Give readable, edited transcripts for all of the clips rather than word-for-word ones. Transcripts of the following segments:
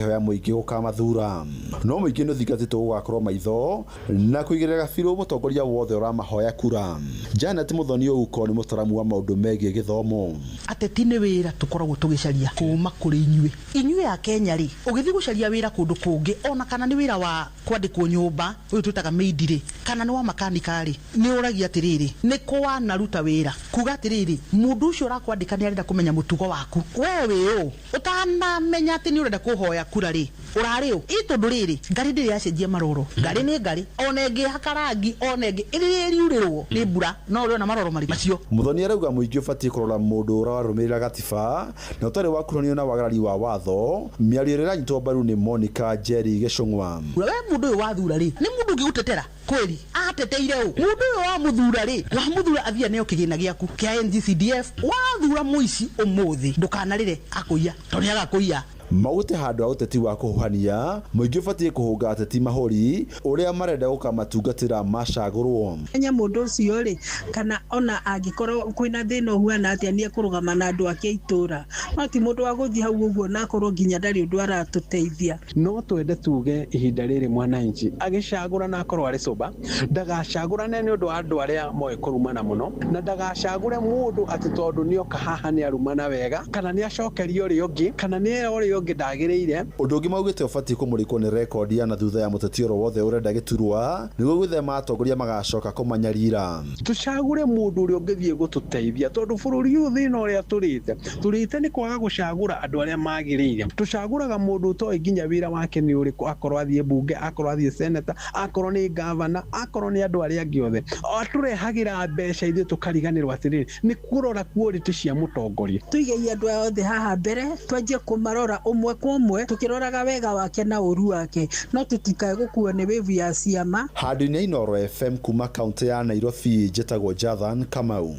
Makĩhoya mũingĩ gũkamathura, no mũingĩ nĩ ũthingatĩtwo gũgakorwo maitho na kũigĩrĩra gabirũ mũtongoria wothe ũramahoya kura. Janet Muthoni Ouko nĩ mũtaramu wa maũndũ megiĩ gĩthomo. Ateti nĩ wĩra tũkoragwo tũgĩcaria kuma kũrĩ inyuĩ. Inyuĩ a Kenya rĩ, ũgĩthiĩ gũcaria wĩra kũndũ kũngĩ, ona kana nĩ wĩra wa kwandĩkwo nyũmba, ũyũ twĩtaga maid rĩ, kana nĩ wa makanika rĩ, nĩ ũragia atĩrĩrĩ, nĩ kũ wanaruta wĩra? Kuga atĩrĩrĩ, mũndũ ũcio ũrakwandĩka nĩ arenda kũmenya mũtugo waku. We wĩ ũ? Ũtanamenya atĩ nĩ ũrenda kũhoya kura rĩ, ũrarĩ ũ? Ĩ tondũ rĩrĩ, ngarĩ ndĩrĩ yacenjia maroro. Ngarĩ nĩ ngarĩ. Ona ĩngĩhaka rangi, ona ĩngĩ, rĩrĩa ĩriurĩrwo nĩ mbura, no ũrĩona maroro marĩ macio. Muthoni arauga mũingĩ ũbatiĩ kũrora mũndũ ũrarũmĩrĩra gatiba na ũtarĩ wakuruhanio na wagarari wa watho. Mĩario ĩrĩa ĩranyitwo mbaru nĩ Monica Njeri Gĩcũng'wa. We mũndũ ũyũ wathura rĩ, nĩ mũndũ ũngĩgũtetera kweli? Ateteire ũ? Mũndũ ũyũ wamũthura rĩ, wamũthura athiĩ aneo kĩgĩna gĩaku kĩa NGCDF. Wathura mũici ũmũthĩ, ndũkanarĩre akũiya, tondũ nĩ agakũiya. Maugĩte handũ ha ũteti wa kũhuhania, mũingĩ ũbatiĩ kũhũnga ateti mahũri ũrĩa marenda gũkamatungatĩra macagũrwo. Menya mũndũ ũcio rĩ, kana ona angĩkorwo kwĩna thĩna ũhuana atĩa, nĩ ekũrũgama na andũ ake itũra. No ti mũndũ wa gũthiĩ hau ũguo na akorwo nginya ndarĩ ũndũ aratũteithia. No twende tuge ihinda rĩrĩ mwananchi agĩcagũra na akorwo arĩ sober, ndagacagũrane nĩ ũndũ wa andũ arĩa moĩ kũrumana mũno, na ndagacagũre mũndũ atĩ tondũ nĩoka haha nĩ arumana wega, kana nĩ acokeria ũrĩa ũngĩ, kana nĩ era ũrĩa ũngĩ ndagĩrĩire. Ũndũ ũngĩ maugĩte ũbatiĩ kũmũrĩkwo nĩ rekondi ya na thutha ya mũteti oro wothe ũrenda gĩturwa nĩguo gwĩthema atongoria magacoka kũmanyarira. Tũcagũre mũndũ ũrĩa ũngĩthiĩ gũtũteithia, tondũ bũrũri ũyũ thĩna ũrĩa tũrĩte, tũrĩte nĩ kwaga gũcagũra andũ arĩa magĩrĩire. Tũcagũraga mũndũ ũtoĩ nginya wĩra wake nĩ ũrĩkũ, akorwo athiĩ mbunge, akorwo athiĩ seneta, akorwo nĩ gavana, akorwo nĩ andũ arĩa angĩ othe. Atũrehagĩra mbeca ithuĩ tũkariganĩrwo atĩrĩrĩ, nĩ kũrora quality cia mũtongoria. Tũigei andũ aya othe haha mbere, twanjie kũmarora ũmwe kwa ũmwe, tũkĩroraga wega wake na ũru wake, no tũtikae gũkuo nĩ wĩvu ya ciama. Handũ-inĩ Inooro FM kuma kaunti ya Nairobi, njĩtagwo Jathan Kamau.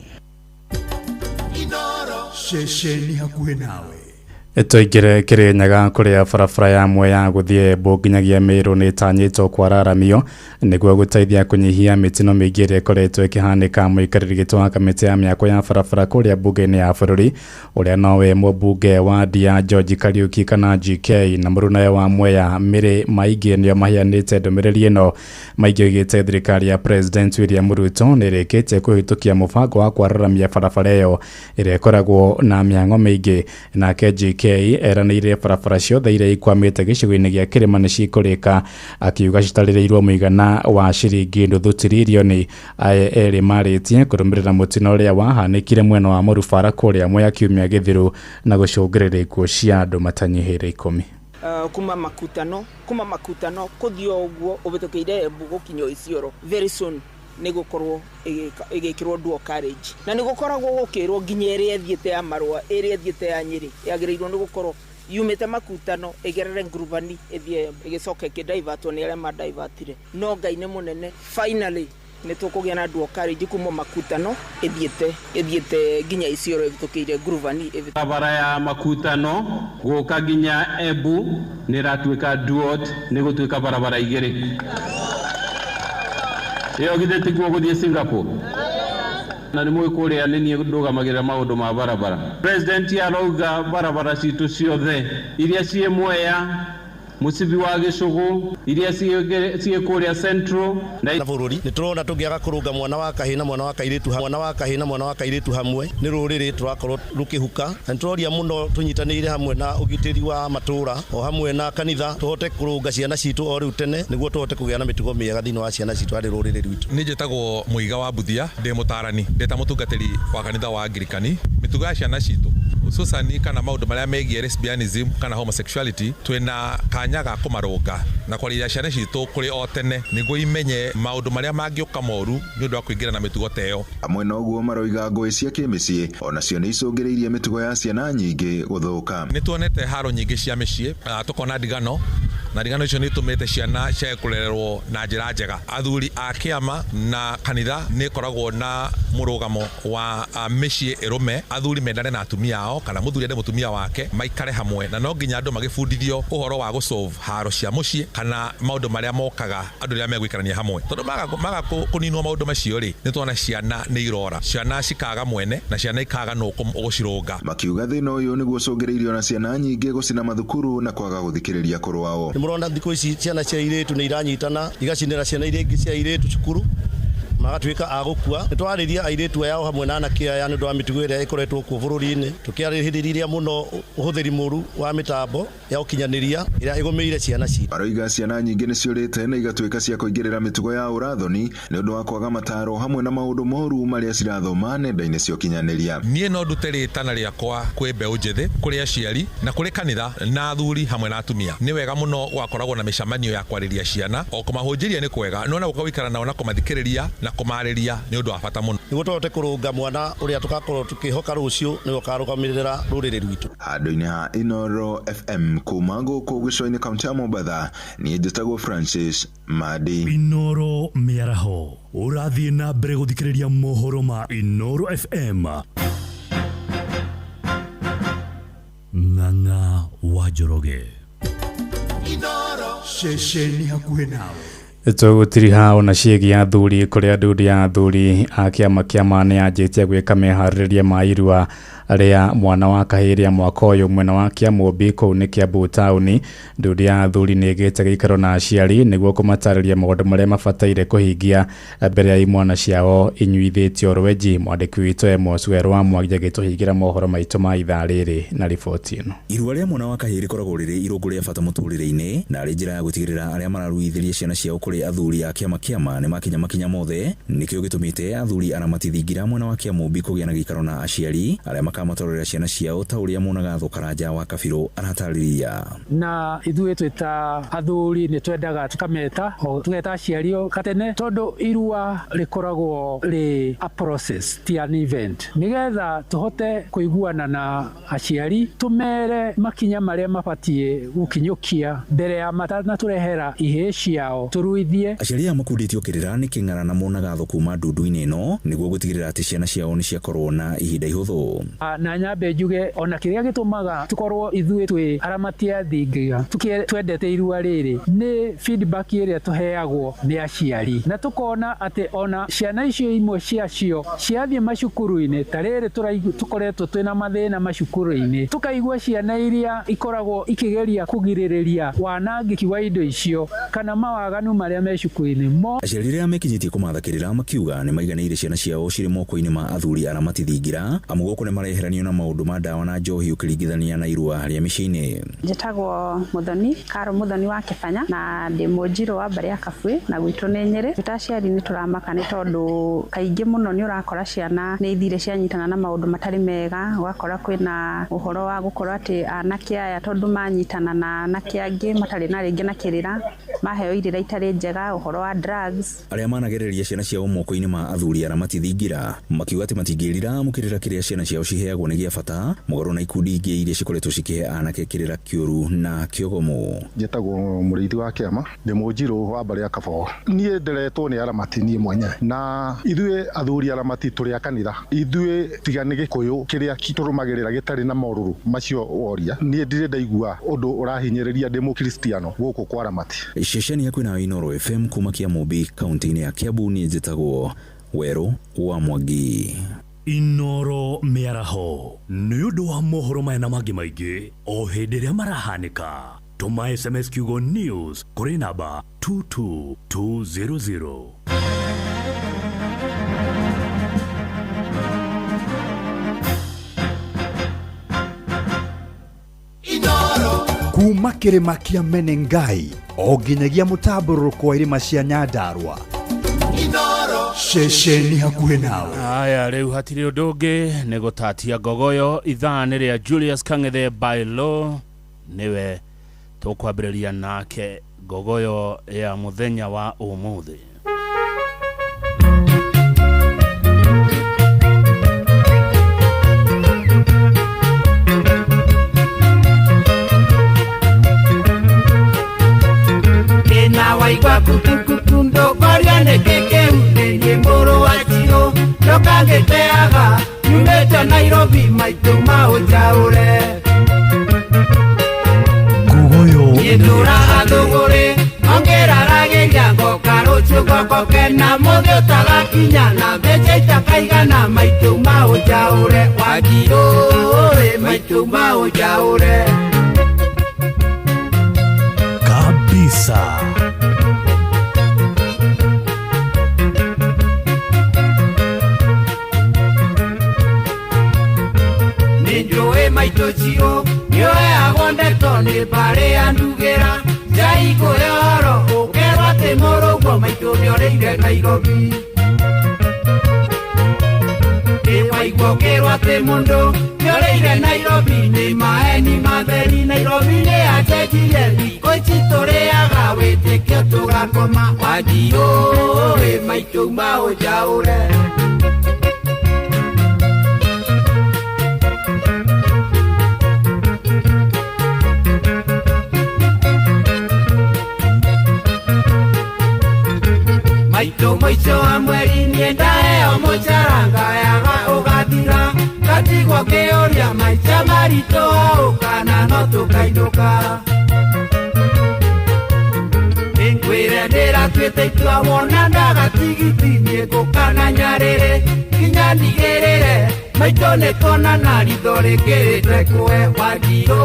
Ceceni hakuhĩ nawe. Tũingĩre Kĩrĩnyaga kũrĩa barabara ya Mwea gũthiĩ Embu nginyagia Mĩrũ nĩ ĩtanyĩtwo kwararamio nĩguo gũteithia kũnyihia mĩtino mĩingĩ ĩrĩa ĩkoretwo ĩkĩhanĩka. Mũikarĩri gĩtĩ wa kamĩtĩ ya mĩako ya barabara kũrĩa mbunge-inĩ ya bũrũri ũrĩa nowe mũmbunge wa Ndia George Kariuki kana GK na mũrunawe wa Mwea Mĩrĩ Maingĩ nĩo maheanĩte ndũmĩrĩri ĩno. Maingĩ oigĩte thirikari ya President William Ruto nĩ ĩrĩkĩtie kũhĩtũkia mũbango wa kwararamia barabara ĩyo ĩrĩa ĩkoragwo na mĩhang'o mĩingĩ. Nake GK eranĩire barabara ciothe iria ikwamĩte gĩcigo-inĩ gĩa kĩrĩma nĩ cikũrĩka, akiuga citarĩrĩirwo mũigana wa ciringi nuthu tiririoni. Aya erĩ marĩtie kũrũmĩrĩra mũtino ũrĩa wahanĩkire mwena wa Mũrubara kũrĩa Mwea kiumia gĩthiru na gũcũngĩrĩria ikuũ cia andũ matanyihĩire 10. Kuma makutano, kuma makutano kũthiĩ o ũguo ũhĩtũkĩire Embu gũkinya Isiolo, very soon nĩ gũkorwo ĩgĩkĩrwo dual carriage, na nĩ gũkoragwo gũkĩrwo nginya ĩrĩa ĩthiĩte ya Marũa, ĩrĩa ĩthiĩte ya Nyĩrĩ yagĩrĩirwo nĩ gũkorwo yumĩte makutano ĩgerere Ngurubani ĩthiĩ Embu, ĩgĩcoka ĩkĩdivertwo nĩ arĩa madivertire. No Ngai nĩ mũnene, finally nĩ tũkũgĩa na dual carriage kuma makutano ĩthiĩte nginya Isiolo ĩhĩtũkĩire Ngurubani. Barabara ya makutano gũka nginya Embu nĩ ĩratuĩka dual, nĩ gũtuĩka barabara igĩrĩ. Ĩyo githĩ tiguo gũthiĩ Singapore? Na nĩ mũĩ kũrĩa nĩ niĩ ndũgamagĩrĩra maũndũ ma barabara. President arauga barabara citũ ciothe iria ciĩ Mwea, mũcibi wa Gĩcũgũ, iria ciĩ kũrĩa Central na bũrũri, nĩ tũrona tũngĩaga kũrũnga mwana wa kahĩĩ na mwana wa kairĩtu, mwana wa kahĩĩ na mwana wa kairĩtu hamwe, nĩ rũrĩrĩ tũrakorwo rũkĩhuka. Na nĩ tũroria mũno tũnyitanĩire hamwe na ũgitĩri wa matũũra o hamwe na kanitha, tũhote kũrũnga ciana citũ o rĩu tene nĩguo tũhote kũgĩa na mĩtugo mĩega thĩinĩ wa ciana citũ harĩ rũrĩrĩ rwitũ. Niĩ njĩtagwo Mũiga wa Mbuthia, ndĩ mũtarani, ndĩ ta mũtungatĩri wa kanitha wa Anglikani. Mĩtugo ya ciana citũ hususan kana maũndũ marĩa megiĩ lesbianism kana homosexuality, twĩna kanya ga kũmarũnga na kwarĩria ciana citũ kũrĩ o tene nĩguo imenye maũndũ marĩa mangĩũka moru nĩ ũndũ wa kũingĩra na mĩtugo ta ĩyo. Amwe noguo maroiga ngũĩ cia kĩmĩciĩ onacio nĩ icũngĩrĩirie mĩtugo ya ciana nyingĩ gũthũka. Nĩ tuonete haro nyingĩ cia mĩciĩ, tũkona ndigano, na ndigano icio nĩ itũmĩte ciana ciage kũrerwo na njĩra njega. Athuri a kĩama na kanitha nĩ ĩkoragwo na Mũrũgamo wa mĩciĩ ĩrũme, athuri mendane na atumia ao kana mũthuri ende mũtumia wake, maikare hamwe, na no nginya andũ magĩbundithio ũhoro wa gũsolve haro cia mũciĩ kana maũndũ marĩa mokaga andũ rĩrĩa megũikarania hamwe, tondũ maga kũninwo maũndũ macio rĩ, nĩ tuona ciana nĩ irora, ciana cikaga mwene na ciana ikaga nũ ũgũcirũnga. Makiuga thĩna ũyũ nĩguo ũcũngĩrĩirio na ciana nyingĩ gũcina mathukuru na kwaga gũthikĩrĩria akũrũ ao. Nĩ mũrona thikũ ici ciana cia airĩtu nĩ iranyitana igacinĩra ciana iria ingĩ cia airĩtu cukuru, magatuĩka a gũkua. Nĩ twarĩria airĩtu aya o hamwe na anake aya nĩ ũndũ wa mĩtugo ĩrĩa ĩkoretwo kuo bũrũri-inĩ, tũkĩarĩrĩria mũno ũhũthĩri mũru wa mĩtambo ya ũkinyanĩria ĩrĩa ĩgũmĩire ciana citũ. Maroiga ciana nyingĩ nĩ ciũrĩte na igatuĩka cia kũingĩrĩra mĩtugo ya ũrathoni nĩ ũndũ wa kwaga mataro hamwe na maũndũ moru marĩa cirathoma nenda-inĩ cia ũkinyanĩria. Niĩ no ndute rĩtana rĩakwa kwĩ mbeũ njĩthĩ, kũrĩ aciari na kũrĩ kanitha na athuri hamwe na atumia. Nĩ wega mũno gwakoragwo na mĩcemanio ya kwarĩria ciana, o kũmahunjĩria nĩ kwega, no na gũka gũikara nao na kũmathikĩrĩria na kũmarĩria nĩ ũndũ wa bata mũno. Nĩguo tũhote kũrũnga mwana ũrĩa tũgakorwo tũkĩhoka rũciũ nĩwe ũkarũgamĩrĩra rũrĩrĩ rwitũ. Handũ-inĩ ha Inooro FM kuma gũkũ gĩcũa-inĩ kaunti ya Mombatha, niĩ njĩtagwo Francis Madi. Inooro mĩaraho ũrathiĩ na mbere gũthikĩrĩria mohoro ma Inooro FM. Ng'ang'a wa Njoroge. Ceceni hakuhĩ nawe. Tũgũtiriha ona ciĩgiĩ athuri, kũrĩa ndundu ya athuri a kĩama kĩa ma nĩ yanjĩtie gwĩka meharĩrĩria ma irua rĩa mwana wa kahĩĩ rĩa mwaka ũyũ mwena wa Kĩamũmbi kũu nĩ Kiambu taũni. Ndundu ya athuri nĩ ĩgĩte gĩikaro na aciari nĩguo kũmatarĩria maũndũ marĩa mabataire kũhingia mbere ya imwana ciao inyuithĩtio rwenji. Mwandĩki witũ Amos Werũ wa Mwangi agĩtũhingĩra mohoro maitũ ma ithaa rĩrĩ na riboti ĩno. Irua rĩa mwana wa kahĩĩ rĩkoragwo rĩrĩ irũngũ rĩa bata mũtũrĩre-inĩ na arĩ njĩra ya gũtigĩrĩra arĩa mararuithĩria ciana ciao kũrĩ athuri a kĩama kĩama nĩ makinya makinya mothe. Nĩkĩo gĩtũmĩte athuri aramati thingira mwena wa Kĩamũmbi kũgĩa na gĩikaro na aciari arĩa makamatwarĩra ciana ciao ta ũrĩa Mũnagatho Karanja wa Kabirũ aratarĩria. Na ithuĩ twĩ ta athuri nĩ twendaga tũkameta o tũgeta aciari o gatene, tondũ irua rĩkoragwo rĩ a process ti an event, nĩgetha tũhote kũiguana na aciari tũmere makinya marĩa mabatiĩ gũkinyũkia mbere ya matanatũrehera ihĩĩ ciao tũruithie. Aciari aya makundĩtio kĩrĩra nĩ kĩng'ara na Mũnagatho kuma ndundu-inĩ ĩno nĩguo gũtigĩrĩra atĩ ciana ciao nĩ ciakorwo na ihinda ihũthũ. Na nyambe njuge ona kĩrĩa gĩtũmaga tũkorwo ithuĩ twĩ aramati a thingira twendete irua rĩrĩ nĩ feedback ĩrĩa tũheagwo nĩ aciari, na tũkona atĩ ona ciana icio imwe ciacio ciathiĩ macukuru-inĩ ta rĩrĩ tũkoretwo twĩna mathĩna macukuru-inĩ, tũkaigua ciana iria ikoragwo ikĩgeria kũgirĩrĩria wanangĩki wa indo icio kana mawaganu marĩa me cukuru-inĩ mo. Aciari arĩa mekinyĩtie kũmatha kĩrĩra makiuga nĩ maiganĩire ciana ciao cirĩ moko-inĩ ma athuri aramati thingira, amu gũkũ nĩ mareheranio na maũndũ ma ndawa na njohi ũkĩringithania na irua rĩa mĩciĩ-inĩ. Njĩtagwo Muthoni Karo Muthoni wa Kĩbanya na ndĩ mũnjirũ wa mbarĩ ya Kabui na gwitũ nĩ Nyĩrĩ. Twĩ ta aciari nĩ tũramaka nĩ tondũ kaingĩ mũno nĩ ũrakora ciana nĩ ithire cianyitana na maũndũ matarĩ mega, ũgakora kwĩna ũhoro wa gũkorwo atĩ anake aya tondũ manyitana na anake angĩ matarĩ na rĩngĩ na kĩrĩra maheo irĩra itarĩ njega, ũhoro wa drugs. Arĩa managereria ciana ciao moko-inĩ ma athuri aramati thingira makiuga atĩ matingĩrira amu kĩrĩra kĩrĩa ciana ciao ciheagwo nĩ gĩa bata mũgarũ na ikundi ingĩ iria cikoretwo cikĩhe anake kĩrĩra kĩũru na kĩogomo. Njĩtagwo Mũrĩithi wa Kĩama, ndĩ mũnjirũ wa mbarĩ ya Kaboo. Niĩ nderetwo nĩ aramati niĩ mwenyewe, na ithuĩ athuri aramati tũrĩ a kanitha. Ithuĩ tiga nĩ Gĩkũyũ kĩrĩa tũrũmagĩrĩra gĩtarĩ na morũrũ macio woria, niĩ ndirĩ ndaigua ũndũ ũrahinyĩrĩria ndĩ mũkristiano gũkũ kwa aramati. Ceceni yaku na Inooro FM kuma Kĩamũmbi kaunti-inĩ ya Kiambu, niĩ njĩtagwo Werũ wa Mwangi. Inooro mĩaraho nĩ ũndũ wa mohoro maya na mangĩ maingĩ o hĩndĩ ĩrĩa marahanĩka. Tũma SMS kiugo news kũrĩ namba 22200. Kuma kĩrĩma kĩa Menengai o nginyagia mũtambũrũko wa irĩma cia Nyandarua. Ceceni hakuhĩ nawe. Aya rĩu hatirĩ ũndũ ũngĩ nĩ gũtatia ngogoyo. Ithaa nĩ rĩa Julius Kang'ethe by law, nĩwe tũkwambĩrĩria nake ngogoyo ya mũthenya wa ũmũthĩ. Waigua kutukutu ndokoria nĩkĩ kĩu nĩ niĩ mũrũ wa Njirũ. ngĩteaga nyumĩte Nairobi maitũ maũnjaũre. Ngogoyo Niĩ ndũraga thũgũrĩ ongĩraragĩria ngoka rũciũ ngokoke na mũthĩ ũtagakinya na mbeca itakaigana maitũ maũnjaũre. Wanjirũ maitũ maũnjaũre. Kabisa. Nĩnjũĩ maitũ ciũ nĩoeagwo ndeto nĩ mbarĩ ya ndugĩra njaigũre ũhoro ũkerwo atĩ mũrũguo maitũ nĩorĩire Nairobi. Nĩwaigua ũkĩrwo atĩ mũndũ nĩorĩire Nairobi nĩ maeni matheri Nairobi nĩacenjirie thikũ ici tũrĩaga wĩtĩkio tũgakoma. Wanjirũ maitũ maũnjaũre. Maitũ mũico wa mweri niĩ ndaheo mũcara ngayaga ũgathira ngatigwo ngĩũria maica maritũ ũũ kana no tũkainũka. Nĩngwĩre ndĩratuĩte itua wona ndaga tigiti niĩ ngũka na nyarĩrĩ nginya ndigĩrĩre maitũ nĩtuonana ritho rĩkĩrĩte kũhe. Wanjirũ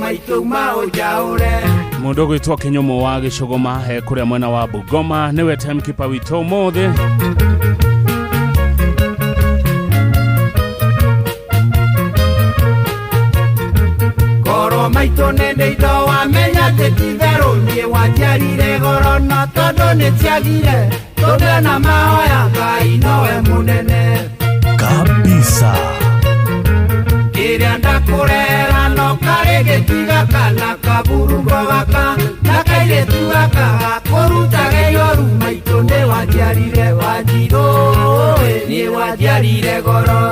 maitũ maũnjaũre. Mundu gwitwo Kinyumo wa Gicogoma he kuria mwena wa Bungoma niwe timekeeper witũ ũmũthĩ. Goro maitũ nĩ ndĩ indo wamenya atĩ ti itherũ niĩ wanjiarire goro no tondũ nĩciagire tũgĩe na mahoya Ngai nowe mũnene. Kabisa. Kĩrĩa ndakũrehera no karĩ gĩtiga kana kaburungo gaka na kairĩtu gaka gakũrutage ioru maitũ nĩ wanjiarire. Wanjirũ niĩ wanjiarire goro.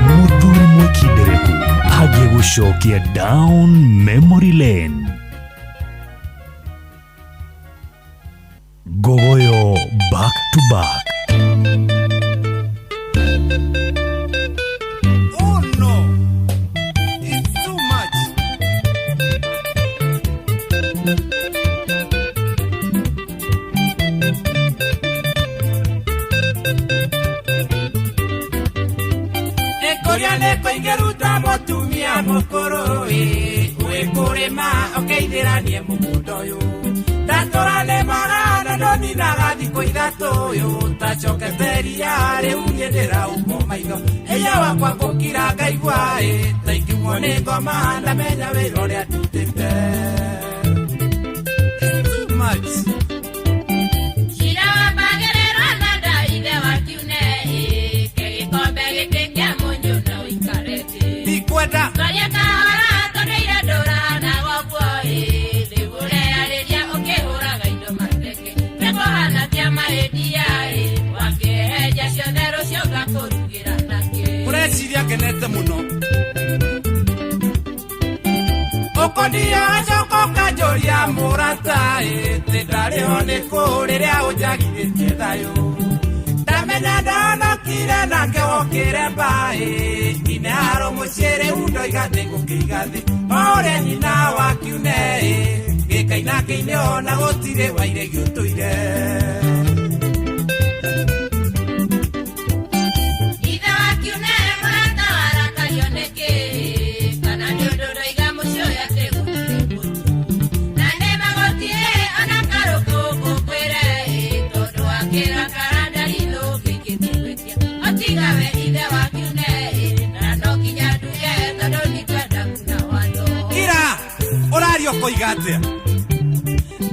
Muthuri mwikindereku agĩgũcokia down memory lane. Ngogoyo back to back. Oh no, it's too much. Ekoria nĩkũingĩruta mũtumia mũkũrũ ĩ wĩkũrĩma ũkeithĩranie mũgũnda ũyũ ndatũra nĩmaga na ndoninaga thikũ ithatũ ũyũ tacokete ria rĩu niĩ ndĩraumwo maitho ĩya wakwa ngũkira ngaigua ĩ ta ingiumwo nĩ ngoma ndamenya wĩra ũrĩa ndutĩte. It's too much. Cira wambagĩrĩrwo na nda ithe wa kiune ĩ kĩgĩkombe gĩkĩ kĩa mũnyũ na ũikare thĩ. Ndikwenda. Twaria kahora tondũ ira ndũrahanaga ũguo ĩ rĩu ũreyarĩria ũkĩhũraga indo mateke nĩkũhana kĩama ĩndia ĩ wakĩhenja ciothe rũciũ ngakũrugĩra nakĩ. Ũreciria ngenete mũno ũkondia gacoka ũkanjũria mũrata ĩ tĩ ndarĩho nĩkũ rĩrĩa ũnjagithĩtie thayũ ndamenya ndahonokire nake wokĩre mbaĩ ine haro mũciĩ rĩu ndoiga nĩngũkĩiga thĩ o ũrĩa nyina wa kiune ĩ gĩkaina kĩine ona gũtirĩ wairĩgi ũtũire. Ithe wa kiune mũrata warakario nĩkĩ kana nĩ ũndũ ndoiga mũciĩ ũyũ atĩ gũtirĩ mũtu na nĩma gũtirĩ ona karũkũ ngũkwĩre ĩ tondũ wakĩrakara ndaritũ ngĩkĩtigwĩtia otiga we ithe wa kiune ĩ na no nginya nduge tondũ ndikwenda kuna watho. Kira ũraria ũkoiga atĩa?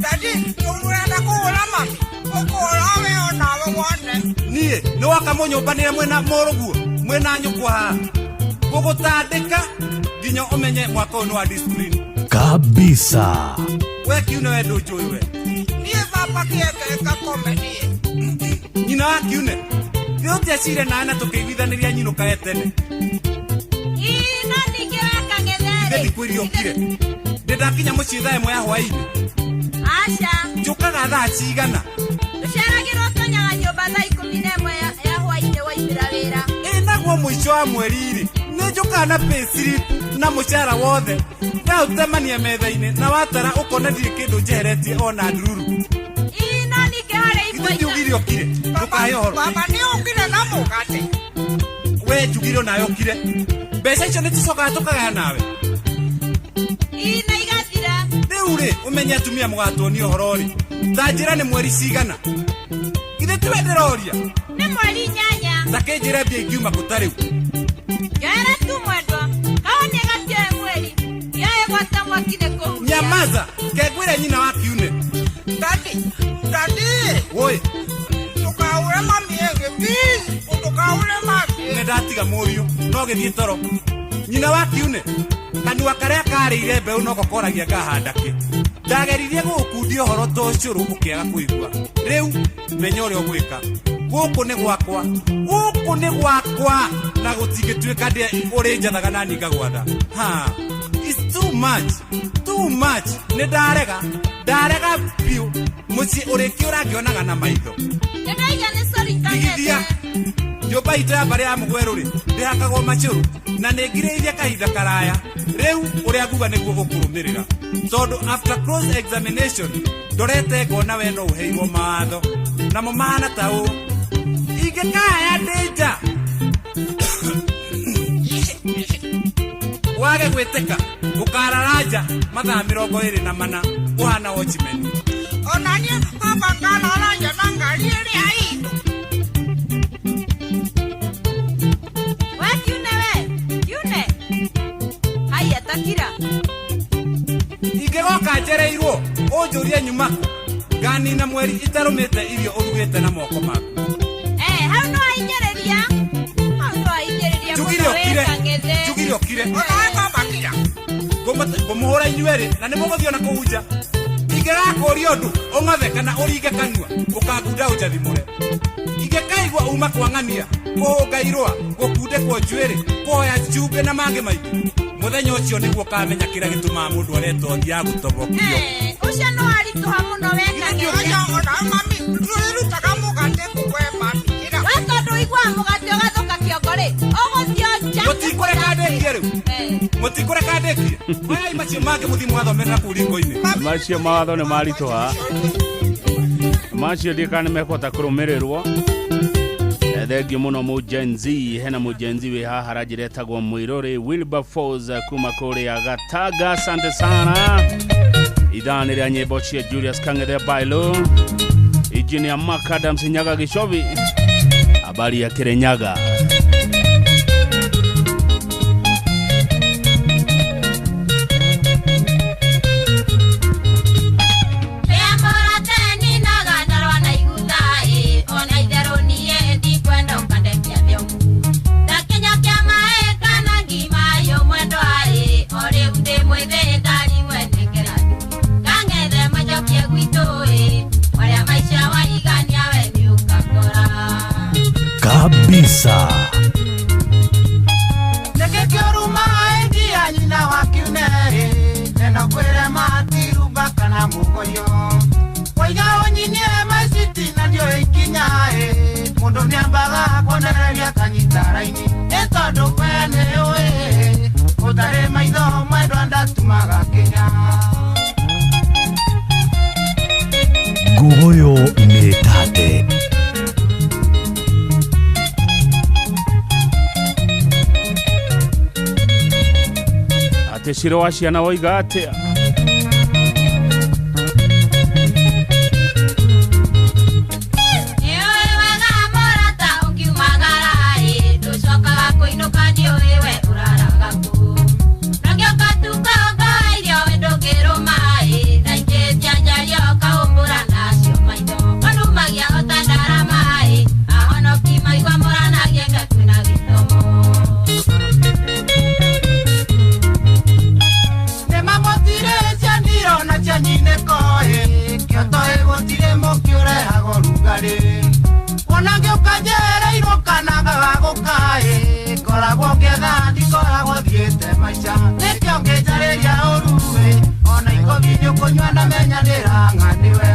Dadi, ũrenda kũhũra mami? Ngũkũhũra we onawe wone. Niĩ nĩ woka mũnyũmbanĩre mwĩna mũrũguo mwĩna nyũkwa haha. Ngũgũtandĩka nginya ũmenye mwaka ũyũ nĩ wa discipline. Kabisa. We Kiune we ndũnjũĩ we. Niĩ baba kĩenge gakome niĩ. Nyina wa Kiune thĩ ũtiacire nawe na tũkĩiguithanĩria nyinũkage tene. Ii, no ningĩ we Kang'ethe Ithe rĩ. ndikwĩrire ũkire. Ndĩ ndakinya mũciĩ thaa 1 ya hwaĩ-inĩ. Aca. Njũkaga thaa cigana? Ũceragĩrwo ũtonyaga nyũmba thaa 11 ya hwaĩ-inĩ waumĩra wĩra. Ĩ naguo mũico wa mweri rĩ, nĩ njũkaga na payslip na mũcara wothe. Ndaũtemania metha-inĩ na watara ũkona ndirĩ kĩndũ njeheretie ona ndururu. Ii, no ningĩ harĩ Ithe imwe ndiugire ũkire. Ndũkahe ũhoro. Baba nĩ ũkire na mũgate. We njugire onawe ũkire. Mbeca icio nĩ tũcokaga tũkagaya nawe. Ii, na igathira. Rĩu rĩ, ũmenye atumia mũgatuonia ũhoro rĩ. Ta njĩra nĩ mweri cigana? Ithe tiwe ndĩroria. Nĩ mweri 8. Ta kĩnjĩre mbia ingiuma kũ ta rĩu. Njoera tu mwendwa. Kawa nĩ gatioe mweri. Yoe gwata mwaki nĩ kũhuhia. Nyamaza, kengwĩre nyina wa Kiune. Daddy, daddy. Woi. Ndũkaũre mami ĩngĩ, please. Ndũkaũre mami. Nĩ ndatiga mũriũ, no gĩthiĩ toro. Nyina wa Kiune, kanua karĩa karĩire mbeũ noko koragia ngahanda kĩ. Ndageririe gũgũkundia ũhoro ta ũcũrũ ũkĩaga kũigua. Rĩu menya ũrĩa ũgwĩka. Gũkũ nĩ gwakwa. Gũkũ nĩ gwakwa na gũtingĩtuĩka ndĩ ũrĩ njathaga na niĩ ngagwatha. Ha. It's too much. Too much. Nĩ ndarega. Ndarega biũ. Mũciĩ ũrĩkĩũra ngĩonaga na maitho. Nĩ ndaiga nĩ sorry Kang'ethe. Igithia. Nyũmba itũ ya mbarĩ ya Mũgwerũ rĩ, ndĩhakagwo macũrũ na nĩ ngirĩrĩirie kahinda karaya. Rĩu ũrĩa nguga nĩguo gũkũrũmĩrĩra. Tondũ after close examination ndorete ngona we no ũheirwo mawatho. Namo mahana ta ũũ. Ingĩkaya ndĩ nja. Wage gwĩtĩka, ũkarara nja mathaa 24 ũhana watchman. Ona niĩ baba ngarara nja na ngari ĩrĩa itũ. We Kiune we, Kiune. Haya takira. Ingĩgoka njereirwo, ũnjũrie nyuma kũ. Nganina mweri itarũmĩte irio ũrugĩte na moko maku. Hau no ahinyĩrĩria. Hau no ahinyĩrĩria Njugire mũno we ũkire. Kang'ethe. Njugire ũkire. Onawe baba kira. Ngũmũhũra inyuerĩ na nĩ mũgũthiĩ ona kũu nja. Ingĩgakũria ũndũ ũng'othe kana ũringe kanua ũkangunda ũnjathimũre. Ingĩkaigua uma kwang'ania, kũhũnga irũa, gũkundĩkwo njuĩrĩ, kũhoya cumbĩ na mangĩ maingĩ. Mũthenya ũcio nĩguo ũkamenya kĩrĩa gĩtũmaga mũndũ aretwo athiaga gũtobokio. Ũcio nĩ waritũha mũno we Kang'ethe. Onawe mami, ndũrĩrutaga mũgate kũ we mami kira. We tondũ ũiguaga mũgate ũgathũka kĩongo rĩ, ũgũthiĩ nja. Mũtikũreka ndĩkie rĩu. Mũtikũreka ndĩkie. Oyai macio mangĩ mũthiĩ mũgathomerera kũu riko-inĩ. Macio mawatho nĩ maritũha. Macio ndiũĩ kana nĩ mekũhota kũrũmĩrĩrwo. Thengiũ mũno mũ Gen Z, hena mũ Gen Z wĩ haha aranjĩra etagwo Mũirũrĩ Wilberforce kuma kũrĩa Gatanga. Asante sana. Ithaa nĩ rĩa nyĩmbo cia Julius Kang'ethe Bailo, Engineer Mark Adams Nyaga Gichobi, habari ya Kirinyaga. Kabisa. Nĩkĩkĩũruma nyina wa Kiune neno kwĩre matirumba kana mũgoyo. Waiga ũnyinie maciti na ndiũĩ ikinya mũndũ nĩambaga kuonereria kanyita raini nĩ tondũ we nĩũĩ ũtarĩ maitho mwendwa ndatumaga kinya. Ngugoyo nĩ tate. Atĩ cira wa ciana woiga atĩa? Nĩũĩ wega mũrata ũngiumagara ĩ, ndũcokaga kũinũka ndiũĩ we ũraraga kũ. Nongĩũka tukongo irio we ndũngĩrũma ĩ, na ingĩtia njario ũkahumbũra nacio maitho. Ũnumagĩra ndarĩ Ona ngĩũka njereirwo kana ngaga gũkaĩ Ngoragwo ngĩetha ndikoragwo thiĩte maica Nĩkĩo ngĩnjarĩria ũru-ĩ Ona ikobi nĩũkũnyua ndamenya ndĩrang'aniwe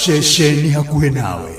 Ceceni hakuhĩ nawe.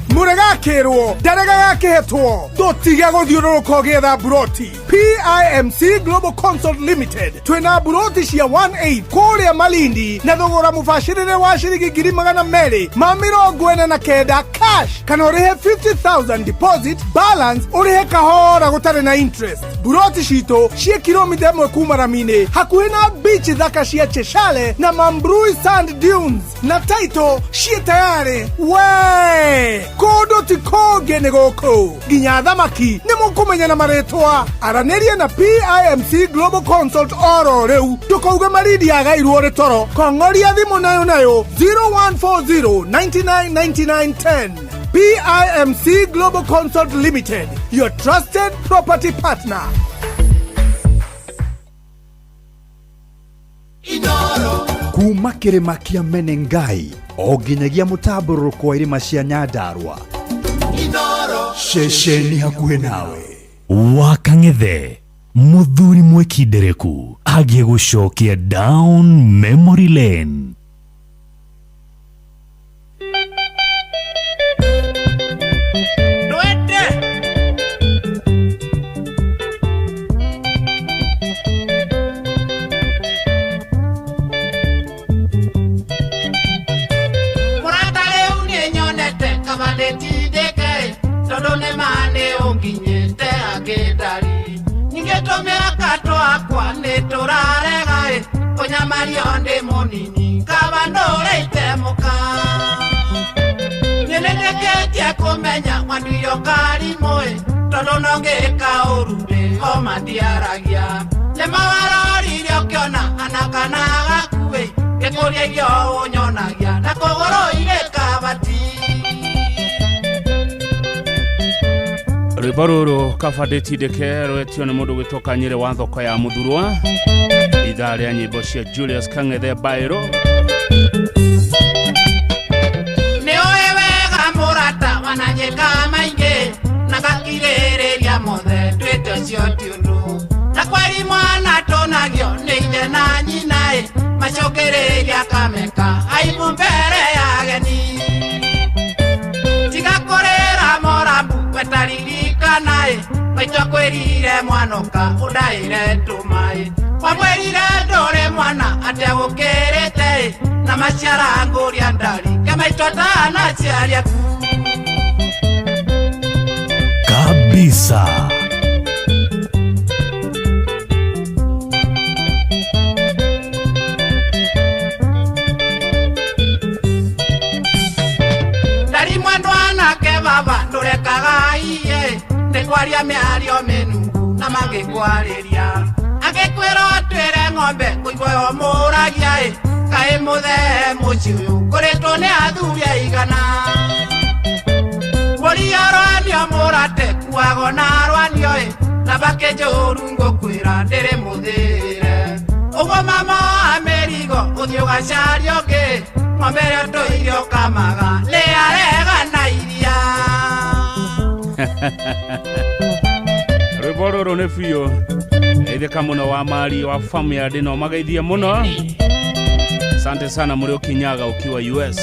Mũregakĩrwo ndarega gakĩhetwo tũtige gũthiũrũrũka ũgĩetha mburoti. PIMC Global Consult Limited twĩna mburoti cia 18 kũrĩa Malindi na thogora mũbacĩrĩre wa ciringi 249 cash kana ũrĩhe 50,000 deposit balance ũrĩhe kahora gũtarĩ na interest. Mburoti citũ ciĩ kilomita 1 kuma rami-inĩ hakuhĩ na beach thaka cia Cheshale na Mambrui Sand Dunes na title ciĩ tayarĩ. We kũndũ ti kũngĩ nĩ gũkũ nginya thamaki nĩ mũkũmenya na marĩtwa. Aranĩria na PIMC Global Consult oro rĩu ndũkauge Malindi yagairwo rĩ toro. Kong'oria thimũ nayo nayo 0140 99 99 10. PIMC Global Consult Limited, your trusted property partner. Kuma kĩrĩma kĩa Menengai o nginyagia mũtambũrũrũko wa irĩma cia Nyandarua. Ceceni hakuhĩ nawe. Wakang'ethe mũthuri mwĩkindereku agiĩ gũcokia down memory lane. Kũnyamario ndĩ mũnini kaba ndũrĩte mũka Nĩnĩndĩkĩtie kũmenya mwanduyo karimũ-ĩ tondũ no ngĩka ũru ndĩ o matiaragia Nĩmawarorire ũkĩona ana kana gakuĩ ngĩkũria irio ũnyonagia na kũgũrũ irĩ kabati. Rwĩmbo rũrũ kaba ndĩtindĩke rwetio nĩ mũndũ gwĩtwo Kanyĩrĩ wa thoko ya Mũthurwa, ithaa rĩa nyĩmbo cia Julius Kang'ethe Bairo. Nĩ ũĩ wega mũrata wananyĩka maingĩ na gakirĩrĩria mothe twĩte ũcio ti ũndũ na kwari mwana tũnagio nĩ ithe na nyina ĩ macũngĩrĩria kameka aibu mbere ya ageni tiga kũrĩra morambu wetaririkana ĩ maitũ akwĩrire mwanoka ũndaĩre tũmaĩ wamwĩrire ndũrĩ mwana atĩa gũkĩrĩte ĩ na maciara ngũria ndari kemaitũ atanaciaria Kabisa. Ndari mwendwa nake baba ndũrekaga iye nĩ kwaria mĩario mĩnungu na mangĩkwarĩria angĩkwĩra twĩre ng'ombe kũigua yo mũragia ĩ kaĩ mũthee mũciĩ ũyũ kũrĩtwo nĩ athuri aigana mũria rwanio mũrate kuago na rwanio ĩ na bakĩnjũru ngũkwĩra ndĩrĩ mũthĩre ũguo mama wa mĩrigo ũthiĩ ũgacaria ũngĩ ng'ombe ĩrĩa tũirio kamaga nĩarega na iria. Rwĩmbo rũrũ nĩ biũ ithĩka mũno wa mari wa famu ya ndĩno magaithie mũno. Asante sana mũrĩ ũkinyaga ukiwa US.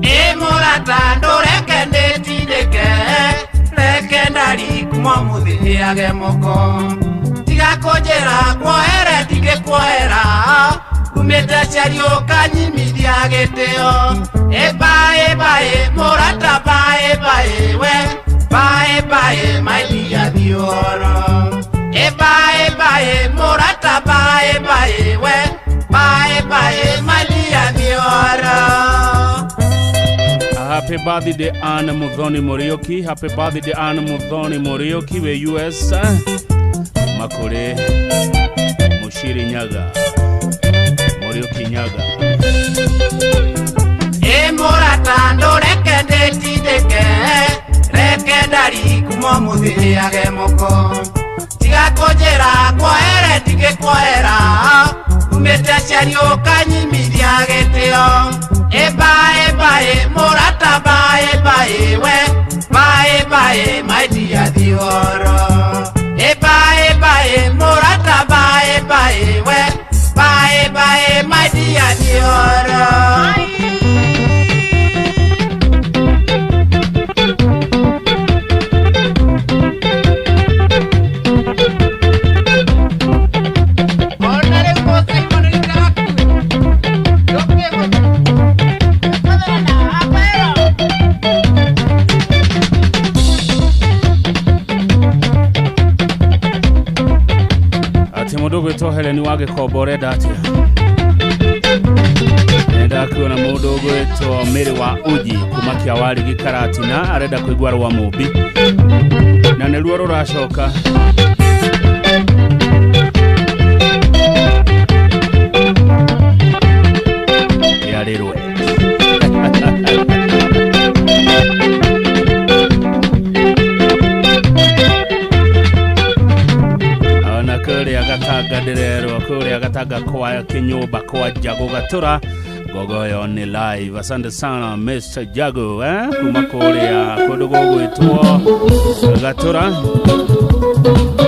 Ĩ mũrata ndũreke ndĩtindĩke reke ndari kuma mũthĩ ĩage moko tiga kũnjĩra kuohere ndingĩkuohera umĩte aciari ũkanyimithia gĩtĩo ĩ baĩ baĩ mũrata baĩ baĩ we baĩ baĩ maidia thiũhoro ĩ baĩ baĩ mũrata baĩ baĩ we baĩ baĩ maidia thiũhoro. Happy birthday Anne Muthoni Muriuki. Happy birthday Anne Muthoni Muriuki we US. Makore Mushiri Nyaga Muriuki Nyaga. Ĩ mũrata ndũreke ndĩtindĩke reke ndari kuma mũthĩ ĩage moko tiga kũnjĩra kuohere ndingĩkuohera umĩte aciari ũkanyimithia gĩtĩo ĩ baĩ baĩ mũrata baĩ baĩ we baĩ baĩ maidia thiũhoro ĩ baĩ baĩ mũrata baĩ baĩ we baĩ baĩ maidia thiũhoro. Atĩ mũndũ ũgwĩtwo Helen wa Gĩkombo ũrenda atĩa? Nenda kuona mũndũ ũgwĩtwo Mary wa Uji kuma Kĩawarĩ Gĩkaratina arenda kũigua rwa Mũmbi na nĩruo rũracoka. Yarĩrwe. Ona kũrĩa Gatanga ndĩrerwo kũrĩa Gatanga kwa kĩnyũmba kwa Jago Gatura Gogoyo nĩ live. Asante sana Mr. Jago kuma kũrĩa kũndũ gũgwĩtwo Gatura.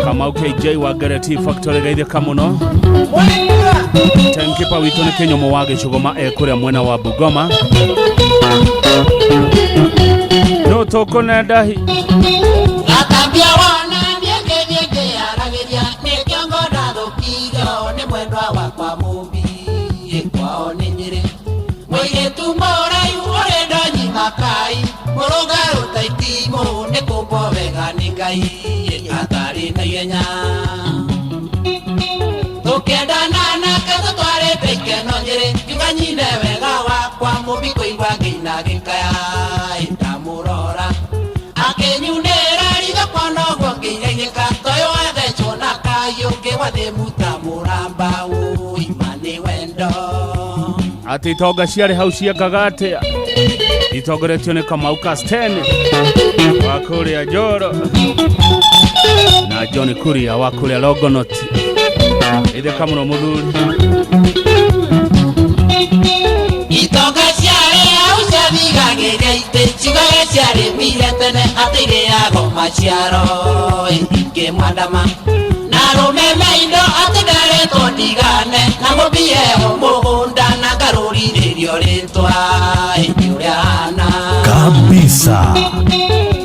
Kamau KJ wa Gereti Factory geithĩka mũno. Tenkipa witũ nĩ Kĩnyũmũ wa Gĩcũgũma e kũrĩa mwena wa Bungoma. No tũkũnenda hi Gatambia wona niĩ ngĩaragĩria nĩkĩo ndathũkirio nĩ mwendwa wakwa Mũmbi ĩ kwao nĩ Nyĩrĩ mũirĩtu mũraihu ũrĩ ndonyima kai mũrũngarũ ta itimũ nĩ kũmbwo wega nĩ Ngai atarĩ na ihenya tũkĩendana nake tũtwarĩte ikeno Nyĩrĩ ngiuga nyine wega wakwa Mũmbi kũigua ngĩina ngĩkaya ndamũrora akĩnyunĩra ritho kwana ũguo ngĩigaigĩka toyũ wathecwo na kayũ ngĩgwa thĩ muta mũramba ũima nĩ wendo Atĩ itonga ciarĩ hau ciekaga atĩa? Itongoretio nĩ Kamau Casten wa kũrĩa Njoro na John Kuria wa kũrĩa Longonot. Itheka mũno mũthuri. Itonga ciarĩ hau ciathigagĩria itĩ ciugaga ciarĩmire tene atĩ irĩago maciaro ingĩmwandama na rũmeme indo atĩ ndaretwo ndigane na mũmbie o mũgũnda na ngarũrirĩrio rĩtwa ũrĩa hana kabisa.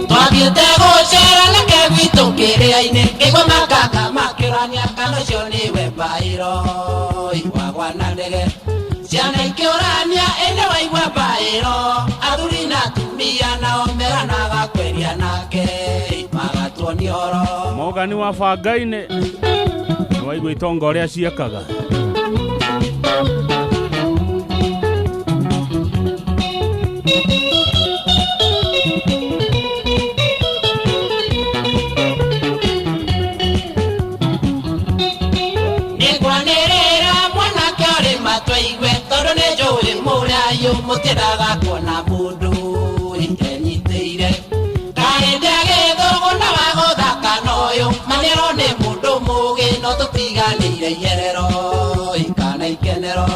Twathiĩte gũcera nake gwitũ kĩrĩa-inĩ ngĩigua makaka makĩũrania kana ũcio nĩwe mbaĩro wagwa na ndege ciana ikĩũrania ĩndĩ waigua mbaĩro athuri na atumia nao meranaga kweria nake magatuonia ũhoro. Mogani wa bangainĩ nĩwaigua itonga ũrĩa ciekaga. Nĩngwanĩrĩra mwanake ũrĩ matwaigue tondũ nĩ njũĩ mũrayũ mũtiendaga kuona mũndũ enyitĩire kaĩ ndagĩthũgũ na wa gũthaka na ũyũ manĩro nĩ mũndũ mũgĩ no tũtiganĩire iherero kana ikenero.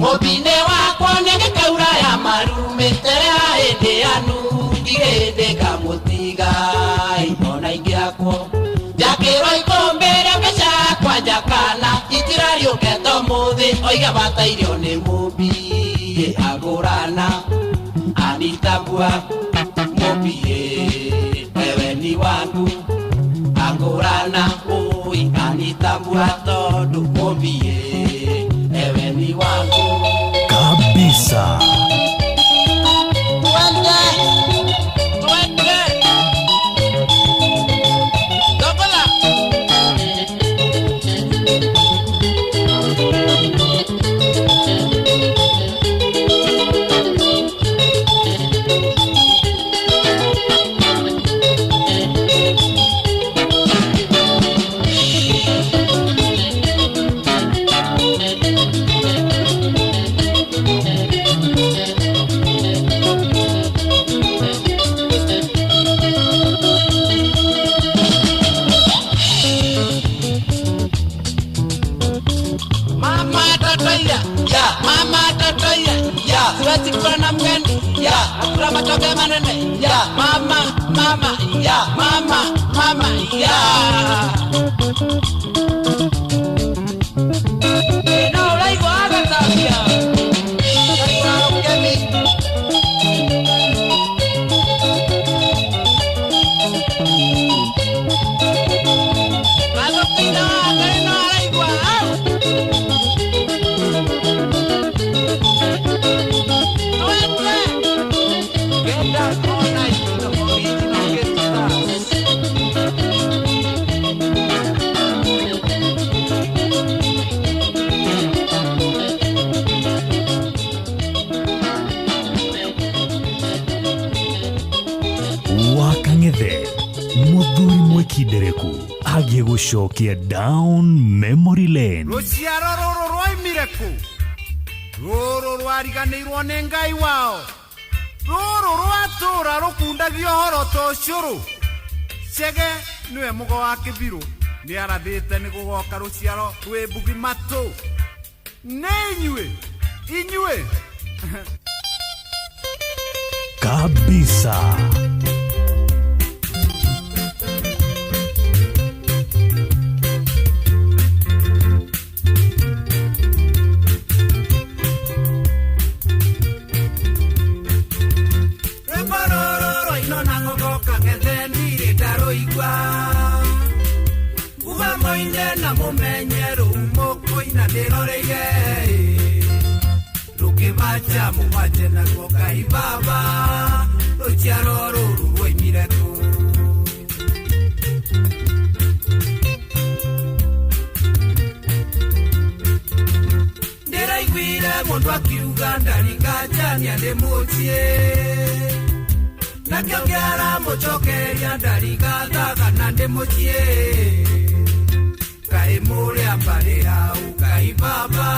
Mũtine wakwa nĩngĩkaura ya marumĩ tere ya hĩndĩ yanu ndirĩ hĩndĩ ngamũtiga ona ingĩakwo njakĩrwo ikũmbĩ rĩa mbeca yakwa njakana itirariũke mũthĩ oiga batairio nĩ mũmbi agũrana anitambua mũmbi wewe ni wangu agũrana ũi anitambua tondũ mũmbi ewe ni wangu kabisa. Twende twende Dogola. Mama tatoya ya mama tatoya ya siwezi kuwa na mgeni ya hakuna matoke manene ya mama mama ya mama mama ya no uraigua agatambia uraigua rũkemi. Magũtinda wa Ngai no araigua au. Wa Kang'ethe mũthuri mwĩkindereku agiĩ gũcokia down memory lane. Rũciaro rũrũ rwoimire kũ? Rũrũ rwariganĩirwo nĩ Ngai wao. Rũrũ rwatũra rũkundagia ũhoro ta ũcũrũ. Chege nĩwe mũgo wa kĩbirũ nĩarathĩte nĩ gũgoka rũciaro rwĩ mbugi matũ. Nĩ inyuĩ inyuĩ kabisa. Rwĩmbo rũrũ rwainwo na ng'ongo Kang'ethe ndirĩ ndarũigua. Uga mũine na mũmenye rũu mũkũina ndĩroreire rũkĩbacha mũbache naguo Ngai baba rũciaro rũrũ rwoimire kũ? Ndĩraiguire mũndũ akiuga ndaringanja ndĩ mũciĩ nakĩo kĩaramũcokeria ndarigathaga na ndĩ mũciĩ Ngai mũrĩa mbarĩ yao Ngai baba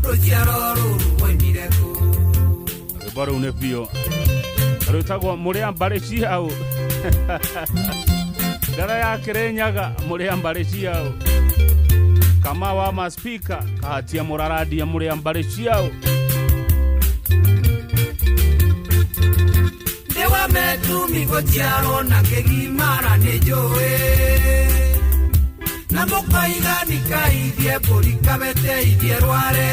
rũciaro rũrũ rwoimire kũ? Rwĩmbo rũu nĩ biũ rwĩtagwo mũrĩ a mbarĩ ciao. Ngara ya Kĩrĩnyaga mũrĩ a mbarĩ ciao. Kama wa maspika kahatia mũraradia mũrĩ a mbarĩ ciao. Ndewa metumi gũciarwo na kĩgimara nĩ njũĩ. Na mũkoiga nikaithie mbũri kabete ithie rware.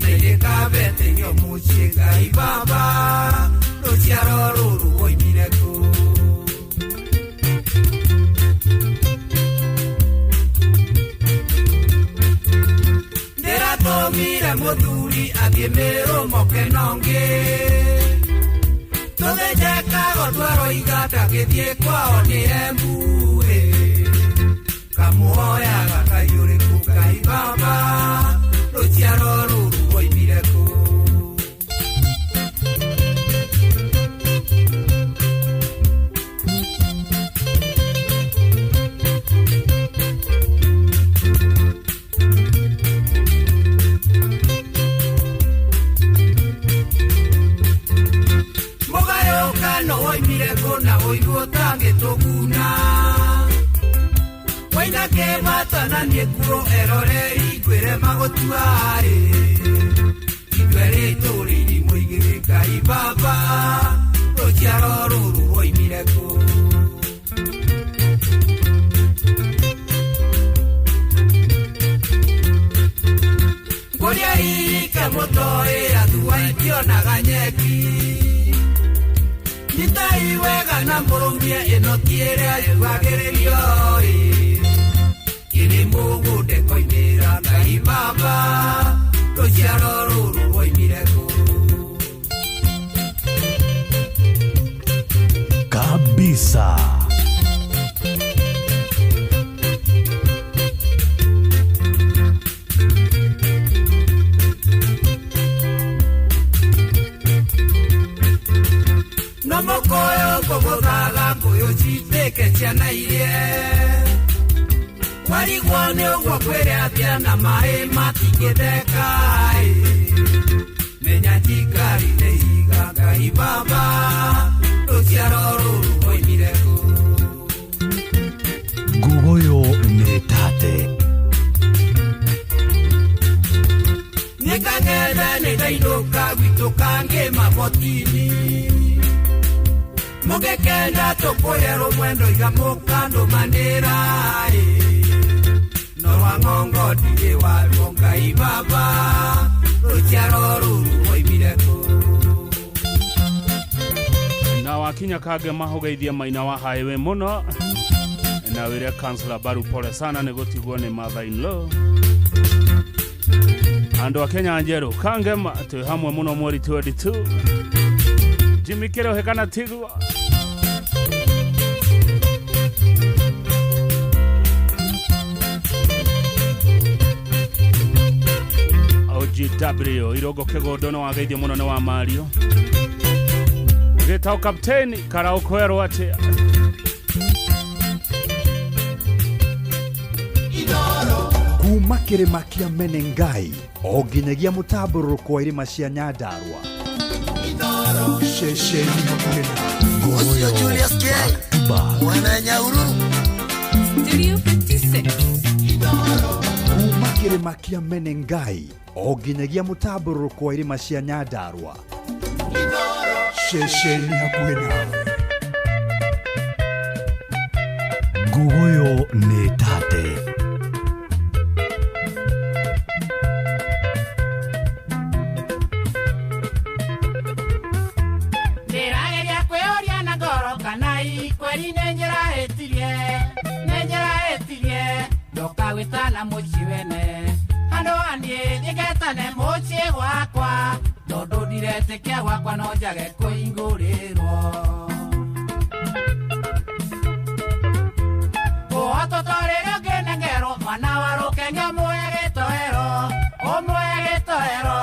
Nĩrĩ kabete nyo mũciĩ Ngai baba rũciaro rũrũ woimire kũ. Ndĩratũmire mũthuri athiĩ Mĩrũ moke nongĩ. Tũthĩnje kago twaroiga ndagĩthiĩ kwao nĩ Embu ĩ. Kamũhoyaga Ngai ũrĩkũ Ngai baba rũciaro rũrũ woimire kũ. Mũgayũkano woimire kũ na ũiru ũtangĩtũguna. Waina kĩbata na niĩ nguo eroreri ngwĩre magũtua ĩ. Ithuerĩ tũrĩ irimũ igĩrĩ Ngai baba rũciaro rũrũ woimire kũ. Ngũria ike mũtoĩ athua itionaga nyeki. Nyitai wega na mũrũmie ĩno ti ĩrĩa yugagĩrĩrio ĩ. Ĩrĩ mũgũnda ĩkoimĩra Ngai baba rũciaro rũrũ woimire kũ. Kabisa. No mũkũyũ ngũgũthaga ngũyũ citĩke ciana irie. Warigwo nĩ ũguo kwĩre atĩa na maĩ matingĩtheka ĩ. Menya njikari nĩ iga Ngai baba rũciaro rũrũ woimire kũ. Ngugoyo nĩ tate. Niĩ kang'ethe nĩ ndainũka gwitũ kangĩ mabotini. Mũngĩkenda tũkũye rũmwe ndoiga mũkandũmanĩra ĩ. No rwa ng'ongo ndirĩ waruo Ngai baba rũciaro rũrũ woimire kũ. Na wakinya kage mahogeithia maina wa highway muno na wire kansela Baru pole sana nĩ gũtigwo nĩ mother in law. Andũ a Kenya njerũ kangema twĩ hamwe mũno mweri 22. Jimmy Kĩrohe kana tigwo. OGW Irogo Kĩgondo nĩ wageithio mũno nĩ wa Mario. Gĩtao kapteni karao kwerwo atĩa. Kuma kĩrĩma kĩa Menengai o nginyagia mũtambũrũko wa irĩma cia Nyandarua. Ceceni hakuhĩ na Ũcio Julius K mwene Nyahururu. Studio 56. Kuma kĩrĩma kĩa Menengai o nginyagia mũtambũrũko wa irĩma cia Nyandarua. Ceceni hakuhĩ na Ngugoyo nĩ tate. Ndĩrageria kwĩyũria na ngoro kana ikweri nĩ njĩrahĩtirie, nĩ njĩrahĩtirie. Ndoka gwĩtana mũciĩ wene handũ haniĩ thiĩ ngetane mũciĩ gwakwa tondũ ndiretĩkia gwakwa no njage kũhingũrĩrwo. Ũhototo rĩrĩa ũngĩnengerwo mwana wa rũkenge ũmũhe gĩtoero, ũmũhe gĩtoero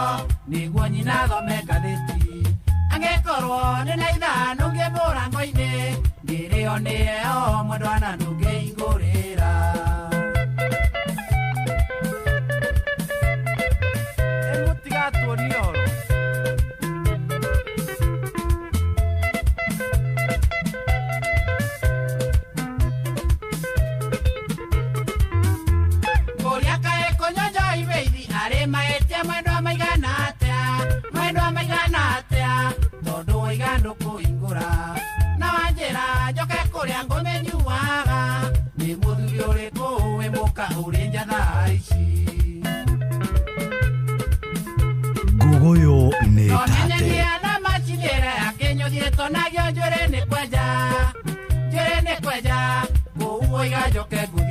nĩguo nyina athome ngathĩti. Angĩkorwo nĩ na ithano ngĩ mũrango-inĩ ngĩrĩo nĩ eo mwendwa na ndũngĩhingũrĩra. Ĩ mũtigatuonie ũhoro.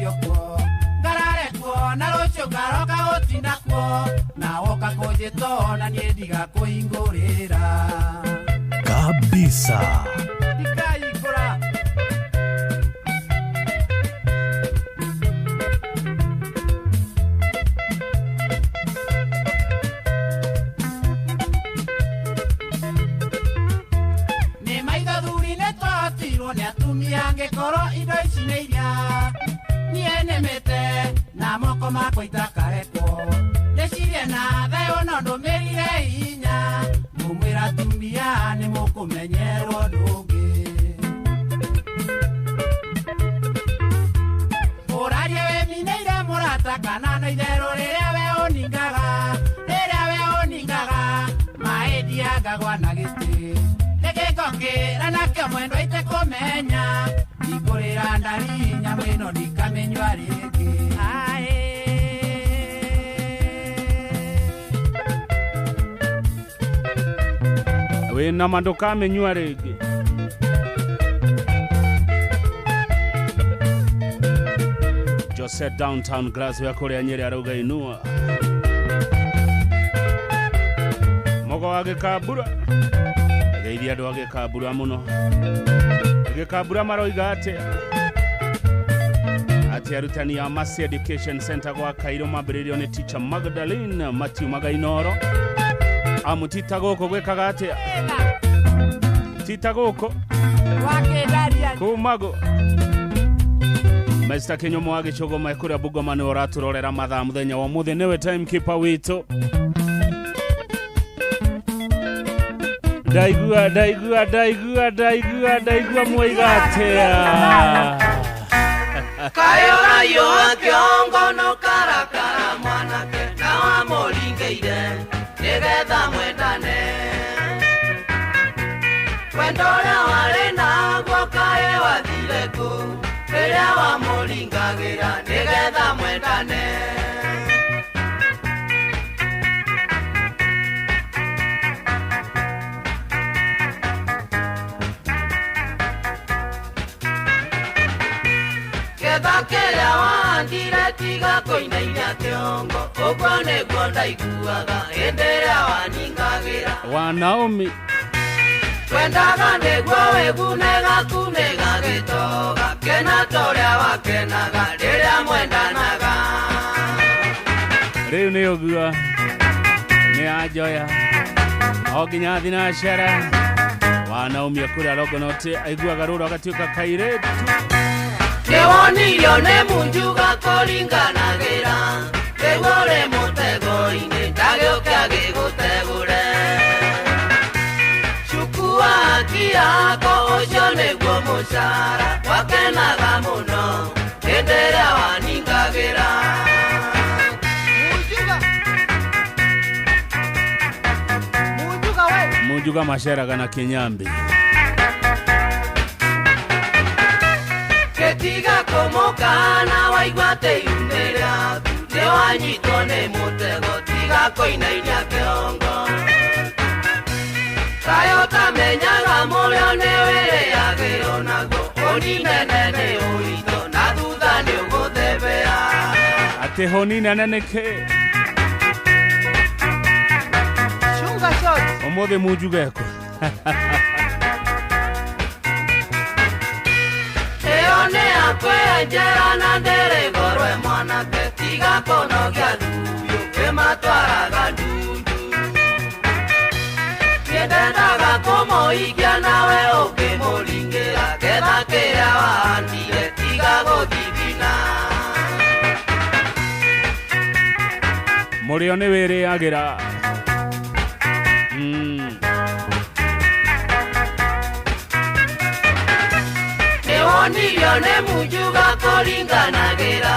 njeherio kuo ngarare kuo na rũciũ ngaroka gũtinda kuo na woka kũnjĩta na niĩ ndigakũhingũrĩra Kabisa. Ndikahingũra. Nĩ maitho thuri nĩ twatirwo nĩ atumia angĩkorwo indo ici nĩ iria niĩ nĩmĩte na moko makwa itakarekwo ndĩcirie na thayũ no ndũmĩrire hinya ngũmwĩra atumia nĩ mũkũmenyerwo ũndũ ũngĩ. Ũraria wĩminĩire mũrata kana no itherũ rĩrĩa we ũningaga rĩrĩa we ũningaga maĩ ndiangagwa na gĩtĩ nĩkĩko kĩra nakĩo mwendwa itekũmenya ndikũrĩra ndari nyamũ ĩno ndikamĩnyua rĩngĩ. Wĩna ma ndũkamĩnyua rĩngĩ. Jose downtown Glasgow ya kũrĩa Nyĩrĩ arauga inua mogo wa Gĩkambura geithia andũ a Gĩkambura mũno. Gĩkambura maroiga atĩa? Atĩ arutani a Mercy Education Center gwa Kairũ mambĩrĩirio nĩ teacher Magdalene matiumaga Inoro. Amu tita gũkũ gwĩkaga atĩa? Tita gũkũ kumagũ Mr. Kinyomo wa Gĩcũgũ mekũrĩa Bungoma nĩwe ũratũrorera mathaa mũthenya wa ũmũthĩ nĩwe timekeeper witũ. Ndaigua ndaigua ndaigua ndaigua ndaigua mwaiga atĩa? Kayo wa kĩongo no karakara mwanake na wamũringĩire nĩgetha mwendane wendo ũrĩa warĩ naguo kaĩ wathire kũ rĩrĩa wamũringagĩra nĩgetha mwendane. Ketha kĩrĩa wahandire tiga kũinainia kĩongo ũguo nĩguo ndaiguaga hĩndĩ ĩrĩa waningagĩra wa Naomi twendaga nĩguo wĩgune gaku nĩ gagĩtoga kena ta ũrĩa wakenaga rĩrĩa mwendanaga. Rĩu nĩ ũguo nĩ anjoya o nginya thinacara wa Naomi kũrĩa Longonot aiguaga rũrũ agatuĩka kairĩtu. Nĩwonirio nĩ munjuga kũringanagĩra nĩguo ũrĩ mũtego-inĩ ndagĩũke agĩgũtegũre cukua haki yako ũcio nĩguo mũcara wakenaga mũno hĩndĩ ĩrĩa waningagĩra. Munjuga maceraga na Kĩnyambi. Gĩtiga kũmũkana waigua atĩ iune rĩaku nĩwanyitwo nĩ mũtego tiga kũinainia kĩongo kaĩ ũtamenyaga mũrĩo nĩwĩrĩagĩrwo naguo hũni nene nĩ ũritũ na thutha nĩũgũthebea. Atĩ hũni nene nĩ kĩ? Ũmũthĩ munjuga ekũ? Ĩyo nĩ yakwenjera na ndĩrĩ goro mwanake tiga kũnogia thuyu kĩmatwaraga ndundu niĩ ndendaga kũmũikia nawe ũkĩmũringĩra ketha kĩrĩa wahandire tiga gũthithina. Mũrĩo nĩ wĩrĩagĩra. Nĩwonirio nĩ munjuga kũringanagĩra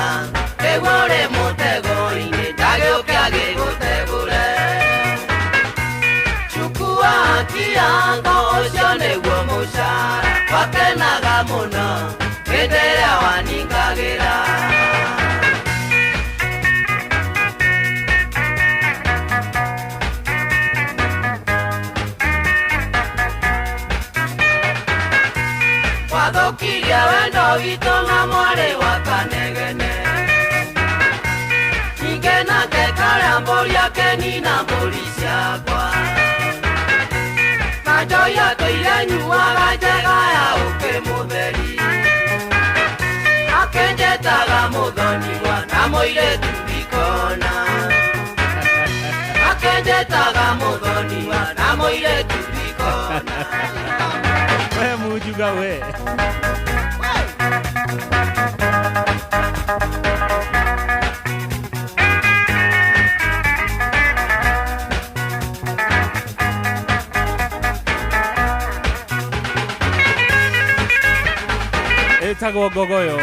nĩguo ũrĩ mũtego-inĩ ndagĩũke agĩgũtegũre cukua haki yako ũcio nĩguo mũcara wakenaga mũno hĩndĩ ĩrĩa waningagĩra. Wathũkirie wendo witũ na mwarĩ wa Kanegene Akenina mbũri ciakwa na njohi atũire nyuaga njega ya ũkĩ mũtheri akenjetaga mũthoniwa na mũirĩtu ikona akenjetaga mũthoniwa na mũirĩtu ikona. We Mujuga we. Etagwo ngogoyo.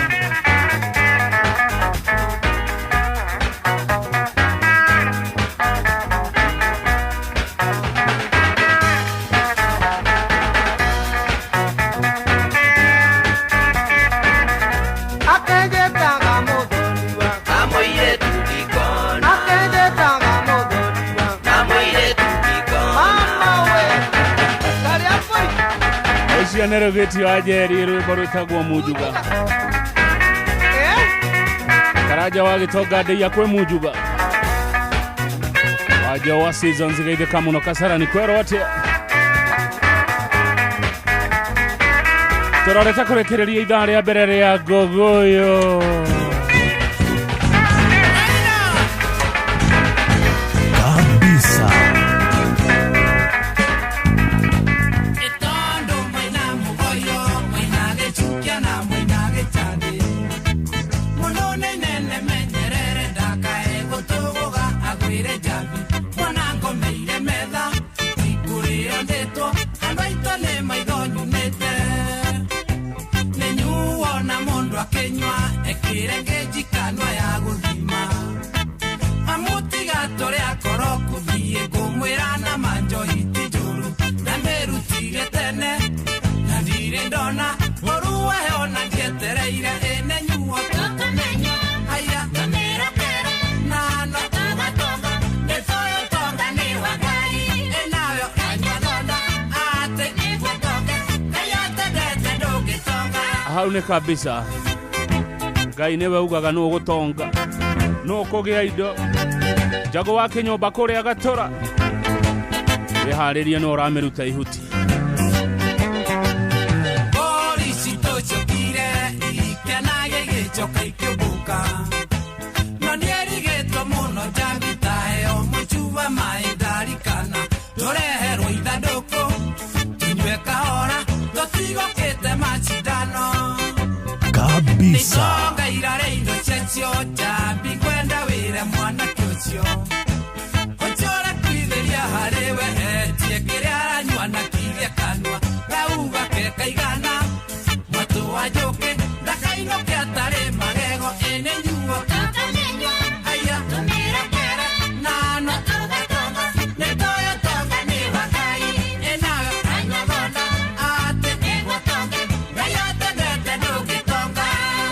Ũcio nĩ rũgĩti wa Njeri rwĩmbo rwĩtagwo Mujuga. Karanja wa gĩtonga ndĩia kwĩ Mujuga. Wanja wa seasons geithĩka mũno Kasarani kwerwo atĩa. Tũrorete kũrĩkĩrĩria ithaa rĩa mbere rĩa Ngogoyo. Kabisa. Hau nĩ kabisa. Ngai nĩwe ugaga nũ gũtonga nũ kũgĩa indo. Jago wa kĩnyũmba kũrĩa Gatũra wĩharĩrie nũ ũramĩruta ihuti. Kabisa.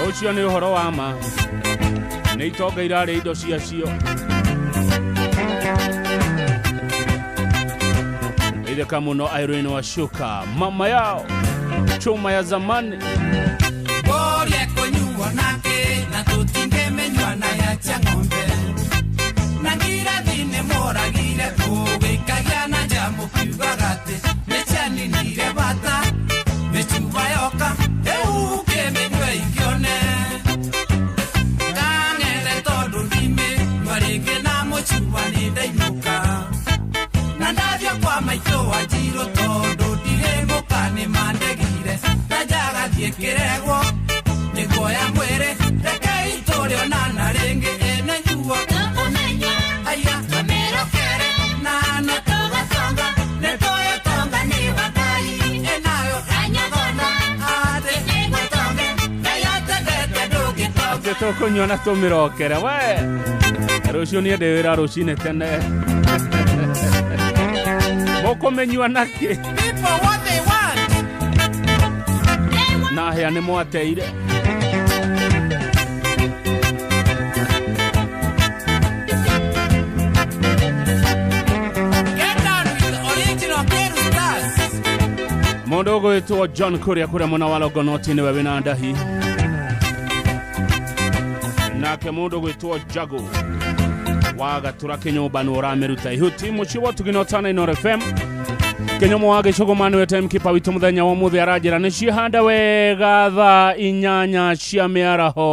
Ũcio nĩ ũhoro wa ma. Nĩ itonga irarĩa indo ciacio. Itheka mũno Irene wa Shuka, mama yao chuma ya zamani. Borie kũnyuo nake na tũtingĩmenywa na ya cha ng'ombe na ngirathi nĩ moragire ũgĩkagia na njamu kiugaga atĩ nĩcianinire bata mĩcuba yoka rĩu ũkĩmĩnyue ingĩone kang'ethe tondũ ndimĩnyua rĩngĩ na mũcuba nĩ ndainũka na ndathiĩ kwa maitũ wa Njirũ tondũ ndirĩ mũka nĩmandegire na njagathiĩ kĩregwo nĩguoya mwĩrĩ rekei tũrĩonana rĩngĩ ĩne nyuo aya na na Atĩ tũkũnyua na tũmĩrokere we. Rũciũ niĩ ndĩ wĩra rũcinĩ tene. Mũkũmĩnyua nakĩ? Na hĩa nĩ mwateire. Mũndũ ũgwĩtwo John Kuria kũrĩa mwena wa Longonot nĩwe wĩna ndahi. Nake mũndũ ũgwĩtwo Jago Wagatura kinyumba nĩ ũramĩruta ihuti mũciĩ wa Tugino Tana Inooro FM. Kinyomo wa gĩcũgũma nĩwe timekeeper witũ mũthenya wa ũmũthĩ aranjĩra nĩ ciĩhanda wega thaa 8 cia mĩaraho.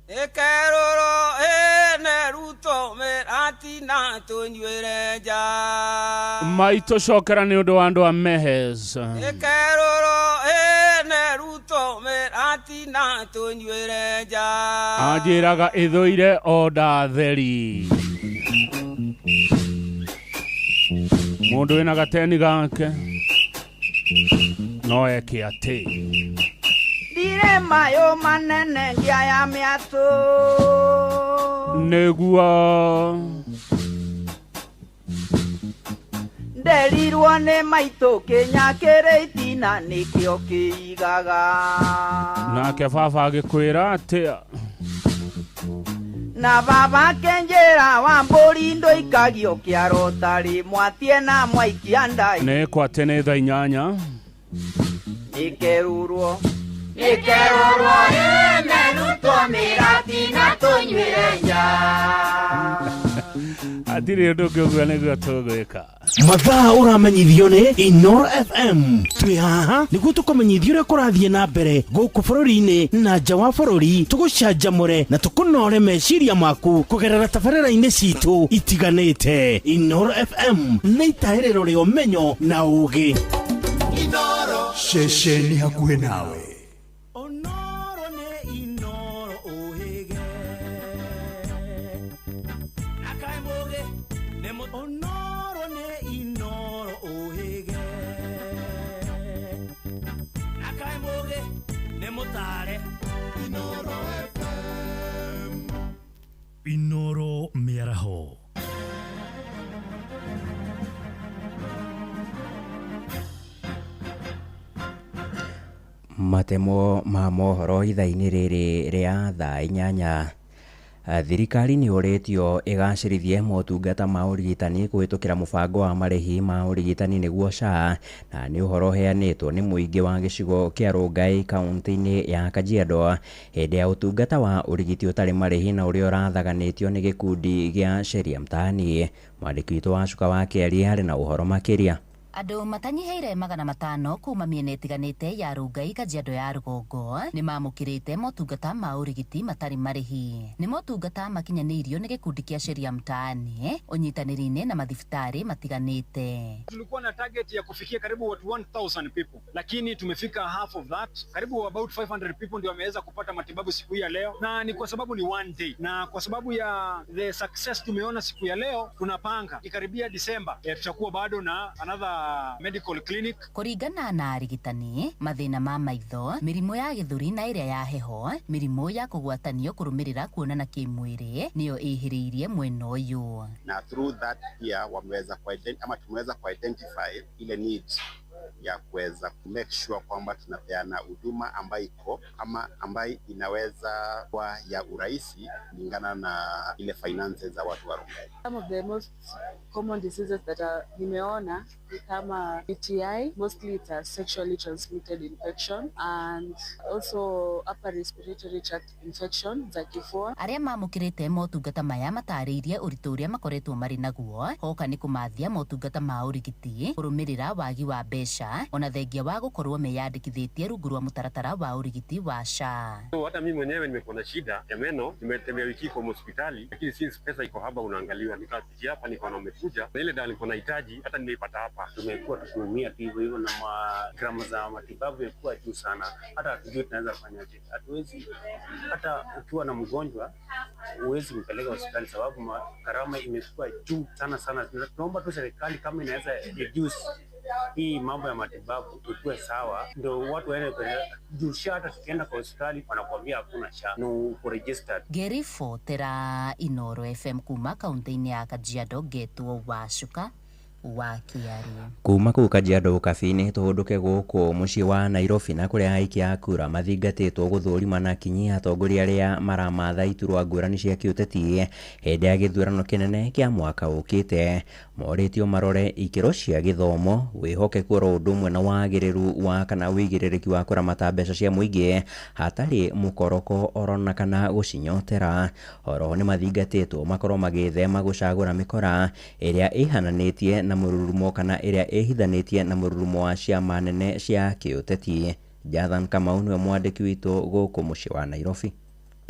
Ĩkerũrwo ĩne ruto mĩratina tũnyuĩre nja. Maitũ cokera nĩ ũndũ wa andũ a Mehes. Ĩkerũrwo ĩne ruto mĩratina tũnyuĩre nja. Anjĩraga ĩthũire onda theri. Mũndũ wĩna gateni gake no eke atĩ. Ndire mayo manene ngia ya mĩatũ. Nĩguo nderirwo nĩ maitũ kĩnya kĩrĩ itina nĩkĩo kĩigaga. Nake baba agĩkwĩra atĩa? Na baba kenjera wa mbũri ndũikagio kĩaro tarĩ mwatie na mwaikia ndai. Nĩ kwate nĩ thaa 8. Nĩkerũrwo Nĩkerũrwo ĩne ruto mĩratina tũnyuĩre nja. Hatirĩ ũndũ ũngĩ ũguo nĩguo tũgwĩka. Mathaa ũramenyithio nĩ Inooro FM. Twĩ haha nĩguo tũkũmenyithie ũrĩa kũrathiĩ na mbere gũkũ bũrũri-inĩ na nja wa bũrũri, tũgũcanjamũre na tũkũnore meciria maku kũgerera tabarĩra-inĩ citũ itiganĩte. Inooro FM nĩ itahĩrĩro rĩa ũmenyo na ũũgĩ. Ceceni hakuhĩ nawe. Onoro nĩ Inooro ũhĩge. Akae mũgĩ nĩ Onoro nĩ Inooro ũhĩge. Akae mũgĩ nĩ mũtare. Inooro FM. Inooro mĩaraho. Matemo ma mohoro ithaa-inĩ rĩrĩ rĩa thaa 8. Thirikari nĩ ũrĩtio ĩgacĩrithie motungata ma ũrigitani kũhĩtũkĩra mũbango wa marĩhi ma ũrigitani nĩguo SHA, na nĩ ũhoro ũheanĩtwo nĩ mũingĩ wa gĩcigo kĩa Rongai kaunti-inĩ ya Kajiado hĩndĩ ya ũtungata wa ũrigiti ũtarĩ marĩhi na ũrĩa ũrathaganĩtio nĩ gĩkundi gĩa Sheria Mtaani. Mwandĩki witũ wa Cuka wa Kĩarie harĩ na ũhoro makĩria. Andũ matanyihĩire 500 kuma mĩena ĩtiganĩte ya Rongai Kajiado ya rũgongo nĩ mamũkĩrĩte motungata ma ũrigiti matarĩ marĩhi. Nĩ motungata makinyanĩirio nĩ gĩkundi kĩa Sheria Mtaani ũnyitanĩri-inĩ na mathibitarĩ matiganĩte. Tulikuwa na target ya kufikia karibu watu 1000 people, lakini tumefika half of that. Karibu about 500 people ndio wameweza kupata matibabu siku hii ya leo, na ni kwa sababu ni one day, na kwa sababu ya the success tumeona siku ya leo, tunapanga ikaribia December tutakuwa bado na another medical clinic. Kũringana na arigitani, mathĩna ma maitho, mĩrimũ ya gĩthũri na ĩrĩa ya heho, mĩrimũ ya kũgwatanio kũrũmĩrĩra kuonana kĩmwĩrĩ nĩyo ĩhĩrĩirie mwena ũyũ. Na through that pia wameweza ama tumeweza kuidentify ile need ya kuweza ku make sure kwamba tunapeana huduma ambayo iko ama ambayo inaweza kuwa ya urahisi kulingana na ile finances za watu wa Rongai. Some of the most common diseases that are nimeona ni kama UTI, mostly it's a sexually transmitted infection, and also upper respiratory tract infection za kifua. Arĩa mamũkĩrĩte motungata maya matarĩirie ũritũ ũrĩa makoretwo marĩ naguo hoka nĩ kũmathia motungata ma ũrigiti kũrũmĩrĩra wagi wa mbeca ona thengia wa gũkorwo meyandĩkithĩtie rungu rwa mũtaratara wa ũrigiti wa SHA. So, hata mimi mwenyewe nimekuwa na shida ya meno, nimetembea wiki kwa hospitali, lakini since pesa iko haba unaangaliwa, nikapitia hapa nikaona umekuja na ile dawa nilikuwa nahitaji hata nimeipata hapa. Tumekuwa tukiumia tu hivyo hivyo na gharama za matibabu yamekuwa juu sana, hata hatujui tunaweza fanyaje. Hatuwezi, hata ukiwa na mgonjwa huwezi mpeleka hospitali sababu gharama imekuwa juu sana sana. Tunaomba tu serikali kama inaweza reduce hii mambo ya matibabu ikuwe sawa, ndio watu waende kwenye juu SHA. Hata tukienda kwa hospitali wanakuambia hakuna SHA, no uko registered. Ngĩribotera Inooro FM kuma kaunti-inĩ ya Kajiado, ngetwo Wacuka Wa Kiarie. Kuma kũu Kajiado Ũkabi-inĩ tũhũndũke gũkũ mũciĩ wa Nairobi na kũrĩa aikia a kura mathingatĩtwo gũthũrima na kinyi atongoria arĩa maramatha iturwa ngũrani cia kĩũteti hĩndĩ ya gĩthurano kĩnene kĩa mwaka ũkĩte. Morĩtio marore ikĩro cia gĩthomo, wĩhokeku oro ũndũ ũmwe na wagĩrĩru wa kana wĩigĩrĩrĩki wa kũramata mbeca cia mũingĩ hatarĩ mũkoroko orona kana gũcinyotera. Oroho nĩ mathingatĩtwo makorwo magĩthema gũcagũra mĩkora ĩrĩa ĩhananĩtie na mũrurumo kana ĩrĩa ĩhithanĩtie na mũrurumo wa ciama nene cia kĩũteti. Jathan Kamau nĩwe mwandĩki witũ gũkũ mũciĩ wa Nairobi.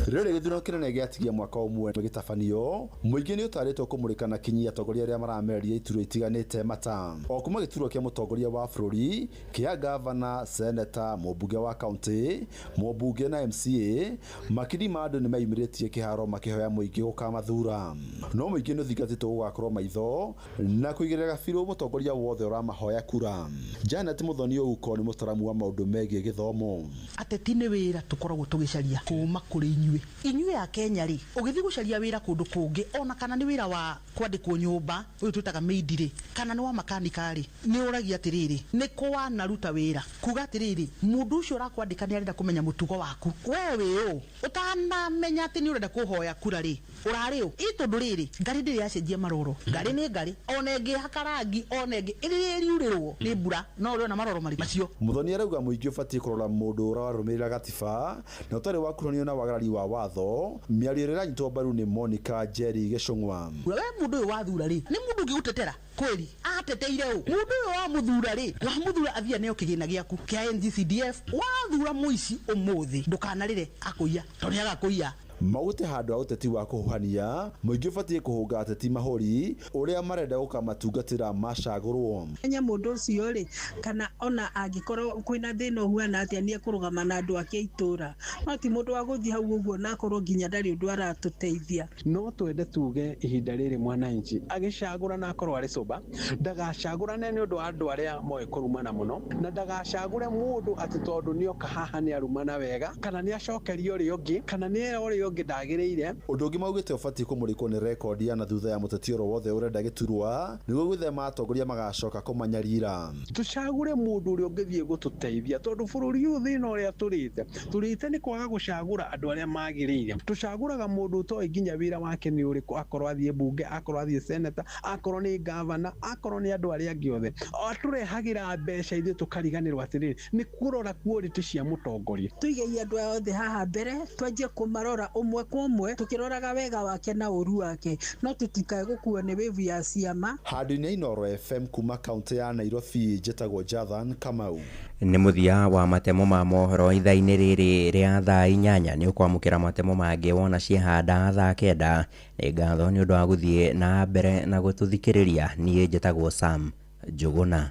Rĩrĩ gĩthurano kĩnene gĩatigia mwaka ũmwe gĩtabanio, mũingĩ nĩ ũtarĩtwo kũmũrĩka na kinyi atongoria arĩa maramereria iturwa itiganĩte mata o kuma gĩturwa kĩa mũtongoria wa bũrũri, kĩa gavana, seneta, mũmbunge wa kaunti, mũmbunge na MCA. Makiri ma andũ nĩ meyumĩrĩtie kĩharo makĩhoya mũingĩ gũkamathura, no mũingĩ nĩ ũthingatĩtwo gũgakorwo maitho na kũigĩrĩra gabirũ mũtongoria wothe ũramahoya kura. Janet Muthoni Ouko nĩ mũtaramu wa maũndũ megiĩ gĩthomo. Ateti nĩ wĩra tũkoragwo tũgĩcaria kuma kũrĩ inyuĩ inyuĩ a Kenya rĩ, ũgĩthiĩ gũcaria wĩra kũndũ kũngĩ, ona kana nĩ wĩra wa kwandĩkwo nyũmba ũyũ twĩtaga maid rĩ, kana nĩ wa makanika rĩ, nĩ ũragia atĩrĩrĩ, nĩ kũ wanaruta wĩra, kuga atĩrĩrĩ, mũndũ ũcio ũrakwandĩka nĩ arenda kũmenya mũtugo waku, we wĩ ũ, ũtanamenya atĩ nĩ ũrenda kũhoya kura rĩ, ũrarĩ ũ? Ĩ tondũ rĩrĩ, ngarĩ ndĩrĩ yacenjia maroro, ngarĩ nĩ ngarĩ, ona ĩngĩhaka rangi, ona ĩngĩ ĩrĩa ĩriurĩrwo nĩ mbura, no ũrĩona maroro marĩ macio. Muthoni arauga mũingĩ ũbatiĩ kũrora mũndũ ũrarũmĩrĩra gatiba na ũtarĩ wakuruhanio na wagarari wa watho. Mĩario ĩrĩa ĩranyitwo mbaru nĩ Monica Njeri Gĩcũng'wa. We mũndũ ũyũ wathura rĩ, nĩ mũndũ ũngĩgũtetera kweli? Ateteire ũ? Mũndũ ũyũ wamuthura rĩ, wamuthura athia neo kĩgĩna gĩaku kĩa NGCDF. Wathura mũici ũmũthĩ, ndũkanarĩre akũiya, tondũ nĩagakũiya. Maugĩte handũ ha ũteti wa kũhuhania, mũingĩ ũbatiĩ kũhũnga ateti mahũri ũrĩa marenda gũkamatungatĩra macagũrwo. Menya mũndũ ũcio rĩ, kana ona angĩkorwo kwĩna thĩna ũhuana atĩa, nĩ ekũrũgama na andũ ake itũra, no ti mũndũ wa gũthiĩ hau ũguo na akorwo nginya ndarĩ ũndũ aratũteithia. No twende tuge ihinda rĩrĩ mwananchi agĩcagũra na akorwo arĩ sober, ndagacagũrane nĩ ũndũ wa andũ arĩa moĩ kũrumana mũno, na ndagacagũre mũndũ atĩ tondũ nĩoka haha nĩ arumana wega, kana nĩ acokeria ũrĩa ũngĩ, kana nĩ era ũrĩa ũngĩ ndagĩrĩire. Ũndũ ũngĩ maugĩte ũbatiĩ kũmũrĩkwo nĩ rekondi ya na thutha ya mũteti oro wothe ũrenda gĩturwa nĩguo gwĩthema atongoria magacoka kũmanyarira. Tũcagũre mũndũ ũrĩa ũngĩthiĩ gũtũteithia, tondũ bũrũri ũyũ thĩna ũrĩa tũrĩte tũrĩte nĩ kwaga gũcagũra andũ arĩa magĩrĩire. Tũcagũraga mũndũ ũtoĩ nginya wĩra wake nĩ ũrĩkũ, akorwo athiĩ mbunge, akorwo athiĩ seneta, akorwo nĩ gavana, akorwo nĩ andũ arĩa angĩ othe. Atũrehagĩra mbeca ithuĩ tũkariganĩrwo atĩrĩrĩ, nĩ kũrora quality cia mũtongoria. Tũigei andũ aya othe haha mbere, twanjie kũmarora ũmwe kwa ũmwe, tũkĩroraga wega wake na ũru wake, no tũtikae gũkuo nĩ wĩvu ya ciama. Handũ-inĩ Inooro FM kuma kaunti ya Nairobi, njĩtagwo Jathan Kamau. Nĩ mũthia wa matemo ma mohoro ithaa-inĩ rĩrĩ rĩa thaa 8. Nĩ ũkwamũkĩra matemo mangĩ wona ciehanda thaa 9. Nĩ ngatho nĩ ũndũ wa gũthiĩ na mbere na gũtũthikĩrĩria. Niĩ njĩtagwo Sam Njũgũna.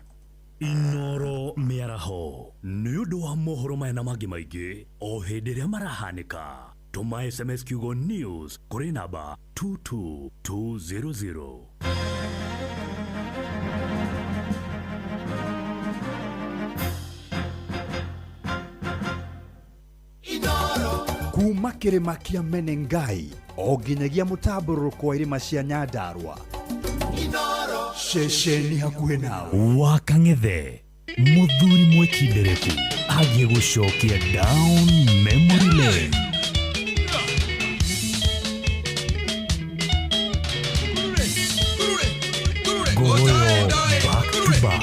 Inooro mĩaraho nĩ ũndũ wa mohoro maya na mangĩ maingĩ o hĩndĩ ĩrĩa marahanĩka. Tũma SMS kiugo news kũrĩ namba 22200. Kuma kĩrĩma kĩa Menengai o nginyagia mũtambũrũko wa irĩma cia Nyandarua, ceceni hakuhĩ nawe. Wa Kang'ethe, mũthuri mwĩkindereku agiĩ gũcokia down memory lane. Goyo back to back.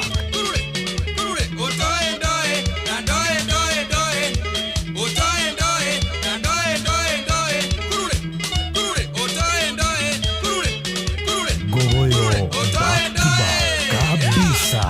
Goyo back to back kabisa.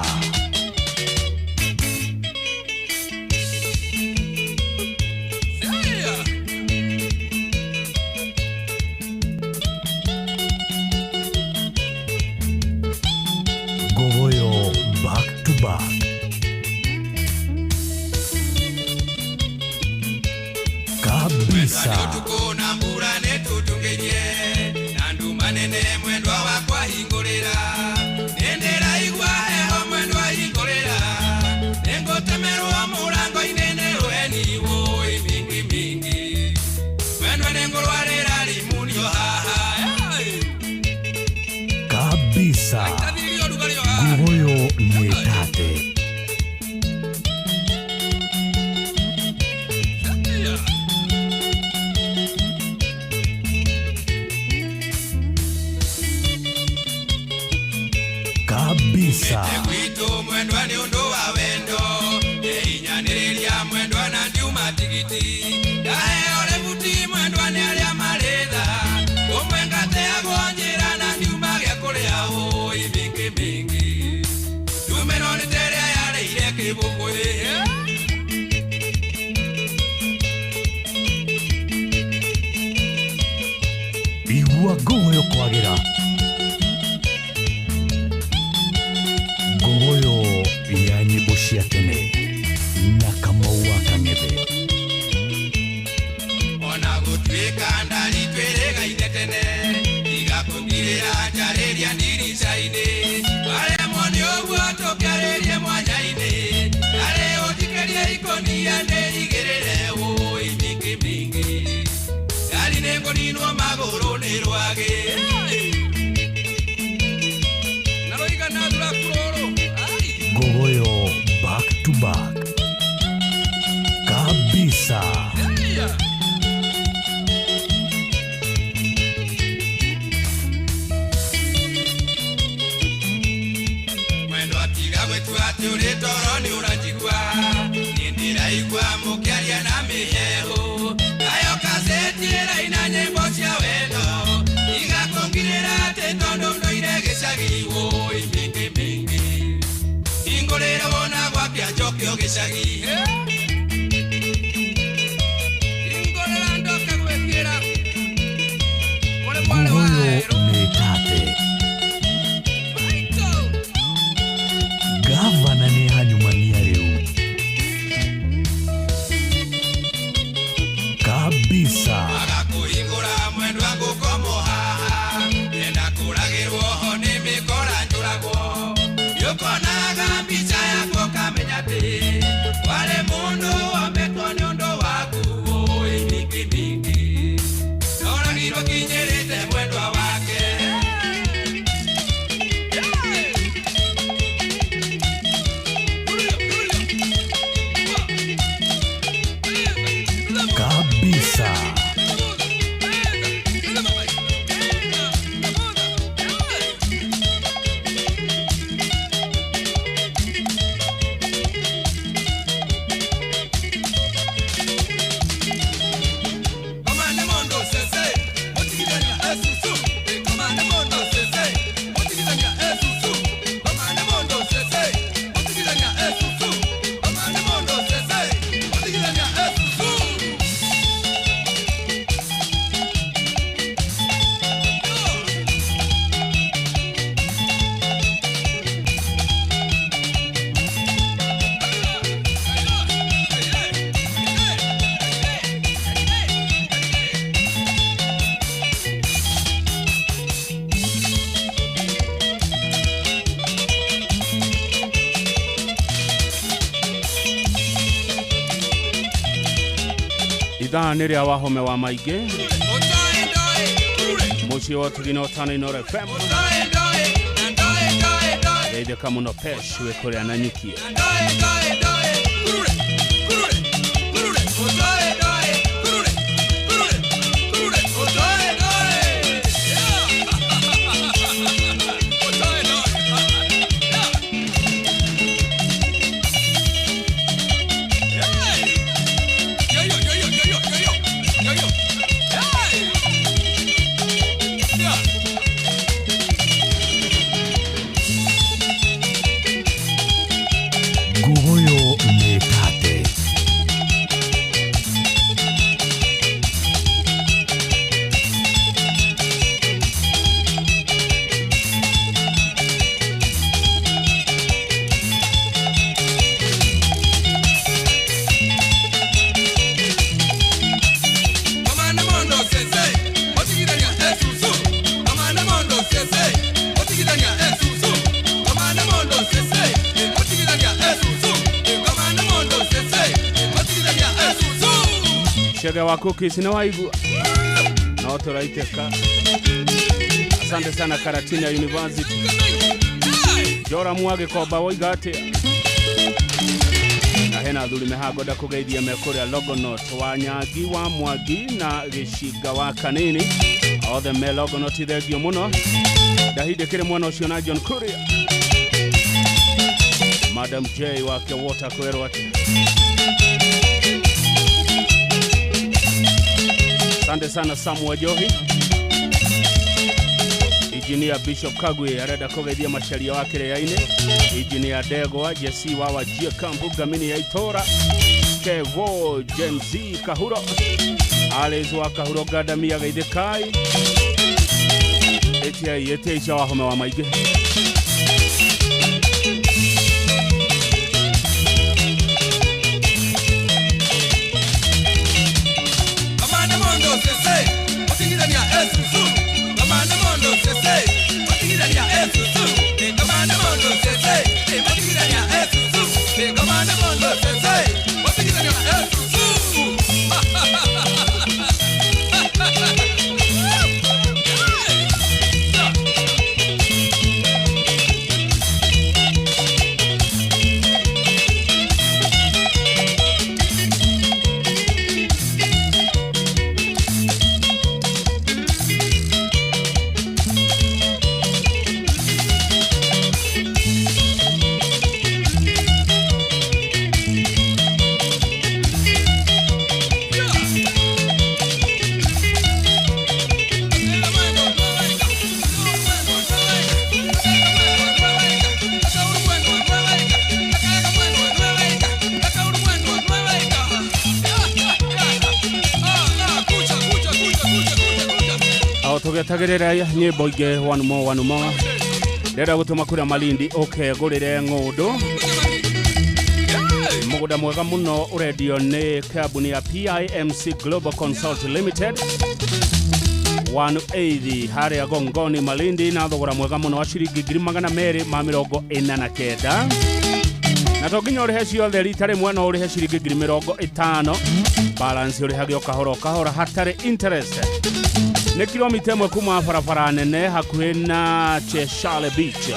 Nĩ tate. Kabisa. Gwitũ mwendwa nĩ ũndũ wa wendo ĩinyanĩrĩria mwendwa na ndiuma tigiti ndaheo rĩbuti mwendwa nĩ arĩa marĩ tha ũmwe ngateagwo njĩra na ndiuma gĩa kũrĩa ũi mĩingĩ mĩingĩ ndumĩro nĩ ta ĩrĩa yarĩire kĩbũkũĩ. Igua ngogoyo kwagĩra. Ngogoyo ya nyĩmbo cia tene na Kamau wa Kang'ethe. Ona gũtuĩka ndari twĩrĩgaine tene tiga kũngirĩra njarĩria ndirica-inĩ waremwo nĩ ũguo tũkĩarĩrie mwanya-inĩ narĩ ũnjikĩrie ikũnia ndĩigĩrĩre ũi mĩingĩ mĩingĩ ndari nĩngũninwo magũrũ nĩ rwagĩ na rũigana thuraku rũrũ. Ngogoyo back to back. Kabisa. Mwendwa tiga gwĩtua atĩ ũrĩ toro nĩ ũranjigua niĩ ndĩraigua mũkĩaria na mĩheehũ nayo kaseti ĩraina nyĩmbo cia wendo tiga kũngirĩra atĩ tondũ ndũire gĩcagi wũi mĩingĩ mĩingĩ hingũrĩre wona gwakĩa njokio gĩcagi hingũrĩra ndoke gwĩkĩra. Ngogoyo nĩ tate. Gavana nĩ hanyumania rĩu. Kabisa. Agakũhingũra mwendwa ngũkomwo haha enda kũragĩrwo ho nĩ mĩkora njũragwo nĩũkonaga mbica yakwa ũkamenya atĩ warĩ mũndũ wombĩtwo nĩ ũndũ waku ũi mĩingĩ mĩingĩ noragirwo kinyĩrĩte mwendwa wake. Kabisa. Komande mondo sese, motigithania esusu. Komande mondo sese, motigithania esusu. Komande mondo sese, motigithania esusu. Komande mondo sese, motigithania esusu. Ithaa nĩ rĩa wahome wa maingĩ mũciĩ wa ũtugi na ũtano Inooro FM. Geithĩka mũno Pesh wĩ kũrĩa Nanyukia. Ngogoyo nĩ tate. Komande mondo sese, motigithania esusu. Komande mondo sese, motigithania esusu. Komande mondo sese, motigithania esusu. Komande mondo sese, motigithania esusu. Chege wa cookies nĩ waigua no tũraitĩka. Asante sana Karatina University. Joramu wa Gĩkomba woiga atĩa? Na hena athuri mehango ndakũgeithia me kũrĩa Longonot wa Nyangi wa Mwangi na Gĩcinga wa Kanini, othe me Longonot, thengio mũno. Ndahindĩkĩre mwana ũcio na John Kuria. Madam J wake Water kwĩrwo atĩa? Asante sana Samuel Johi. Engineer Bishop Kagwe arenda kũgeithia macaria wa kĩrĩa-inĩ. Engineer Ndegwa Jesse wa Wajia Kambu Ngamini ya Itora Kevo Gen Z Kahuro Alice wa Kahuro Gadamia geithĩkai. Ĩtiai ĩtiai cia wahome wa maingĩ. Kamande mondo sese, otingidania esusu. Kamande mondo sese, otingidania esusu. Kamande mondo sese, otingidania esusu. Kamande mondo sese, otingidania esusu. Tũgetagĩrĩra nyĩmbo ingĩ one more one more. Ndĩrenda gũtũma kũrĩa Malindi ũkegũrĩre ng'ũndũ, mũgũnda mwega mũno ũrendio nĩ kambuni ya PIMC Global Consult Limited 180 harĩa Gongoni Malindi, na thogora mwega mũno wa ciringi 249,000, na to nginya ũrĩhe ciothe rita rĩmwe, no ũrĩhe ciringi 50,000, balance ũrĩhage o kahora o kahora hatarĩ interest. Nĩ kilomita 1 kuma barabara nene hakuhĩ na Cheshale Beach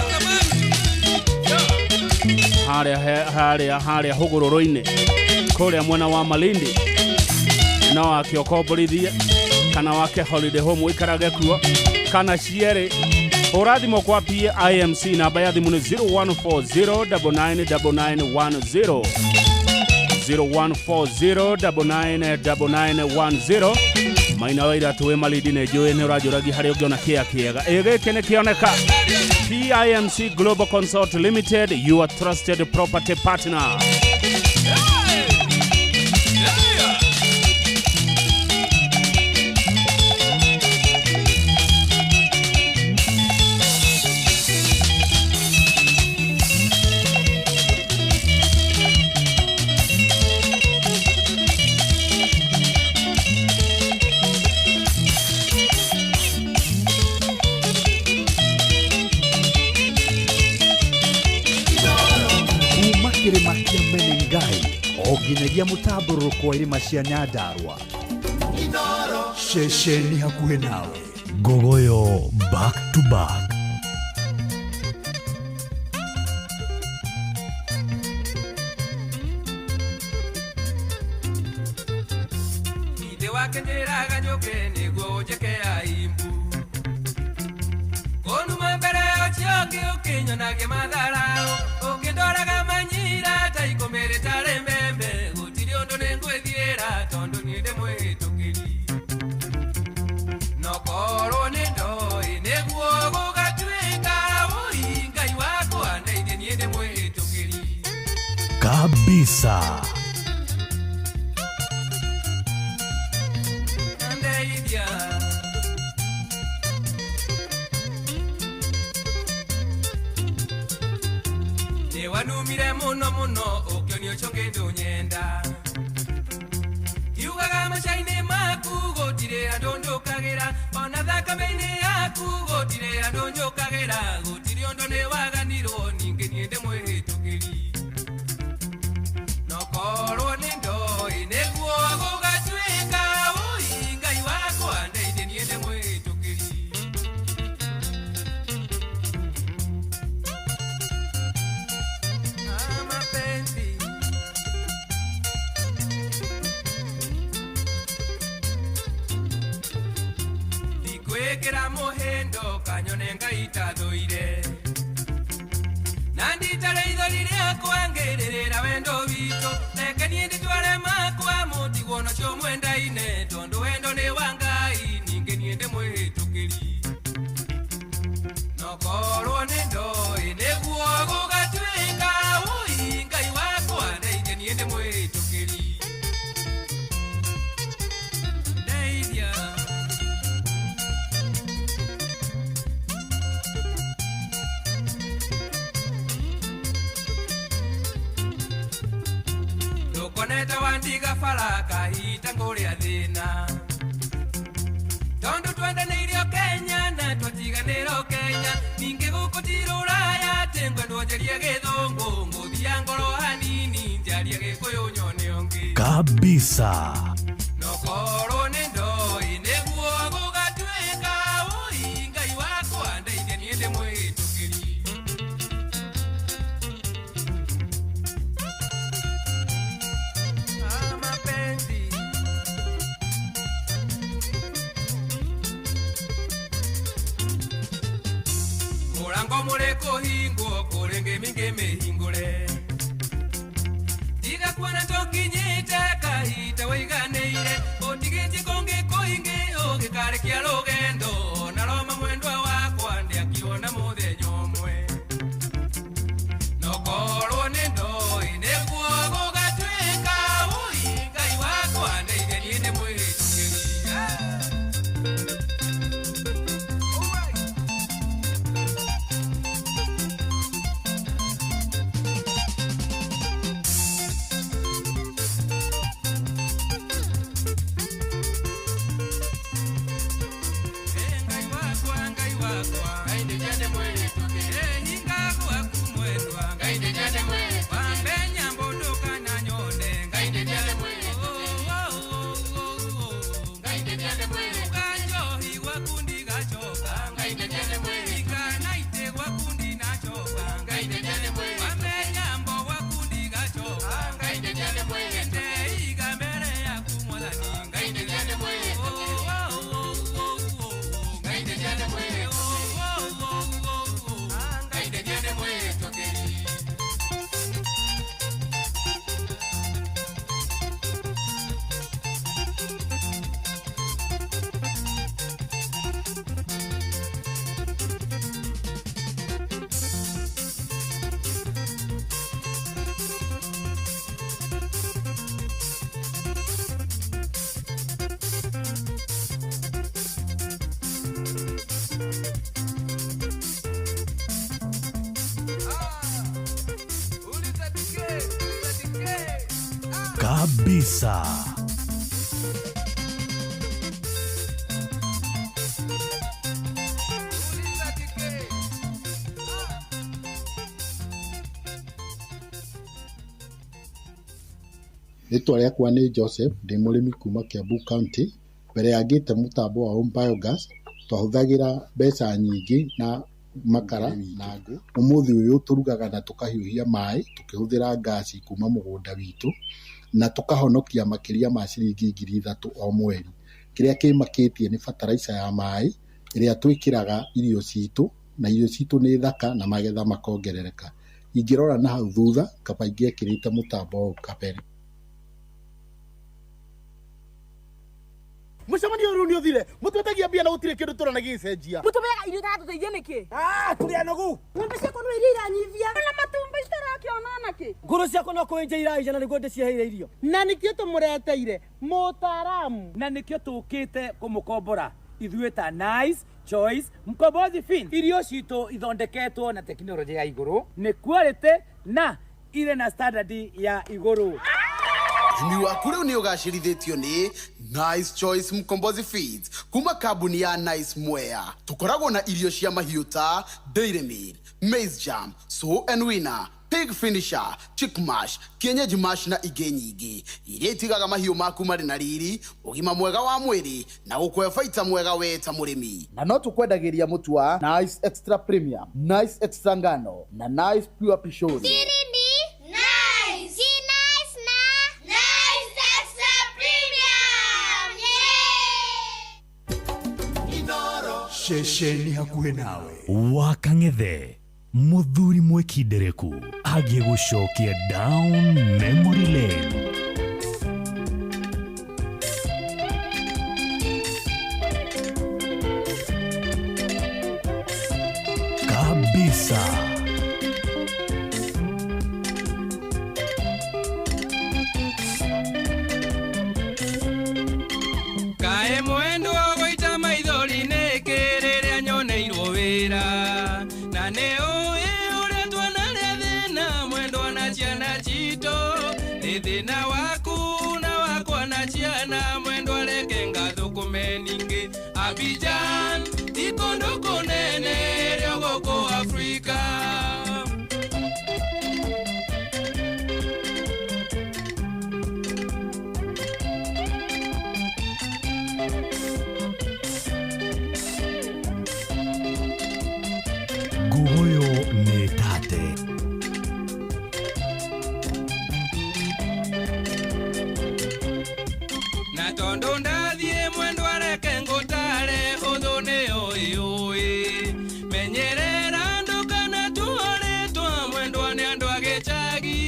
harĩa hũgũrũrũ-inĩ kũrĩa mwena wa Malindi. No wake ũkomborithie kana wake holiday home ũikarage kuo kana cierĩ. Hũra thimũ kwa PIMC, namba ya thimũ nĩ 0140999910, 0140999910. Maina wa iratu wĩ Malindi nĩ njũĩ nĩ ũranjũragia harĩa ũngĩona kĩa kĩega. Ĩ gĩkĩ nĩ kĩoneka. PIMC Global Consult Limited, your trusted property partner. Kuma kĩrĩma kĩa Menengai o nginyagia mũtambũrũko wa irĩma cia Nyandarua, ceceni hakuhĩ nawe. Ngogoyo back to back. Ithe wake njĩraga njũke nĩguo ũnjĩke aimbu, kũnuma mbere ũcio ũngĩ ũkĩnyonagia matharau, ũkĩndoraga manyira ta ikũmĩrĩ tarĩ mbembe, gũtirĩ ũndũ nĩngwĩthiĩra tondũ niĩ ndĩ mwĩtũkĩri. No korwo nĩ ndoĩ nĩguo gũgatuĩka, wũi Ngai wakwa ndeithie niĩ ndĩ mwĩtũkĩri. Kabisa. Ndeithia. Nĩ wanumire mũno mũno ũkĩonio ũcio kĩndũ nyenda, kiugaga maca-inĩ maku gũtirĩ andũ njũkagĩra, ona thakame-inĩ yaku gũtirĩ andũ njũkagĩra, gũtirĩ ũndũ nĩ waganirwo ningĩ niĩ ndĩ mwĩhĩtũkĩri. No korwo nĩ ndoĩ nĩguo gũgatuĩka, wũi Ngai wakwa ndeithie niĩ ndĩ mwĩhĩtũkĩri. Ngĩkĩra mũhĩndo kanyone Ngai tathũire. Na nditare ithori rĩakwa ngĩrĩrĩra wendo witũ. Reke niĩ ndĩtware makwa mũtigwo nacio mwendaine, tondũ wendo nĩ wa Ngai ningĩ niĩ ndĩmwĩhĩtũkĩri. Nokorwo nĩ ndoĩ nĩguo gũgatuĩka, ũi Ngai wakwa ndeithia niĩ ndĩmwĩhĩtũkĩri. Ndeithia. Ndũkonete wandiga bara kahinda ngũrĩa thĩna, tondũ twendanĩirio Kenya na twatiganĩrwo Kenya, ningĩ gũkũ ti rũraya atĩ ngwendwo njarie gĩthũngũ, ngũthia ngoro hanini njarie gĩkũyũ nyone ũngĩ Kabisa. Nokorwo nĩ ndoĩ nĩguo gũgatuĩka, ũi Ngai wakwa ndeithia niĩ ndĩmwĩhĩtũkĩri. Ah, mapenzi. Mũrango mũrĩ kũhingwo kũrĩ ngĩmi ngĩmĩhingũre, tiga kuona tũkinyĩte kahinda waiganĩire, ũtigĩtie kũngĩ kũingĩ ũgĩkarĩkia rũgendo, na Roma mwendwa wakwa ndĩakirwo na mũthenya ũmwe. Nokorwo nĩ ndoĩ nĩguo gũgatuĩka, ũi Ngai wakwa ndeithia niĩ ndĩmwĩhĩtũkĩri. Ngai wakwa, Ngai wakwa, Ngai ndeithia ndĩmwĩhĩtũkĩri. Hinga gwaku mwendwa, Ngai ndeithia ndĩmwĩhĩtũkĩri. Wambe nyambo ndũkananyone, Ngai ndeithia ndĩmwĩhĩtũkĩri. Ngai ndeithia ndĩmwĩhĩtũkĩri. Njohi gwaku ndigacoka, Ngai ndeithia ndĩmwĩhĩtũkĩri. Ikanaitĩ gwaku ndinacoka, Ngai ndeithia ndĩmwĩhĩtũkĩri. Wambe nyambo gwaku ndigacoka, Ngai ndeithia ndĩmwĩhĩtũkĩri. Ndeiga mbere yaku Mwathani, Ngai ndeithia ndĩmwĩhĩtũkĩri. Ngai ndeithia ndĩmwĩhĩtũkĩri. Ngai ndeithia ndĩmwĩhĩtũkĩri. Kabisa. Rĩtwa rĩakwa nĩ Joseph, ndĩ mũrĩmi kuma Kiambu County. Mbere ya ngĩte mũtambo wa home biogas, twahũthagĩra mbeca nyingĩ na makara na ngũ. Ũmũthĩ ũyũ tũrugaga na tũkahiũhia maĩ tũkĩhũthĩra ngasi kuma mũgũnda witũ, na tũkahonokia makĩria ma ciringi 3,000 o mweri. Kĩrĩa kĩmakĩtie nĩ bataraica ya maĩ ĩrĩa twĩkĩraga irio citũ, na irio citũ nĩ thaka na magetha makongerereka. Ingĩrora na hau thutha, kaba ingĩekĩrĩte mũtambo ũyũ kabere. Mũcemanio ũyũ rĩu nĩ ũthire, mũtwetagia mbia na gũtirĩ kĩndũ tũrona gĩgĩcenjia. Mũtũmĩaga irio itaratũteithia nĩkĩ? Tũrĩ anogu. Ng'ombe ciakwa no iria iranyivia na matumbĩ citarakĩona nakĩ. Ngũrũ ciakwa no kũenja iraija na nĩguo ndĩciheire irio. Na nĩkĩo tũmũreteire mũtaaramu. Na nĩkĩo tũkĩte kũmũkombora ithuĩ ta Nice Choice Mkombozi Fin. Irio citũ ithondeketwo na tekinoronjĩ ya igũrũ, nĩ quality na irĩ na standard ya igũrũ. Ũrĩmi waku rĩu nĩ ũgacĩrithĩtio nĩ Nice Choice Mkombozi Feeds kuma kambuni ya Nice Mwea. Tũkoragwo na irio cia mahiũ ta Dairy Meal, Maize Jam, Sow and Winner, Pig Finisher, Chick Mash, Kienyeji Mash na ingĩ nyingĩ iria itigaga mahiũ maku marĩ na riri, ũgima mwega wa mwĩrĩ na gũkũhe baita mwega we ta mũrĩmi. Na no tũkwendagĩria mũtu wa Nice Extra Premium, Nice Extra Ngano na Nice Pure Pishori. Siri ni nice. Si nice na nice extra premium. Yeah. Ceceni hakuhĩ nawe. Wa Kang'ethe, mũthuri mwĩkindereku agĩgũcokia down memory lane. Kabisa. Kae mwendwa gũita maithori nĩkĩ rĩrĩa nyoneirwo wĩra, na nĩ ũĩ ũrĩa twanarĩa thĩna mwendwa na ciana citũ, nĩ thĩna waku na wakwa na ciana mwendwa reke ngathũkũme ningĩ. Abidjan ti kũndũ kũnene rĩo gũkũ Afrika. Ngugoyo nĩ tate. Na tondũ ndathiĩ mwendwa reke ngũtare ũthũ nĩ ũĩ ũĩ, menyerera ndũkana tuorĩtwa mwendwa nĩ andũ a gĩcagi,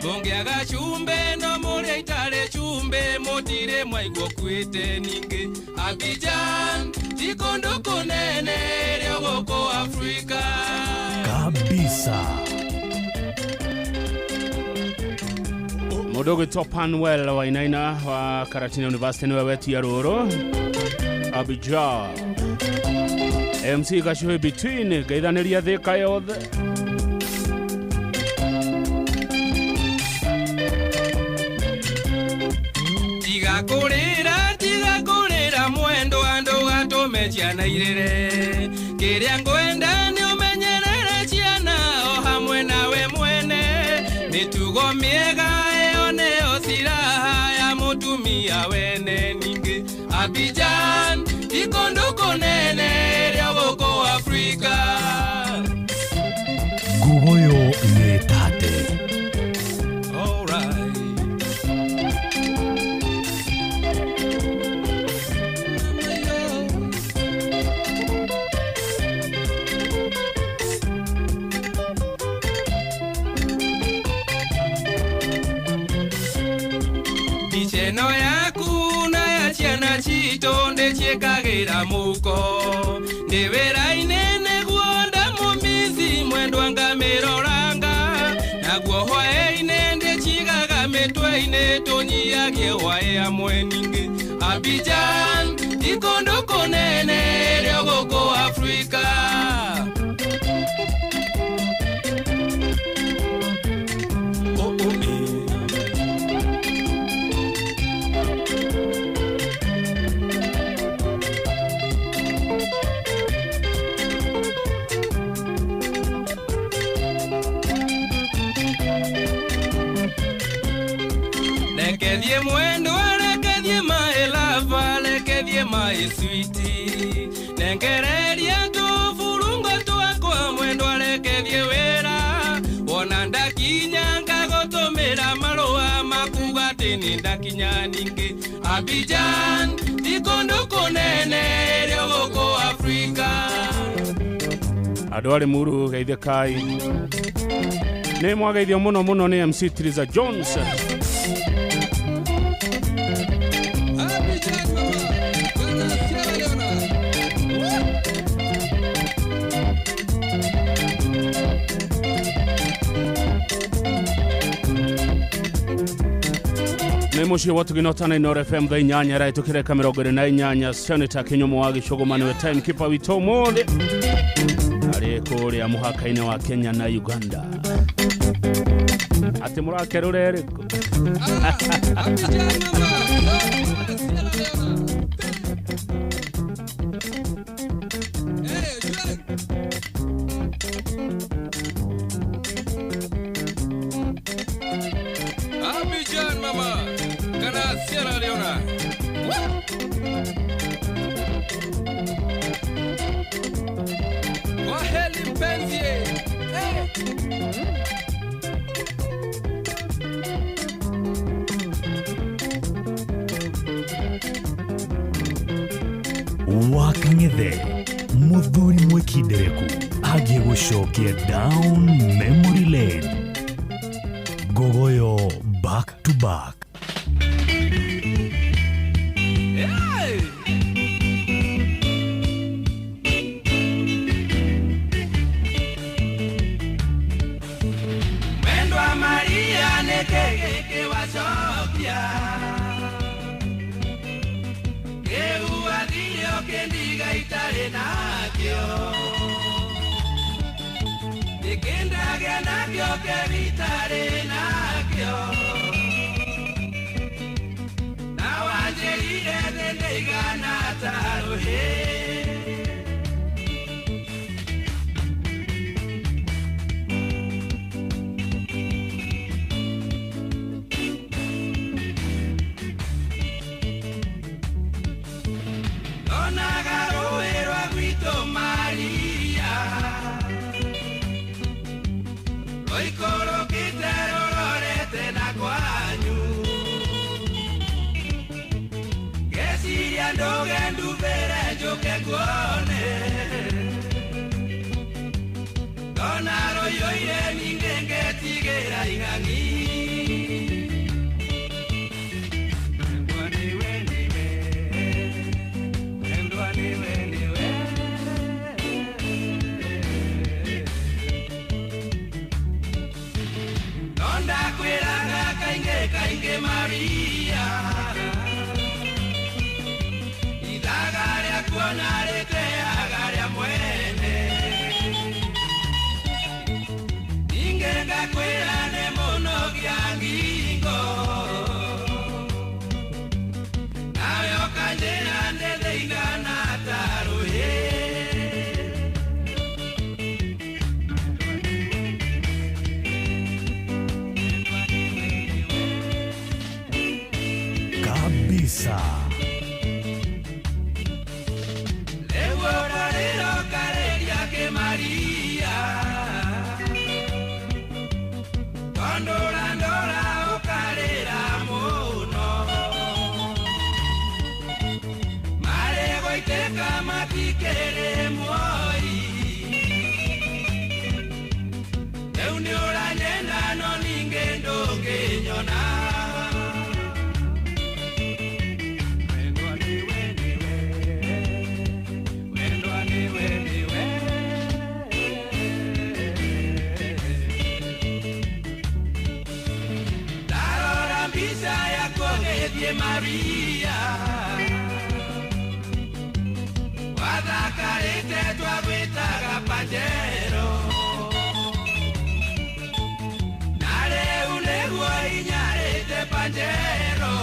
mũngĩaga cumbĩ no mũrĩa itarĩ cumbĩ mũtirĩ mwaigua ũkuĩte ningĩ. Abidjan ti kũndũ kũnene rĩo gũkũ Afrika. Kabisa. Mũndũ ũgwĩtwo Panwell Wainaina wa Karatina University nĩwe wetia rũrũ Abidjan. MC Gacuhi between ngeithanĩria thĩka yothe. Tiga kũrĩra, tiga kũrĩra mwendwa ndũgatũme ciana irĩre, kĩrĩa ngwenda nĩ ũmenyerere ciana o hamwe nawe mwene, mĩtugo mĩega ĩyo nĩyo silaha ya mũtumia wene ningĩ. Abidjan ti kũndũ kũnene rĩo gũkũ Afrika. Ngugoyo nĩ tate. Mbica ĩno yaku na ya ciana citũ ndĩciĩkagĩra mũhuko, ndĩ wĩra-inĩ nĩguo ndamũmici mwendwa ngamĩroranga, naguo hwaĩ-inĩ ndĩcigaga mĩtwe-inĩ tũnyiagie hwaĩ hamwe ningĩ. Abidjan ti kũndũ kũnene rĩo gũkũ Afrika. Rekethie mwendwa, rekethie my lover, rekethie my sweetie, nengereria tũburungo twakwa mwendwa rekethie wĩra, wona ndakinya ngagũtũmĩra marũa makuga atĩ nĩ ndakinya ningĩ. Abidjan ti kũndũ kũnene rĩo gũkũ Afrika. Andũ arĩ muru geithĩkai. Nĩ mwageithio mũno mũno nĩ MC Triza Jones. Nĩ mũciĩ wa Tũgĩnota na Inooro FM thaa 8 ĩrahĩtũkĩre 28. Senator Kĩnyũmũ wa Gĩcũgũma nĩwe timekeeper witũ ũmũthĩ, arĩ kũrĩa mũhaka-inĩ wa Kenya na Uganda. Atĩ mũrakerũra ĩrĩkũ? Abidjan mama, kana Sierra Leone. Waheli mpenzi. Hey. Wa Kang'ethe, Muthuri mwikindereku agĩgũcokia down memory lane. Ngogoyo back to back. Mwendwa Maria nĩkĩ gĩkĩ wacokia kĩu wathire ũkĩndiga itarĩ nakĩo nĩkĩ ndagĩa nakĩo kĩu itarĩ nakĩo na wanjĩrire thĩ ndĩigana ta rũhĩ. Onaga rũĩ rwa gwitũ Maria rũikũrũkĩte rũrorete na kwanyu ngeciria ndũge ndubĩre njũke nguone ndona rũiyũire ningĩ ngetigĩra ing'ang'i. Ndakwĩraga kaingĩ kaingĩ Maria ithaga rĩa kuona rĩteaga rĩa mwene ningĩ ngakwĩra nĩ mũnogia ngingo nawe ũkanjĩra ndĩthĩigana ta rũhĩ. Kabisa. Rĩu ũrarĩra ũkarĩria kĩ Maria tondũ ũrandora ũkarĩra mũno marĩ gũitĩka matikĩrĩ muoyi rĩu nĩ ũranyenda no ningĩ ndũngĩnyona. Ndarora mbica yaku ũgĩthiĩ Maria wathakarĩte twagwĩtaga Pajero na rĩu nĩguo inyarĩte Pajero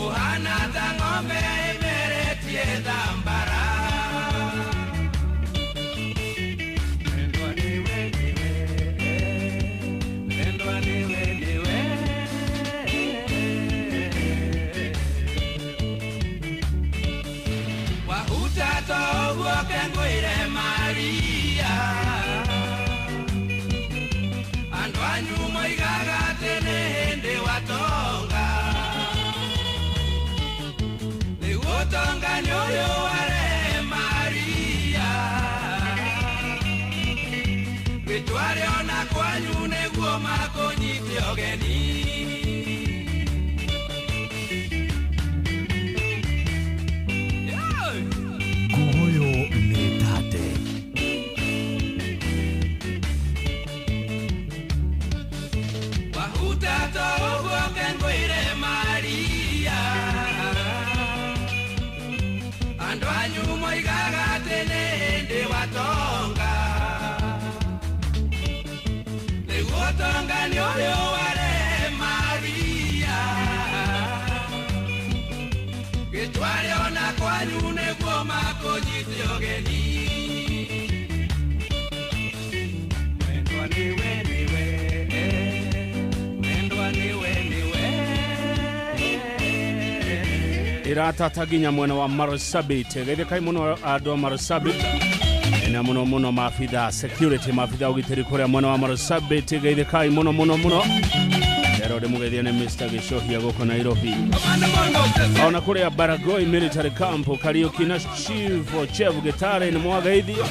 ũhana ta ng'ombe ĩmeretie thambara. Mwendwa nĩwe nĩwe, mwendwa nĩwe nĩwe. Wahutata ũguo kengwĩre Maria andũ anyu moigaga atĩ nĩ hĩndĩ watonga rĩu ũtonga nĩ ũyũ warehe Maria wĩtware ona kwanyu nĩguo makũnyite ũgeni. Ngogoyo nĩ tate. Wahutata ũguo kengwĩre Maria andũ anyu moigaga atĩ nĩ hĩndĩ watonga rĩu ũtonga nĩ ũyũ warehe Maria gĩtware ona kwanyu nĩguo makũnyite ũgeni. Mwendwa nĩwe nĩwe, mwendwa nĩwe nĩwe. Iratata nginya mwena wa Marsabit geithĩkai mũno andũ a Marsabit na mũno mũno maabitha security maabitha ũgitĩri kũrĩa mwena wa Marsabit geithĩkai mũno mũno mũno. Ndĩrerwo ndĩmũgeithie nĩ Mr. Gĩcohia gũkũ Nairobi. Ona kũrĩa Baragoi Military Camp Kariuki na Chief Chef Gitare nĩ mwageithio.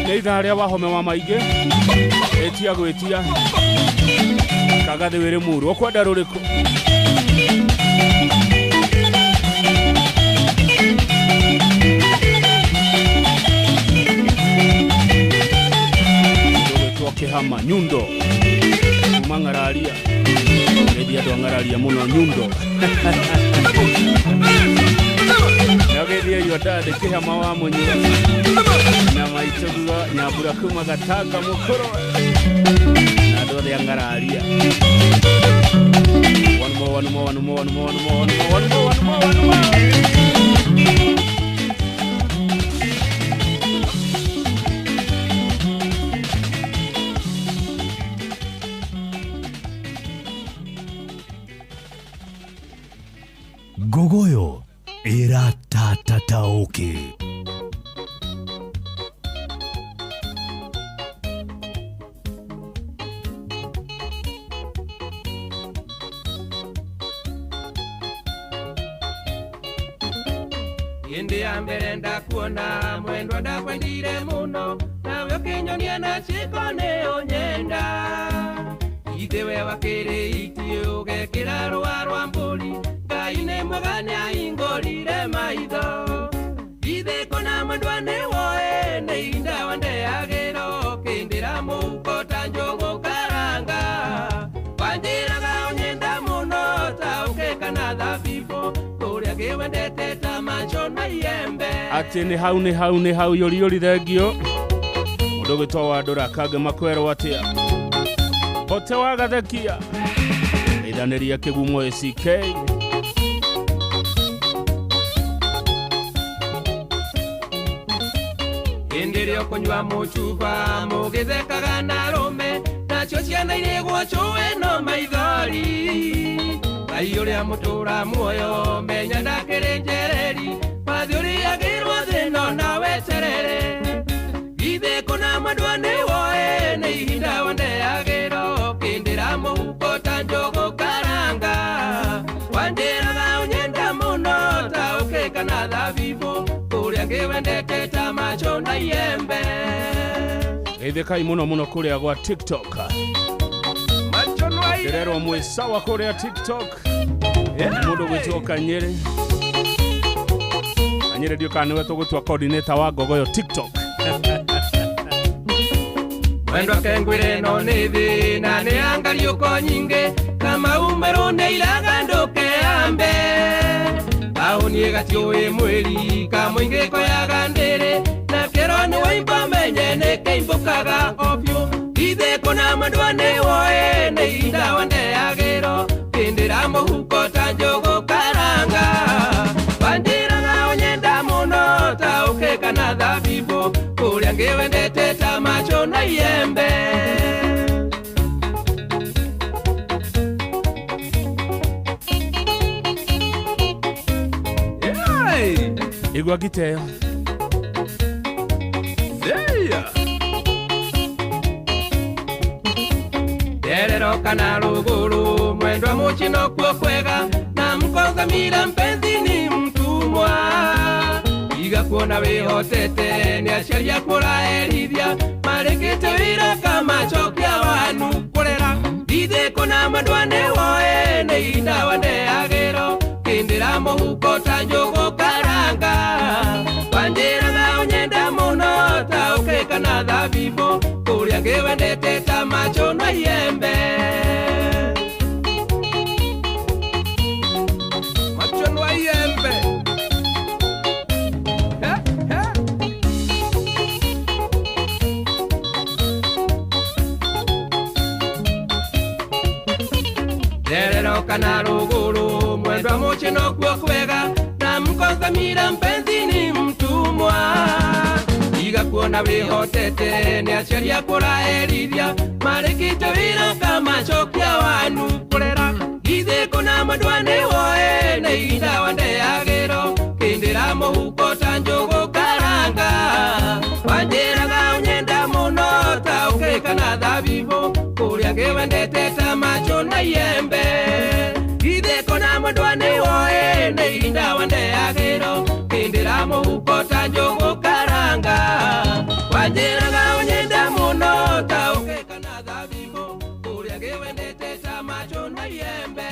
Nĩ ithaa rĩa wahome wa maingĩ ĩtia gwĩtia kagathĩ wĩrĩ muru ũkwenda rũrĩkũ? Rũgwĩtwo Kĩhama Nyundo kuma Ng'araria. Geithia andũ a Ng'araria mũno Nyundo. Nĩageithia your dad Kĩhama wa Mũnyua na maitũguo Nyambura kuma Gatanga Mũkũrwe na andũ othe a Ng'araria. One more, one more, one more, one more, one more, one more, one more, one more, one more. Ngogoyo ĩratatataũkĩ. Hĩndĩ ya mbere ndakuona mwendwa ndakwendire mũno nawe ũkĩnyonia na ciĩko nĩ ũnyenda ithe we wakĩrĩ iti ũgekĩra rũa rwa mbũri Ngai nĩ mwega nĩahingũrire maitho ithe kũna mwendwa nĩ woe nĩ ihinda wandeagĩra ũkĩndĩra mũhuko ta njũgũ karanga wanjĩraga ũnyenda mũno ta ũkeka na thabibũ kũrĩa ngĩwendete ta macho na iembe. Atĩ nĩ hau nĩ hau nĩ hau yũri yũri thengio. Mũndũ ũgwĩtwo Wandũra Kange makwerwo atĩa Bote wa Gathekia Ithanĩria Kĩgumo ACK. Hĩndĩ ĩrĩa ũkũnyua mũcuba mũgĩthekaga na arũme nacio ciana irĩgwo cũĩ no maithori Ngai ũrĩa mũtũra muoyo menya ndakĩrĩ njereri wathi ũrĩagĩrwo thĩna na weterere githĩ kũna mwendwa nĩ woe nĩ ihinda wandeagĩra ũkĩndĩra mũhuko ta njũgũ karanga wanjĩraga ũnyenda mũno ta ũkĩka na thabibũ kũrĩa ngĩwendete ta macho na iembe. Geithĩkai mũno mũno kũrĩa gwa TikTok. Ndĩrerwo mwĩ sawa kũrĩa TikTok. Mũndũ ũgwĩtwo Kanyĩrĩ Kanyĩrĩ ndiũ kana nĩwe tũgũtua coordinator wa Ngogoyo TikTok. Mwendwa kengwĩre no nĩ thĩna nĩ angariũko nyingĩ kamaumĩrwo nĩ iraga ndũkeambe Taũni ĩgatiũĩ mwĩri kamũingĩ koyaga ndĩrĩ na kĩro nĩ waimba menye nĩ kĩimbũkaga o biũ ithe kũna mwendwa nĩ woe nĩ ihinda wandeagĩrwo kĩndĩra mũhuko ta njũgũ karanga wanjĩraga ũnyenda mũno ta ũkĩka na thabibũ kũrĩa ngĩwendete ta macho na iembe. Igua giteo. Terero kana rũgũrũ mwendwa mũchino kuo kwega na mkongamira mpenzi ni mtumwa iga kuona wĩhotete nĩ aciari aku ũraherithia marĩkĩte wĩra kamacokia wanu kũrera ithe kũna mwendwa nĩ woe nĩ ihinda wandeagĩrwo kĩndĩra mũhuko ta njũgũ karanga wanjĩraga ũnyenda mũno ta ũkĩka na thabibũ kũrĩa ngĩwendete ta macho na iembe. Macho na iembe. Terero kana rũgũrũ mwendwa mũchino kuo kwega na mkongamira mpenzi ni mtumwa iga kuona wĩhotete nĩ aciari aku ũraherithia marĩkĩte wĩra kamacokia wanu. Kũrera githĩ kũna mwendwa nĩ woe nĩ ihinda wandeagĩro kĩndĩra mũhuko ta njũgũ karanga wanjĩraga ũnyenda mũno ta ũkĩ kana thabibũ kũrĩa ngĩwendete ta macho na iembe githĩ kũna mwendwa nĩ woe nĩ ihinda wandeagĩro kĩndĩra mũhuko ta njũgũ karanga wanjĩraga ũnyenda mũno ta ũkĩ kana thabibũ kũrĩa ngĩwendete ta macho na iembe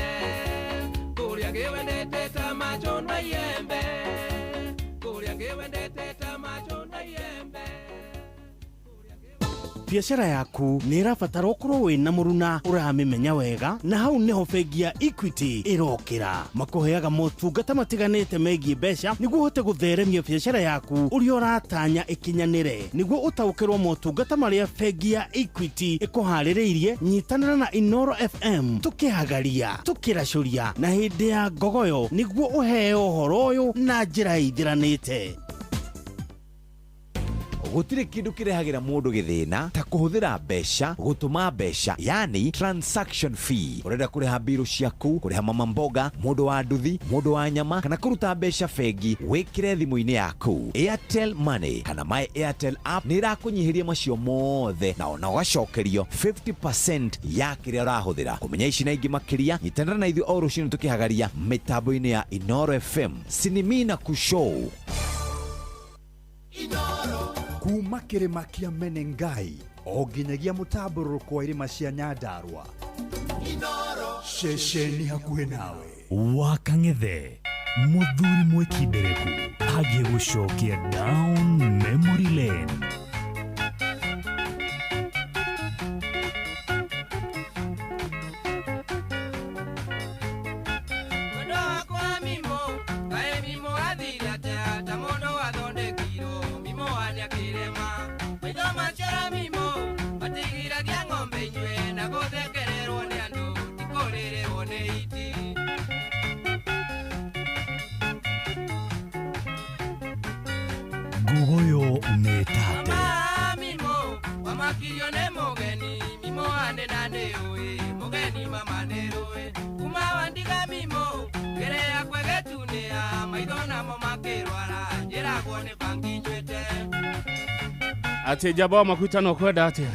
kũrĩa ngĩwendete ta macho na iembe kũrĩa ngĩwendete ta macho na iembe. Biacara yaku nĩ ĩrabatara ũkorwo wĩna mũruna ũramĩmenya wega, na hau nĩho bengi ya Equity ĩrokĩra. Makũheaga motungata matiganĩte megiĩ mbeca nĩguo ũhote gũtheremia biacara yaku ũrĩa ũratanya ĩkinyanĩre. Nĩguo ũtaũkĩrwo motungata marĩa bengi ya Equity ĩkũharĩrĩirie, nyitanĩra na Inoro FM tũkĩhagaria, tũkĩracũria na hĩndĩ ya ngogoyo nĩguo ũheo ũhoro ũyũ na njĩra ĩithiranĩte. Gũtirĩ kĩndũ kĩrehagĩra mũndũ gĩthĩna ta kũhũthĩra mbeca gũtũma mbeca, yani transaction fee. Ũrenda kũrĩha mbirũ ciaku, kũrĩha mama mboga, mũndũ wa nduthi, mũndũ wa nyama, kana kũruta mbeca bengi, wĩkĩre thimũ-inĩ yaku. Airtel Money kana My Airtel app nĩ ĩrakũnyihĩria macio mothe na ona ũgacokerio 50% ya kĩrĩa ũrahũthĩra. Kũmenya ici na ingĩ makĩria, nyitanĩra na ithuĩ o rũcinĩ tũkĩhagaria mĩtambo-inĩ ya Inoro FM Sinimina Kushow. Kuma kĩrĩma kĩa Menengai o nginyagia mũtambũrũrũko wa irĩma cia Nyandarua, ceceni hakuhĩ nawe. Wa Kang'ethe mũthuri mwĩkindereku agiĩ gũcokia down memory lane. Mwendwa wakwa mimo kaĩ mimo athire atĩa ta mũndũ athondekirwo mimo anĩakĩrema maitho macora mimo matigiragia ng'ombe inyue na gũthekererwo nĩ andũ ti kũrĩrĩrwo nĩ iti. Ngogoyo nĩ tate. Mama mimo wamakirio nĩ mũgeni mimo ane na nĩ ũĩ mũgeni mama nĩ rũĩ kuma wandiga mimo ngere yakwa ĩgĩtunĩha maitho namo makĩrwara njĩragwo nĩ bangi nywĩte. Atĩ njamba wa makuita no kwenda atĩa?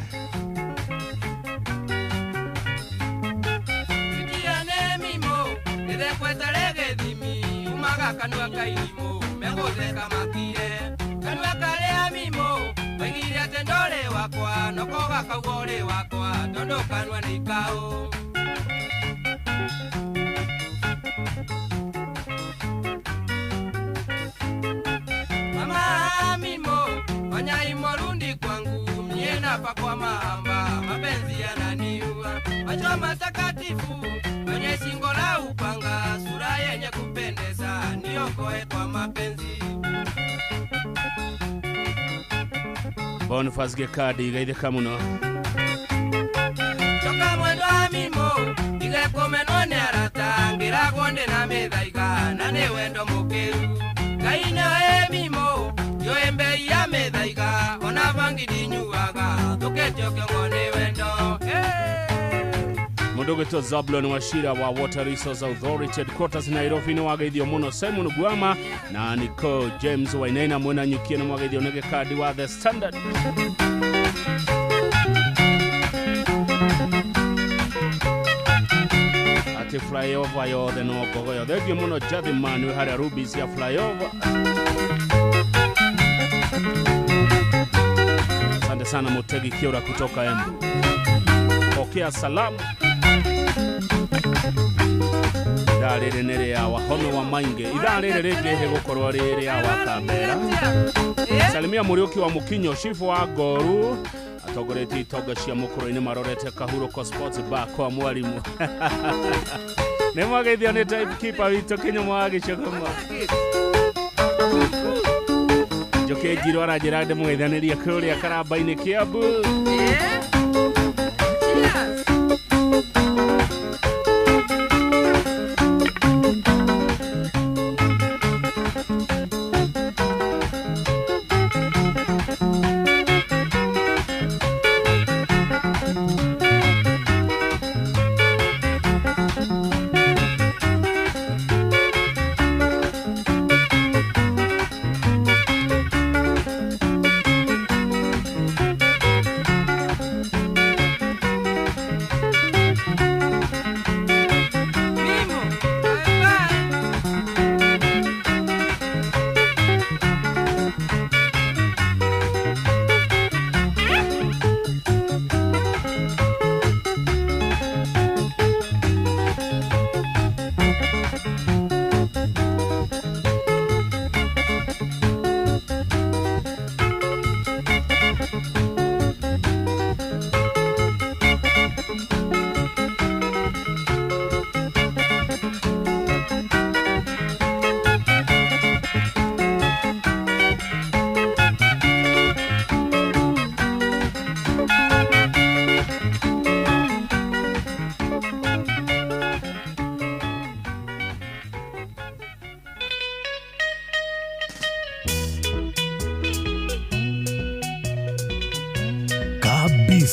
Tiane mimo nĩthekwetare gĩthimi umaga kanua ka irimũ megũtheka makire kanua karĩa mimo oigire atĩ ndũrĩ wakwa noko gakauga ũrĩ wakwa tondũ kanua nĩ ikaũ. Mama mimo wanyai morundi kwangu mie napa kwa mahamba mapenzi yananiua macho matakatifu kwenye shingo la upanga sura yenye kupendeza niokoe kwa mapenzi. Boniface Gekadi gaithĩka mũno. Coka mwendwa mimo tige kũmenwo nĩ arata ngĩragwo ndĩ na mĩthaiga na nĩ wendo mũkĩru Ngai nĩoĩ mimo ndiũĩ mbei ya mĩthaiga ona bangi ndinyuaga thũkĩtio kĩongo nĩ wendo. Mũndũ ũgwĩtwo Zablon Wachira wa Water Resource Authority headquarters Nairobi nĩ wageithio mũno. Simon Gwama na Nicole James Wainaina mwena nyukie nĩ mwageithio nĩ Gĩkandi wa The Standard. Atĩ flyover yothe no ngogoyo. Thengiũ mũno Jathiman wĩ harĩa Rubis ya flyover. Asante sana Mutegi Kiura kutoka Embu. Pokea salamu. Ithaa rĩrĩ nĩ rĩa Wahome wa Mainge. Ithaa rĩrĩ rĩngĩ rĩgũkorwo rĩ rĩa Wakambera. Salimia Mũriũki wa Mũkinyo, chifu wa Ngoru, atongoretie itonga cia mũkũrũ-inĩ marorete Kahurũko Sports Bar kwa mwarimu. Nĩ mwageithio nĩ timekeeper witũ Kĩnyũmũ wa Gĩcũgũmo. Njũkĩ Njirũ aranjĩra ndĩmũgeithanĩrie kũrĩa Karamba-inĩ Kĩambu.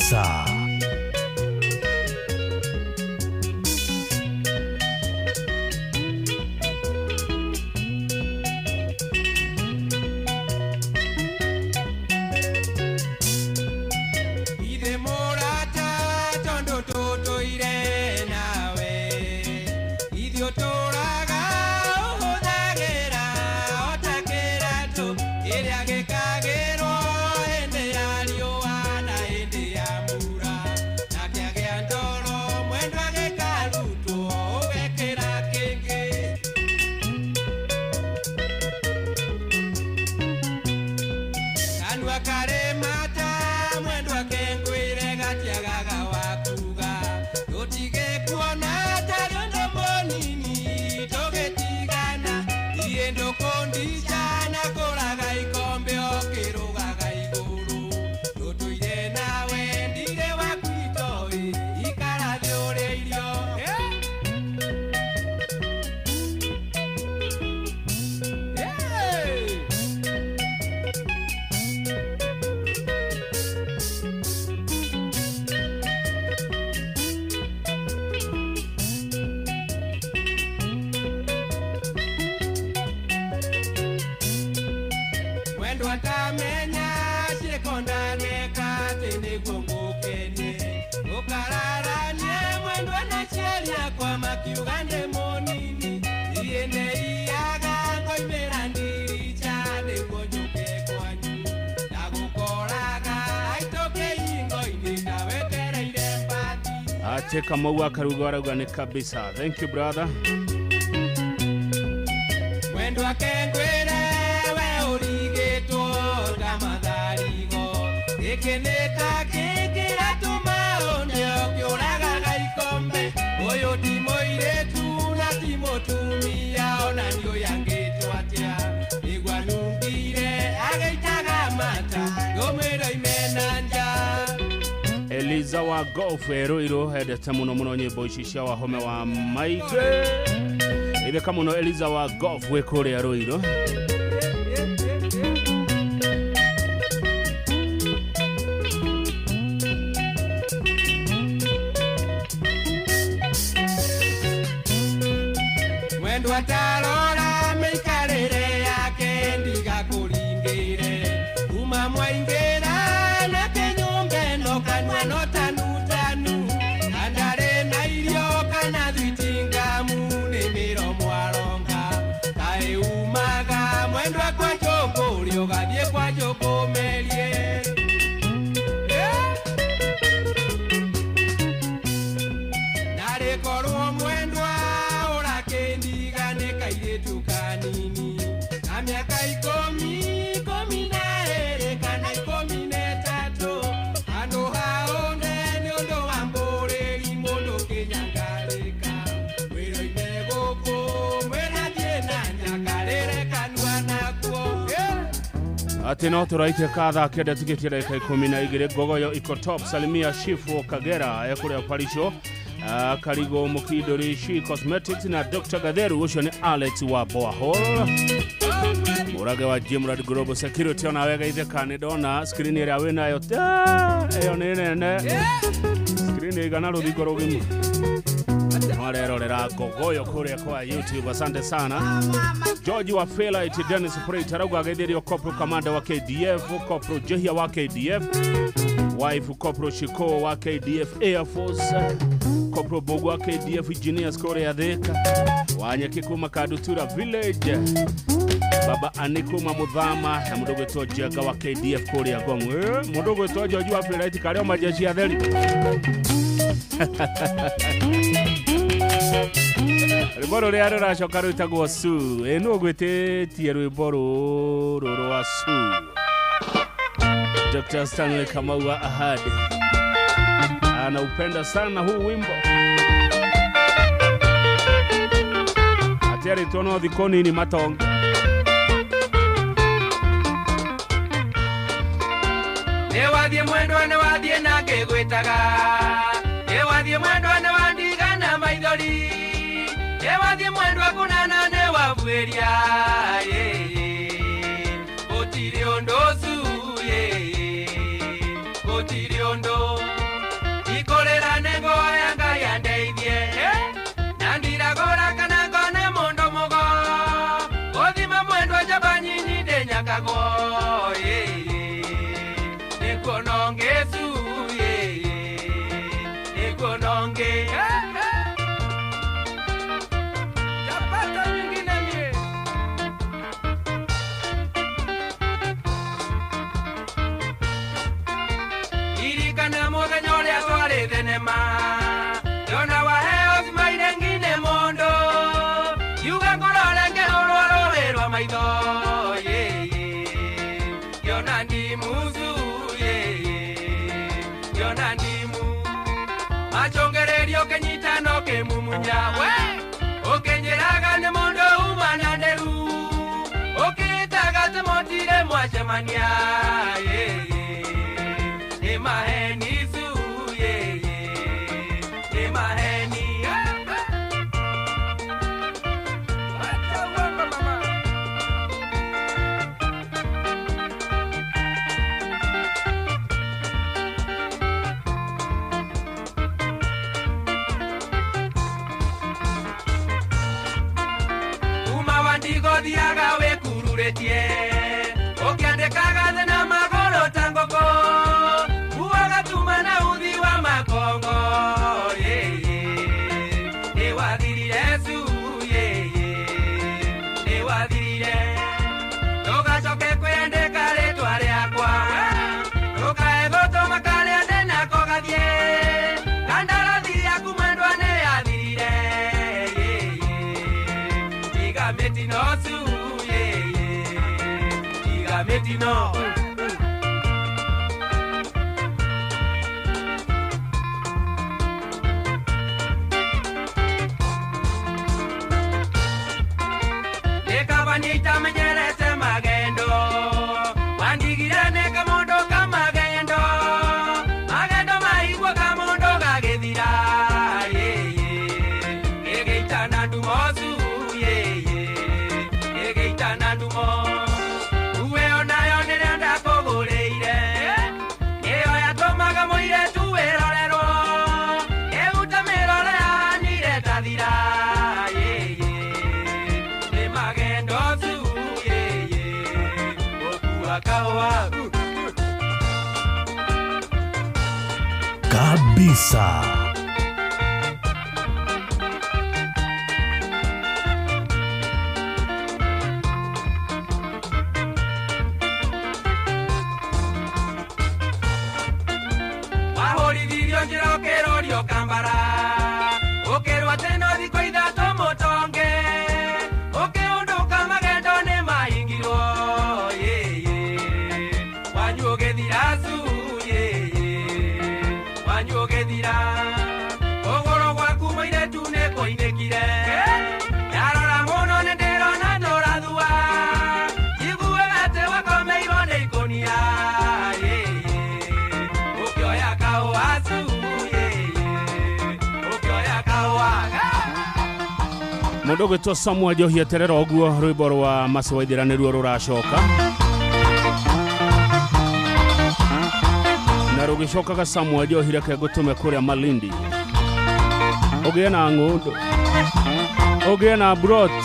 Kabisa. Ithe mũrata tondũ tũtũire nawe ithuĩ ũtũraga ũhũthagĩra o ta kĩratũ kĩrĩa gĩkagĩrwo hĩndĩ ya riũa na hĩndĩ ya mbura na kĩagĩa ndoro mwendwa gĩkarutwo ũgekĩra kĩngĩ. Kanua karĩ mata mwendwa kengwĩre gatiagaga wa kuga tũtige kuona tarĩ ũndũ mũnini tũgĩtigana niĩ ndũkũndica na kũraga ikombe ũkĩrũgaga igũrũ tũtũire nawe ndirĩ waku itoĩ ikara thĩ ũrĩe irio. Hey! Mwendwa ngamenya ciĩko ndaneka atĩ nĩguo ngũkenie ũkararanie mwendwa na aciari akwa makiuga ndĩ mũnini niĩ nĩiyaga ngoimĩra ndirica nĩguo njũke kwanyu ndagũkoraga haitũke ingo-inĩ ndawetereire mbathi. Ate Kamau akaruga arauga nĩ kabisa. Thank you, brother. Mwendwa kengwĩre we ũrigĩtwo ta matharigo gĩkĩ nĩ ta kĩngĩratũma ũndĩ ũkĩũragaga ikombe ũyũ ti mũirĩtu na ti mũtumia ona nĩũyangĩtwo atĩa nĩguo nungire agĩitaga mata ngũmwĩra ime na nja. Eliza wa Golf Ruiru endete muno muno nyimbo ici cia Wahome wa Maitũ. Itheka muno Eliza wa Golf wĩ kũrĩa Ruiru. Mwendwa tarora mĩikarĩre yake ndigakũringĩre kuma mwaingĩra na kĩnyũmba ĩno kanua no tanutanu kandarĩ na irio kana thwiti ngamu nĩ mĩromo aronga kaĩ umaga mwendwa kwa njũngũrĩ ũgathiĩ kwa njũngũmerie. Narĩ korwo mwendwa ũrakĩndiga nĩ kairĩtu kanini ka mĩaka 10, 12 kana 13 handũ ha ũne nĩ ũndũ wa mbũrĩri mũndũ kĩnyangarĩka wĩra-inĩ gũkũ mwĩra thiĩ na nyakarĩre kanua nakuo. Ati no tũraitie ka thaa 9 tigĩtie ndagĩka 12. Ngogoyo iko top. Salimia Shifu Kagera ekũrĩa Parisho Karigo Mukindori Shi Cosmetics na Dr. Gatheru ũcio nĩ Alex wa Boahol Mũrage wa Jimrad Global Security ona wega itheka nĩ ndona screen ĩrĩa wĩnayo ĩyo nĩ nene screen ĩigana rũthingo rũgima marerorera Ngogoyo kũrĩa kwa YouTube. Asante sana George wa Fairlight Dennis Prit arauga ageithĩrio Corporal Commander wa KDF, Corporal Jehia wa KDF, wife Corporal Shiko wa KDF Air Force, Corporal Bogu wa KDF Engineers kũrĩa Thika, Wanyeki kuma Kadutura Village, Baba Ani kuma Muthama na mũndũ ũgwĩtwo Njenga wa KDF kũrĩa Ngong. Mũndũ ũgwĩtwo George wa Fairlight karĩ o majeshi atheri. Rwĩmbo rũrĩa rũracoka rwĩtagwo Su. Ĩ nũ ũgwĩtĩtie rwĩmbo rũrũ rwa Su? Dr. Stanley Kamau wa Ahadi anaupenda sana huu wimbo. Atiarĩtwo no thikũ nini matonga. Nĩwathiĩ mwendwa nĩwathiĩ na ngĩgwĩtaga nĩwathiĩ mwendwa nĩwandigana maithori nĩwathiĩ mwendwa kũnana nĩwabuĩria gũtirĩ ũndũ su gũtirĩ ũndũ. Ndirikana muthenya uria twari thenema ndona waheo cimaire ngine mundu yuga ngurore ngihurwo rũĩ rwa maitho ngiona ndimuzu ngiona ndimu machongererio kinyitano kimumunya we ukinyiraga ni mundu uma na nderu ukitaga ati mutire mwacemania ni maheni su ni maheni. Wacha uongo mama. Uma wandigothiaga wĩkururĩtie ũkĩandĩkaga thĩ na magũrũ ta ngũkũ uagatuma na uthi wa makongo nĩ wathirire cu nĩ wathirire ndũgacoke kwĩandĩka rĩtwa rĩakwa ndũkae gũtũma karĩa ndĩnako gathiĩ kandarathi yaku mwendwa nĩ yathirire tiga mĩtino cu tiga mĩtino. Nitamenyerete magendo wandigire nĩ kamũndũ ka magendo magendo maigua kamũndũ gagĩthira gĩgĩitana ndumo cu gĩgĩitana ndumo uwe onayo nĩrĩa ndakũgũrĩire nĩyo yatũmaga mũirĩtu wĩrorerwo ĩhuta mĩrore yanire tathira nĩ magendo cu kahua Kabisa. Wahũrithirio njĩra ũkĩrorio kambara ũkĩrwo atĩ no thikũ ithatũ mũtonge ũkĩũndũka magendo nĩ mahingirwo wanyu ũgĩthira cu wanyu ũgĩthira kũgũrũ gwaku mũirĩtu nĩ kũinĩkire ndarora mũno nĩ ndĩrona ndũrathua njiguaga atĩ wakomeirwo nĩ ikũnia ũkĩoya kahũa cu ũkĩoya kahũa. Mũndũ ũgwĩtwo Samuel Njohi eterera ũguo rwĩmbo rwa Mercy Waithera nĩruo rũracoka na rũgĩcokaga Samuel Njohi reke ngũtũme kũrĩa Malindi ũgĩe na ng'ũndũ ũgĩe na broti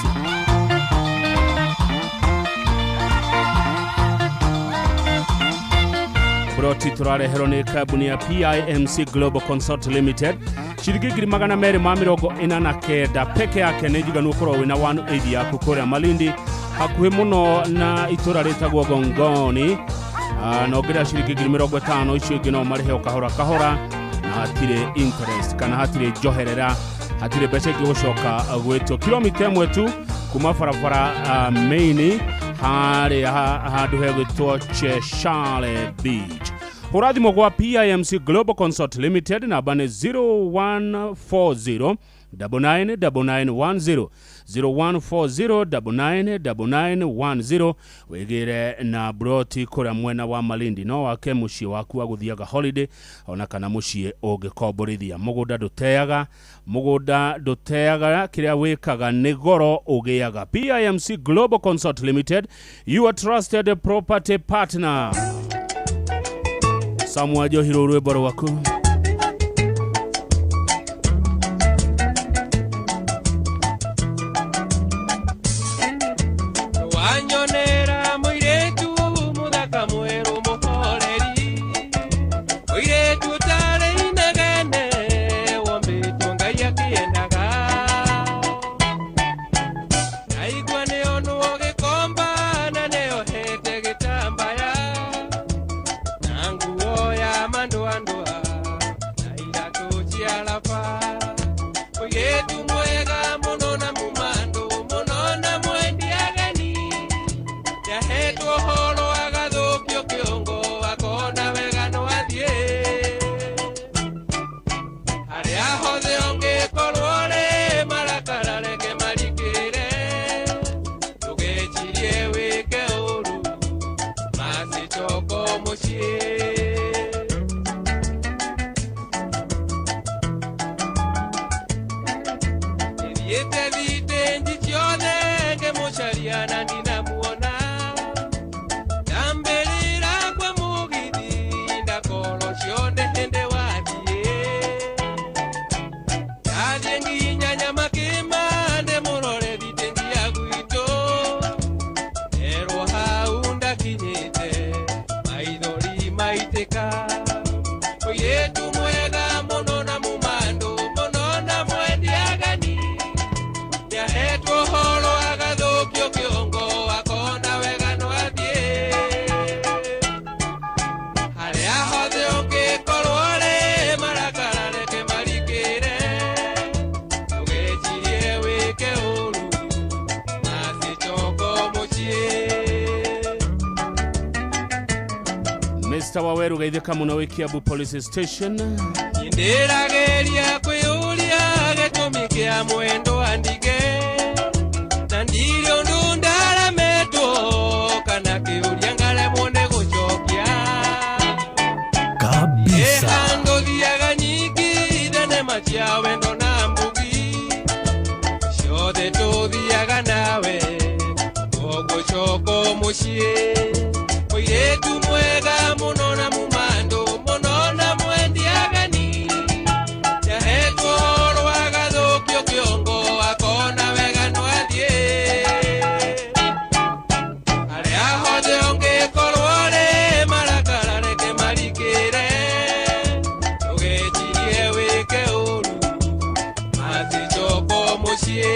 broti tũrareherwo nĩ kambuni ya PIMC Global Consult Limited ciringi 249 peke yake nĩ njiganu ũkorwo wĩna 180 yaku kũrĩa Malindi hakuhĩ mũno na itũra rĩtagwo Gongoni na ũngĩrĩa ciringi 50,000 icio ingĩ no marĩhe o kahora kahora na hatirĩ interest kana hatirĩ njoherera hatirĩ mbeca ingĩ gũcoka gwĩtio kilomita ĩmwe tu kuma barabara main harĩa handũ hegwĩtwo Cheshire Beach. Hũra thimũ gwa PIMC Global Consult Limited namba nĩ 0140 999910 0140 999910 wĩgĩre na broti kũrĩa mwena wa Malindi no wake mũciĩ waku wa gũthiaga holiday ona kana mũciĩ ũngĩkomborithia. Mũgũnda ndũteaga, mũgũnda ndũteaga, kĩrĩa wĩkaga nĩ goro ũgĩaga. PIMC Global Consult Limited, your trusted property partner. Samuel Njohi rwĩmbo rwaku. Wanyonera mũirĩtu mũthaka mwerũ mũhoreri mũirĩtu ũtarĩ inegene wombĩtwo Ngai akĩendaga naigua nĩonwo gĩkomba na nĩohete gĩtambaya na nguo ya mandũandũa. Mr. Waweru geithĩka mũno wĩ Kiambu Police Station. Ndĩrageria kwĩyũria gĩtũmi kĩa mwendo andige na ndirĩ ũndũ ndaremetwo kana kĩũria ngaremwo nĩ gũcokia. Kabisa. Ĩhandũ thiaga nyingĩ thenema cia wendo na mbugi ciothe tũthiaga nawe ũgũcoka mũciĩ mũirĩtu mwega mũno na mumandũ mũno na mwendi ageni nĩahetwo ũhoro agathũkio kĩongo akona wega no athiĩ harĩa hothe ũngĩkorwo rĩ marakara reke marikĩre ndũgecirie wĩke ũru maticoko mũciĩ.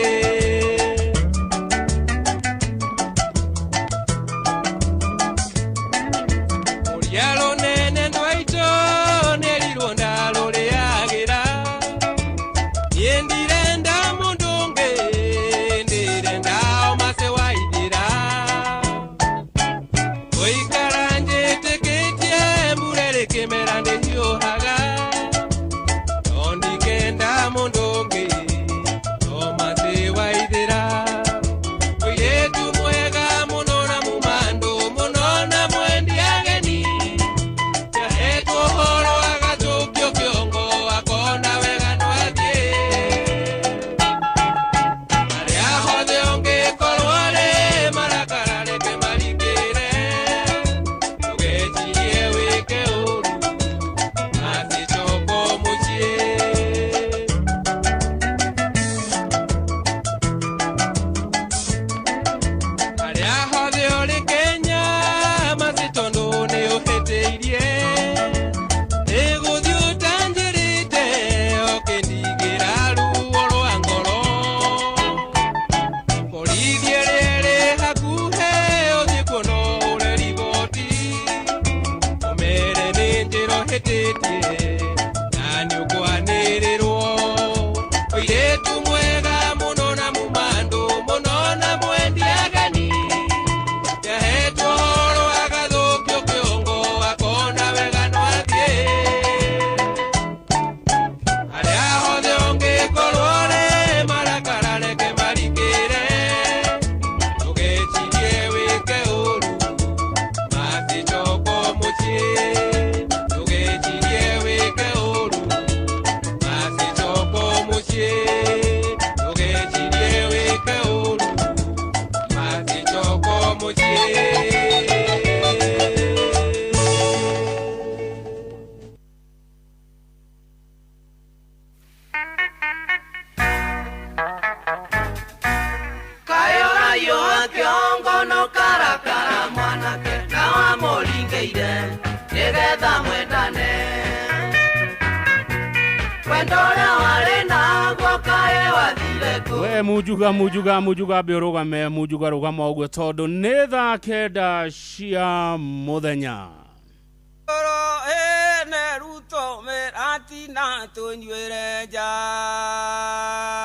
We mujuga mujuga mujuga mbe ũrũgame mujuga rũgama ũguo tondũ nĩ thaa 9 cia mũthenya.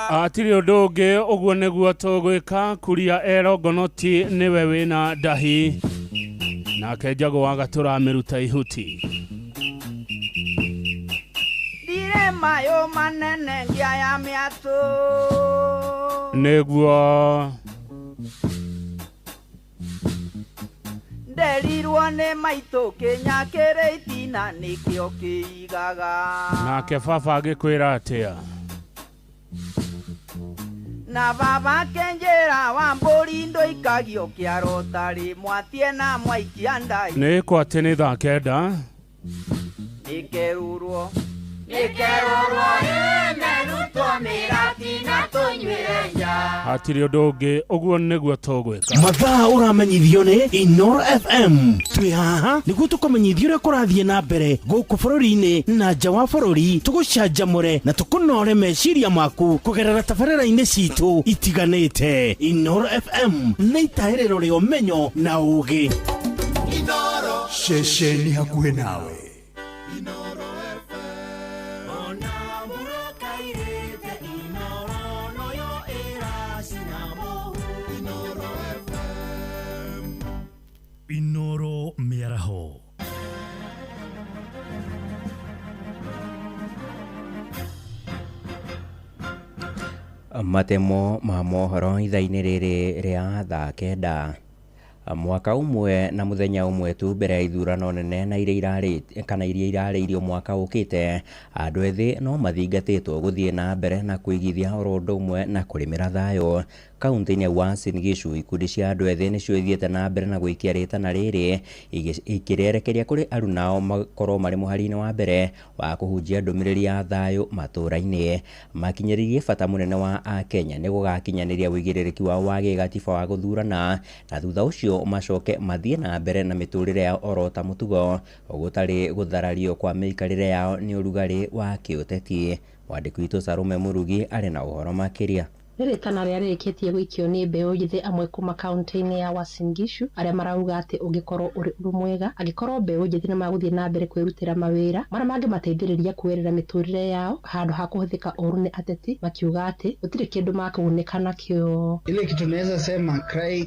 Hatirĩ ũndũ ũngĩ ũguo nĩguo tũgwĩka. Kuria Erongonoti nĩwe wĩna ndahi nake Njago wa Gatũra amĩruta ihuti. Ndirĩ mayũ manene ngia ya mĩatũ nĩguo nderirwo nĩ maitũ kĩnya kĩrĩ itina nĩkĩo kĩigaga. Nake baba agĩkwĩra atĩa? Na baba akĩnjĩra wa mbũri ndũikagio kĩaro tarĩ mwatie na mwaikia ndai. Nĩ kwa atĩ nĩ thaa 9 nĩkerurwo hatirĩ ũndũ ũngĩ ũguo nĩguo tũgwĩka. Mathaa ũramenyithio nĩ Inoro FM. Twĩ haha nĩguo tũkũmenyithie ũrĩa kũrathiĩ na mbere gũkũ bũrũri-inĩ na nja wa bũrũri, tũgũcanjamũre na tũkũnore meciria maku kũgerera tabarĩra-inĩ citũ itiganĩte. Inoro FM nĩ itahĩrĩro rĩa ũmenyo na ũũgĩ. Ceceni hakuhĩ nawe. Inoro mĩaraho. Matemo ma mohoro ithaa-inĩ rĩrĩ rĩa thaa 9. Mwaka ũmwe na mũthenya ũmwe tu mbere ya ithurano nene na iria irarĩirio mwaka ũkĩte, andũ ethĩ no mathingatĩtwo gũthiĩ na mbere na kũigithia oro ũndũ ũmwe na kũrĩmĩra thayũ. Kaunti-inĩ ya Uasin Gishu, ikundi cia andũ ethĩ nĩcio ithiĩte na mbere na gũikia rĩtana rĩrĩ ikĩrĩerekeria kũrĩ arunao makorwo marĩ mũhari-inĩ wa mbere wa kũhunjia ndũmĩrĩri ya thayũ matũũra-inĩ. Makinyĩrĩirie bata mũnene wa Akenya nĩ gũgakinyanĩria ũigĩrĩrĩki wao wa gĩgatiba wa gũthurana, na thutha ũcio macoke mathiĩ na mbere na mĩtũrĩre yao oro ta mũtugo, gũtarĩ gũtharario kwa mĩikarĩre yao nĩ ũrugarĩ wa kĩũteti. Mwandĩki witũ Salome Mũrugi arĩ na ũhoro makĩria. Nĩ rĩtana rĩrĩa rĩrĩkĩtie gũikio nĩ mbeũ njĩthĩ amwe kuma kaunti-inĩ ya Uasin Gishu arĩa marauga atĩ ũngĩkorwo ũrĩ ũndũ mwega angĩkorwo mbeũ njĩthĩ nĩ magũthiĩ na mbere kwĩrutĩra mawĩra marĩa mangĩmateithĩrĩria kuoerera mĩtũrĩre yao handũ ha kũhũthĩka ũru nĩ ateti, makiuga atĩ gũtirĩ kĩndũ makũgunĩka nakĩo. Ile kitu tunaweza sema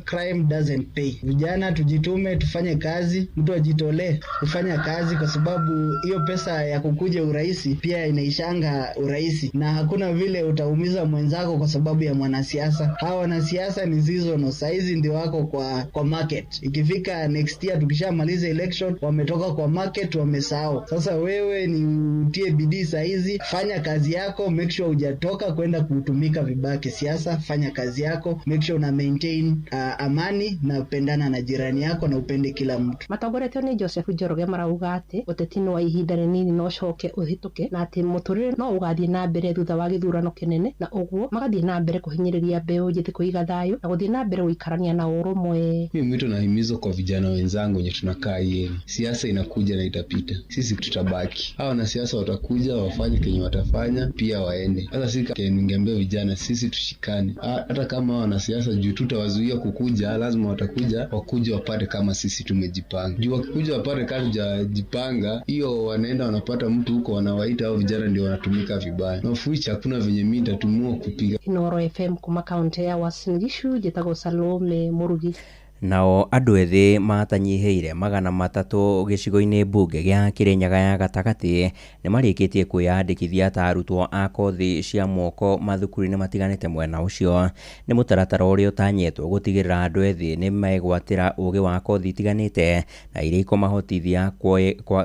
crime doesn't pay. Vijana tujitume, tufanye kazi, mtu ajitolee kufanya kazi, kwa sababu hiyo pesa ya kukuja urahisi pia inaishanga urahisi, na hakuna vile utaumiza mwenzako kwa sababu ya mwanasiasa. Hawa wanasiasa ni seasonal, saizi ndio wako kwa market. Ikifika next year tukishamaliza election, wametoka kwa market, wamesahau. Sasa wewe ni utie bidii saizi, fanya kazi yako, make sure hujatoka kwenda kutumika vibaya kisiasa. Fanya kazi yako, make sure una maintain amani na upendana na jirani yako na upende kila mtu. Matongoretio ni Joseph Njoroge marauga atĩ ũteti nĩ wa ihinda rĩnini no ũcoke ũhĩtũke, na atĩ mũtũrĩre no ũgathiĩ na mbere thutha wa gĩthurano kĩnene, na ũguo magathiĩ na mbere kuhinyĩrĩria mbeũ njĩthĩ kũiga thayũ na gũthiĩ na mbere gũikarania na ũrũmwe. Mimi mwito na himizo kwa vijana wenzangu wenye tunakaa yenu, siasa inakuja na itapita, sisi tutabaki. Hawa wanasiasa watakuja wafanye kenye watafanya, pia waende. Sasa sisi ningeambia vijana, sisi tushikane, hata kama hawa wanasiasa juu tutawazuia kukuja, lazima watakuja, wakuja wapate kama sisi tumejipanga. Juu wakikuja wapate kama tujajipanga, hiyo wanaenda wanapata mtu huko, wanawaita hao vijana ndio wanatumika vibaya. Na fuicha hakuna venye mimi nitatumua kupiga. Inoro FM kuma kaunti ya Uasin Gishu, njĩtagwo Salome Mũrugi. Nao andũ ethĩ matanyihĩire 300 gĩcigo-inĩ mbunge gĩa Kĩrĩnyaga ya gatagatĩ nĩ marĩkĩtie kwĩyandĩkithia ta arutwo a kothi cia moko mathukuru-inĩ matiganĩte mwena ũcio. Nĩ mũtaratara ũrĩa ũtanyĩtwo gũtigĩrĩra andũ ethĩ nĩ megwatĩra ũgĩ wa kothi itiganĩte na iria ikũmahotithia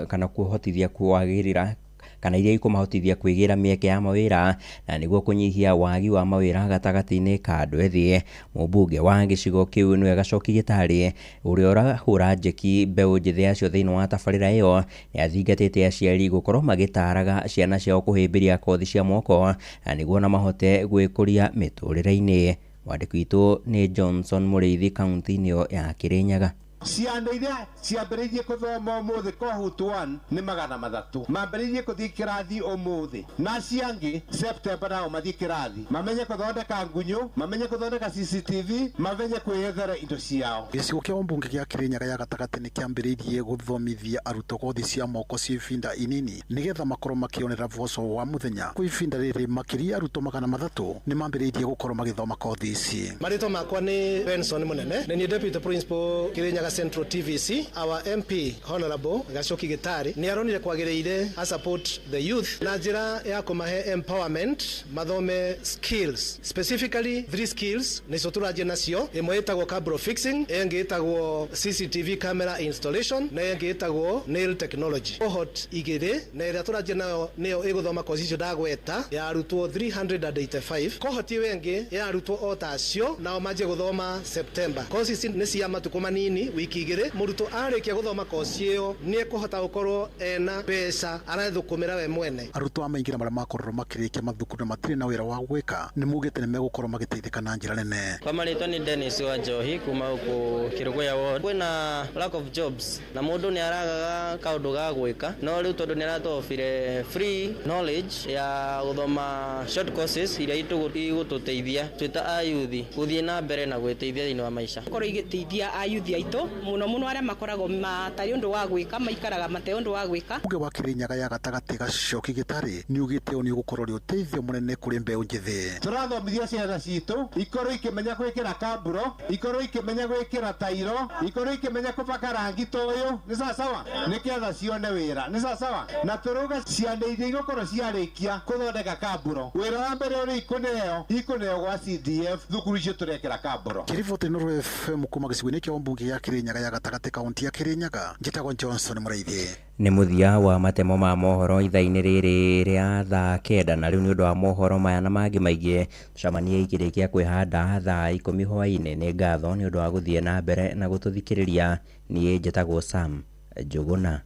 kana kũhotithia kwagĩrĩra kana iria ikũmahotithia kwĩgĩra mĩeke ya mawĩra na nĩguo kũnyihia wagi wa mawĩra gatagatĩ-inĩ ka andũ ethĩ. Mũmbunge wa gĩcigo kĩu nĩwe Gacoki Gĩtarĩ ũrĩa ũrahũra njeki mbeũ njĩthĩ acio thĩinĩ wa tabarĩra ĩyo nĩ athingatĩte aciari gũkorwo magĩtaraga ciana ciao kũhĩmbĩria kothi cia moko na nĩguo na mahote gwĩkũria mĩtũrĩre-inĩ. Mwandĩki witũ nĩ Johnson Mũrĩithi kaunti-inĩ ya Kĩrĩnyaga. Ciana iria ciambĩrĩirie kũthoma ũmũthĩ cohort 1 nĩ 300 mambĩrĩirie kũthiĩ kĩrathi ũmũthĩ, na ciangĩ September nao mathiĩ kĩrathi, mamenye kũthondeka ngunyũ, mamenye kũthondeka CCTV, mamenye kwĩyethera indo ciao. Gĩcigo kĩa ũmbunge gĩa Kĩrĩnyaga ya gatagatĩ nĩ kĩambĩrĩirie gũthomithia arutwo kothi cia moko cia ibinda inini nĩgetha makorwo makĩonera boco wa mũthenya. Kwa ibinda rĩrĩ makĩria arutwo 300 nĩ mambĩrĩirie gũkorwo magĩthoma kothi ici. Marĩtwa makwa nĩ Benson Mũnene, nĩ niĩ deputy principal Kĩrĩnyaga Central TVC. Our MP Honorable Gacoki Gĩtarĩ nĩ aronire kwagĩrĩire a support the youth na njĩra ya kũmahe empowerment, mathome skills, specifically 3 skills nĩcio tũranjia nacio. Ĩmwe ĩtagwo cabro fixing, ĩngĩ ĩtagwo CCTV camera installation na ĩngĩ ĩtagwo nail technology. Cohort 2 na ĩrĩa tũranjia nayo nĩyo ĩgũthoma kozi icio ndagweta ya arutwo 385. Cohort ĩyo ĩngĩ ya arutwo o ta acio nao manjie gũthoma September. Kozi ici nĩ cia matukũ manini, wiki 2. Mũrutwo arĩkia gũthoma kozi ĩyo nĩ ekũhota gũkorwo ena mbeca arathũkũmĩra we mwene. Arutwo a maingĩra marĩa makorirwo makĩrĩkia mathukuru na matirĩ na wĩra wa gwĩka nĩ mugĩte nĩ megũkorwo magĩteithĩka na njĩra nene. Kwa marĩtwa nĩ Dennis wa Njohi kuma gũkũ Kĩrũgũya ward. Kwĩna lack of jobs na mũndũ nĩ aragaga kaũndũ ga gwĩka, no rĩu tondũ nĩ aratũofire free knowledge ya gũthoma short courses iria igũtũteithia twĩ ta ayuthi gũthiĩ na mbere na gwĩteithia thĩinĩ wa maica. Korwo igĩteithia ayuthi aitũ Mũno mũno arĩa makoragwo matarĩ ũndũ wa gwĩka, maikaraga matarĩ ũndũ wa gwĩka. Mbunge wa Kirinyaga ya gatagatĩ Gachoki Gĩtarĩ nĩ ugĩte ũyũ nĩ ũgũkorwo ũrĩ ũteithio mũnene kũrĩ mbeũ njĩthĩ. Tũrathomithia ciana citũ ikorwo ikĩmenya gwĩkĩra kamburo, ikorwo ikĩmenya gwĩkĩra tairo, ikorwo ikĩmenya kũbaka rangi ta ũyũ, nĩ sawasawa, nĩgetha cione wĩra, nĩ sawasawa. Na tũrauga ciana iria igũkorwo ciarĩkia kũthondeka kamburo, wĩra wa mbere ũrĩa ikũneo, ikũneo gwa CDF thukuru icio tũrekĩra kamburo. Kĩriboti Inooro FM kuma gĩcigo-inĩ kĩa mbunge ya Kirinyaga ya gatagatĩ kaunti ya Kirinyaga, njĩtagwo Johnson Mũraithi. Nĩ mũthia wa matemo ma mohoro ithaa-inĩ rĩrĩ rĩa thaa 9, na rĩu nĩ ũndũ wa mohoro maya na mangĩ maingĩ tũcemanie ikĩrĩkia kwĩhanda thaa 10 hwaĩ-inĩ. Nĩ ngatho nĩ ũndũ wa gũthiĩ na mbere na gũtũthikĩrĩria. Niĩ njĩtagwo Sam Njũgũna.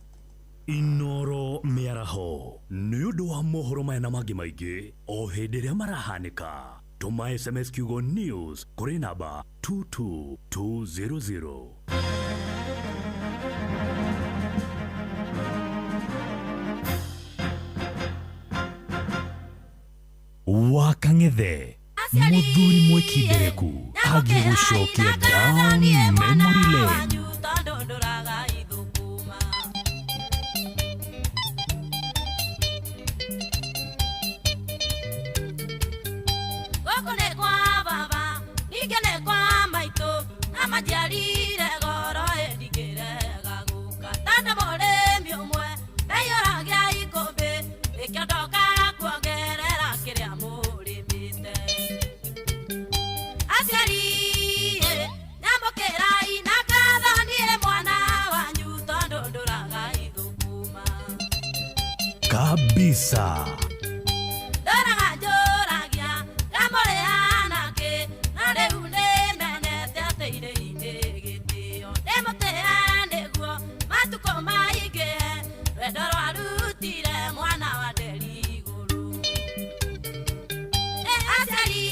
Inooro mĩaraho nĩ ũndũ wa mohoro maya na mangĩ maingĩ o hĩndĩ ĩrĩa marahanĩka. Tũma SMS kiugo news kũrĩ namba 22200. Wakang'ethe mũthuri mwĩkindereku agĩgũcokia down memory lane. Gũkũ nĩ kwa baba, ningĩ nĩ kwa maitũ, na majiarire goro ĩndingĩrega gũka. Tondũ mũrĩmi ũmwe ndaiyũragia ikũmbĩ, nĩkĩo ndoka kuongerera kĩrĩa mũrĩmĩte. Aciari ĩ, nyamũkĩrai na ngatho niĩ mwana wanyu, tondũ ndũraga ithũkũma. Kabisa. Ndoraga njũragia ngamũrĩha nakĩ, na rĩu nĩmenete atĩ irĩ-inĩ gĩtĩo. Ndĩmũtĩe nĩguo matukũ maingĩhe, rwendo rwarutire mwana wa nderi igũrũ. Ĩ aciari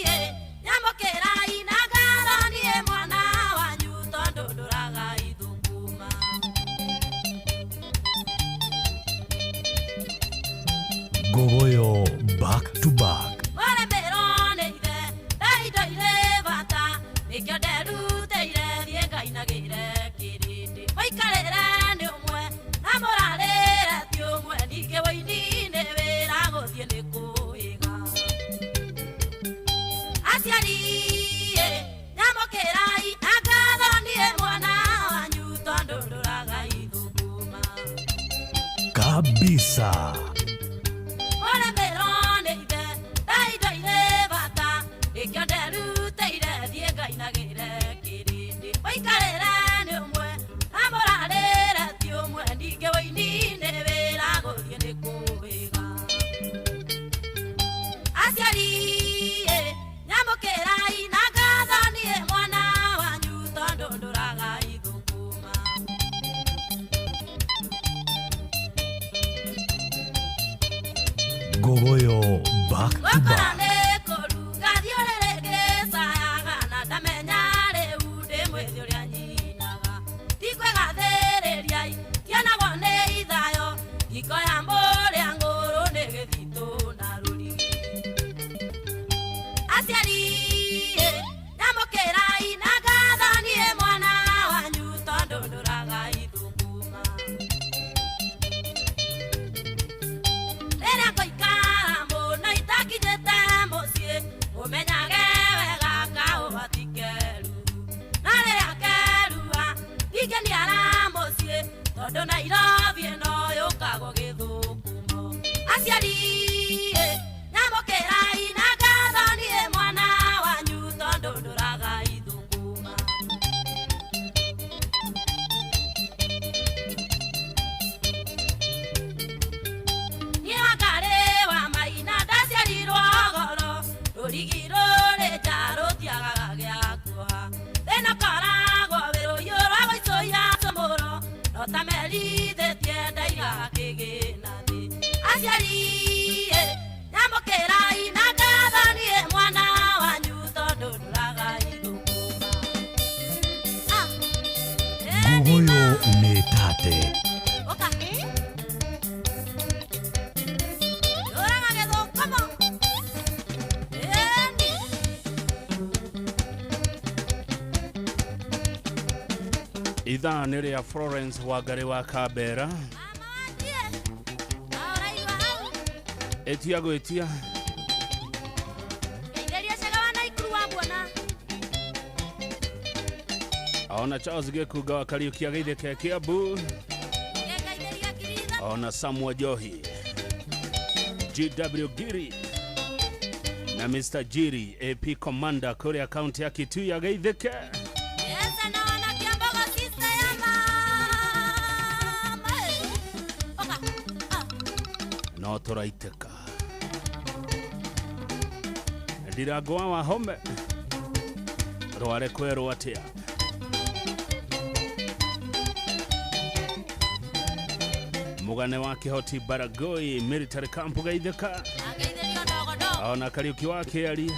ĩ, nyamũkĩrai na ngatho niĩ mwana wanyu, tondũ ndũraga ithũkũma. Ngogoyo back to back. Mũrĩmĩrwo nĩ ithe nda indo irĩ bata, nĩkĩo nderutĩire thiĩ ngainagĩre kĩrĩndĩ. Mũikarĩre nĩ ũmwe na mũrarĩre ti ũmwe, ningĩ wũini-inĩ wĩra gũthiĩ nĩ kũĩga. Aciari ĩ, nyamũkĩrai na ngatho niĩ mwana wanyu, tondũ ndũraga ithũkũma. Kabisa. Mũrĩmĩrwo nĩ ithe nda indo irĩ bata, nĩkĩo nderutĩire thiĩ ngainagĩre kĩrĩndĩ. Mũikarĩre nĩ ũmwe na mũrarĩre ti ũmwe, ningĩ wũini-inĩ wĩra gũthiĩ nĩ kũĩga. Aciari ĩ, nyamũkĩrai na ngatho niĩ mwana wanyu, tondũ ndũraga ithũkũma. Ngogoyo back to Gũkũra back. nĩ kũru ngathiũrĩrĩ ngĩcayaga, na ndamenya rĩu ndĩ mwĩthĩ ũrĩa nyinaga. Ti kwĩgathĩrĩria tionagwo nĩ ithayo, ngiko ya mũrĩa ngũrũ nĩ gĩthitũ na rũrigi. Aciari ĩ, nyamũkĩrai na ngatho niĩ mwana wanyu, tondũ ndũraga ithũkũma. Rĩrĩa ngũikara mũno itakinyĩte mũciĩ, ũmenyage wega kaũa ti keru. Na rĩrĩa kerua, ndingĩniara mũciĩ, tondũ Nairobi ĩno yũkagwo gĩthũkũmo. Aciari ĩ, nyamũkĩrai na ngatho niĩ mwana wanyu, tondũ ndũraga ithũkũma. Niĩ Wangarĩ wa Maina ndaciarirwo goro, rũrigi rũrĩ nja rũtiagaga gĩa kuoha. Thĩna ũkoragwo wĩ rũhiũ rwa gũicũhia cũmũro, no ta merithĩtie ndaigaga kĩgĩna thĩ. Aciari ĩ, nyamũkĩrai na ngatho niĩ mwana wanyu, tondũ ndũraga ithũkũma. Ngogoyo nĩ tate. Ũka. Ndũraga gĩthũkũmo. Ĩni. Ithaa nĩ rĩa Florence Wangari wa Kambera. Etia gwĩtia. Ngeithĩria cega wa Naikuru wa buona. Ona Charles Gĩkunga wa Kariũki ageithĩke Kiambu. Ona Samuel Johi, GW Giri na Mr. Jiri AP Commander kũrĩa kaunti ya Kitui ageithĩke. Esa na wana Kiambogo sister ya mama. Oka. No tũraitĩka. Ndirango wa Wahome rware kwerwo atĩa. Mugane wa Kihoti Baragoi military camp geithĩka. Ona Kariũki wa Kĩari.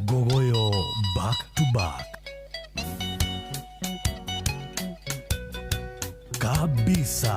Gogoyo back to back. Kabisa.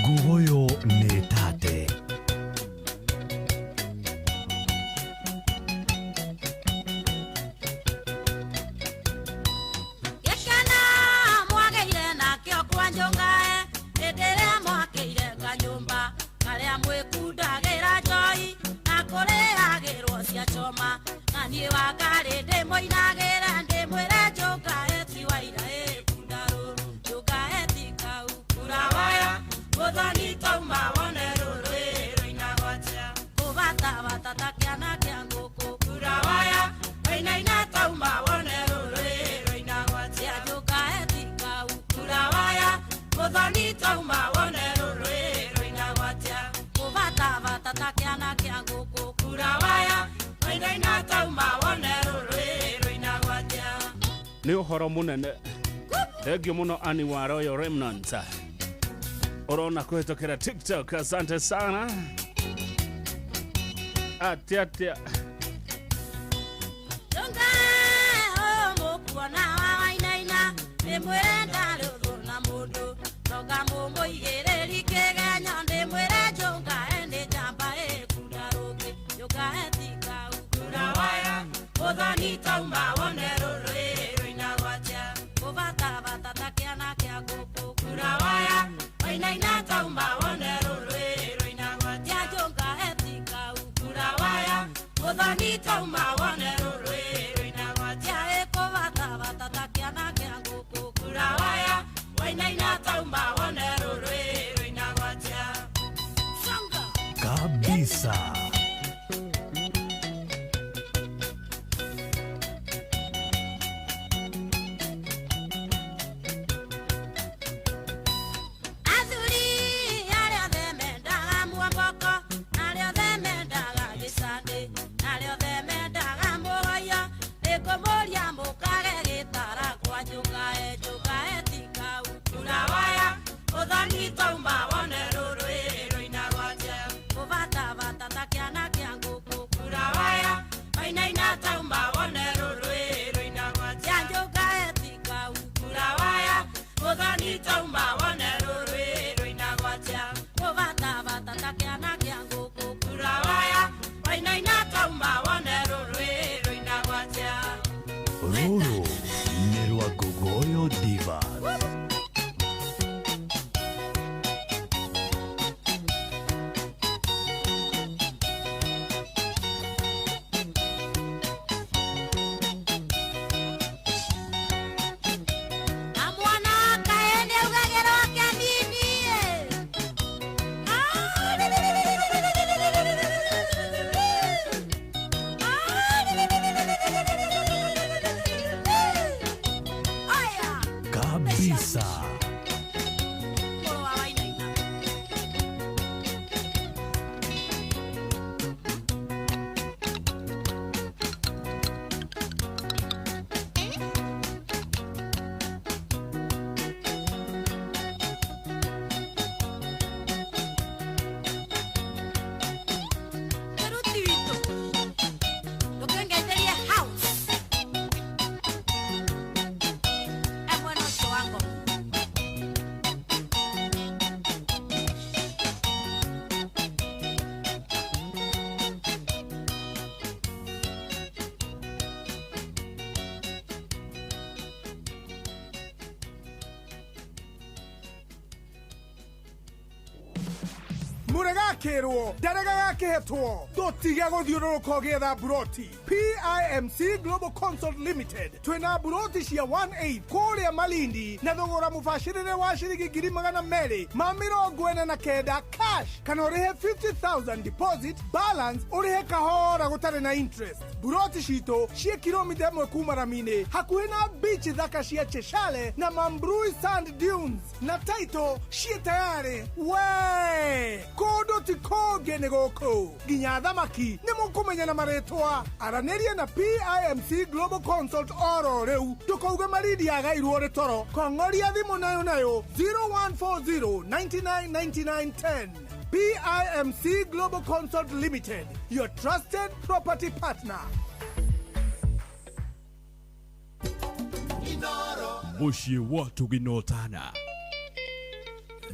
Gogoyo nĩ tate. Gĩkena mwageire nakĩo kwa Njũngae, hĩndĩ ĩrĩa mwakĩire kanyũmba karĩa mwĩkundagĩra njoi na kũrĩagĩrwo cia choma, na niĩ Wangarĩ ndĩmũinagĩre ndĩmwĩre Njũngae ti waira ĩkunda rũrũ, Njũngae ti kau kura waya, mũthoni tauma wone rũrũ rũinagwatia, kũbatabata ta kĩana kĩa ngũkũ kura waya, wainaina tauma wone rũrũ rũinagwatia, Njũngae ti kau kura waya, mũthoni tauma wone rũrũ rũinagwatia, kũbatabata ta kĩana kĩa ngũkũ kura waya, wainaina tauma wone rũrũ rũinagwatia. Nĩ ũhoro mũnene. Thengiũ mũno Annie wa Royal Remnant. Ũrona kũhĩtũkĩra TikTok, asante sana. Atia atia. Njũngae mũkuona wa wainaina, ndĩmwĩre ndarĩ ũthũ na mũndũ, tonga mũmũigĩrĩri kĩgenyo, ndĩmwĩre Njũngae nĩ njamba ĩkunda rũngĩ, Njũngae ti kau kura waya, mũthoni tauma wone rũrũ rũinagwatia, kũbatabata ta kĩana kĩa ngũkũ kura waya, wainaina tauma wone rũrũ rũinagwatia, Njũngae ti kau kura waya, mũthoni tauma wone rũrũ rũinagwatia, ĩkũbatabata ta kĩana kĩa ngũkũ kura waya, wainaina tauma wone rũrũ rũinagwatia. Songa. Kabisa. Athuri arĩa othe mendaga muomboko, arĩa othe mendaga gĩcandĩ, arĩa othe mendaga mũgoyo, nĩngũmũria mũkage gĩtara kwa Njũngae, Njũngae ti kau kura waya, mũthoni tauma wone rũrũ rũinagwatia, kũbatabata ta kĩana kĩa ngũkũ kura waya, wainaina tauma wone rũrũ rũinagwatia, Njũngae ti kau kura waya, mũthoni tauma wone rũrũ rũinagwatia, kũbatabata ta kĩana kĩa ngũkũ kura waya, wainaina tauma wone rũrũ rũinagwatia. Rũrũ nĩ rwa Gogoyo Divas. Kabisa. Mũrũ wa Wainaina. Ruti witũ ndũkĩngetherie house e mwena ũcio wa ngoma. Mũregakĩrwo ndarega gakĩhetwo ndũtige gũthiũrũrũka ũgĩetha mburoti. PIMC Global Consult Limited twĩna mburoti cia 18 kũrĩa Malindi na thogora mũbacĩrĩre wa ciringi 249,000 cash, kana ũrĩhe 50,000 deposit, balance ũrĩhe kahora gũtarĩ na interest. Mburoti citũ ciĩ kilomita 1 kuma rami-inĩ, hakuhĩ na beach thaka cia Cheshale na Mambrui Sand Dunes, na title ciĩ tayarĩ. We kũndũ ti kũngĩ nĩ gũkũ, nginya thamaki nĩ mũkũmenya na marĩtwa. Aranĩria na PIMC Global Consult oro rĩu, ndũkauge Malindi yagairwo rĩ toro. Kong'oria thimũ nayo nayo 0140 99 99 10. PIMC Global Consult Limited, your trusted property partner. Mũciĩ wa tũginotana.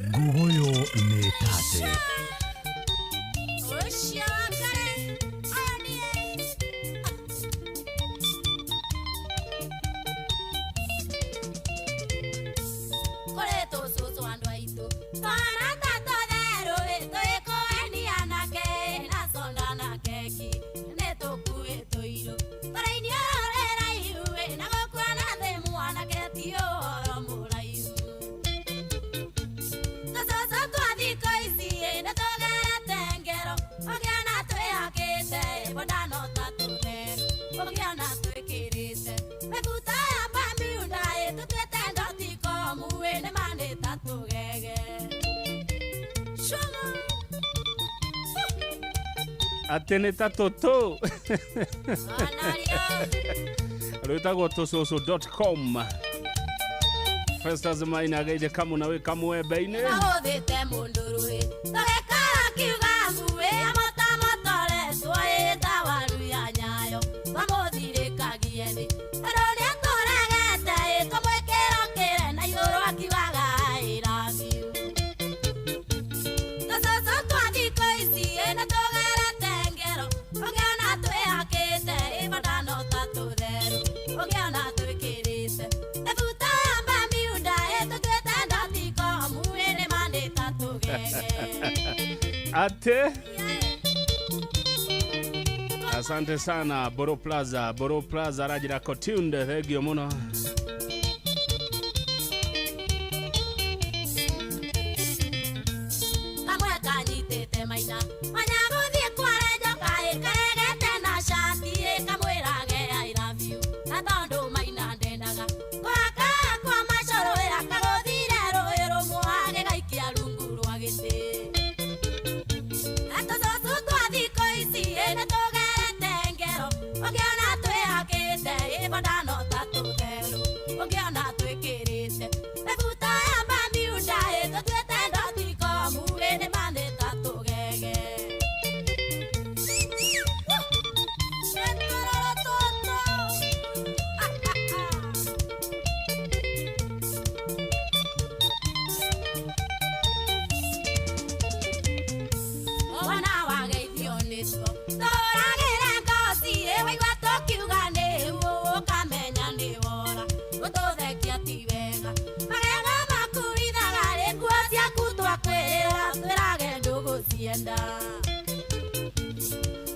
Ngugoyo nĩ tate. Ũcio wa kare aya niĩ. Kũrĩ tũcũcũ andũ aitũ twana ta tũtherũ twĩkũeni anake na conda na keki nĩ tũkuĩtwo irũ tũrainio rũrĩraihu na gũkua na thĩ mwanake ti ũhoro mũraihu. Tũcũcũ twa thikũ ici nĩ tũgerete ngero, ũngĩona twĩhakĩte bondano ta tũtheru, ũngĩona twĩkĩrĩte mĩbuto ya Bermuda tũtuĩte ndotikomu nĩ ma nĩ ta tũgege. Shuma. Atĩ nĩ ta tũtũ rwĩtagwo tũcũcũ.com. Festus Maina ageire kamũ na wĩ kamwembe-inĩ. Mahũthĩte mũndũ rũĩ tũgĩkara kiuga nguĩ amotamotoretwo ĩ ta waru ya nyayo mamũthirĩkagie thĩ tondũ nĩatũregete ĩ tũmwĩkĩra kĩre na igũrũ akiugaga I love you. Tũcũcũ twa thikũ ici ĩ nĩtũgerete ngero, ũngĩona twĩhakĩte ĩ bondano ta tũtheru, ũngĩona twĩkĩrĩte mĩbuto ya Bermuda ĩ tũtuĩte ndotikomu ĩ nĩ ma nĩ ta tũgege. Ate asante sana Boro Plaza, Boro Plaza arajira kotunde, thengio muno. Kamwe kanyitĩte maina manya gũthiĩ kware njoka ĩ karegete na cati ĩ kamwĩrage I love you, na tondũ maina ndendaga kũhaka kwa macũrũ ĩra kagũthire rũĩ rũmũ agĩgaikia rungu rwa gĩtĩ. Na tũcũcũ twa thikũ ici ĩ nĩtũgerete ngero, ũngĩona twĩhakĩte ĩ bondano ta tũtheru, ũngĩona twĩkĩrĩte mĩbuto ya Bermuda ĩ tũtuĩte ndotikomu ĩ nĩ ma nĩ ta tũgege. Nĩtũrũrũ tũtũ. Mwana wageithio nĩtuo tũragĩre ngoci ĩ waigua tũkiuga nĩguo ũkamenya nĩ wora gũtũthekia ti wega magego maku ithaga rĩ nguo ciaku twakwĩra twĩrage ndũgũcienda.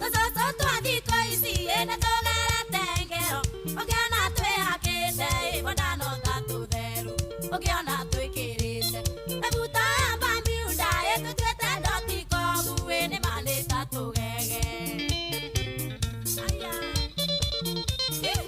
Tũcũcũ twa thikũ ici ĩ nĩtũgerete ngero, ũngĩona twĩhakĩte ĩ bondano ta tũtheru, ũngĩona twĩkĩrĩte mĩbuto ya Bermuda ĩ tũtuĩte ndotikomu ĩ nĩ ma nĩ ta tũgege. Aya. Ih.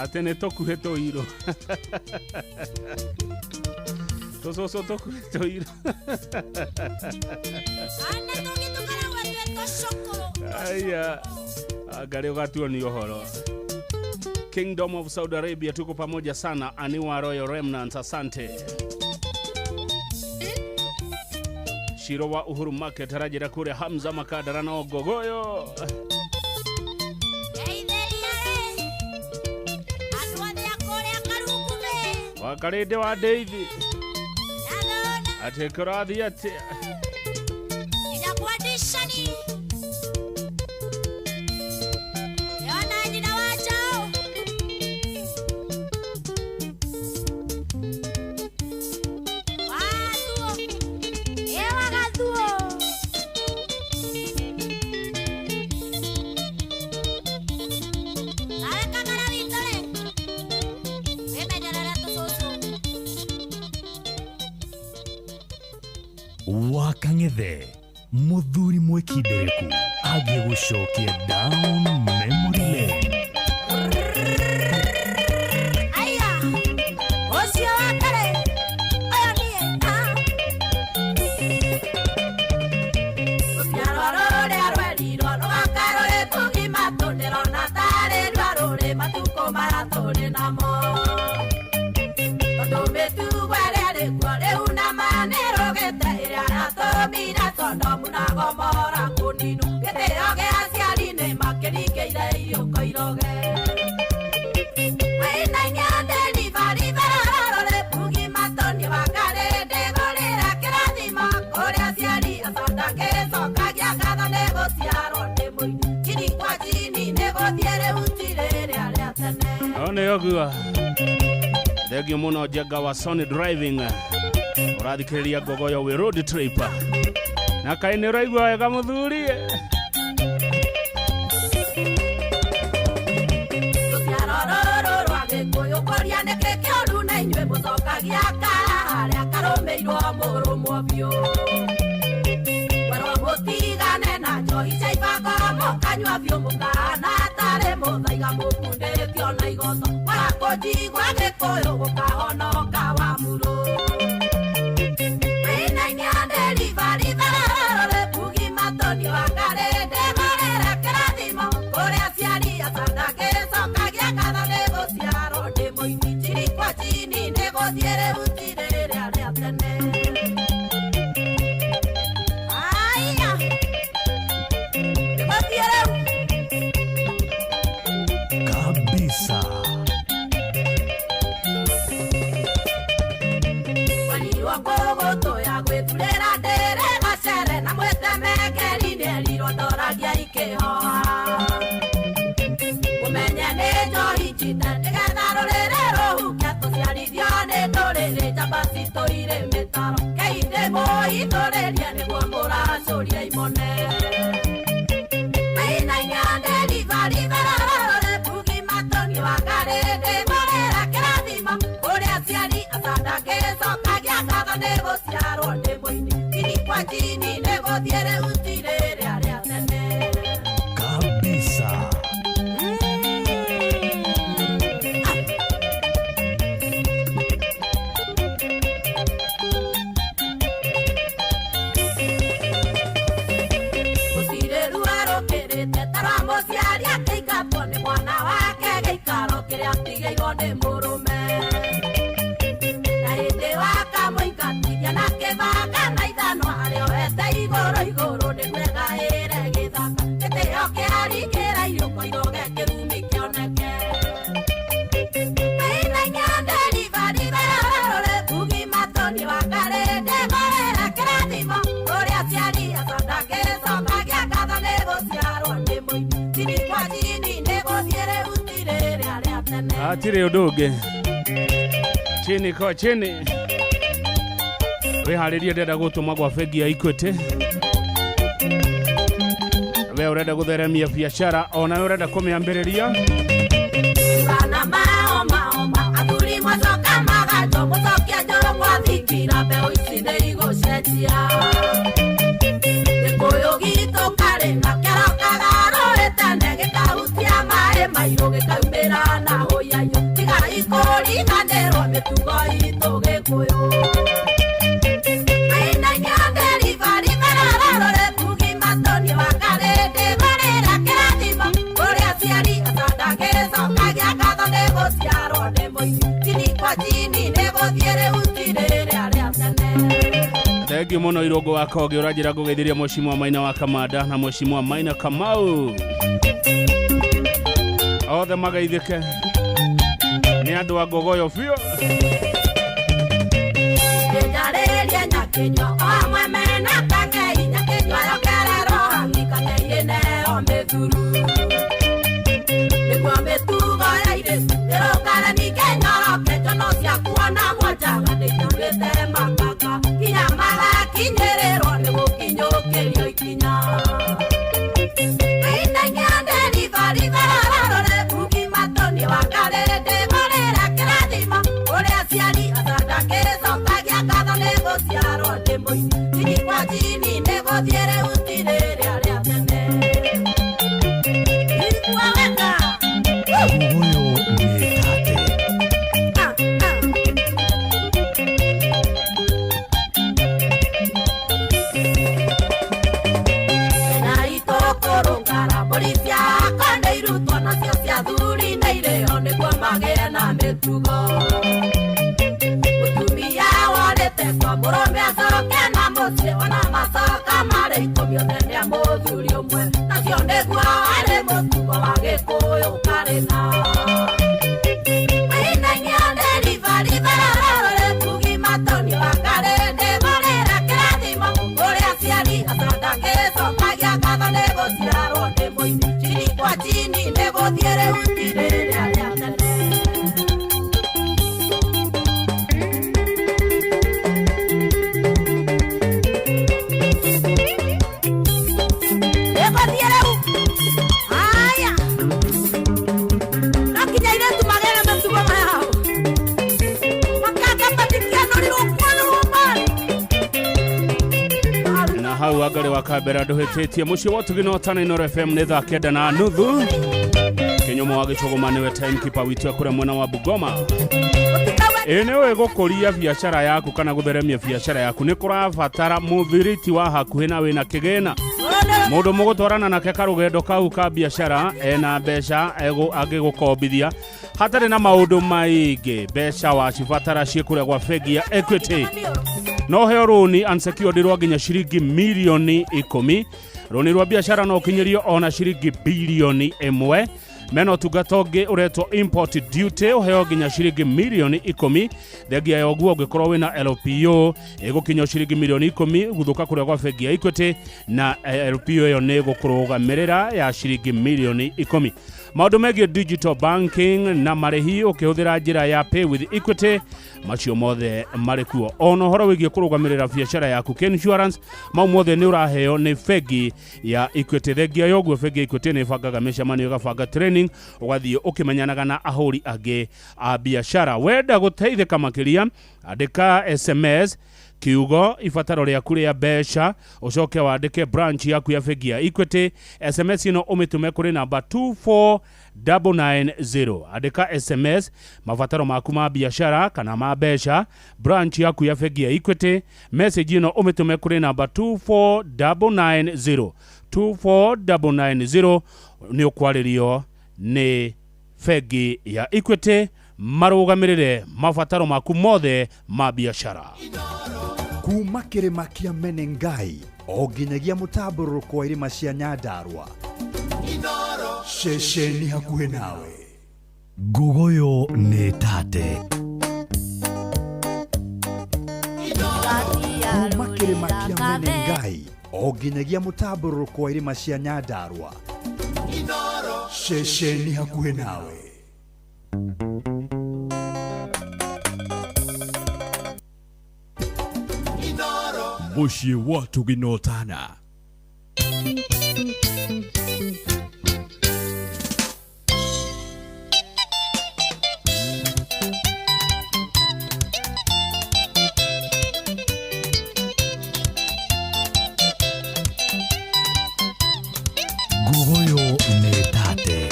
Atĩ nĩ tũkuhĩ tũirũ. Tũcũcũ tũkuhĩ tũirũ. Aya, angarĩ ũgatuonia ũhoro. Kingdom of Saudi Arabia, tuko pamoja sana. Aniwa Royal Remnants, asante. Shiro wa Uhuru Market arajĩra kũrĩa Hamza Makadara na Ogogoyo. Wakarĩndĩ wa Daisy atĩ kũrathiĩ atĩa? Wakang'ethe muthuri mwĩkindĩrĩku agĩgũcokia down memory lane. Aya, ũcio wa kare, ũyũ niĩ, ah. Rũciaro rũrĩa rwerirwo rũgaka rũrĩ tũgima tũndĩrona tarĩ rwa rũrĩ matukũ maya tũrĩ namo. Tondũ mĩtugo ĩrĩa ĩrĩ kuo rĩu na ma nĩrũgĩte ĩrĩa yatũmire Sodomu na Gomora kũninwo. Gĩtĩo gĩa aciari nĩmakĩringĩire iriũko iroge. One yogua thengio muno Njenga wa Sony Driving ũrathikĩrĩria Ngogoyo wĩ road trip na kaĩ nĩ ũraigua wega mũthuri. Rũciaro rũrũ rwa Gĩkũyũ kũria nĩkĩ kĩũru na inyuĩ mũcokagia kara harĩa karũmĩirwo mũrũmwo biũ. Mwerwo mũtigane na njohi cia ibango mũkanyua biũ mũkahana tarĩ mũthaiga mũkundĩtio na igoto. Mwara kũnjigua Gĩkũyũ gũkahonoka wa murũ. Kabisa. Kabisa. Hatirĩ ũndũ ũngĩ chini kwa chini wĩharĩrie ndĩrenda gũtũma gwa bengi ya Equity. We ũrenda gũtheremia biacara ona we ũrenda kũmĩambĩrĩria. Gĩkaumĩra na hũyayo. Thengiũ mũno Irũngũ wa Kogi, ũranjĩra ngũgeithĩria Mheshimiwa Maina wa Kamanda na Mheshimiwa Maina Kamau, othe mageithĩke nĩ andũ a Ngogoyo biũ. Njarĩrie nyakinywa o amwe mena kang'ei, nyakinywa yokererwo hangi kang'ei ĩneo mĩthuru nĩguo mĩtugo ya irĩtu ĩrũngare, ningĩ nyoroke njono ciakuona mwanjaga nĩinyurĩte makaka kinya magakinyĩrĩrwo nĩ gũkinyũkĩrio ikinya. Ngogoyo nĩ tate. Nĩguo magĩe na mĩtugo, mũtumia worĩte kwa mũrũme acoke na mũciĩ, ona macoka marĩ 10 othe nĩ a mũthuri ũmwe, nacio nĩguo arĩ mũtugo wa Gĩkũyũ karĩ na chini nĩgũthiĩ rĩu ti rĩrĩa rĩa tene. Nĩgũthiĩ rĩu haya, no nginya airĩtu magĩe na mĩtugo yao, makanga matikĩanũrirwo kwanũrwo mbarĩ. Na hau angarĩ wa Kambera ndũhĩtĩtie mũciĩ wa Ũtugi na Ũtana Inooro FM nĩ thaa 9:30. Kĩnyũmũ wa Gĩcũgũma nĩwe timekeeper witũ ekũrĩa mwena wa Bungoma. Ĩ nĩũĩ gũkũria biacara yaku kana gũtheremia biacara yaku nĩ kũrabatara mũthiriti wa hakuhĩ na wĩna kĩgĩna, mũndũ mũgũtwarana nake karũgendo kau ka biacara, ena mbeca angĩgũkombithia hatarĩ na maũndũ maingĩ. Mbeca wacibatara ciĩ kũrĩa gwa bengi ya Equity. No heo rũni unsecured rwa nginya ciringi mirioni 10. Rũni rwa biacara no ũkinyĩrio ona ciringi bilioni 1. Mena ũtungata ũngĩ ũretwo import duty, ũheo nginya ciringi mirioni 10. Thengia ya ũguo ũngĩkorwo wĩna LPO ĩgũkinya ciringi mirioni 10 gũthũka kũrĩa gwa bengi ya Equity, na LPO ĩyo nĩ ĩgũkũrũgamĩrĩra ya ciringi mirioni 10. Maũndũ megiĩ digital banking na marĩhi ũkĩhũthĩra njĩra ya Pay with Equity, macio mothe marĩ kuo. Ona ũhoro wĩgiĩ kũrũgamĩrĩra biacara yaku insurance, mau mothe nĩ ũraheo nĩ bengi ya Equity. Thengia ya ũguo bengi ya Equity nĩ ĩbangaga mĩcemanio, ĩgabanga training, ũgathiĩ ũkĩmenyanaga na ahũri angĩ a biacara. Wenda gũteithĩka makĩria, andĩka SMS kiugo ibataro rĩaku rĩa mbeca, ũcoke wandĩke branch yaku ya bengi ya Equity. SMS ĩno ũmĩtũme kũrĩ namba 24990. Andĩka SMS mabataro maku ma biacara kana ma mbeca, branch yaku ya bengi ya Equity. Message ĩno ũmĩtũme kũrĩ namba 24990, 24990. Nĩ ũkwarĩrio nĩ bengi ya Equity marũgamĩrĩre mabataro maku mothe ma biacara. Kuma kĩrĩma kĩa Menengai o nginyagia mũtambũrũko wa irĩma cia Nyandarua, ceceni hakuhĩ nawe. Ngogoyo nĩ tate. Kuma kĩrĩma kĩa Menengai o nginyagia mũtambũrũko wa irĩma cia Nyandarua, ceceni hakuhĩ nawe. Mũciĩ wa Ũtugi na Ũtana. Ngogoyo nĩ tate.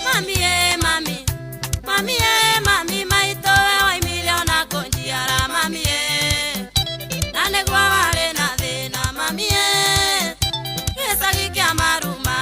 Mami e mami, mami e mami, maitũ we waimire ona kũnjiara mami e, na nĩguo warĩ na thĩna mami e, gĩcagi kĩa maruma.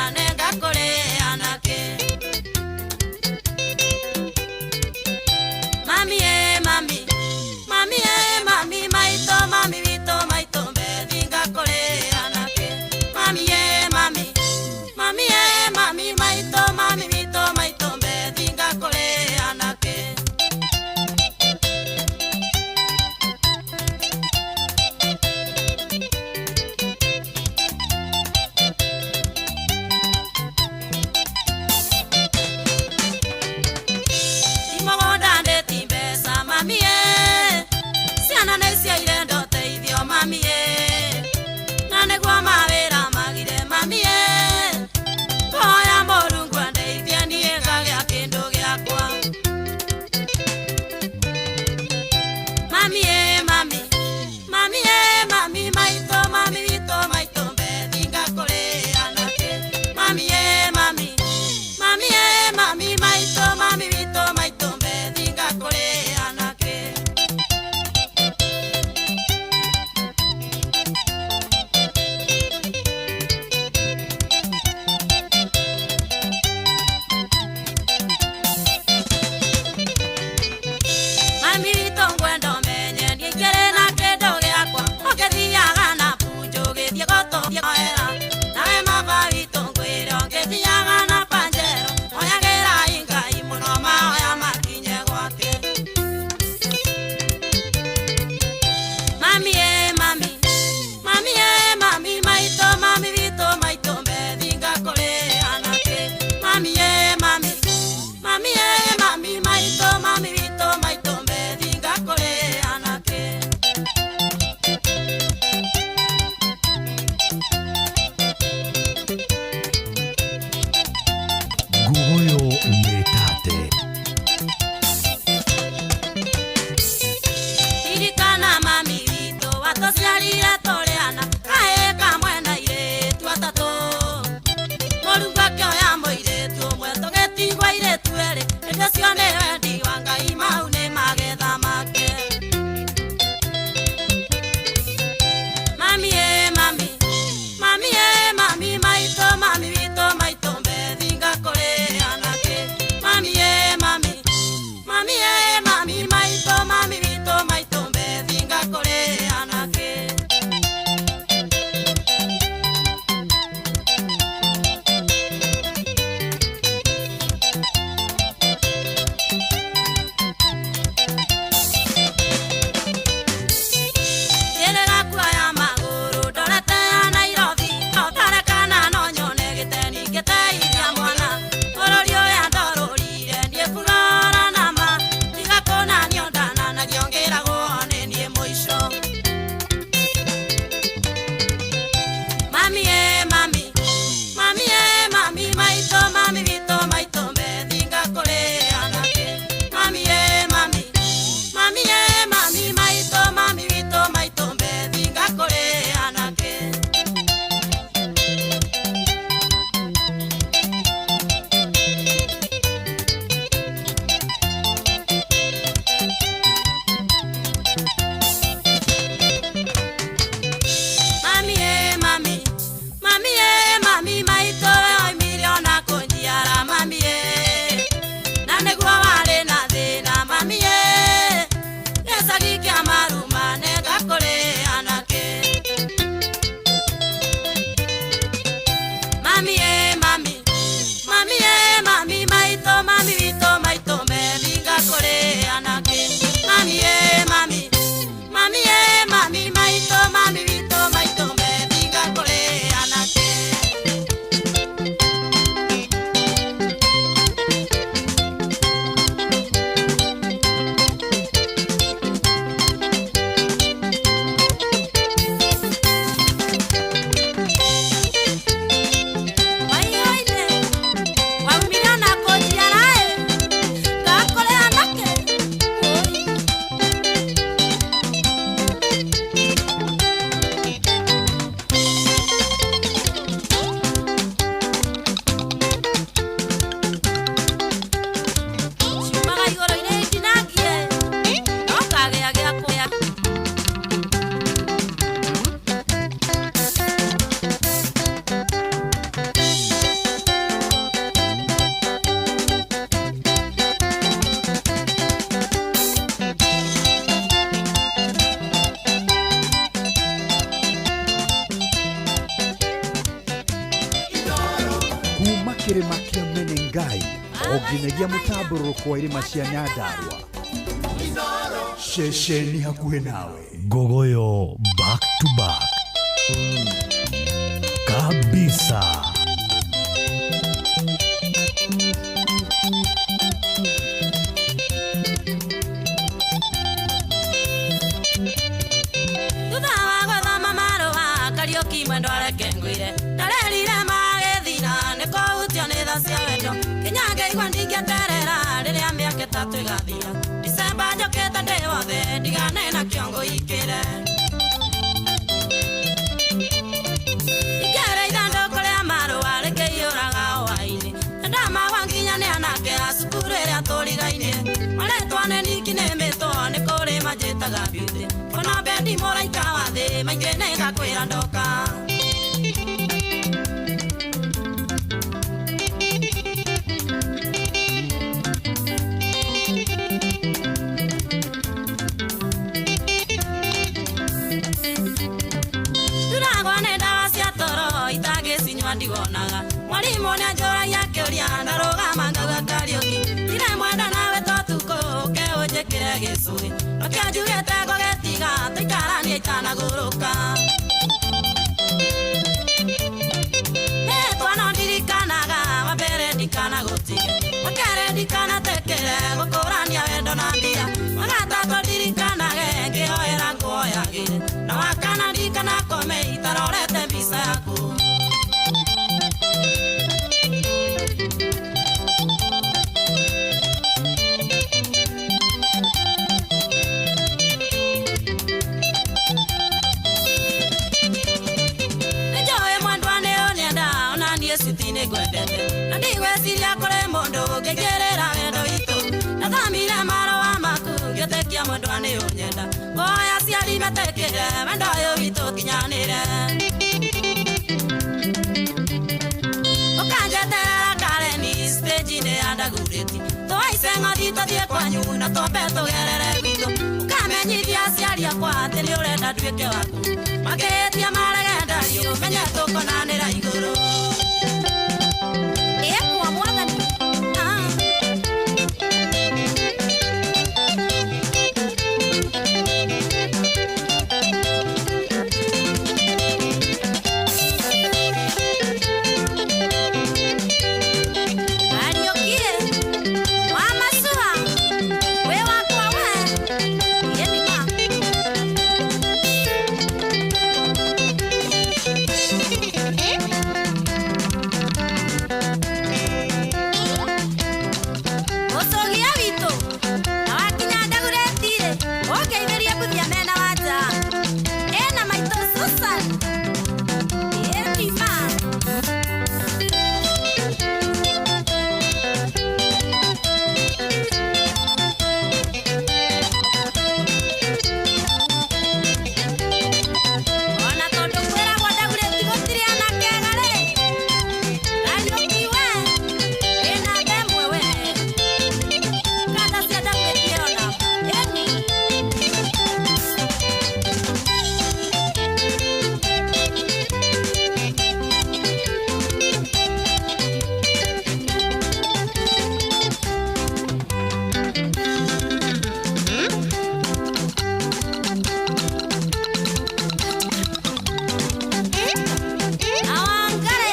Atũciarire tũrĩ ana, kahĩĩ kamwe na airĩtu atatũ. Mũrungu akĩoya mũirĩtu ũmwe, tũgĩtigwo airĩtu erĩ. Ĩndĩ ũcio nĩ wendi wa Ngai, mau nĩ magetha make. Mami ĩ mami, mami ĩ mami, maitũ mami witũ maitũ mbethi ngakũrĩ anake. Mami ĩ mami, mami ĩ mami, maitũ mami witũ maitũ mbethi ngakũrĩ anake. Njĩrĩga kuoya magũrũ ndorete ya Nairobi, ndore kana no nyone gĩteni ngĩteithia mwana. Bũrũri ũyũ ndorũrire niĩ burora nama, tiga kũnanio ndananagio ngĩragwo nĩ niĩ mũico. Mami ĩ mami, mami ĩ mami, maitũ mami witũ maitũ mbethi ngakũrĩ anake. Mami ĩ mami, mami ĩ mami, maitũ mami witũ maitũ mbethi ngakũrĩ anake. Mami ĩ mami, mami ĩ mami, maitũ we oimire ona kũnjiara mami ĩ, na nĩguo warĩ na thĩna mami ĩ, gĩcagi kĩa maruma nĩngakũrĩ anake. Mami ĩ mami, mami ĩ mami, maitũ mami witũ maitũ mbethi ngakũrĩ anake. Mami ĩ mami, mami ĩ mami, maitũ mami witũ maitũ mbethi ngakũrĩ anake. Waiyoine, waumire ona kũnjiara ĩ, ngakũrĩ anake. Oi. Ciumaga igũrũ-inĩ itinangie, no kagĩa gĩa kũrĩa. Kuma kĩrĩma kĩa Menengai o nginyagia mũtambũrũrũko wa irĩma cia Nyandarua, ceceni hakuhĩ nawe. Gogoyo back to back kabisa. Thutha wa gũthoma marũa Kariũki mwendwa reke ngwĩre, ndarerire magĩthira nĩ kũhutio nĩ tha cia wendo. Nginya ngĩigua ndingĩeterera rĩrĩa mĩaka ĩtatũ ĩgathira. Dicemba njũkĩte ndĩ wothe ndigane na kĩongo ikĩre. Ingĩra ithandũkũ rĩa marũa rĩkĩiyũraga hwaĩ-inĩ, ndamagwa nginya nĩ anake a cukuru ĩrĩa tũrigaine. Marĩtwa nĩ niki nĩ mĩtwo nĩ kũrĩ manjĩtaga beauty. Ona bendi mũraika wa thĩ maingĩ nĩngakwĩra ndoka. Nduragwo nĩ ndawa cia toro itangĩcinyua ndiwonaga. Mwarimũ nĩanjũragia kĩũria ndarũgama ngauga Kariũki, ndirĩ mwenda nawe totukũ ũke ũnjĩkĩre gĩcũhĩ. Nokĩo njugĩte ngũgĩtiga tũikaranie itanagũrũka. Rĩtwa no ndirikanaga, wa mbere ndikanagũtige, wa kerĩ ndikanatekere gũkũrania wendo na mbia, wa gatatũ ndirikanage ngĩhoera nguoyagĩre, na wa kana ndikanakome itarorete mbica yaku. Aciari metekire wendo ũyũ witũ ũkinyanĩre. Ũkanjeterera Kareni stage-inĩ ya Ndagurĩti, tũhaice ng'othi tũthiĩ kwanyu na twambe tũgerere gwitũ. Ũkamenyithia aciari akwa atĩ nĩ ũrenda nduĩke waku, makĩhĩtia marege ndario menye tũkonanĩra igũrũ. Ĩkwa mwathani. Ariũkie wa macua wĩ wakwa we ĩnima. Mũcũgia witũ na wakinya Ndagurĩti-rĩ, ũngeithĩrie mbuthia mena wa nja ĩna maitũ Susan ĩnima. Ona tondũ kwĩragwo Ndagurĩti gũtirĩ anake ega-rĩ, Kariũki we wĩna ndemwe we, kanda cia Ndagurĩti ĩyo namba ĩni. Awangare.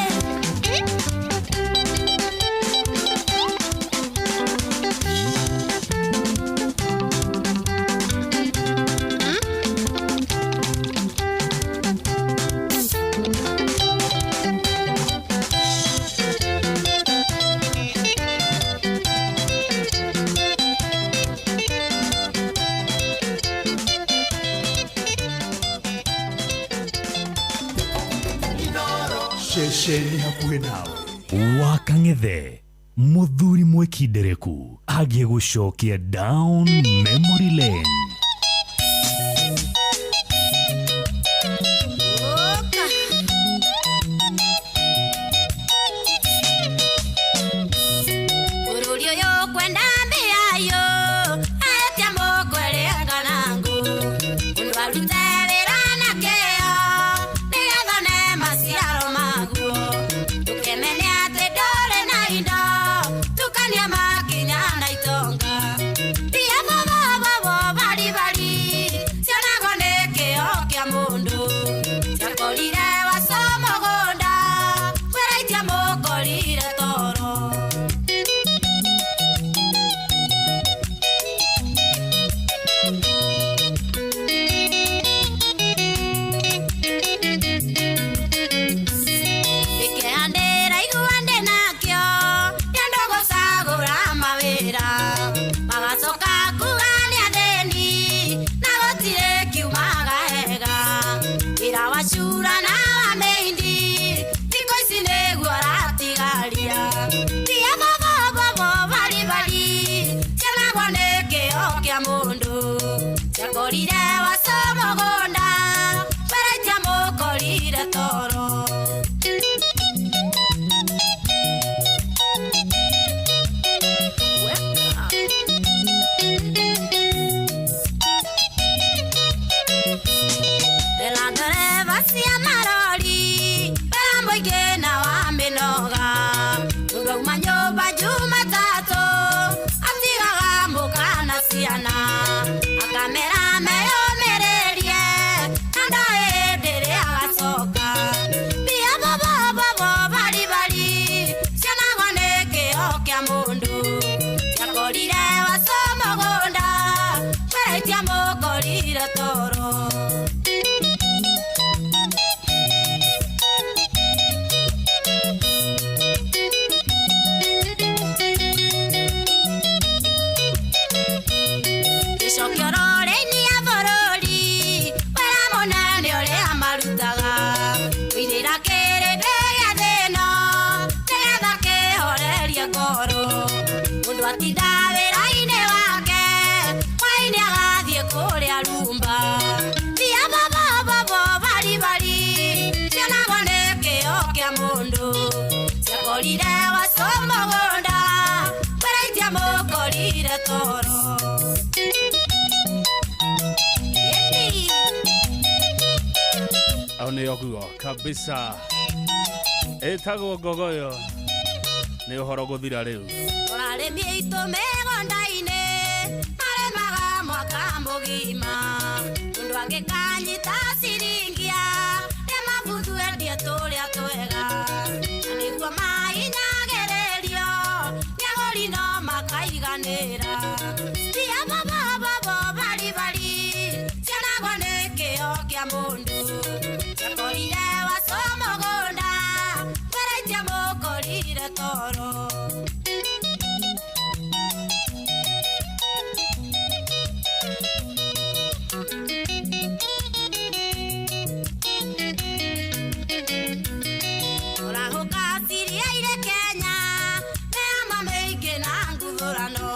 Ceceni hakuhĩ nawe. Wa Kang'ethe, mũthuri mwĩkindereku agiĩ gũcokia down memory lane. Ũka. Bũrũri ũyũ kwenda mbia yo, atia mũkwĩrĩ kana ngũ. Mũndũ arute wĩra na kĩo, nĩgetha one maciaro maguo. Ndũkemene atĩ ndũrĩ na indo, tukania makinya na itonga. Mbia bobobobo baribari, cionagwo nĩ kĩo kĩa mũndũ. Ciakorire waco mũgũnda, kwĩraitia mũkorire toro. Ndĩkehandĩra igua ndĩ nakĩo, nĩ andũ gũcagũra mawĩra. Magacoka kuga nĩ athĩni, na gũtirĩ kiumaga hega. Wĩra wa cura na wa mĩindi, thikũ ici nĩguo ũratigaria. Mbia bobobobo baribari, cionagwo nĩ kĩo kĩa mũndũ. Ciakorire waco mũgũnda, weraitia mũkorire toro. Ndĩra ndereba cia marori. toro. Au nĩ ũguo kabisa, ĩtagwo ngogoyo, nĩ ũhoro gũthira rĩu. Ũrarĩmi aitũ mĩgũnda-inĩ marĩmaga mwaka mũgima, mũndũ angĩkanyita ciringia nĩ mabuthu endie tũrĩa twega, na nĩguo mainyagĩrĩrio nĩ agũri no makaiganĩra. Mbia bobobobo baribari cionagwo nĩ kĩo kĩa mũndũ, ciakorire waco mũgũnda mweraitia mũkorire toro. Ũrahũka ciria irĩ Kenya mĩama mĩingĩ na nguthũrano,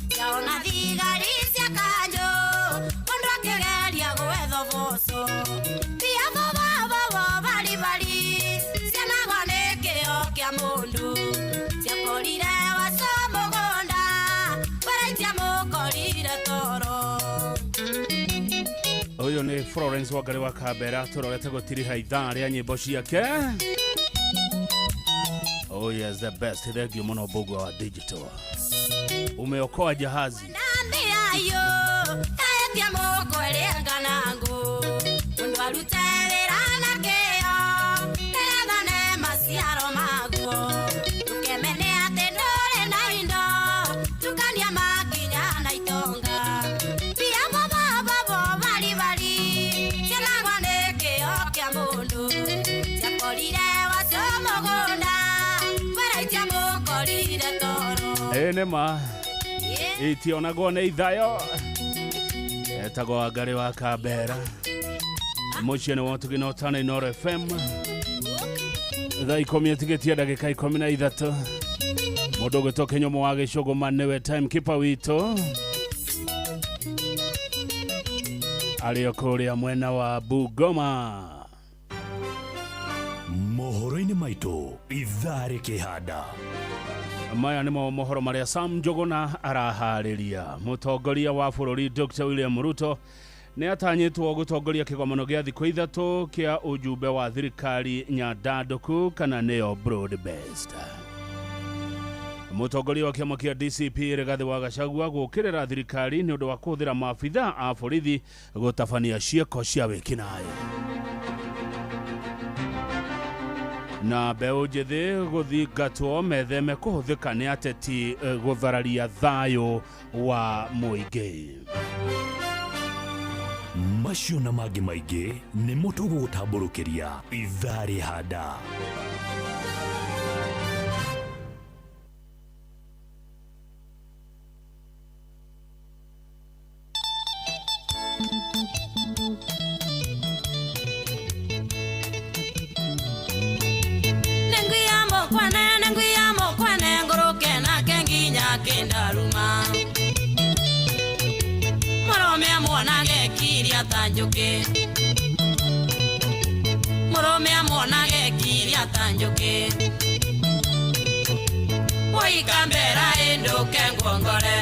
ciaona thigari cia kanjũ mũndũ akĩgeria gwetha ũboco. Mbia bobobobo baribari cionagwo nĩ kĩo kĩa mũndũ, ciakorire waco mũgũnda mweraitia mũkorire toro. Ũyũ nĩ Florence Wangari wa Kambera, tũrorete gũtiriha ithaa rĩa nyĩmbo ciake. Oh yes, the best. Thank you mũno Mbũgua wa digital, umeokoa jahazi. Ayo, aetia moko ĩrĩa nganangu, mũndũ arute wĩra na kĩo, nĩgetha ne maciaro maguo. Ndũkemene atĩ ndũrĩ na indo, tukania makinya na itonga. Mbia bobobobo baribari, cionagwo nĩ kĩo kĩa mũndũ, ciakorire waco mũgũnda, mweraitia mũkorire toro. Ĩ nĩ ma itionagwo nĩ ithayo. Etagwo Wangari wa Kambera, mũciĩ nĩ wotugi na ũtana Inooro FM, thaa 10 ĩtigĩtie ndagĩka 13. Mũndũ ũgwĩtwo Kĩnyũmũ wa Gĩcũgũma nĩwe timekeeper witũ, arĩ o kũrĩa mwena wa Bungoma. Mohoro-inĩ maitũ ithaa rĩkĩhanda. Maya nĩmo mohoro marĩa Sam Njũgũna araharĩria. Mũtongoria wa bũrũri Dr. William Ruto nĩ atanyĩtwo gũtongoria kĩgomano gĩa thikũ 3 kĩa ũjumbe wa thirikari nyandandũku kana nĩyo broad based. Mũtongoria wa kĩama kĩa DCP Rigathĩ wa Gachagua gũkĩrĩra thirikari nĩ ũndũ wa kũhũthĩra maabitha a borithi gũtabania ciĩko cia wĩkinaĩ. Na mbeũ njĩthĩ gũthingatwo metheme kũhũthĩka nĩ ateti gũthararia thayũ wa mũingĩ. Macio na mangĩ maingĩ nĩmo tũgũgũtambũrũkĩria ithaa rĩhanda. Nengwiyamo kwane ngũrũke nake nginya kĩndaruma, mũrũme amuonage kiria ta njũkĩ, mũrũme amuonage kiria ta njũkĩ, woikambera ĩndũke nguongore,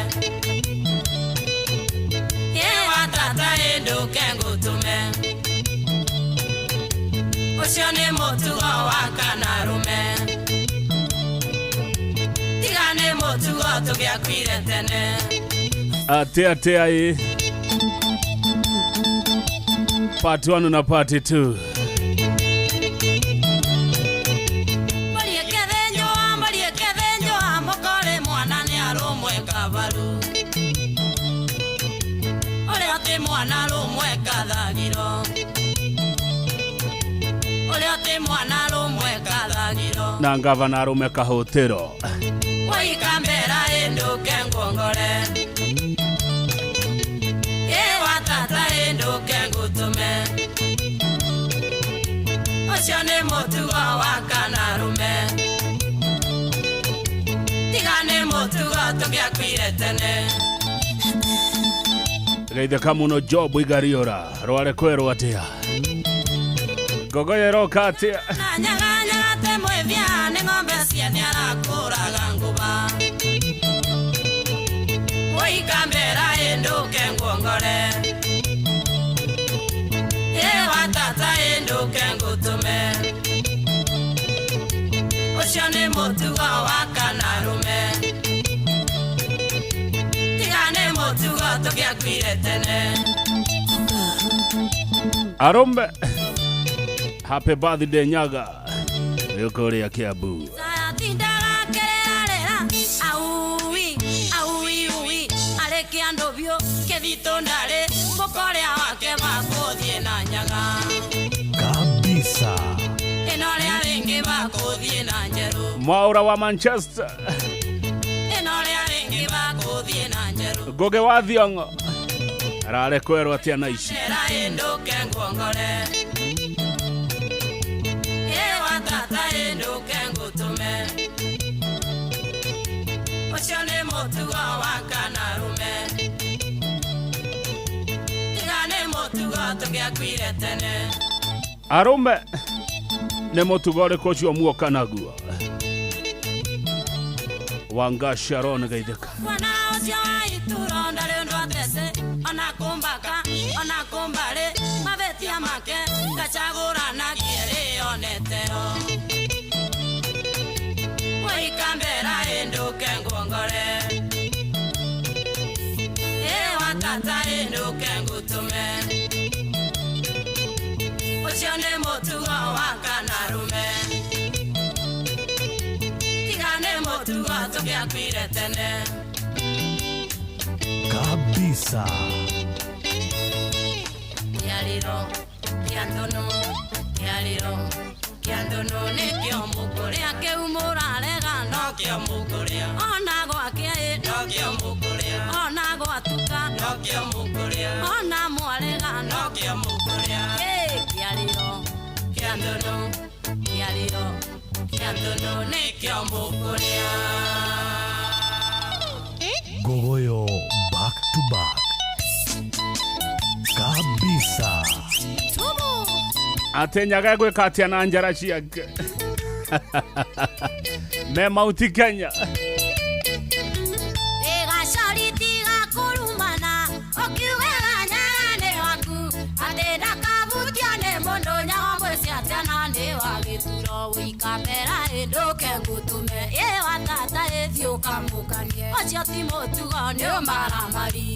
ĩwa tata ĩndũke ngũtũme, ũcio nĩ mũtugo wa kanarume, tiga nĩ mũtugo tũgĩakuire tene. Atia atia ĩ part 1 na part 2. Mbũri ĩkĩthĩnjwo mũkore mwana nĩ arũmwe kabaru, ũrĩa ti mwana arũmwe kathagiro, ũrĩa ti mwana arũmwe kathagiro, na ngavana arũme kahũtĩro. Woikambera ĩndũke nguongore, ĩwa tata ĩndũke ngũtũme, ũcio nĩ mũtugo wa kanarume, tiga nĩ mũtugo tũgĩakuire tene. Geithĩka mũno Job Igariora, rware kwerwo atĩa? Ngogoyo ĩroka atĩa? Na nyaganyaga te mwĩthia nĩ ng'ombe ciene arakũraga ngũba. ĩndũke nguongore ĩ watata ĩndũke ngũtũme ũcio nĩ mũtugo wa kanarume tiga nĩ mũtugo tũgĩakuire tene. Arombe, happy birthday Nyaga, yuko Kiambu. Kabisa. Mwaura wa Manchester, Goge wa Thiong'o arare kwerwo atia na ici. Ũcio nĩ mũtugo wa kanarume tiga nĩ mũtugo tũgĩakuire tene. Arũme nĩ mũtugo ũrĩkũ ũcio muoka naguo? Wanga Sharon Gaitheka. Mwana ũcio wa ituro ndarĩ ũndũ atece ona kũmbaka ona kũmbarĩ mabĩtia make ngacagũranagie rĩonetero waikambera ĩndũke nguongore ĩ watata ĩndũke ngũtũme ũcio nĩ mũtugo wa kanarume tiga nĩ mũtugo tũgĩakuire tene. Kabisa. Kĩarĩro kĩa ndũnũ, kĩarĩro kĩa ndũnũ nĩkĩo mũkũrĩa kĩu mũrarega nokĩo mũkũrĩa ona gwakĩa ĩ nokĩo mũkũrĩa ona gwatuka nokĩo mũkũrĩa ona mwarega nokĩo mũkũrĩa. Kĩarĩro kĩa ndũnũ, kĩarĩro kĩa ndũnũ nĩkĩo mũkũrĩa. Gogoyo back to back. Kabisa. Ate Nyaga gwĩka atĩa na njara ciake me Mount Kenya. Ĩgacoritiga kũrumana ũkiugaga Nyaga nĩ waku atĩ ndakavutio nĩ mũndũ nyago mwĩci atĩa na nĩ wa gĩturo wĩikambera ĩndũke ngũtũme ĩ watata ĩthiĩ ũkamũkanie ũcio ti mũtugo nĩ ũmaramari.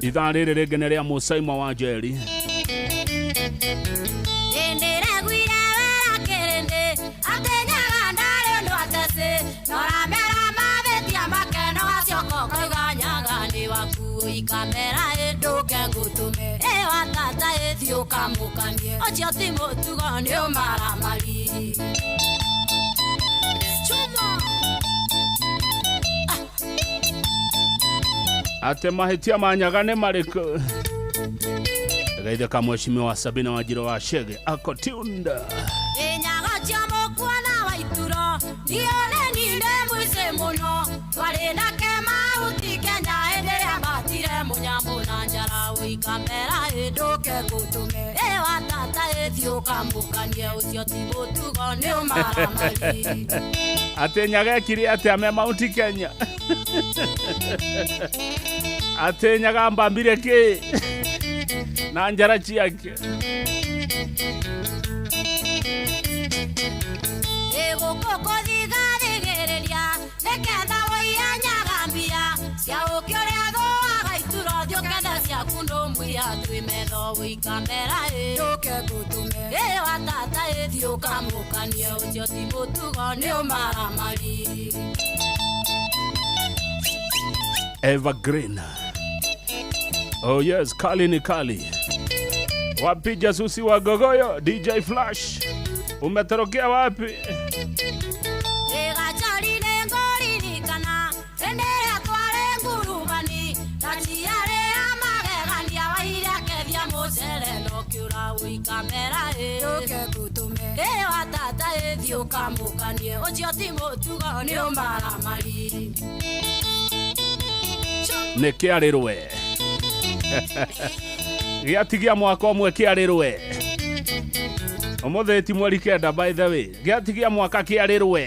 Ithaa rĩrĩ rĩngĩ nĩ rĩa Mũsaima wa Njeri. Ndĩreguire wĩra kĩrĩndĩ atĩ Nyaga ndarĩ ũndũ ateci noramera mabĩtia make no gacoka ũkauga Nyaga nĩ waku ũikamera ĩndũke ngũtũme ĩ watata ĩthiĩ ũkamũkanie ũcio ti mũtugo nĩ ũmaramari. Chuma. Ate mahĩtia ma Nyaga nĩ marĩkũ? Gaitheka mheshimiwa Sabina Wanjiru wa Chege ako tunda. Nyaga cia mũkuona wa ituro ndione ninde mũici mũno twarĩ nake mahuti Kenya hĩndĩ ĩrĩa mbatire mũnyamũ na njara ũikamera ĩndũke ngũtũme ĩ watata ĩthiĩ ũkamũkanie ũcio ti mũtugo nĩ ũmaramari. Ate Nyaga ekire atĩa me Mount Kenya? Ate Nyaga mbambire kĩ na njara ciake? Ĩgũkũ kũthigathigĩrĩria nĩketha wũiya Nyaga mbia cia ũkĩ ũrĩa thũaga ituro thiĩ ũkethe ciaku ndũmbuia twĩ metho wĩikamera ĩndũke ngũtũme ĩ watata ĩthiĩ ũkamũkanie ũcio ti mũtugo nĩ ũmaramari. Evergreen. Oh yes, kali ni kali. Wapi jasusi wa Gogoyo, DJ Flash? Umetorokea wapi? Nĩ kĩarĩrwe gĩatigia mwaka ũmwe kĩarĩrwe Ũmũthĩ ti mweri 9, by the way, gĩatigia mwaka kĩarĩrwe.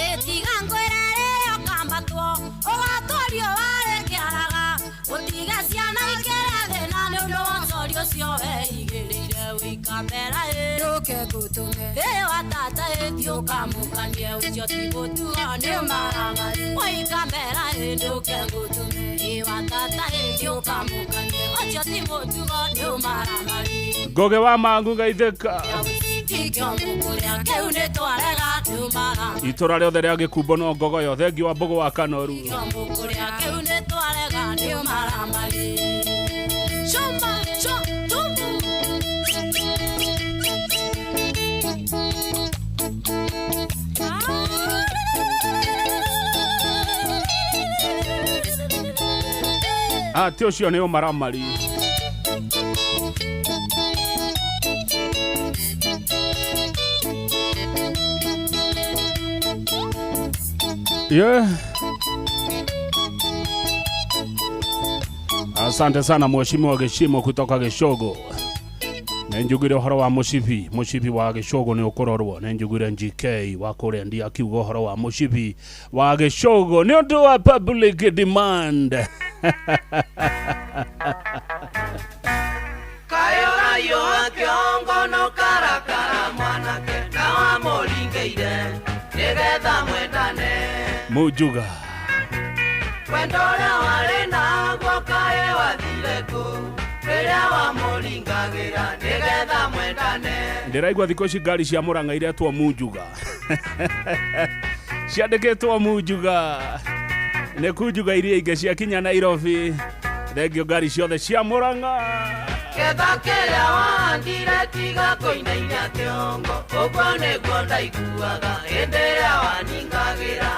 Ĩtiga ngwĩre rĩrĩa ũkambatwo ũgatwario warĩ kĩaraga ũtige ciana ikĩrĩa thĩna nĩ ũndũ wa ũcori ũcio weigĩrĩire wĩkambera ndũke ngũtũme ĩ wa tata ĩthiĩ ũkamũkanie ũcio ti mũtugo nĩ ũmaramari wĩkambera ndũke ngũtũme ĩ wa tata ĩthiĩ ũkamũkanie ũcio ti mũtugo nĩ ũmaramari. Ngũgĩ wa Mangu Gaithĩka. Tikio mũkũrĩa kĩu nĩ twarega nĩ ũmaramari. Itũra rĩothe rĩa Gĩkumbo no Ngogoyo. Thengi wa Mbũgũ wa Kanoru. Mũkũrĩa kĩu nĩ twarega nĩ ũmaramari. Chuma cho tumu. Atĩ ũcio nĩ ũmaramari. Yeah. Asante sana mheshimiwa Gĩcimo kutoka Gĩcogo. Nĩ njugire ũhoro wa mũcibi, mũcibi wa Gĩcogo nĩ ũkũrorwo. Nĩ njugire GK wa kũrĩa ndia akiuga ũhoro wa mũcibi wa Gĩcogo nĩ ũndũ wa public demand. Kayorayo akĩongo no karakara mwanake na wamũringĩire nĩgetha mwendane. Mujuga. Wendo ũrĩa warĩ naguo kaĩ wathire kũ rĩrĩa wamũringagĩra nĩgetha mwendane. Ndĩraigua thikũ ici ngari cia Mũrang'a iretwo Mujuga. Ciandĩkĩtwo Mujuga. Nĩ kunjuga iria ingĩ ciakinya Nairobi. Thengio ngari ciothe cia Mũrang'a. Ketha kĩrĩa wahandire tiga kũinainia kĩongo ũguo nĩguo ndaiguaga hĩndĩ ĩrĩa waningagĩra.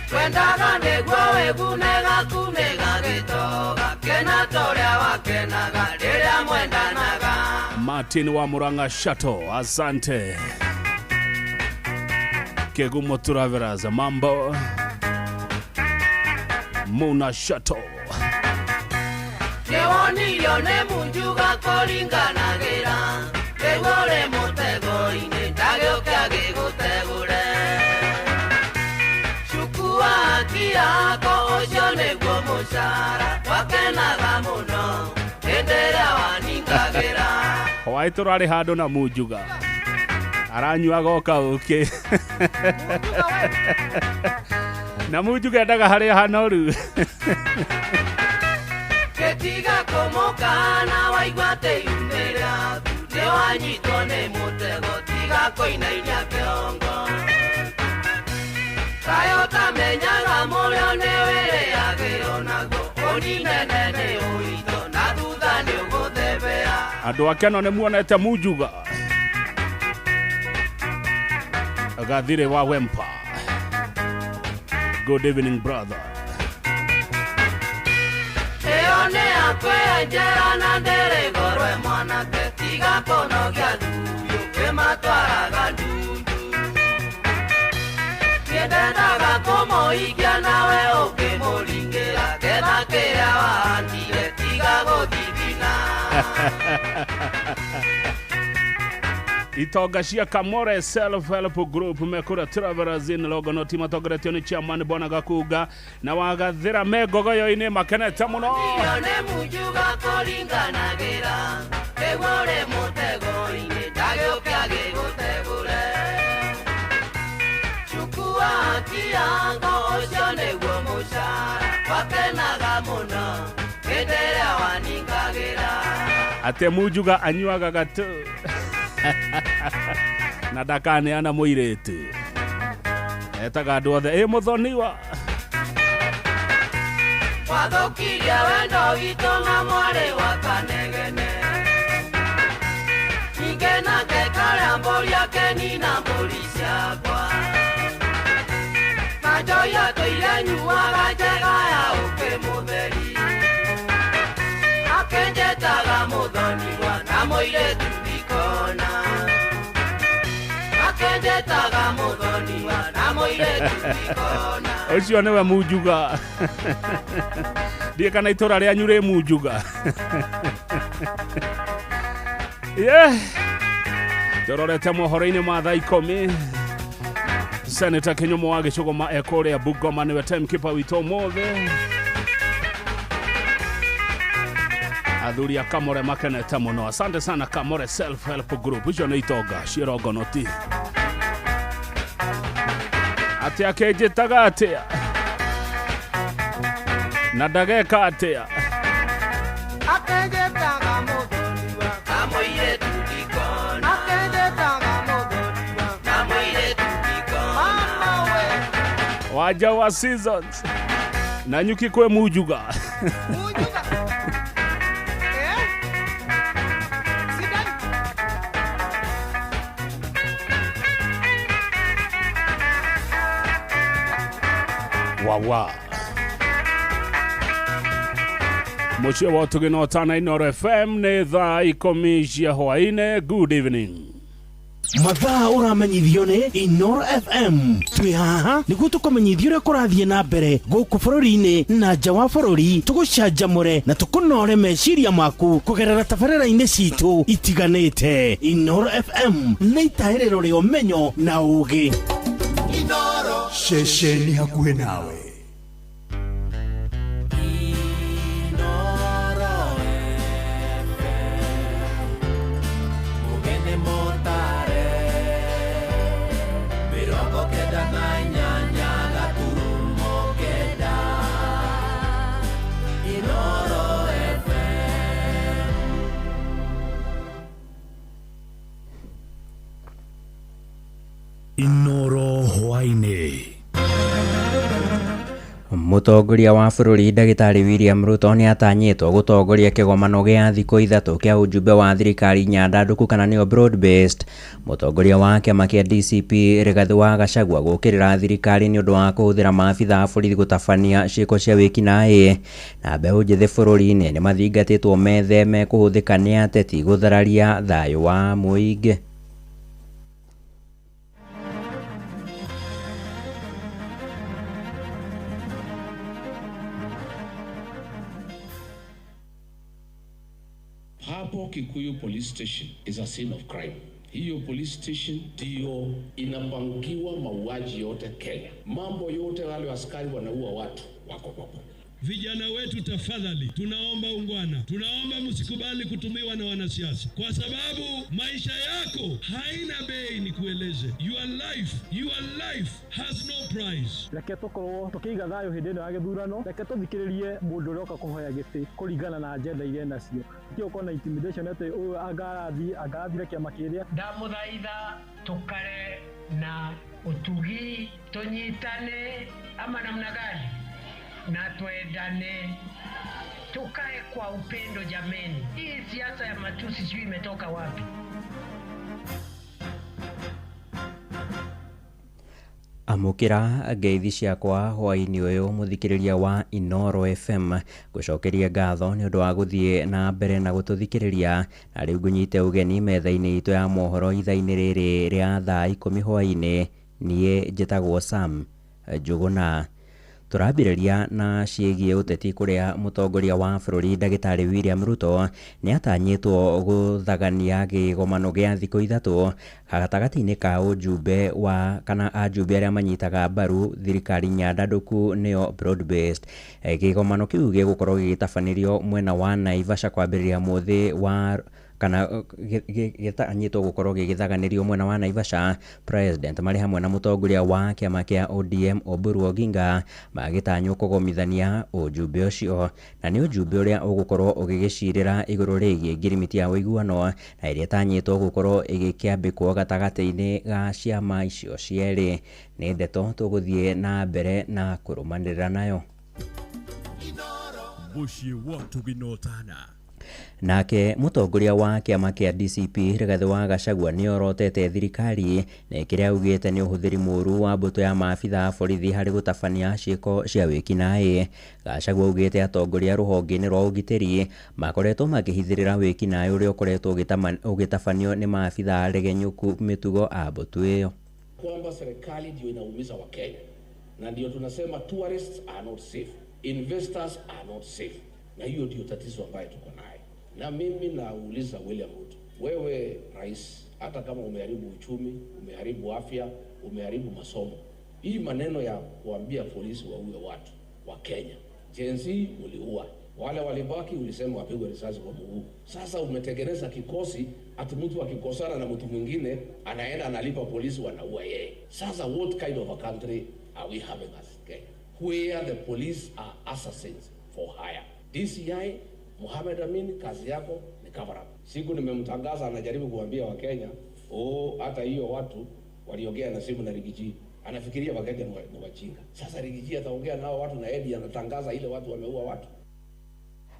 Twendaga nĩguo wĩgune gaku nĩ gagĩtoga kena ta ũrĩa wakenaga rĩrĩa mwendanaga. Martin wa Murang'a Shato, asante. Kegumo Travelers, mambo. Muna Shato. Nĩwonirio nĩ Munjuga kũringanagĩra nĩguo ũrĩ mũtego-inĩ ndagĩũke agĩgũtegũre. Cukua haki yako ũcio nĩguo mũcara wakenaga mũno hĩndĩ ĩrĩa waningagĩra. Hwaĩ tũrarĩ handũ na Munjuga aranyuaga o kaũkĩ na Munjuga endaga harĩa hanoru. Gĩtiga kũmũkana waigua atĩ ihu-inĩ rĩaku nĩwanyitwo nĩ mũtego tiga kũinainia kĩongo. Kaĩ ũtamenyaga mũrĩo nĩwĩrĩagĩrwo naguo ũninene nĩ ũito na thutha nĩũgũthebea. Andũ a Keno nĩ muonete Munjuga. Gathire wa Wempa. Good evening brother. Ĩyo nĩ yakwenjera na ndĩrĩ goro mwanake tiga kũnogia thuyu kĩmatwaraga ndundu. Niĩ ndendaga kũmũhikia nawe ũkĩmũringĩra ketha kĩrĩa wahandire tiga gũthithina. Itonga cia Kamore Self Help Group mekũra Travelers in Longonot matongoretio nĩ chairman Bwana Gakunga na wagathĩra me ngogoyo-inĩ makenete mũno. Irio nĩ Munjuga kũringanagĩra nĩguo ũrĩ mũtego-inĩ ndagĩũke agĩgũtegũre. Chukua haki yako ũcio nĩguo mũcara wakenaga mũno hĩndĩ ĩrĩa waningagĩra. Atĩ Munjuga anyuaga gatũ na ndakaneana mũirĩtu etaga andũ othe ĩ mũthoniwa. Wathũkirie wendo witũ na mwarĩ wa Kanegene ningĩ nake karĩa mbũri akenina mbũri ciakwa na njohi atũire nyuaga njega ya ũkĩ mũtheri akenjetaga mũthoniwa na mũirĩtu ndikona akenjetaga mũthoniwa na mũirĩtu ndikona. Ũcio nĩwe Munjuga. Ndiĩ kana itũra rĩanyu rĩ Munjuga. Yeah. Tũrorete mohoro-inĩ ma thaa 10. Senator Kinyumo wa Gĩcũgũma ekũrĩa Bungoma, nĩwe timekeeper witũ ũmũthĩ. Athuri a Kamore makenete mũno. Asante sana Kamore Self Help Group. Icio nĩ itonga ciĩrongonoti. Atĩ akĩnjĩtaga atĩa na ndageka atĩa. Akenjetaga mũthoniwa kamũirĩtu ndikona. Akenjetaga mũthoniwa kamũirĩtu ndikona. Mama we Waja wa seasons na nyuki kwe mujuga. Mujuga. Eh? Sidani. Wawa. Mũciĩ wa Ũtugi na Ũtana Inooro FM nĩ thaa 10 cia hwaĩ-inĩ. Good evening. Mathaa ũramenyithio nĩ Inooro FM. Twĩ haha nĩguo tũkũmenyithie ũrĩa kũrathiĩ na mbere gũkũ bũrũri-inĩ na nja wa bũrũri, tũgũcanjamũre na tũkũnore meciria maku kũgerera tabarĩra-inĩ citũ itiganĩte. Inooro FM nĩ itahĩrĩro rĩa ũmenyo na ũũgĩ. Inooro ceceni hakuhĩ nawe. Inooro hwaĩ-inĩ. Mũtongoria wa bũrũri ndagĩtarĩ William Ruto nĩ atanyĩtwo gũtongoria kĩgomano gĩa thikũ 3 kĩa ũjumbe wa thirikari nyandandũku kana nĩyo broad based. Mũtongoria wa kĩama kĩa DCP Rigathĩ wa Gachagua gũkĩrĩra thirikari nĩ ũndũ wa kũhũthĩra maabitha a borithi gũtabania ciĩko cia wĩkinaĩ. Na mbeũ njĩthĩ bũrũri-inĩ nĩ mathingatĩtwo metheme kũhũthĩka nĩ ateti gũthararia thayũ wa mũingĩ. Hapo Kikuyu Police Station is a scene of crime. Hiyo police station ndio inapangiwa mauaji yote Kenya. Mambo yote wale askari wanaua watu wako hapo. Vijana wetu tafadhali, tunaomba ungwana, tunaomba msikubali kutumiwa na wanasiasa, kwa sababu maisha yako haina bei. Nikueleze, your life has no price. Reke tukorwo tukiiga thayo hindi ino ya githurano, reke tuthikiririe mundu uria oka kuhoya giti kuringana na agenda iria nacio. Ti ukorwo na intimidation ati uyu angarathire kiama kiria. Ndamuthaitha tukare na utugi, tunyitane ama namna gani, na tuendane, tukae kwa upendo jameni. Hii siasa ya matusi sijui imetoka wapi. Amũkĩra ngeithi ciakwa hwaĩ-inĩ ũyũ mũthikĩrĩria wa Inooro FM, gũcokeria ngatho nĩ ũndũ wa gũthiĩ na mbere na gũtũthikĩrĩria. Na rĩu ngũnyite ũgeni metha-inĩ itũ ya mohoro ithaa-inĩ rĩrĩ rĩa thaa 10 hwaĩ-inĩ. Niĩ njĩtagwo Sam Njũgũna. Tũrambĩrĩria na ciĩgiĩ ũteti kũrĩa mũtongoria wa bũrũri ndagĩtarĩ William Ruto nĩ atanyĩtwo gũthagania kĩgomano gĩa thikũ 3 gatagatĩ-inĩ ka ũjumbe wa kana ajumbe arĩa manyitaga mbaru thirikari nyandandũku nĩyo broad based. Kĩgomano kĩu gĩgũkorwo gĩgĩtabanĩrio mwena wa Naivasha kwambĩrĩria mũthĩ wa kana gĩtanyĩtwo gũkorwo gĩgĩthaganĩrio mwena wa Naivasha. President marĩ hamwe na mũtongoria wa kĩama kĩa ODM Oburu Oginga magĩtanywo kũgomithania ũjumbe ũcio, na nĩ ũjumbe ũrĩa ũgũkorwo ũgĩgĩcirĩra igũrũ rĩgiĩ ngirimiti ya ũiguano na ĩrĩa ĩtanyĩtwo gũkorwo ĩgĩkĩambĩkwo gatagatĩ-inĩ ga ciama icio cierĩ. Nĩ ndeto tũgũthiĩ na mbere na kũrũmanĩrĩra nayo. Mũciĩ wa Ũtugi na Ũtana. Nake mũtongoria wa kĩama kĩa DCP Rigathĩ wa Gachagua nĩ orotete thirikari na kĩrĩa augĩte nĩ ũhũthĩri mũũru wa mbũtũ ya maabitha a borithi harĩ gũtabania ciĩko cia wĩkinaĩ. Gachagua augĩte atongoria rũhonge-inĩ rwa ũgitĩri makoretwo makĩhithĩrĩra wĩkinaĩ ũrĩa ũkoretwo ũgĩtabanio nĩ maabitha aregenyũku mĩtugo a mbũtũ ĩyo. Kwamba serikali ndio inaumiza Wakenya, na ndio tunasema tourists are not safe, investors are not safe, na hiyo ndio tatizo ambayo tuko nayo. Na mimi nauliza William Ruto, Wewe rais, hata kama umeharibu uchumi, umeharibu afya, umeharibu masomo, hii maneno ya kuambia polisi waue watu wa Kenya, Gen Z uliua, wale walibaki ulisema wapigwe risasi kwa mguu. Sasa umetengeneza kikosi ati mtu akikosana na mtu mwingine anaenda analipa polisi wanaua yeye. Sasa what kind of a country are we having as Kenya, where the police are assassins for hire? DCI Mohamed Amin, kazi yako ni cover up. Siku nimemtangaza anajaribu kuambia Wakenya, oh, hata hiyo watu waliongea na simu na Riggy G. Anafikiria Wakenya ni wajinga. Sasa Riggy G ataongea nao watu na Eddie anatangaza ile watu wameua watu.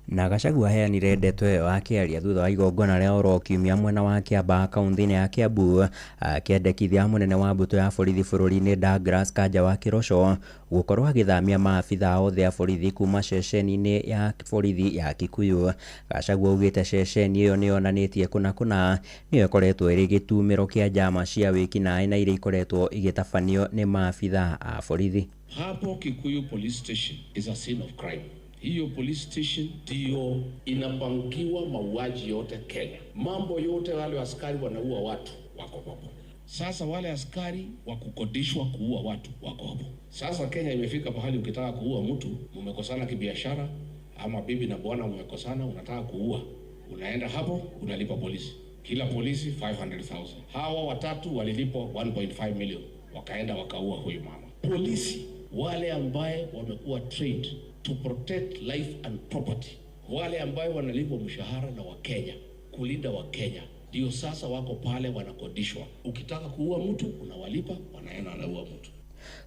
Na Gachagua aheanire ndeto ĩyo akĩaria thutha wa igongona rĩa oro kiumia mwena wa Kiambaa kaunti-inĩ ya Kiambu, akĩendekithia mũnene wa mbũtũ ya borithi bũrũri-inĩ Douglas Kanja wa Kĩroco gũkorwo agĩthamia maabitha othe a borithi kuma ceceni-inĩ ya borithi ya Kikuyu. Gachagua augĩte ceceni ĩyo nĩ yonanĩtie kũna kũna nĩyo ĩkoretwo ĩrĩ gĩtumĩro kĩa njama cia wĩkinaĩ na iria ikoretwo igĩtabanio nĩ maabitha a borithi. Hapo Kikuyu police station is a scene of crime. Hiyo police station ndio inapangiwa mauaji yote Kenya. Mambo yote wale askari wanaua watu wako hapo. Sasa wale askari wa kukodishwa kuua watu wako hapo. Sasa Kenya imefika pahali ukitaka kuua mtu, mmekosana kibiashara ama bibi na bwana mmekosana, unataka kuua, unaenda hapo unalipa polisi. Kila polisi 500,000. Hawa watatu walilipwa 1.5 million, wakaenda wakaua huyu mama. Polisi wale ambaye wamekuwa trained to protect life and property, wale ambayo wanalipwa mshahara na Wakenya kulinda Wakenya, ndio sasa wako pale wanakodishwa. Ukitaka kuua mtu unawalipa, wanaenda wanaua mtu.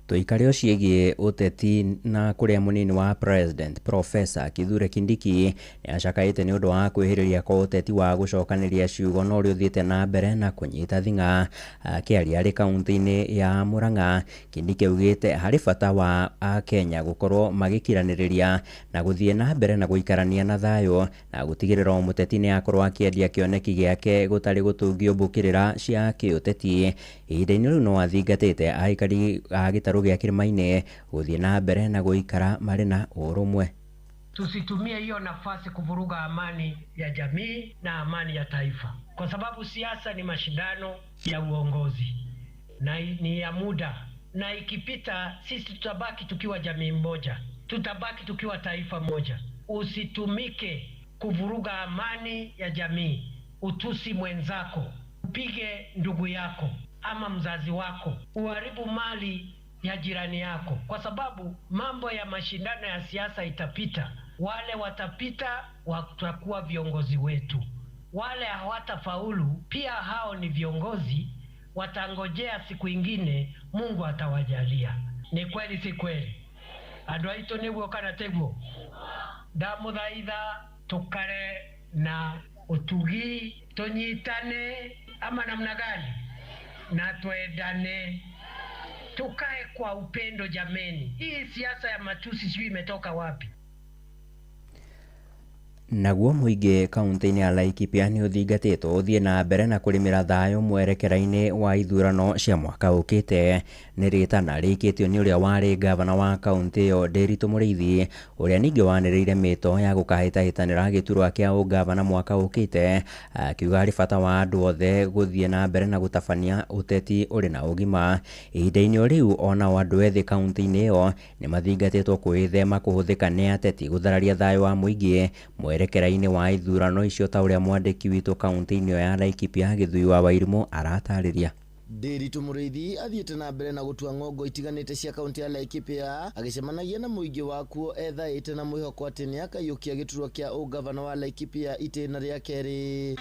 Tuikare o ciĩgiĩ ũteti na kũrĩa mũnini wa president Professor Kithure Kindiki nĩacakaĩte nĩ ũndũ wa kwĩhĩrĩria kwa ũteti wa gũcokanĩria ciugo na ũrĩa ũthiĩte na mbere na kũnyita thing'a. Akĩaria arĩ kaunti-inĩ ya Murang'a, Kindiki augĩte harĩ bata wa Akenya gũkorwo magĩkiranĩrĩria na gũthiĩ na mbere na gũikarania na thayũ na gũtigĩrĩra o mũteti nĩ akorwo akĩendia kĩoneki gĩake gũtarĩ gũtũngio mbũkĩrĩra cia kĩũteti. Ihinda-inĩ rĩu no athingatĩte aikari a gĩtarũ gĩa Kĩrĩma-inĩ gũthiĩ na mbere na gũikara marĩ na ũrũmwe. Tusitumie hiyo nafasi kuvuruga amani ya jamii na amani ya taifa, kwa sababu siasa ni mashindano ya uongozi na ni ya muda, na ikipita sisi tutabaki tukiwa jamii moja, tutabaki tukiwa taifa moja. Usitumike kuvuruga amani ya jamii, utusi mwenzako, upige ndugu yako ama mzazi wako, uharibu mali ya jirani yako, kwa sababu mambo ya mashindano ya siasa itapita. Wale watapita watakuwa viongozi wetu, wale hawatafaulu pia hao ni viongozi, watangojea siku ingine Mungu atawajalia. Ni kweli si kweli? Andũ aitũ nĩguo kana tiguo? Ndamũthaitha tukare na ũtugi, tũnyitane ama namna gani, na twendane, tukae kwa upendo jameni. Hii siasa ya matusi sijui imetoka wapi. Naguo mũingĩ kaunti-inĩ ya Laikipia nĩ ũthingatĩtwo ũthiĩ na mbere na kũrĩmĩra thayũ mwerekera-inĩ wa ithurano cia mwaka ũkĩte. Nĩ rĩtana rĩikĩtio nĩ ũrĩa warĩ ngavana wa kaunti ĩyo Ndiritu Mũrĩithi, ũrĩa ningĩ wanĩrĩire mĩto ya gũkahĩtahĩtanĩra gĩturwa kĩa ũngavana mwaka ũkĩte, akiuga harĩ bata wa andũ othe gũthiĩ na mbere na gũtabania ũteti ũrĩ na ũgima. Ihinda-inĩ o rĩu onao andũ ethĩ kaunti-inĩ ĩyo nĩ mathingatĩtwo kwĩthema kũhũthĩka nĩ ateti gũthararia thayũ wa mũingĩ mwerekera-inĩ wa ithurano icio, ta ũrĩa mwandĩki witũ kaunti-inĩ ya Laikipia Gĩthui wa Wairimũ aratarĩria. Ndiritu Mũrĩithi athiĩte na mbere na gũtua ng'ongo itiganĩte cia kaunti ya Laikipia agĩcemanagia na mũingĩ wakuo ethaĩte na mwĩhoko atĩ nĩakaiyũkia gĩturwa kĩa ũngavana wa Laikipia itĩna rĩa kerĩ.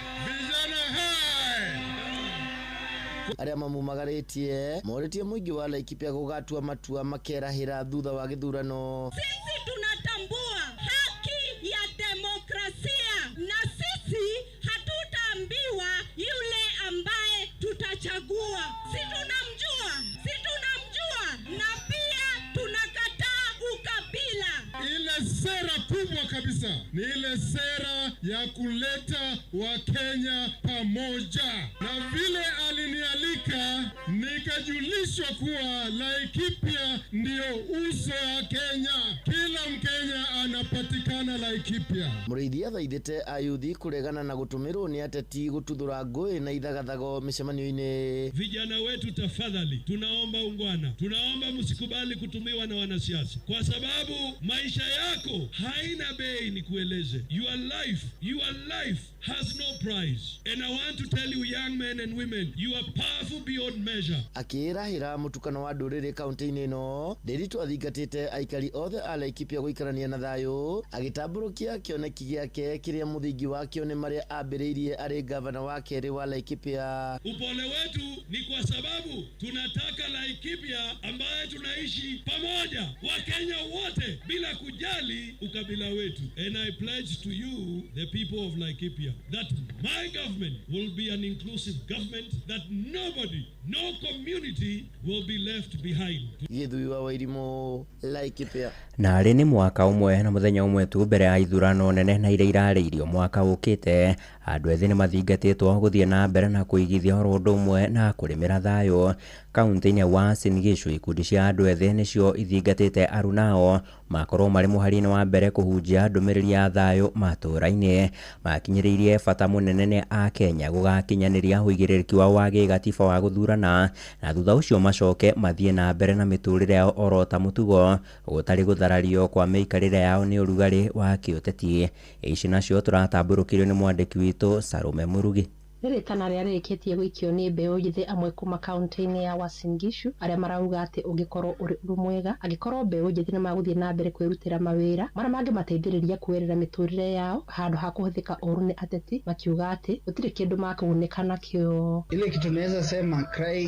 Arĩa mamumagarĩtie morĩtie mũingĩ wa Laikipia gũgatua matua makerahĩra thutha wa gĩthurano. Sisi tunatambua haki ya demokrasia na sisi hatutaambiwa yule ambaye tutachagua. Si tunamjua, si tunamjua, na pia tunakataa ukabila. Ile sera kubwa kabisa ni ile sera ya kuleta Wakenya pamoja, na vile Walinialika nikajulishwa kuwa Laikipia ndio uso wa Kenya. Kila Mkenya anapatikana Laikipia. Mũrĩithi athaithĩte ayuthi kũregana na gũtũmĩrwo nĩ ateti gũtuthũra ngũĩ na ithagathago mĩcemanio-inĩ. Vijana wetu tafadhali, tunaomba ungwana, tunaomba msikubali kutumiwa na wanasiasa, kwa sababu maisha yako haina bei. Nikueleze, your life has no price. And I want to tell you young men and women, you are powerful beyond measure. Akĩĩrahĩra mũtukano wa ndũrĩrĩ kaunti-inĩ ĩno, Ndiritu athingatĩte aikari othe a Laikipia gũikarania na thayũ, agĩtambũrũkia kĩoneki gĩake kĩrĩa mũthingi wakĩo nĩ marĩa ambĩrĩirie arĩ gavana wa kerĩ wa Laikipia. Upole wetu ni kwa sababu tunataka Laikipia ambaye tunaishi pamoja, Wakenya wote bila kujali ukabila wetu. And I pledge to you, the people of Laikipia, that my government will be an inclusive government, that nobody, no community will be left behind. Gĩthui wa Wairimu, Laikipia. Na arĩ nĩ mwaka ũmwe na mũthenya ũmwe tu mbere ya ithurano nene na iria irarĩirio mwaka ũkĩte, andũ ethĩ nĩ mathingatĩtwo gũthiĩ na mbere na kũigithia oro ũndũ ũmwe na kũrĩmĩra thayũ. Kaunti-inĩ ya Uasin Gishu, ikundi cia andũ ethĩ nĩcio ithingatĩte arunao makorwo marĩ mũhari-inĩ wa mbere kũhunjia ndũmĩrĩri ya thayũ matũũra-inĩ. Makinyĩrĩirie bata mũnene nĩ Akenya gũgakinyanĩria ũigĩrĩrĩki wao wa gĩgatiba wa gũthurana, na thutha ũcio macoke mathiĩ na mbere na mĩtũrĩre yao oro ta mũtugo, gũtarĩ gũtharario kwa mĩikarĩre yao nĩ ũrugarĩ wa kĩũteti. Ici nacio tũratambũrũkĩrio nĩ mwandĩki witũ Salome Mũrugi. Nĩ rĩtana rĩrĩa rĩrĩkĩtie gũikio nĩ mbeũ njĩthĩ amwe kuma kaunti-inĩ ya Uasin Gishu arĩa marauga atĩ ũngĩkorwo ũrĩ ũndũ mwega angĩkorwo mbeũ njĩthĩ nĩ magũthiĩ na mbere kwĩrutĩra mawĩra marĩa mangĩmateithĩrĩria kuoerera mĩtũrĩre yao handũ ha kũhũthĩka ũru nĩ ateti, makiuga atĩ gũtirĩ kĩndũ makũgunĩka nakĩo. Ile kitu tunaweza sema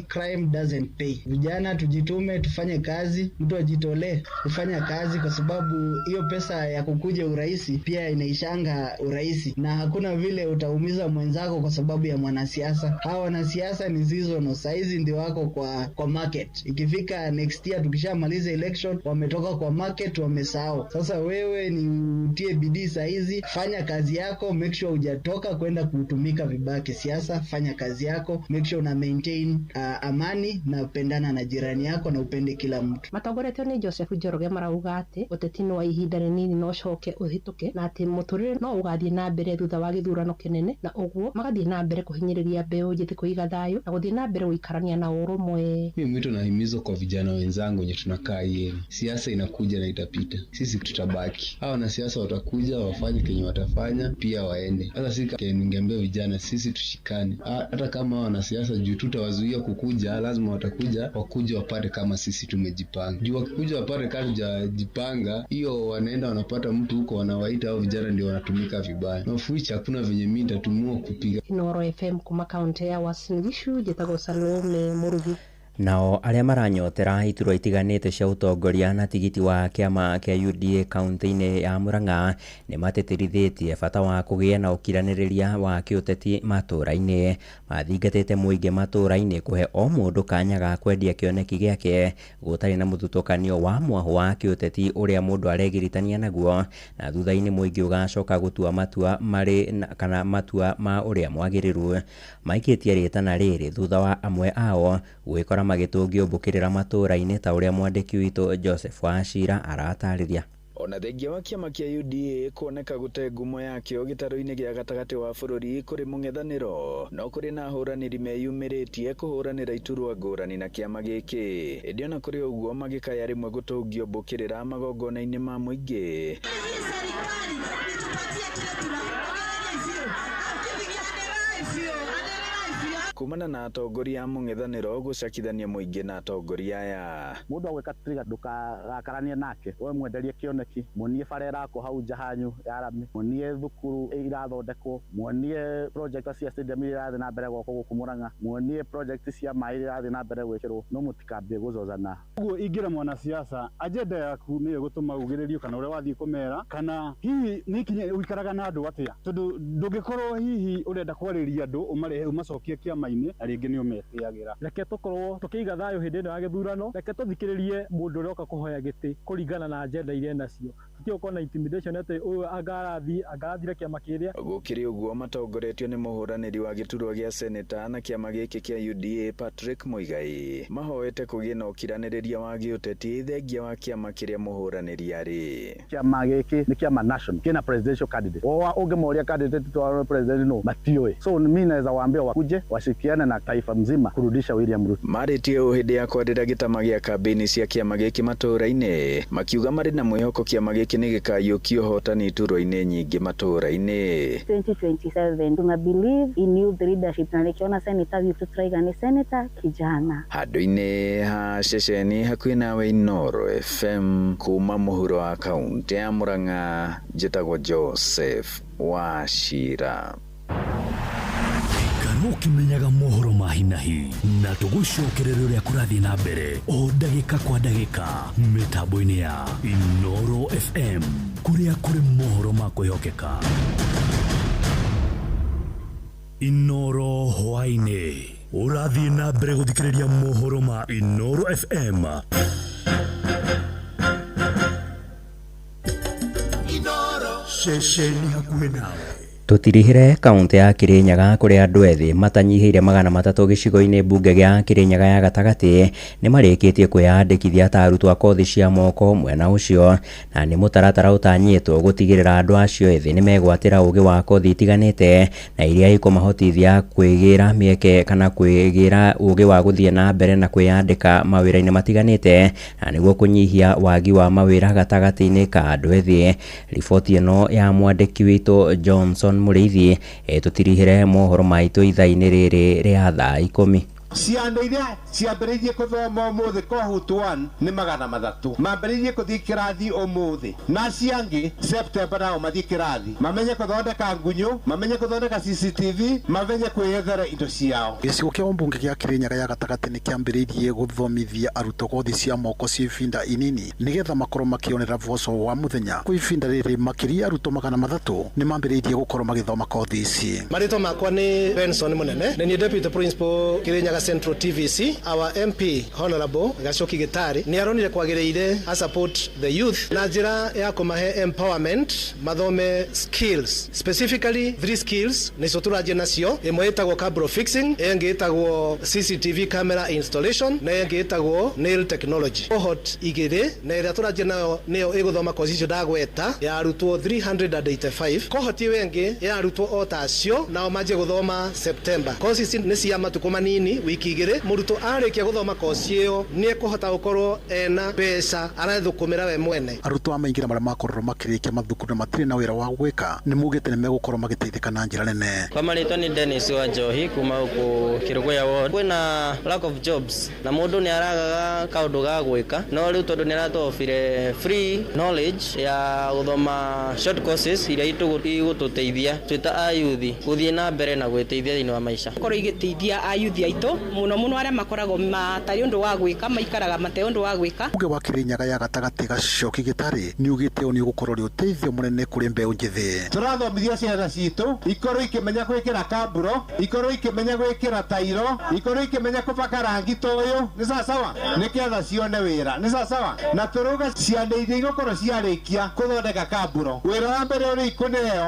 crime doesn't pay. Vijana tujitume, tufanye kazi, mtu ajitolee kufanya kazi, kwa sababu hiyo pesa ya kukuja urahisi pia inaishanga urahisi, na hakuna vile utaumiza mwenzako kwa sababu ya mwanasiasa. Hawa wanasiasa ni seasonal, saizi ndio wako kwa market. Ikifika next year tukishamaliza election, wametoka kwa market, wamesahau. Sasa wewe ni utie bidii saizi, fanya kazi yako, make sure hujatoka kwenda kutumika vibaya kisiasa. Fanya kazi yako, make sure una maintain amani na upendana na jirani yako na upende kila mtu. Matongoretio nĩ Joseph Njoroge marauga atĩ ũteti nĩ wa ihinda rĩnini no ũcoke ũhĩtũke, na atĩ mũtũrĩre no ũgathiĩ na mbere thutha wa gĩthurano kĩnene, na ũguo magathiĩ na mbere kũhinyĩrĩria mbeũ njĩthĩ kũiga thayũ na gũthiĩ na mbere gũikarania na ũrũmwe. Mimi mwito na himizo kwa vijana wenzangu wenye tunakaa yenu, siasa inakuja na itapita, sisi tutabaki. Hawa wanasiasa watakuja wafanye kenye watafanya, pia waende. Sasa sisi ningeambia vijana, sisi tushikane, hata kama hawa wanasiasa juu tutawazuia kukuja, lazima watakuja, wakuja wapate kama sisi tumejipanga. Juu wakikuja wapate kama tujajipanga, hiyo wanaenda wanapata mtu huko, wanawaita hao vijana ndio wanatumika vibaya. Na fuicha hakuna venye mimi nitatumua kupiga. Inooro FM kuma kaunti ya Uasin Gishu, njĩtagwo Salome Mũrugi. Nao arĩa maranyotera iturwa itiganĩte cia ũtongoria na tigiti wa kĩama kĩa UDA kaunti-inĩ ya Murang'a nĩ matĩtĩrithĩtie bata wa kũgĩa na ũkiranĩrĩria wa kĩũteti matũũra-inĩ. Mathingatĩte mũingĩ matũũra-inĩ kũhe o mũndũ kanya ga kwendia kĩoneki gĩake gũtarĩ na mũthutũkanio wa mwahũ wa kĩũteti ũrĩa mũndũ aregiritania naguo, na thutha-inĩ mũingĩ ũgacoka gũtua matua marĩ kana matua ma ũrĩa mwagĩrĩru. Maikĩtie rĩtana rĩrĩ thutha wa amwe ao gwĩkora magĩtũngio mbũkĩrĩra matũũra-inĩ ta ũrĩa mwandĩki witũ Joseph Wachira aratarĩria. Ona thengia wa kĩama kĩa UDA kuoneka gũte ngumo yakĩo gĩtarũ-inĩ gĩa gatagatĩ wa bũrũri kũrĩ mũng'ethanĩro, no kũrĩ na ahũranĩri meyumĩrĩtie kũhũranĩra iturwa ngũrani na kĩama gĩkĩ. Ĩndĩ ona kũrĩ ũguo magĩkaya rĩmwe gũtũngio mbũkĩrĩra magongona-inĩ ma mũingĩ. Kumana na atongoria a mũng'ethanĩro gũcakithania mũingĩ na atongoria aya. Mũndũ agwĩka trigger ndũkarakaranie nake, we mwenderie kĩoneki, muonie bara ĩrakwo hau nja hanyu ya rami, muonie thukuru irathondekwo, muonie project cia stadium iria irathiĩ na mbere gwakwo gũkũ Murang'a, muonie project cia maĩ iria irathiĩ na mbere gwĩkĩrwo, no mũtikambie gũcocana. Ũguo ingĩra mwanasiasa, agenda yaku nĩyo ĩgũtũma ugĩrĩrio kana ũrĩa wathiĩ kũmera, kana hihi nĩ ikinya ũikaraga na andũ atĩa, tondũ ndũngĩkorwo hihi ũrenda kwarĩria andũ ũmarehe ũmacokie kĩama na rĩngĩ nĩ ũmetĩagĩra. Reke tũkorwo tũkĩiga thayũ hĩndĩ ĩno ya gĩthurano, reke tũthikĩrĩrie mũndũ ũrĩa oka kũhoya gĩtĩ kũringana na agenda iria enacio. Tũtiĩ gũkorwo na intimidation atĩ ũyũ anga arathiĩ anga arathire kĩama kĩrĩa. Gũkĩrĩ ũguo, matongoretio nĩ mũhũranĩri wa gĩturwa gĩa seneta na kĩama gĩkĩ kĩa UDA Patrick Muigai, mahoete kũgĩe na ũkiranĩrĩria wa gĩũteti thengia wa kĩama kĩrĩa mũhũranĩri arĩ. Kĩama gĩkĩ nĩ kĩama national kĩna presidential candidate. Oa ũngĩmoria candidate twa president no matiũĩ. So mi naweza waambia wakuje washirikiane na taifa mzima kurudisha William Ruto. Marĩtie ũũ hĩndĩ ya kwarĩra gĩtama gĩa kambĩini cia kĩama gĩkĩ matũũra-inĩ, makiuga marĩ na mwĩhoko kĩama gĩkĩ nĩ gĩkaiyũkia ũhotani iturwa-inĩ nyingĩ matũũra-inĩ. 2027 tuna believe in youth leadership na nikiona senator witũ turaiga nĩ senator kijana. Handũ-inĩ ha ceceni hakuhĩ nawe Inooro FM kuma mũhuro wa kaũntĩ ya Murang'a, njĩtagwo Joseph Wachira. Ikara ũkĩmenyaga mohoro ma hi na hi na tũgũcokerere ũrĩa kũrathiĩ na mbere o ndagĩka kwa ndagĩka mĩtambo-inĩ ya Inooro FM kũrĩa kũrĩ mohoro ma kwĩhokeka. Inooro hwaĩ-inĩ ũrathiĩ na mbere gũthikĩrĩria mohoro ma Inooro FM. Ceceni hakuhĩ nawe. Tũtirihire kaũntĩ ya Kirinyaga kũrĩa andũ ethĩ matanyihĩire 300 gĩcigo-inĩ mbunge gĩa Kirinyaga ya gatagatĩ nĩ marĩkĩtie kwĩyandĩkithia ta arutwo a kothi cia moko mwena ũcio, na nĩ mũtaratara ũtanyĩtwo gũtigĩrĩra andũ acio ethĩ nĩ megwatĩra ũgĩ wa kothi itiganĩte na iria ikũmahotithia kwĩgĩra mĩeke kana kwĩgĩra ũgĩ wa gũthiĩ na mbere na kwĩyandĩka mawĩra-inĩ matiganĩte na nĩguo kũnyihia wagi wa mawĩra gatagatĩ-inĩ ka andũ ethĩ. Riboti ĩno ya mwandĩki witũ Johnson Mũrĩithi ĩtũtirihĩre mohoro maitũ ithaa-inĩ rĩrĩ rĩa thaa 10. Ciana iria ciambĩrĩirie kũthoma ũmũthĩ cohort 1 nĩ 300 mambĩrĩirie kũthiĩ kĩrathi ũmũthĩ, na ciangĩ September nao mathiĩ kĩrathi, mamenye kũthondeka ngunyũ, mamenye kũthondeka CCTV, mamenye kwĩyethera indo ciao. Gĩcigo kĩa ũmbunge gĩa Kirinyaga ya gatagatĩ nĩ kĩambĩrĩirie gũthomithia arutwo kothi cia moko cia ibinda inini nĩgetha makorwo makĩonera boco wa mũthenya. Kwa ibinda rĩrĩ makĩria arutwo 300 nĩ mambĩrĩirie gũkorwo magĩthoma kothi ici. Marĩtwa makwa nĩ Benson Mũnene, nĩ niĩ deputy principal Kirinyaga Central TVC. Our MP Honorable Gachoki Gitari nĩ aronire kwagĩrĩire a support the youth na njĩra ya kũmahe empowerment mathome skills, specifically 3 skills nĩcio tũranjia nacio. Ĩmwe ĩtagwo cabro fixing, ĩngĩ ĩtagwo CCTV camera installation na ĩngĩ ĩtagwo nail technology. Cohort 2 na ĩrĩa tũranjia nayo nĩyo ĩgũthoma kozi icio ndagweta ya arutwo 385. Cohort ĩyo ĩngĩ ya arutwo o ta acio nao manjie gũthoma September. Kozi ici nĩ cia matukũ manini, wiki 2. Mũrutwo arĩkia gũthoma kozi ĩyo nĩ ekũhota gũkorwo ena mbeca arathũkũmĩra we mwene. Arutwo a maingĩra marĩa makorirwo makĩrĩkia mathukuru na matirĩ na wĩra wa gwĩka nĩ maugĩte nĩ megũkorwo magĩteithĩka na njĩra nene. Kwa marĩtwa nĩ Dennis wa Njohi kuma gũkũ Kĩrũgũya ward. Kwĩna lack of jobs na mũndũ nĩ aragaga kaũndũ ga gwĩka, no rĩu tondũ nĩ aratũofire free knowledge ya gũthoma short courses iria igũtũteithia twĩ ta ayuthi gũthiĩ na mbere na gwĩteithia thĩinĩ wa maica. Korwo igĩteithia ayuthi aitũ mũno mũno arĩa makoragwo matarĩ ũndũ wa gwĩka, maikaraga matarĩ ũndũ wa gwĩka. Mbunge wa Kirinyaga ya gatagatĩ Gachoki Gitari nĩ ugĩte ũũ nĩ ũgũkorwo ũrĩ ũteithio mũnene kũrĩ mbeũ njĩthĩ. Tũrathomithia ciana citũ ikorwo ikĩmenya gwĩkĩra kamburo, ikorwo ikĩmenya gwĩkĩra tairo, ikorwo ikĩmenya kũbaka rangi ta ũyũ, nĩ sawasawa, nĩgetha cione wĩra, nĩ sawasawa. Na tũrauga ciana iria igũkorwo ciarĩkia kũthondeka kamburo, wĩra wa mbere ũrĩa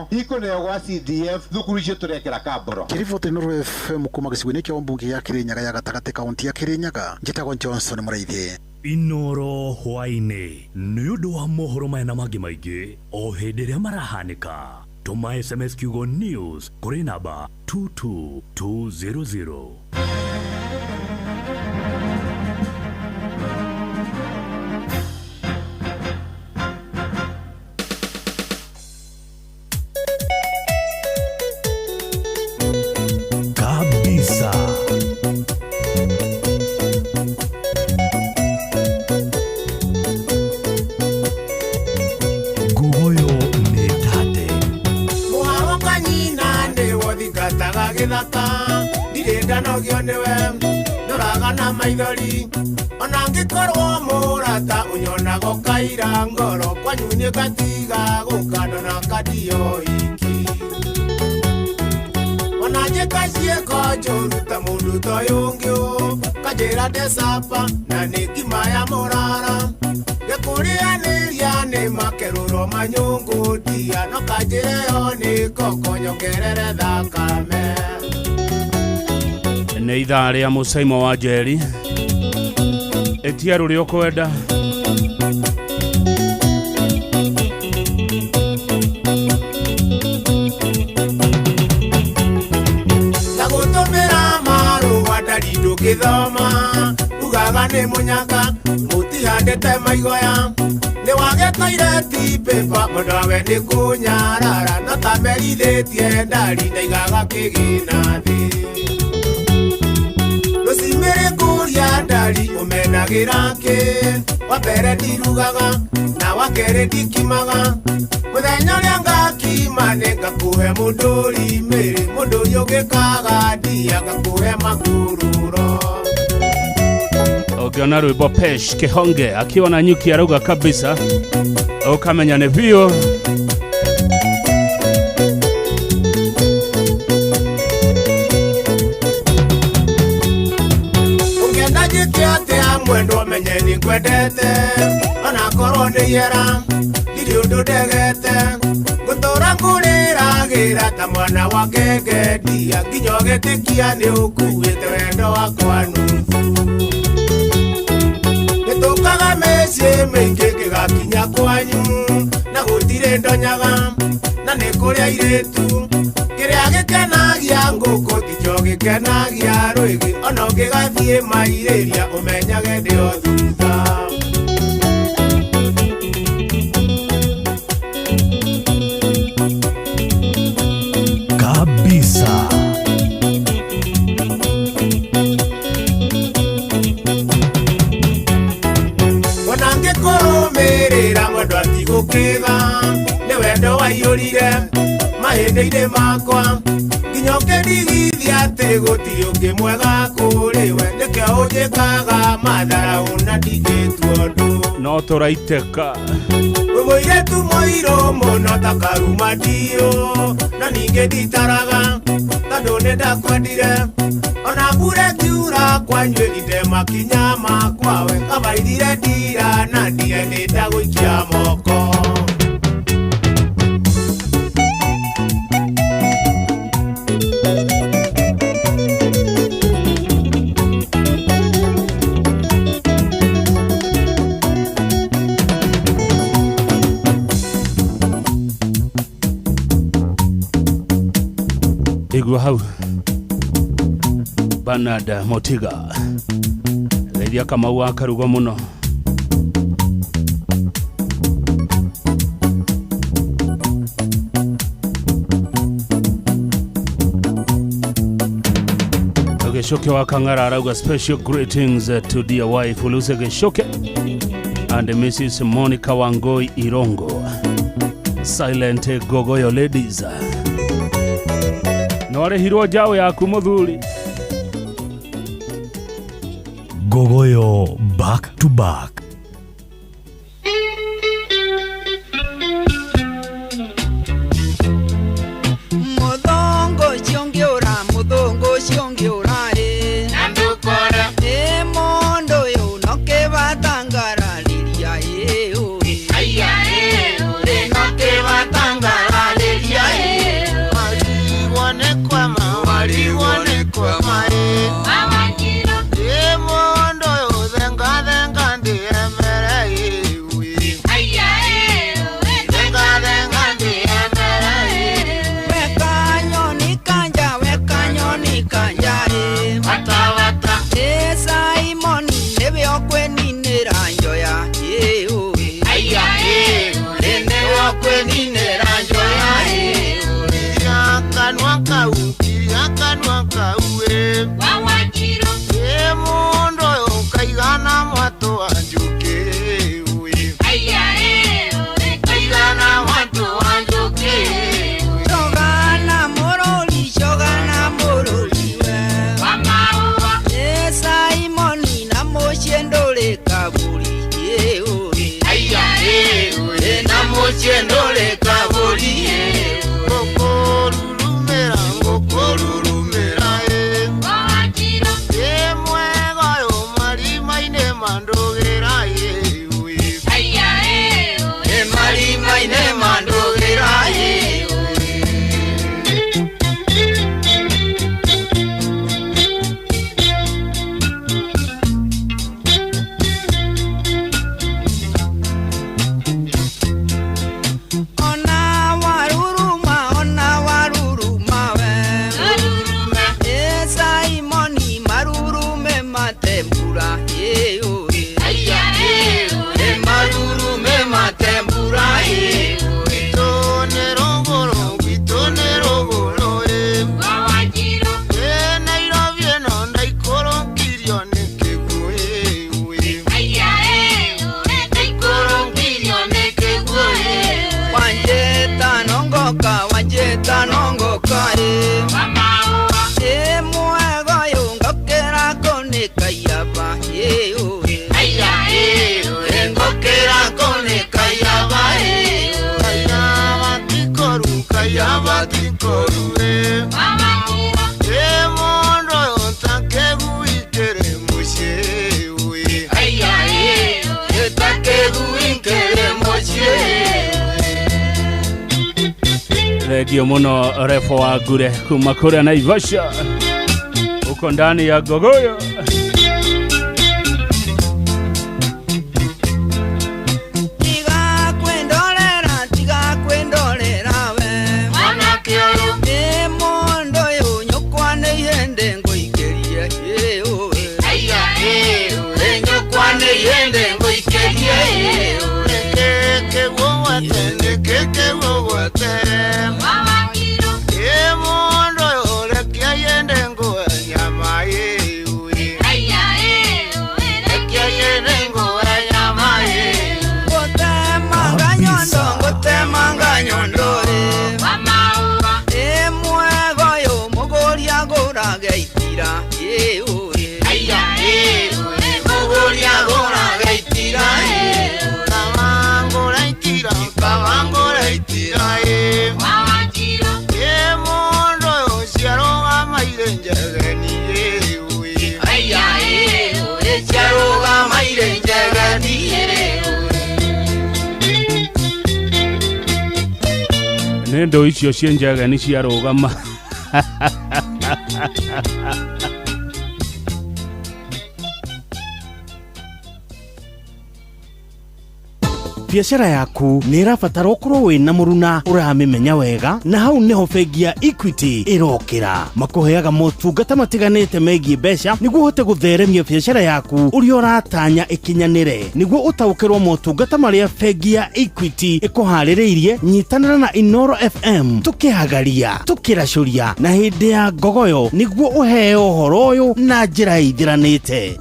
ikũneo gwa CDF thukuru icio tũrekĩra kamburo. Kĩriboti Inooro FM kuma gĩcigo-inĩ kĩa ũmbunge gĩa Kirinyaga ya gatagatĩ kaũntĩ ya Kirinyaga, njĩtagwo Johnson Mũrĩithi. Inooro hwaĩ-inĩ nĩ ũndũ wa mohoro maya na mangĩ maingĩ o hĩndĩ ĩrĩa marahanĩka. Tũma SMS kiugo news kũrĩ namba 22200. Kabisa. Gugoyo nĩ tate. Mũharo kanyina nĩ wothingataga gĩthaka, ndirĩ ndanogio nĩwe ndoraga na maithori, ona ngĩkorwo mũrata ũnyonaga ũkaira ngoro, kwanyu nĩ ngatiga gũkandona kandio iki. Ona njĩka ciĩko njũru ta mũndũ ta ũyũ ũngĩ ũ, kanjĩra ndecapa na nĩ ngima ya mũrara, gĩkũrĩanĩria nĩ makerũro ngoma nyũngũ ndia no kanjĩre yo nĩ ngoko nyongerere thakame. Nĩ ithaa rĩa mũcaimo wa Njeri, ĩtia rũrĩa ũkwenda. Na gũtũmĩra marũa ndari ndũngĩthoma, ugaga nĩ mũnyaka mũtihandĩte maigoya. Nĩ wage toilet paper mũndũ awe nĩ kũnyarara, no ta merithĩtie ndari ndaigaga kĩgĩna thĩ. Rũcimĩrĩ kũria ndari ũmenagĩra kĩ, wa mbere ndirugaga na wa kerĩ ndikimaga. Mũthenya ũrĩa ngakima nĩ ngakũhe mũndũri mĩrĩ, mũndũri ũngĩkaga ndia ngakũhe makururo. Ũngĩona rwĩmbo Pesh Kihonge akiwa na nyuki arauga kabisa, ũkamenya nĩ biũ. Ũngĩenda njĩke atĩa mwendwa menye nĩ ngwendete, onakorwo nĩ ihera ndirĩ ũndũ ndegete. Ngũtũra ngũrĩragĩra ta mwana wa ngenge ndia, nginya ũgetĩkia nĩ ũkuĩte wendo wakwa nuthu. Nĩtũkaga mĩciĩ mĩingĩ ngĩgakinya kwanyu, na gũtirĩ ndonyaga na nĩ kũrĩ airĩtu. Kĩrĩa gĩkenagia ngũkũ tikĩo gĩkenagia rwĩgĩ, ona ũngĩgathiĩ mairĩria ũmenyage ndĩ o thutha. Kabisa. Ona ngĩkũrũmĩrĩra mwendwa atigũkĩga, nĩ wendo waiyũrire mahĩndĩ-inĩ makwa, nginya ũkĩndigithia atĩ gũtirĩ ũngĩ mwega kũrĩ we, nĩkĩo ũnjĩkaga matharaũ na ndingĩtua ũndũ. No tũraitĩka. Wĩ mũirĩtu mũirũ mũno ta karuma ndiũ, na ningĩ nditaraga tondũ nĩ ndakwendire. Ona mbura ĩkiura kwanyu ĩrinde makinya makwa, we kabairire ndira na ndige nĩ ndagũikia moko. Igua hau Bernard Motiga geithia Kamau wa Karugo mũno. Geshoke wa Kang'ara arauga special greetings to dear wife Lucy Geshoke and Mrs. Monica Wangoi Irongo, silent gogoyo ladies. No arĩhirwo njaũ yaku mũthuri. Gogoyo back to back. Muthongo ũcio ũngĩũra, muthongo ũcio ũngĩũra ĩ. Na ndũkore. Ĩ mũndũ ũyũ no kĩbatangararĩria ĩ ũĩ. Aya ĩ ũĩ no kĩbatangararĩria ĩ. Warigwo nĩ kwama, warigwo nĩ kwama ĩ. Ĩ mũndũ ũyũ thenga thenga ndĩ Thengio muno refo wa ngure kuma kuria Naivasha, uko ndani ya Gogoyo. Tiga kwendorera, tiga kwendorera we mwanake ũyũ, ĩ mũndũ ũyũ nyũkwa nĩ ihĩndĩ ngũikĩrie ĩ ũĩ. Aya ĩ ũĩ nyũkwa nĩ ihĩndĩ ngũikĩrie ĩ ũĩ. Keke gwate, keke gwate. Ĩ mũndũ ũyũ reke yende ngũe nyama ĩ ũĩ. Aya ĩ ũĩ reke yende ngũe nyama ĩ. Ngũtemanga nyondo, ngũtemanga nyondo ĩ. Ĩ mwega ũyũ mũgũri agũrage itira ĩ ũĩ. Aya ĩ ũĩ mũgũri agũrage itira ĩ. Kawangũra itira, kawangũra itira ĩ. Ĩ mũndũ ũyũ ciarũgamaire njegeni ĩ ũĩ. Aya ĩ ũĩ ciarũgamaire njegeni ĩ ũĩ. Nĩ ndũ icio ciĩ njegeni ciarũgama. Biacara yaku nĩ ĩrabatara ũkorwo wĩna mũruna ũramĩmenya wega, na hau nĩho bengi ya Equity ĩrokĩra. Makũheaga motungata matiganĩte megiĩ mbeca nĩguo ũhote gũtheremia biacara yaku ũrĩa ũratanya ĩkinyanĩre. Nĩguo ũtaũkĩrwo motungata marĩa bengi ya Equity ĩkũharĩrĩirie, nyitanĩra na Inoro FM tũkĩhagaria, tũkĩracũria na hĩndĩ ya ngogoyo nĩguo ũheo ũhoro ũyũ na njĩra ĩithiranĩte.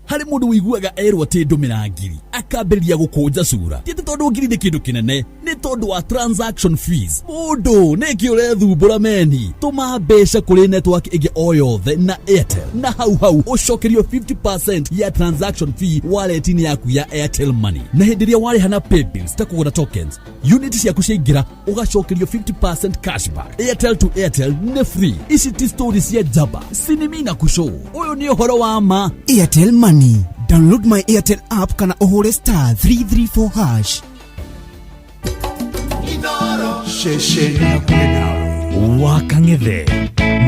Harĩ mũndũ ũiguaga erwo atĩ ndũmĩra ngiri akambĩrĩria gũkũnja cura, ti atĩ tondũ ngiri nĩ kĩndũ kĩnene, nĩ tondũ wa transaction fees. Mũndũ nĩkĩ ũrethumbũra meni? Tũma mbeca kũrĩ network ĩngĩ o yothe na Airtel, na hau hau ũcokerio 50% ya transaction fee wallet-inĩ yaku ya Airtel Money. Na hĩndĩ ĩrĩa warĩha na paybills ta kũgũra tokens, unit ciaku ciaingĩra ũgacokerio 50% cashback. Airtel to Airtel nĩ free. Ici ti story cia njamba, sinimi na kushow. Ũyũ nĩ ũhoro wa ma. Airtel Money. Download my Airtel app kana ũhũre star 334 hash. Ceceni hakuhĩ nawe wakang'ethe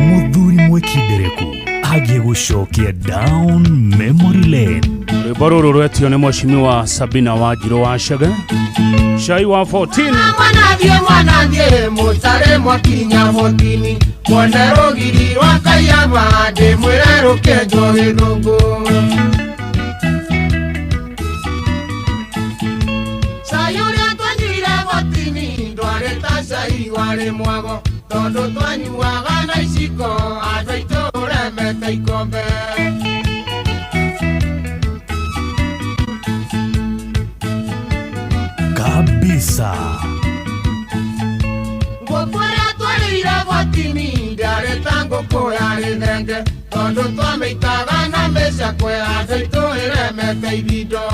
mũthuri mwĩkindereku agiĩ gũcokia down memory lane. Rwĩmbo rũrũ rwetio nĩ mheshimiwa Sabina Wanjirũ wa Chege, cai wa 14. Mwanathiĩ mwanathiĩ mũtare mwakinya botini, mwone rũgiri rwa Kaiaba ndĩmwĩre rũkĩenjwo gĩthũngũ. Cai ũrĩa twanyuire botini ndwarĩ ta cai warĩ mwago, tondũ twanyuaga na iciko andũ aitũ ũremete ikombe. Kabisa. Ngũkũ ĩrĩa twarĩire botini ndĩarĩ ta ngũkũ yarĩ thenge, tondũ twamĩitaga na mĩcakwe andũ aitũ ĩremete ibindo.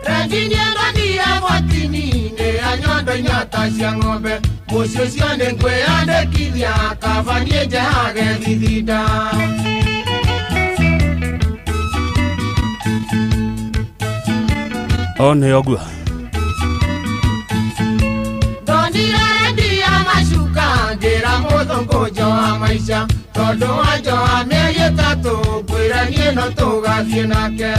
Rendi nĩendonire botini nĩ ya nyondo inyata cia ng'ombe, mũciĩ ũcio nĩ ngwĩyandĩkithia kaba niĩ njehage thithinda. O nĩ ũguo. Ndonire rendi ya macuka ngĩra mũthũngũ njoha maica, tondũ wanjoha mĩeri ĩtatũ ngwĩra niĩ no tũgathiĩ nake.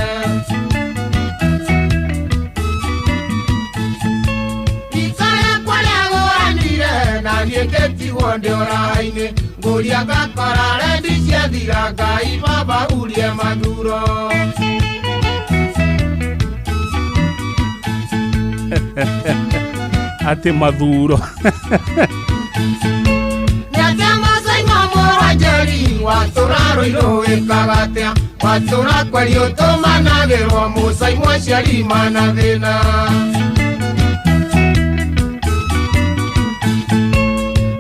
Rika rĩakwa rĩagũranire na niĩ ngĩtigwo ndĩ ũraha-inĩ, ngũria ngakora rendi ciathira Ngai baba urie mathuro. Atĩ mathuro. Nĩatĩa macaima mũranjeri watũra rũirũ wĩkaga atĩa, watũra kweri ũtũmanagĩrwo mũcaimwo aciari mana thĩna.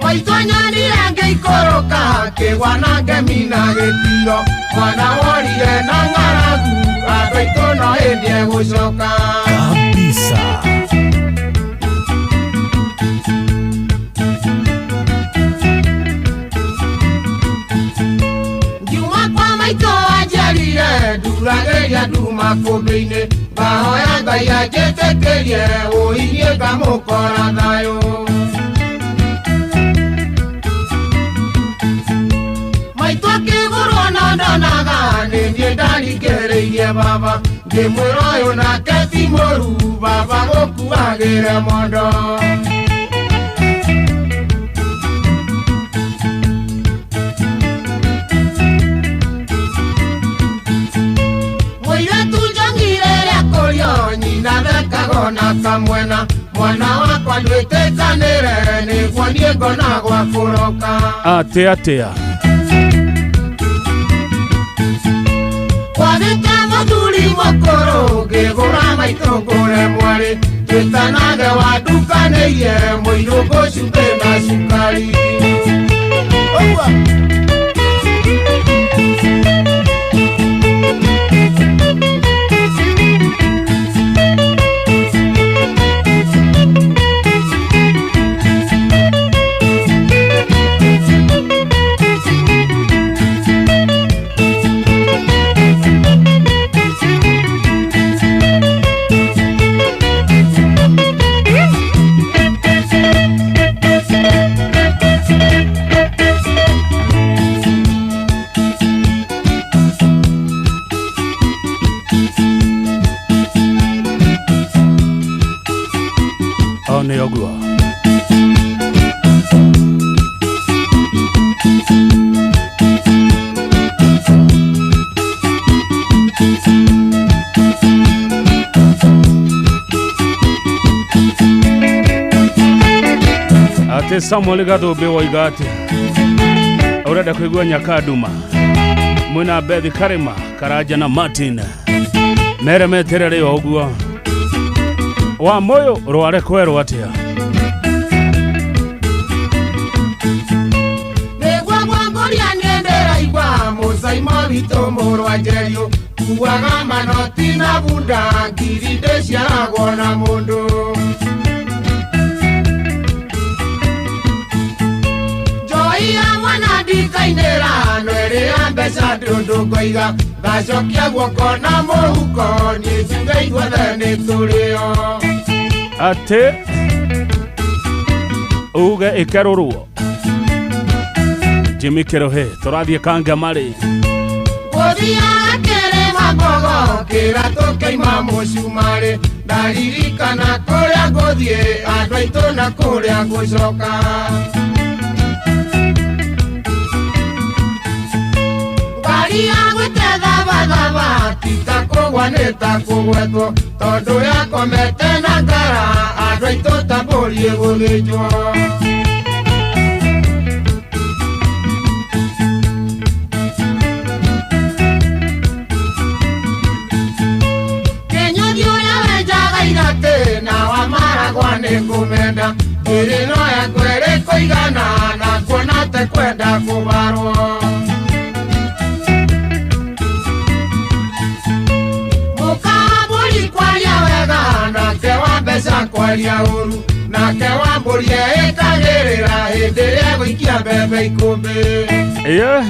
Maitũ nyonire ngĩikũrũka kĩgwa na ngemi na gĩtiro, mwana worire na ng'aragu andũ aitũ no hĩndĩ egũcoka. Kabisa. Ngiuma kwa maitũ Maitũ anjiarire nduragĩria nduma kũmbĩ-inĩ ngahoya Ngai anjĩtĩkĩrie ũinie ngamũkora thayũ. Maitũ akĩgũrwo na ndonaga nĩ niĩ ndarikĩrĩirie baba ngĩmwĩra ũyũ nake ti mũru baba gũkuagĩre mondo. Mũirĩtu njong'ire rĩa kũrio nyina thekaga na kamwena mwana wakwa ndwĩtĩkanĩre nĩguo niĩ ngona gwa kũroka. Atia atia Kwagĩte mũthuri mũkũrũ ngĩgũra maitũ ngũre mwarĩ twĩtanage wandukanĩirie mũirũ ngũcumbĩ na cukari. Ũguo. Nĩ ũguo. Ate Samuel Gathũmbĩ woiga atĩa? Ũrenda kũigua Nyakanduma mwĩna Beth Karima Karanja na Martin mere meterere o ũguo wa moyo rware kwerwo atĩa? Nĩguo ngwangũria niĩ ndĩraigua mũcaimo witũ mũrũ wa Njerio kuaga manoti na bunda ngiri ndĩciaragwo na mũndũ. Njoi ya mwana ndikainĩra no ĩrĩ ya mbeca ndũndũ ngoiga ngacokia guoko na mũhuko niĩ njuge ithuothe nĩ tũrĩo. Atĩ uge ĩkerũrwo Jimmy Kĩrũhĩ tũrathiĩ Kangamari Gũthiaga kĩrĩma mbogo kĩratũ kĩaima mũcumarĩ ndaririkana kũrĩa ngũthiĩ andũ aitũ na kũrĩa ngũcoka. Ngari ya gwĩtethabathaba ti ta kũgwa nĩ ta kũgwetwo tondũ yakomete na ngara andũ aitũ ta mbũri ĩgũthĩnjwo. Kĩnyũthi ũrĩa wenjaga iratĩ na wa maragwa nĩ ngũmenda ĩrĩ no yakwa ĩrĩ kũigana na kuona te kwenda kũbarwo. Mũkambũri kwaria wega nake wa mbeca kwaria ũru nake wa mbũri ĩkagĩrĩra hĩndĩ ĩrĩa egũikia mbembe ikũmbĩ. Yeah.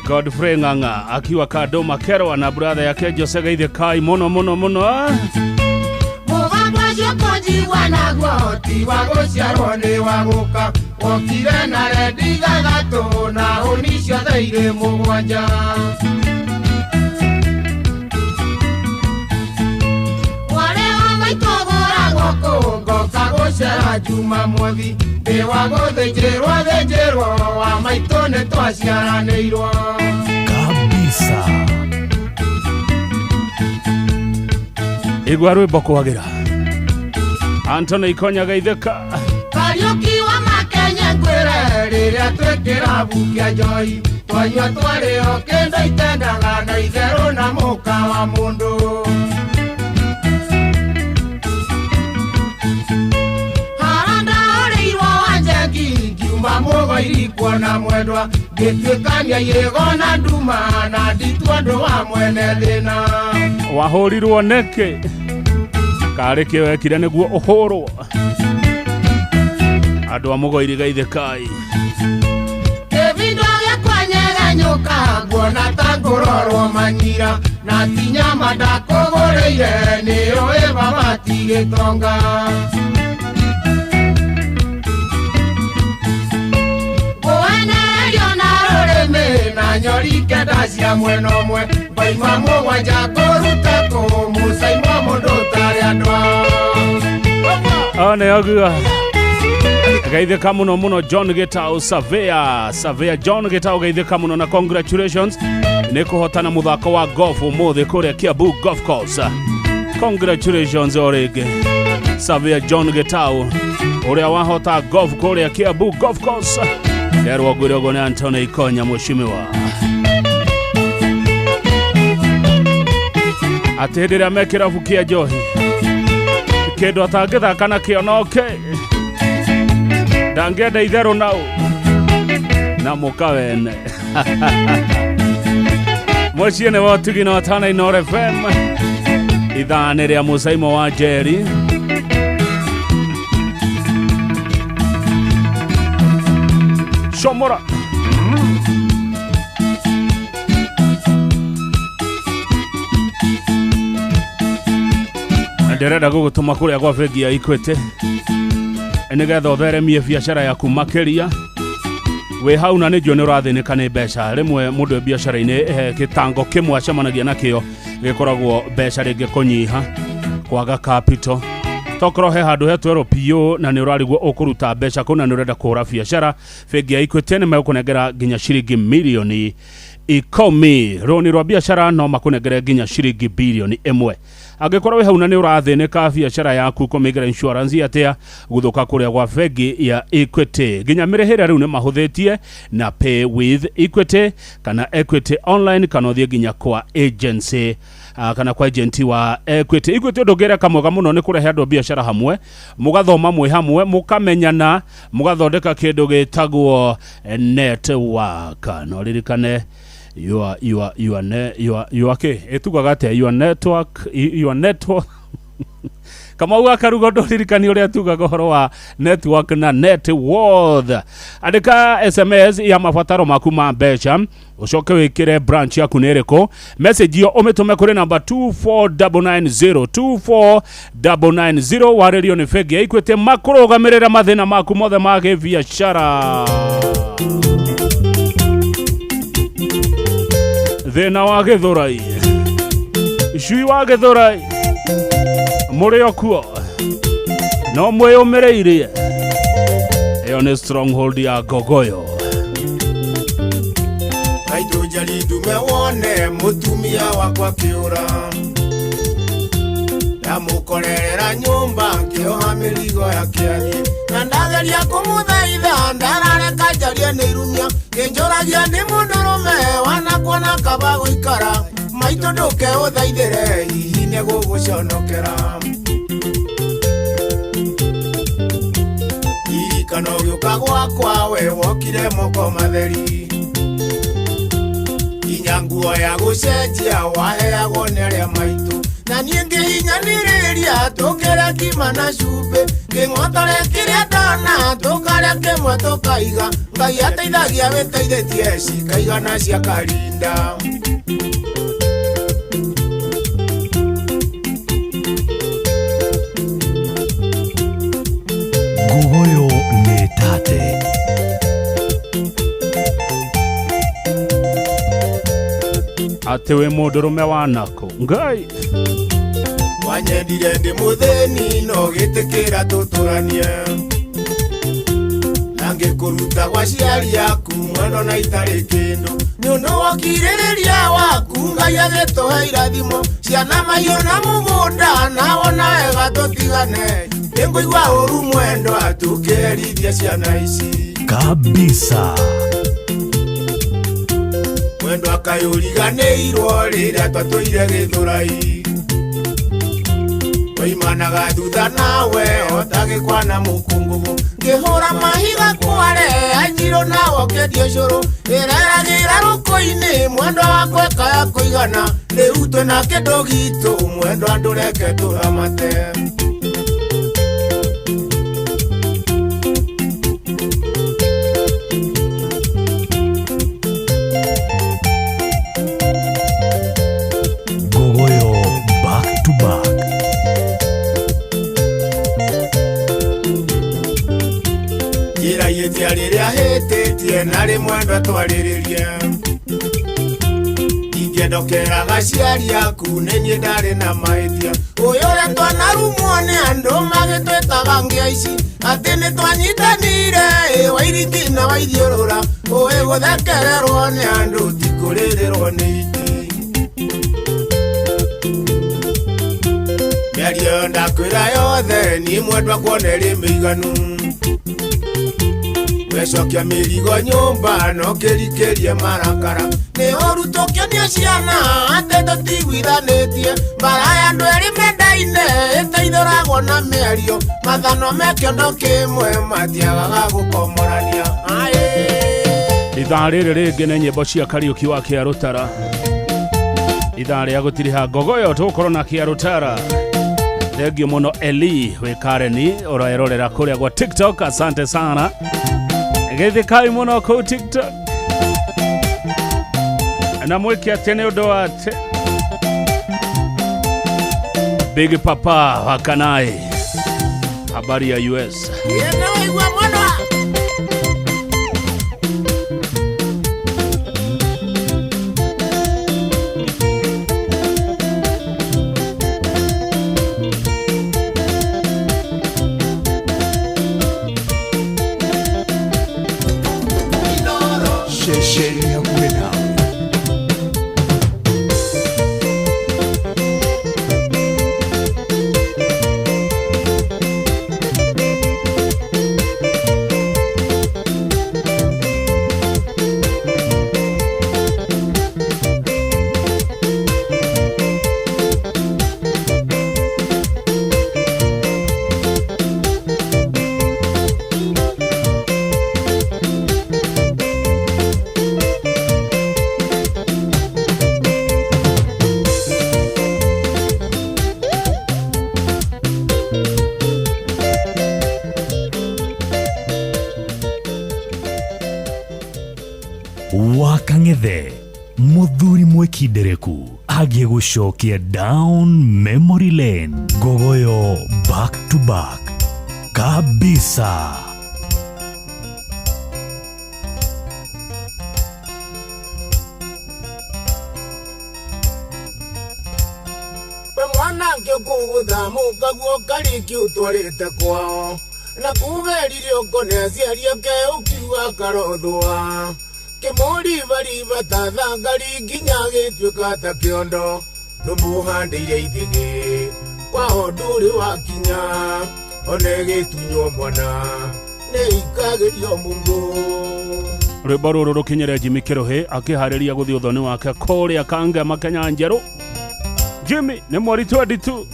Godfrey Ng'ang'a akiwa Kadoma Kerwa na brother yake Jose Gaithe Kai muno muno muno. Mũgambo ũcio kũnjigua naguo ti wa gũciarwo nĩ wa gũka wokire na rendi ithathatũ na hũni ciothe irĩ mũgwanja. Mwarĩ wa maitũ ũgũragwo kũ ngoka gũcera Jumamothi ndĩ wa gũthĩnjĩrwo thĩnjĩrwo wa maitũ nĩ twaciaranĩirwo. Kabisa. Igua rwĩmbo kwagĩra Anthony Ikonya Gaitheka Kariũki wa Makenya ngwĩre rĩrĩa twĩ kĩrabu kĩa njohi twanyua twarĩo kĩndũ itendaga na itherũ na mũka wa mũndũ. Hara ndahũrĩirwo wa njengi ngiuma mũgoiri kuona mwendwa ngĩtuĩkania irĩgo na nduma na nditua ũndũ wa mwene thĩna. Wahũrirwo nĩkĩ? Karĩ kĩ wekire nĩguo ũhũrwo? Andũ a mũgoiri Gaithe Kai Kĩbindo gĩakwa nyegenye Na ti nyama ndakũgũrĩire nĩũĩ baba ti gĩtonga. Ngũenerio na rũrĩmĩ na nyori kenda cia mwena ũmwe mbaima mũgwanja kũruta kũ mũcaimo mũndũ ũtarĩ andũ. One ogua geithĩka mũno mũno John Gitau Surveyor, Surveyor John Gitau geithĩka mũno na congratulations nĩ kũhotana mũthako wa golf ũmũthĩ kũrĩa Kiambu Golf Course. Congratulations o rĩngĩ Surveyor John Gitau ũrĩa wahota golf kũrĩa Kiambu Golf Course. Nderwo ngwĩre ũguo nĩ Anthony Ikonya mheshimiwa. Atĩ hĩndĩ ĩrĩa me kĩrabu kĩa njohi kĩndũ atangĩthaka nakĩo no kĩ ndangĩenda itherũ nau na mũka wene. Mũciĩ nĩ wa ũtugi na watana Inooro FM ithaa nĩ rĩa mũcaimo wa Njeri. Shomora ndĩrenda gũgũtũma kũrĩa gwa bengi ya Equity nĩgetha ũtheremie biacara yaku makĩria. Wĩ hau na nĩnjũĩ nĩ ũrathĩnĩka nĩ mbeca. Rĩmwe mũndũ wĩ biacara-inĩ gĩtango kĩmwe acemanagia nakĩo gĩkoragwo mbeca rĩngĩ kũnyiha, kwaga capital. Tokorwo he handũ hetwerwo PO na nĩ ũrarigwo ũkũruta mbeca kũ na nĩ ũrenda kũhũra biacara, bengi ya Equity nĩ megũkũnengera nginya ciringi mirioni 10. Rũni rwa biacara no makũnengere nginya ciringi birioni 1. Angĩkorwo wĩ hau na nĩ ũrathĩnĩka biacara yaku kũmĩigĩra insurance atĩa gũthũka kũrĩa gwa bengi ya Equity. Nginya mĩrĩhĩre rĩu nĩ mahũthĩtie na Pay with Equity kana Equity Online kana ũthiĩ nginya kwa agency kana kwa agent wa Equity. Equity ũndũ ũngĩreka mwega mũno nĩ kũrehe andũ a biacara hamwe, mũgathoma mwĩ hamwe, mũkamenyana, mũgathondeka kĩndũ gĩtagwo network. No ririkane your ĩtugaga atĩa your network, your network Kamau akaruga ndũririkani ũrĩa tugaga ũhoro wa network na net worth. Andĩka SMS ya mabataro maku ma mbeca ũcoke wĩkĩre branch yaku nĩ ĩrĩkũ. Message ĩyo ũmĩtũme kũrĩ namba 24990 24990 warĩrio nĩ bengi ya Equity makũrũgamĩrĩra mathĩna maku mothe ma gĩbiacara. Thĩna wa Gĩthũrai, cui wa Gĩthũrai mũrĩ o kuo no mwĩyũmĩrĩirie. Ĩyo nĩ stronghold ya Ngogoyo. Maitũ njeri ndume wone mũtumia wakwa kĩũra ndamũkorerera nyũmba ngĩoha mĩrigo ya kĩani na ndageria kũmũthaitha ndarareka njarie nĩ irumia kĩnjũragia nĩ mũndũrũme wanakuona kaba gũikara maitũ ndũke ũthaithĩre hihi nĩ gũgũconokera. Ririkana ũgĩũka gwakwa we wokire moko matheri nginya nguo ya gũcenjia waheagwo nĩ arĩa maitũ na niĩ ngĩhinyanĩrĩria tũkĩrĩa kima na cumbĩ kĩng'otore kĩrĩa ndona tũkarĩa kĩmwe tũkaiga Ngai ateithagia wĩteithĩtie cikaigana cia karinda. Ngogoyo nĩ tate. Atĩ wĩ mũndũrũme wa nakũ Ngai wanyendire ndĩ mũthĩni no gĩtĩkĩra tũtũranie na ngĩkũruta gwa ciari aku mwendo na itarĩ kĩndũ nĩ ũndũ wa ũkirĩrĩria waku Ngai agĩtũhe irathimo ciana mahiũ na mũgũnda na wona wega tũtigane nĩngũigua ũru mwendo atũkĩherithia ciana ici kabisa. Mwendo akayũriganĩirwo rĩrĩa twatũire Gĩthũrai twaimanaga thutha nawe otagĩkwa na mũkũngũgũ ngĩhũra mahiga kware anjirũ nawe ũkĩendia ũcũrũ ĩreragĩra rũkũ-inĩ mwendo wakwa ĩkaya kũigana rĩu twĩna kĩndũ gitũ mwendo andũ reke tũramate. Narĩ mwendwa twarĩrĩrie ingĩendokeraga aciari aku nĩ niĩ ndarĩ na mahĩtia ũyũ ũrĩa twanarumwo nĩ andũ magĩtwĩtaga ngĩa ici atĩ nĩ twanyitanire ĩ wairiti na waithiũrũra ũĩ gũthekererwo nĩ andũ ti kũrĩrĩrwo nĩ iti mĩario ndakwĩra yothe niĩ mwendwa kuona ĩrĩ mĩiganu wecokia mĩrigo nyũmba no kĩrikĩrie marakara nĩ ũru tũkĩonia ciana atĩ tũtiguithanĩtie mbara ya andũ erĩ mendaine ĩteithũragwo na mĩario mathano me kĩondo kĩmwe matiagaga gũkomorania. Ithaa rĩrĩ rĩngĩ nĩ nyĩmbo cia Kariũki wa Kĩarũtara. Ithaa rĩa gũtiriha ngogoyo tũgũkorwo na Kĩarũtara. Thengio mũno Eli wĩ Kareni ũrerorera kũrĩa gwa TikTok, asante sana. Gĩthĩkai mũno kũu TikTok. Na mwĩke atĩ nĩ ũndũ wa atĩ Big Papa wa Kanai, habari ya US. Yena waigua mwana. Ceceni hakuhĩ nawe. Wakang'ethe muthuri mwekindereku agie gucokia down memory lane ngogoyo back to back kabisa. We mwanake ũkũgũthamũka guo kariki ũtwarĩte kwao na kugerire ũkone aciari ake ũkiuga karothũa kĩmũribariba ta thangari nginya gĩtuĩka ta kĩondo ndũmũhandĩire ithĩgĩ kwao ndũrĩ wakinya one gĩtunywo mwana nĩ ikagĩrio mũngũ. Rwĩmbo rũrũ rũkinyĩre Jimmy Kĩrũhĩ akĩharĩria gũthiĩ ũthoni wake kũrĩa Kangema Kenya Njerũ. Jimmy nĩ mweri 22.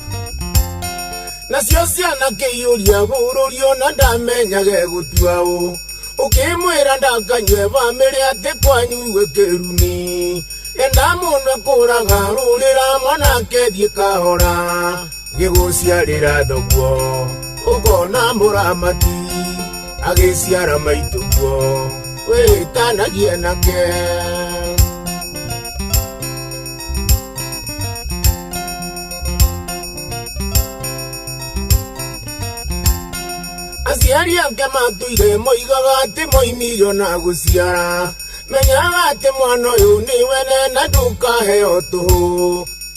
Nacio ciana kĩiyũria bũrũri ona ndamenyage gũtua ũ ũkĩmwĩra ndakanyue bamĩrĩ atĩ kwanyu gwĩ kĩrumi enda mũno kũraga rũrĩra mwanake thiĩ kahora gĩgũciarĩra thoguo ũkona mũramati agĩciara maitũguo wĩtanagie nake. Aciari ake matũire moigaga atĩ moimirio na gũciara menyaga atĩ mwana ũyũ nĩ wene na ndũkaheo tũhũ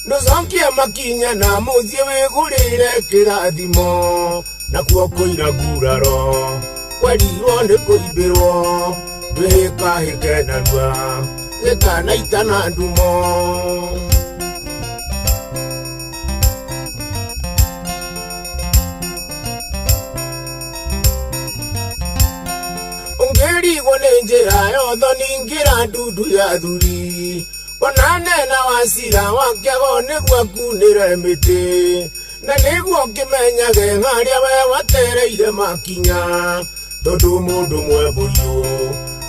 ndũcokie makinya na mũciĩ wĩgũrĩre kĩrathimo nakuo kũira nguraro kwerirwo nĩ kũimbĩrwo ndwĩhĩkahĩke narua gĩkanaita na ndumo. Ũngĩrigwo nĩ njĩra yotho ningĩra ndundu ya thuri ona nena wa cira wa kĩago nĩguo akunĩre mĩtĩ na nĩguo ũkĩmenyage harĩa we watereire makinya tondũ mũndũ mwembũriũ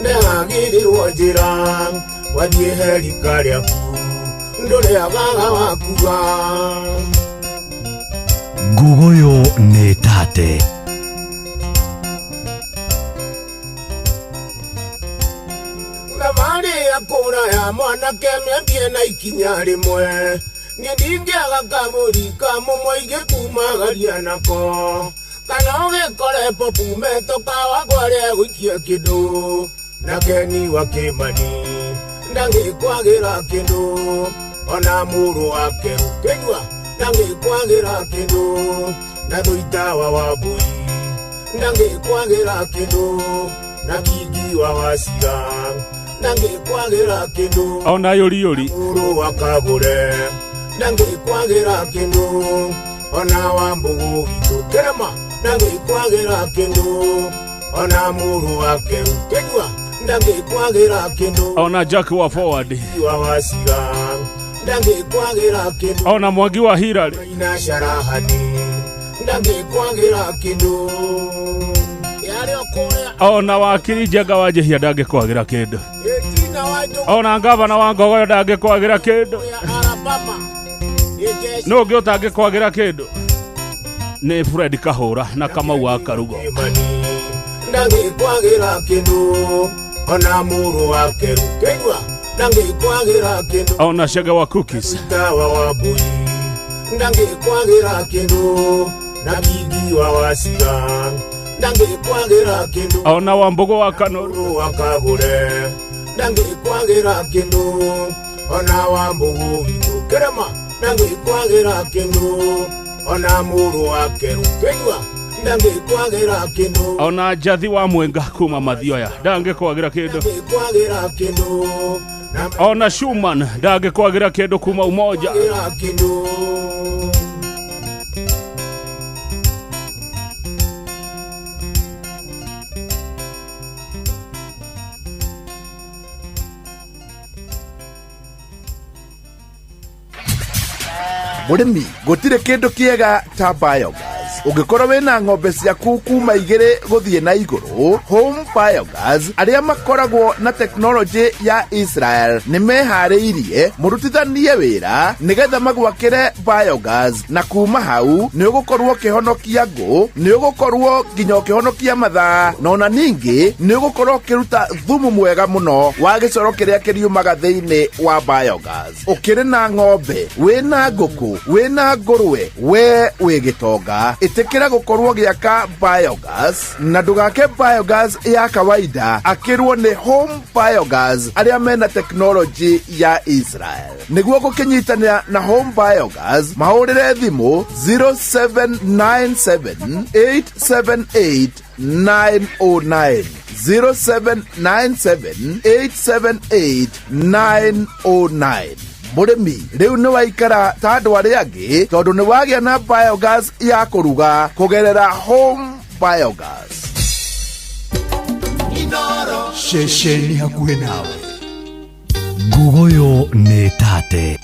nĩagĩrĩrwo njĩra wathiĩ he rika rĩaku ndũrĩagaga wakua. Ngugoyo nĩ tate. Thabarĩ ya kũraya mwanake mĩambie na ikinya rĩmwe niĩ ndingĩaga kabũri ka mũmwe ingĩkumagaria nako kana ũgĩkore popu metoka wakwa rĩa gũikia kĩndũ Na Keni wa Kimani ndangĩkwagĩra kĩndũ ona mũrũ wa Keru Kĩnyua ndangĩkwagĩra kĩndũ na Thuita wa Wambui ndangĩkwagĩra kĩndũ na Kingi wa Wacira ndangĩkwagĩra kĩndũ ona Yũri Yũri mũrũ wa Kagũre ndangĩkwagĩra kĩndũ ona wa Mbũgũ witũ Kĩrĩma ndangĩkwagĩra kĩndũ ona mũrũ wa Keru Kĩnyua ndangĩkwagĩra kĩndũ ona Jack wa Forward wa Wacira ndangĩkwagĩra kĩndũ ona Mwangi wa Hillary na Sharahani ndangĩkwagĩra kĩndũ yarĩ o kũrĩa ona wakiri Njenga wa Njihia ndangĩkwagĩra kĩndũ ĩtina wa Njũgũ ona ngavana wa Ngogoyo ndangĩkwagĩra kĩndũ Alabama nũ ũngĩ ũtangĩkwagĩra kĩndũ nĩ Fred Kahũra na Kamau wa Karugo ndangĩkwagĩra kĩndũ ona mũrũ wa Keru Kĩnyua ndangĩkwagĩra kĩndũ ona Chege wa Cookies Tawa wa Mbui ndangĩkwagĩra kĩndũ na Kingi wa Wacira ndangĩkwagĩra kĩndũ ona wa Mbũgũ wa Kanoru wa Kagũre ndangĩkwagĩra kĩndũ ona wa Mbũgũ witũ Kĩrĩma ndangĩkwagĩra kĩndũ ona mũrũ wa Keru Kĩnyua ndangĩkwagĩra kĩndũ ona Njathi wa Mwenga kuma Mathioya ndangĩkwagĩra kĩndũ ndangĩkwagĩra kĩndũ ona Schumann ndangĩkwagĩra kĩndũ kuma Umoja kwagĩra kĩndũ Mũrĩmi gũtirĩ kĩndũ kĩega ta biogas ũngĩkorwo wĩna ng'ombe ciaku kuma 2 gũthiĩ na igũrũ. Home Biogas arĩa makoragwo na tekinoronjĩ ya Israel nĩ meharĩirie mũrutithanie wĩra nĩgetha magwakĩre biogas, na kuma hau nĩ ũgũkorwo ũkĩhonokia ngũ, nĩ ũgũkorwo nginya ũkĩhonokia mathaa, na ona ningĩ nĩ ũgũkorwo ũkĩruta thumu mwega mũno wa gĩcoro kĩrĩa kĩriumaga thĩinĩ wa biogas. Ũkĩrĩ na ng'ombe, wĩna ngũkũ, wĩna ngũrwe, we wĩ gĩtonga, ĩtĩkĩra gũkorwo gĩaka biogas na ndũgake biogas ya kawaida, akĩrwo nĩ Home Biogas arĩa mena tekinoronjĩ ya Israel. Nĩguo gũkĩnyitanĩra na Home Biogas mahũrĩre thimũ 0797 878 909 0797 878 909. Mũrĩmi rĩu nĩ waikara ta andũ arĩa angĩ tondũ nĩ wagĩa na biogas ya kũruga kũgerera Home Biogas. Ceceni hakuhĩ nawe. Ngugoyo nĩ tate.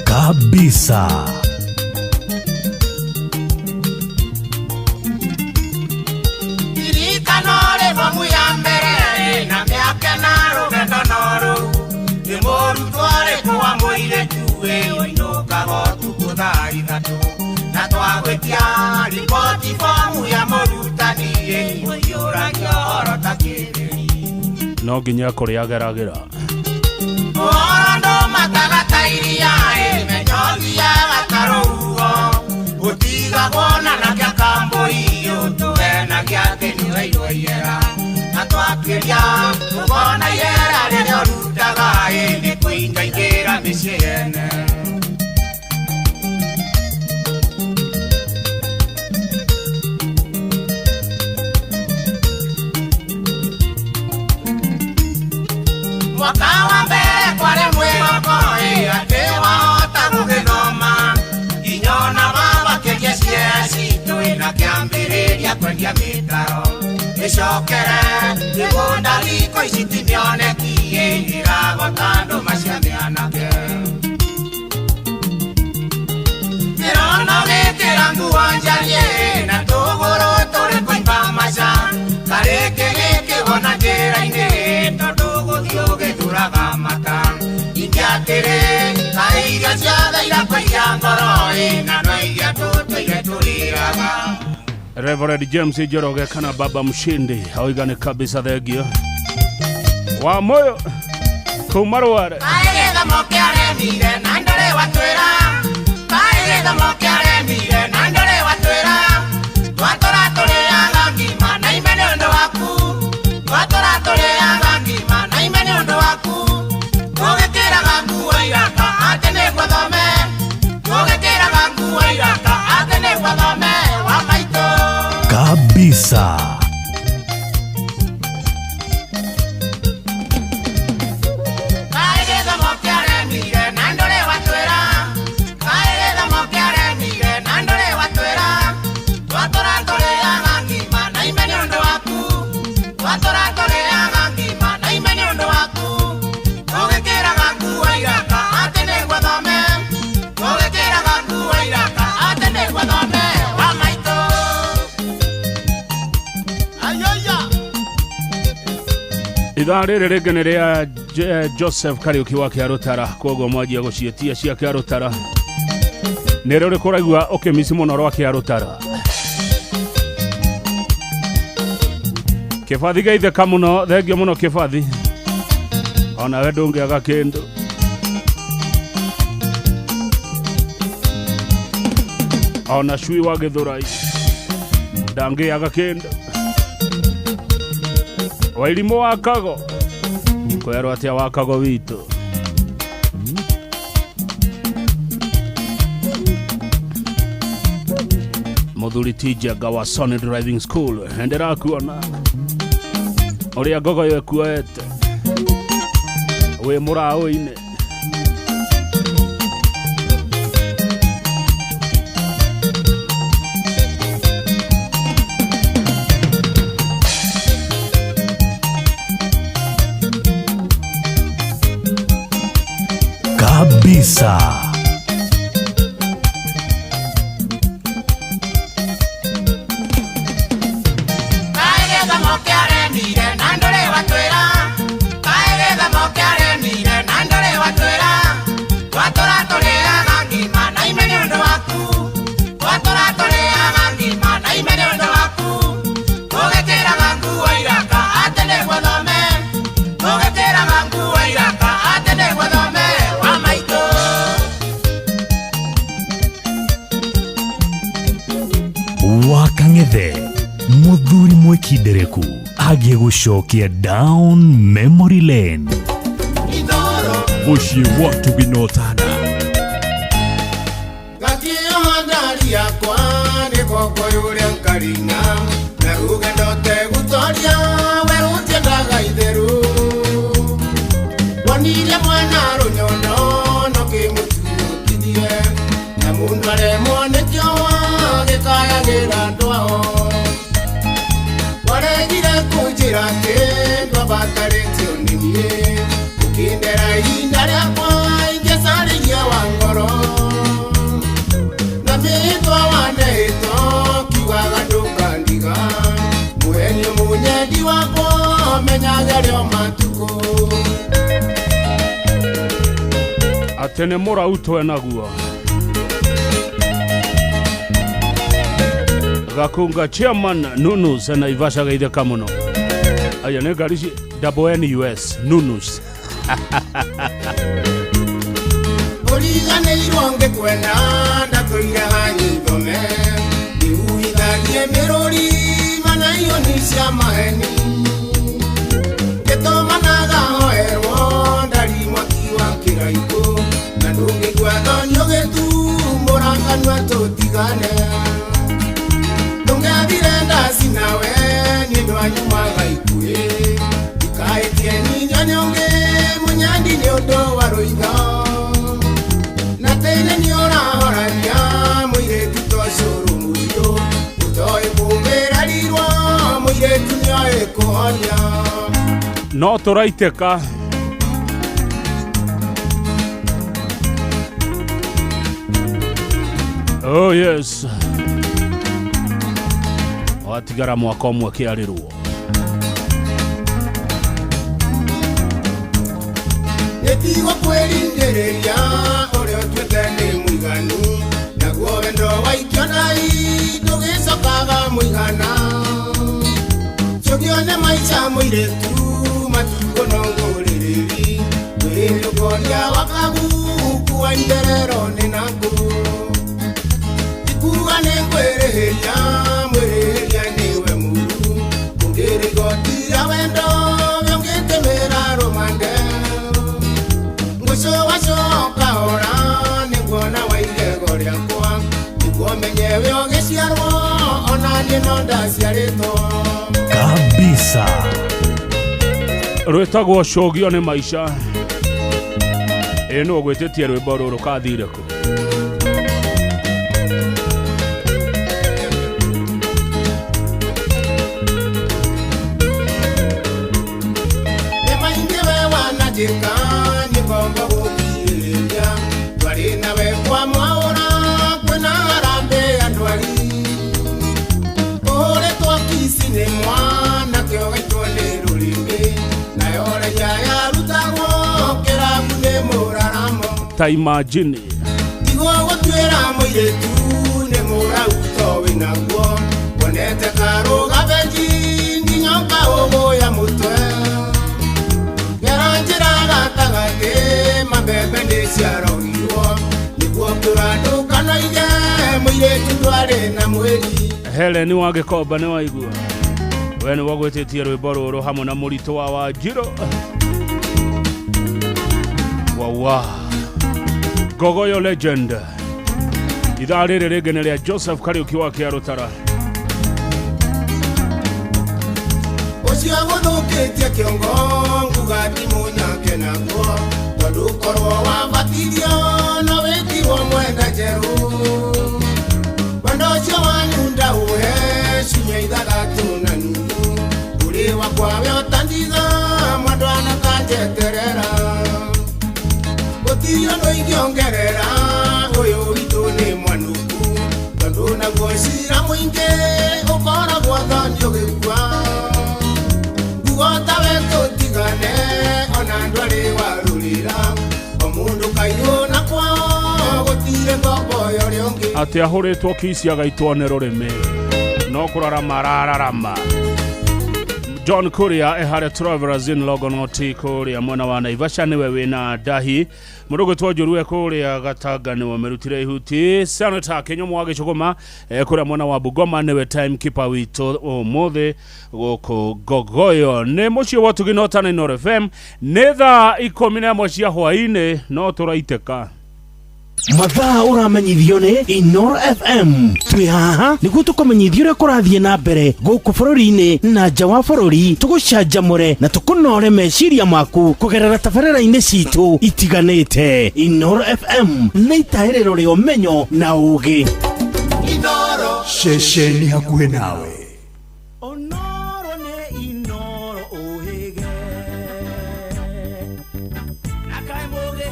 Kabisa. No nginya kũrĩa ageragĩra. Mĩcokere mĩgũnda thikũ ici ti mĩoneki ĩragota andũ maciathe anake. Mĩrono gĩkĩra nguo njarie na tũgũrũ tũrĩ kũimba maca karĩkĩ gĩkĩgona njĩra-inĩ tondũ gũthiĩ ũgĩthuraga mata. Ingĩatĩrĩ kaĩ irio ciothe irakũiya ngoro ĩ na no iria tũtũire tũrĩaga. Reverend James Njoroge kana Baba Mshindi oigane kabisa thengio wa moyo kuma Rware. Kaĩ gĩthomo kĩaremire na ndũrĩ watwĩra, kaĩ gĩthomo kĩaremire na ndũrĩ watwĩra, twatũra tũrĩaga ngima na ime nĩ ũndũ waku, twatũra tũrĩaga ngima na ime nĩ ũndũ waku, tũgĩkĩraga nguo iraka atĩ nĩguo thome, tũgĩkĩraga nguo iraka atĩ nĩguo thome wa maitũ. Kabisa. Kaĩ gĩthomo kĩaremire na ndũrĩ watwĩra, kaĩ gĩthomo kĩaremire na ndũrĩ watwĩra, twatũra tũrĩaga ngima na ime nĩ ũndũ waku, twatũra tũrĩaga ngima na ime nĩ ũndũ waku, tũgĩkĩraga nguo iraka atĩ nĩguo thome, tũgĩkĩraga nguo iraka atĩ nĩguo thome wa maitũ. Ayoya. Ithaa rĩrĩ rĩngĩ nĩ rĩa Joseph Kariũki wa Kĩarũtara, koguo mwanjia gũciĩtia cia Kĩarũtara. Nĩ rĩ ũrĩkũ ũraigua ũkĩmici mũno rwa Kĩarũtara? Kĩbathi geithĩka mũno, thengio mũno Kĩbathi, onawe ndũngĩaga kĩndũ. Ona cui wa Gĩthũrai ndangĩaga kĩndũ. Wairimũ wa Kago kwerwo atĩa wa Kago witũ? Mũthuri ti Njenga wa Sony Driving School, ndĩrakuona ũrĩa ngogoyo ĩkuoete wĩ mũraũ-inĩ. Kabisa. Kaĩ gĩthomo kĩaremire na ndũrĩ watwĩra, kaĩ gĩthomo kĩaremire na ndũrĩ watwĩra, twatũra tũrĩaga ngima na ime nĩ ũndũ waku, twatũra tũrĩaga ngima na ime nĩ ũndũ waku, tũgĩkĩraga nguo iraka atĩ nĩguo thome, tũgĩkĩraga nguo iraka atĩ nĩguo thome wa maitũ. Wa Kang'ethe mũthuri mwĩkindereku agĩgũcokia down memory lane. Mũciĩ wa Tũginotana. Gakĩoha ngari yakwa nĩ gokoyũ ũrĩa nkarina na rũgendo tegũtoria werũ tiendaga itherũ, wonire mwana rũnyono no kĩmũtuũtithie na mũndũ aremwo nĩkĩo gĩkayagĩra andũ ao, waregire kũnjĩra kĩndũ abatarĩtio nĩ niĩ, ũkĩndera ihinda rĩakwa ingĩcarĩria wa ngoro na mĩtwa waneĩtwo kiugaga ndũkandiga, mũhenio mũnyendi wakwa menyage rĩo matukũ. Atĩ nĩ mũrau twenaguo. Gakunga chairman Nunus na Naivasha geithĩka mũno. Aya nĩ ngari ci double NUS Nunus. Ũriganĩirwo ngĩkwenda ndatũire hanyithome ndiuhithagie mĩrũri mana ioni cia maheni ngĩtũmanaga hoerwo ndari mwaki wa kĩraikũ na ndũngĩgua thoni ũgĩtumũra kanua tũtigane ndũngĩathire ndaci nawe niĩ ndwanyumaga ikuhĩ ndikaĩtie nyinya nĩ ũngĩ mũnyandi nĩ ũndũ wa rũitho na tene nĩ ũrahoraria mũirĩtu to cũrũ mũirũ ũtoĩ kũmĩrarirwo mũirĩtu nĩoĩ Mworia. No tũraitĩka. Oh yes. Watigara mwaka ũmwe kĩarĩrwo. Nĩtigwo kwĩringĩrĩria ũrĩa ũtuĩte nĩ mũiganu, naguo wendo waikio nai ndũgĩcokaga mũigana. Cũgio nĩ maica mũirĩtu matukũ no ngũrĩrĩri, kwĩrũkoria wakagu kuwa itherero nĩ naku. Ikuga nĩ kwĩrĩhĩria, mwĩrĩhĩria nĩwe mũru, kũngĩrĩ igoti rĩa wendo ũngĩtĩmĩra rũmande. Ngũcũ wacoka ora nĩnguona wa igego rĩakwa, nĩguo menye we ũgĩciarwo ona niĩ no ndaciarĩtwo. Kabisa. Rwĩtagwo cũgio nĩ maica. Ĩ nũ ũgwĩtĩtie rwĩmbo rũrũ kathire kũ? Nĩ maingĩ we wananjĩka nĩ ngombo gũkirĩrĩria, twarĩ nawe kwa mwaũra kwĩna harambee ya ndwari. Ũhũrĩtwo kici nĩ mwana kĩo gaitwo nĩ rũrĩmĩ, nayo raiya yarutagwo kĩrabu nĩ mũraramo. Ta imagine. Tigwo gũtuĩra mũirĩtu nĩ mũrau to wĩnaguo, wonete karũga benji nginya ũkaũgũya mũtwe. Gera njĩra gatagatĩ mabebe nĩ ciarogirwo, nĩguo kĩũra ndũkanoige mũirĩtu ndwarĩ na mwĩri. Helen wa Gĩkomba nĩ waigua. We nĩ wagwĩtĩtie rwĩmbo rũrũ hamwe na mũritũ wa Wanjirũ. Wawa. Gogoyo legend. Ithaa rĩrĩ rĩngĩ nĩ rĩa Joseph Kariũki wa Kĩarũtara. Ũcio gũthũkĩtie kĩongo nguga ti mũnyake naguo, tondũ korwo wabatirio no wĩtirwo mwenda njerũ. Wendo ũcio wanyu ndaũhe ciumia ithathatũ na nuthu, ũrĩ wakwa we ũtandiga mwendwa na kanjeterera. Gũtirĩ ũndũ ingĩongerera ũyũ witũ nĩ mwanuku, tondũ naguo cira mũingĩ ũkoragwo thoni ũgĩkua. Nguo tawe tũtigane ona ndwarĩ warũrĩra, o mũndũ kaiyũ na kwao gũtirĩ ngombo ya ũrĩa ũngĩ. Atĩ ahũrĩtwo kici agaitwo nĩ rũrĩmĩ no kũrarama arararama. John Kuria eharĩa Travelers in Longonot kũrĩa mwena wa Naivasha nĩwe wĩna ndahi. Mũndũ ũgwĩtwo Njũrue kũrĩa Gatanga nĩwe merutire ihuti. Senator Kĩnyũmũ wa Gĩcũgũma kũrĩa mwena wa Bungoma nĩwe timekeeper witũ ũmũthĩ gũkũ Ngogoyo. Nĩ mũciĩ wa Ũtugi no Tana Inooro FM. Nĩ thaa 11 cia hwaĩ-inĩ no tũraitĩka. Mathaa ũramenyithio nĩ Inooro FM. Twĩ haha nĩguo tũkũmenyithie ũrĩa kũrathiĩ na mbere gũkũ bũrũri-inĩ na nja wa bũrũri, tũgũcanjamũre na tũkũnore meciria maku kũgerera tabarĩra-inĩ citũ itiganĩte. Inooro FM nĩ itahĩrĩro rĩa ũmenyo na ũũgĩ. Inooro. Ceceni hakuhĩ nawe. Onoro nĩ Inooro ũhĩge. Na kaĩ mũũgĩ